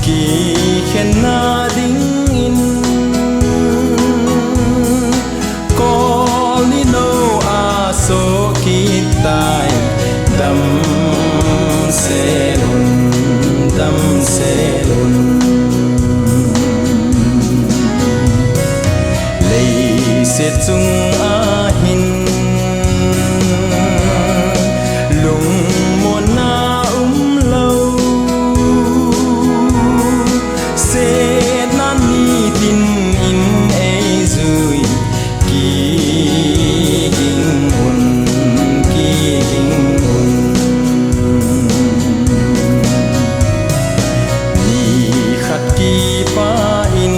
kikhenna dingin, kol ni no a so kitai, damsel un, damsel un. Leiset chung ahin lungmonna umlou, setna nitin in eijui, kiging un, kiging un. Nikhat kipah in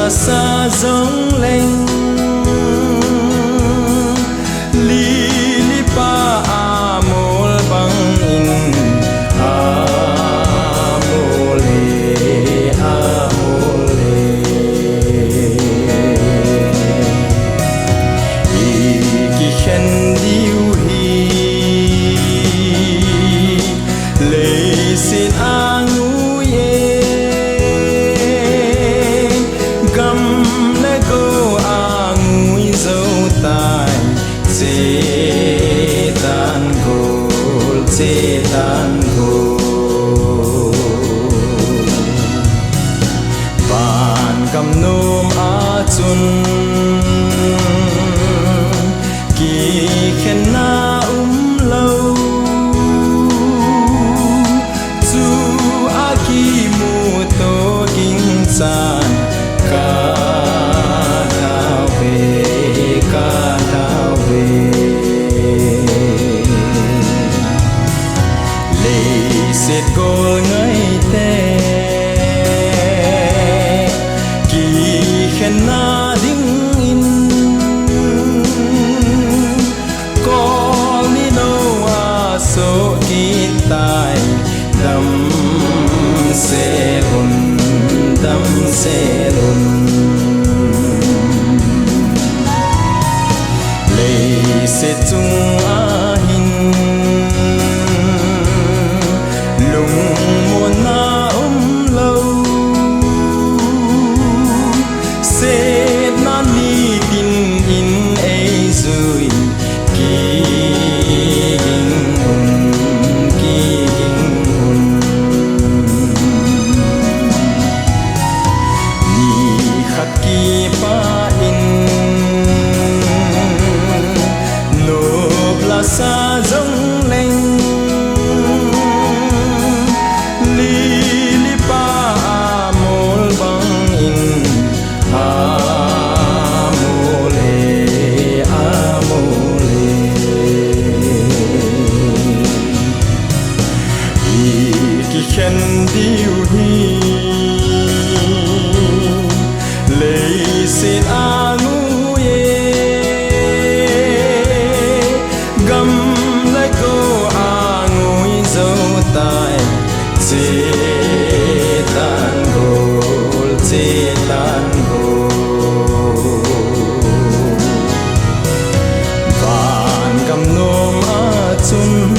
sa jong leng, lili pa amol bang in amol e, amol e. I kikhen diu hi leiset angui e, gam le go angui jou tai, che tan gol, che tan gol. Van gam nom a chun kikhenna umlou, chu a kimuto ging chan ka tao ve, ka tao ve. Leiset gol ngaite kikhenna dingin, kol ni nou a soh kit tai, damsel un, damsel un. Leiset chung ahin lungmonna umlou, setna nitin in eijui, kiging un, kiging un. Nikhat kipah in nop la sa jong leng, lili pa amol bang in amol e, amol e. I kikhen diu hi leiset angui e, gam le go angui jou tai, che tan gol, che tan gol. Van gam nom a chun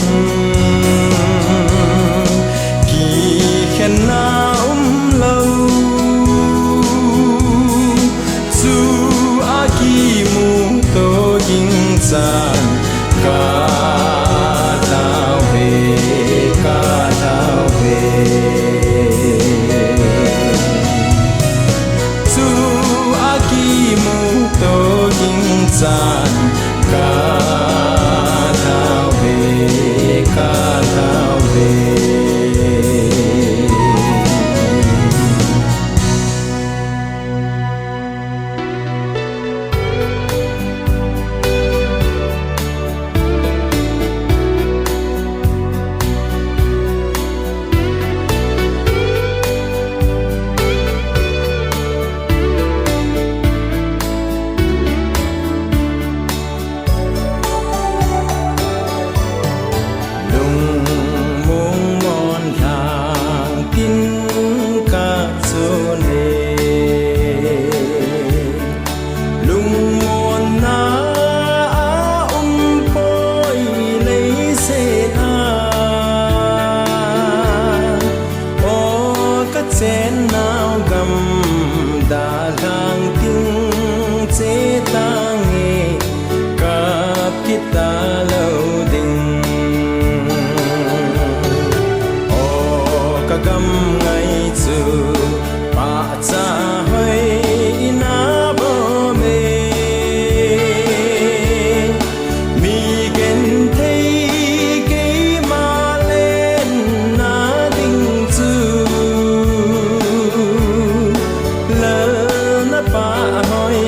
kikhenna umlou, chu a kimuto ging chan ka tao ve, ka tao ve. Chu a kimuto ging chan ka tao ve, ka tao ve. Lungmong mon lhang tin ka chun e, lungmonna a um poi leiset a. O ka chennau gam dalhang tin che tange, kap kit talou ding. O ka gam ngai chu pahcha hoi in a bom e. Mi genthei keima lenna ding chu, lal na pah hoi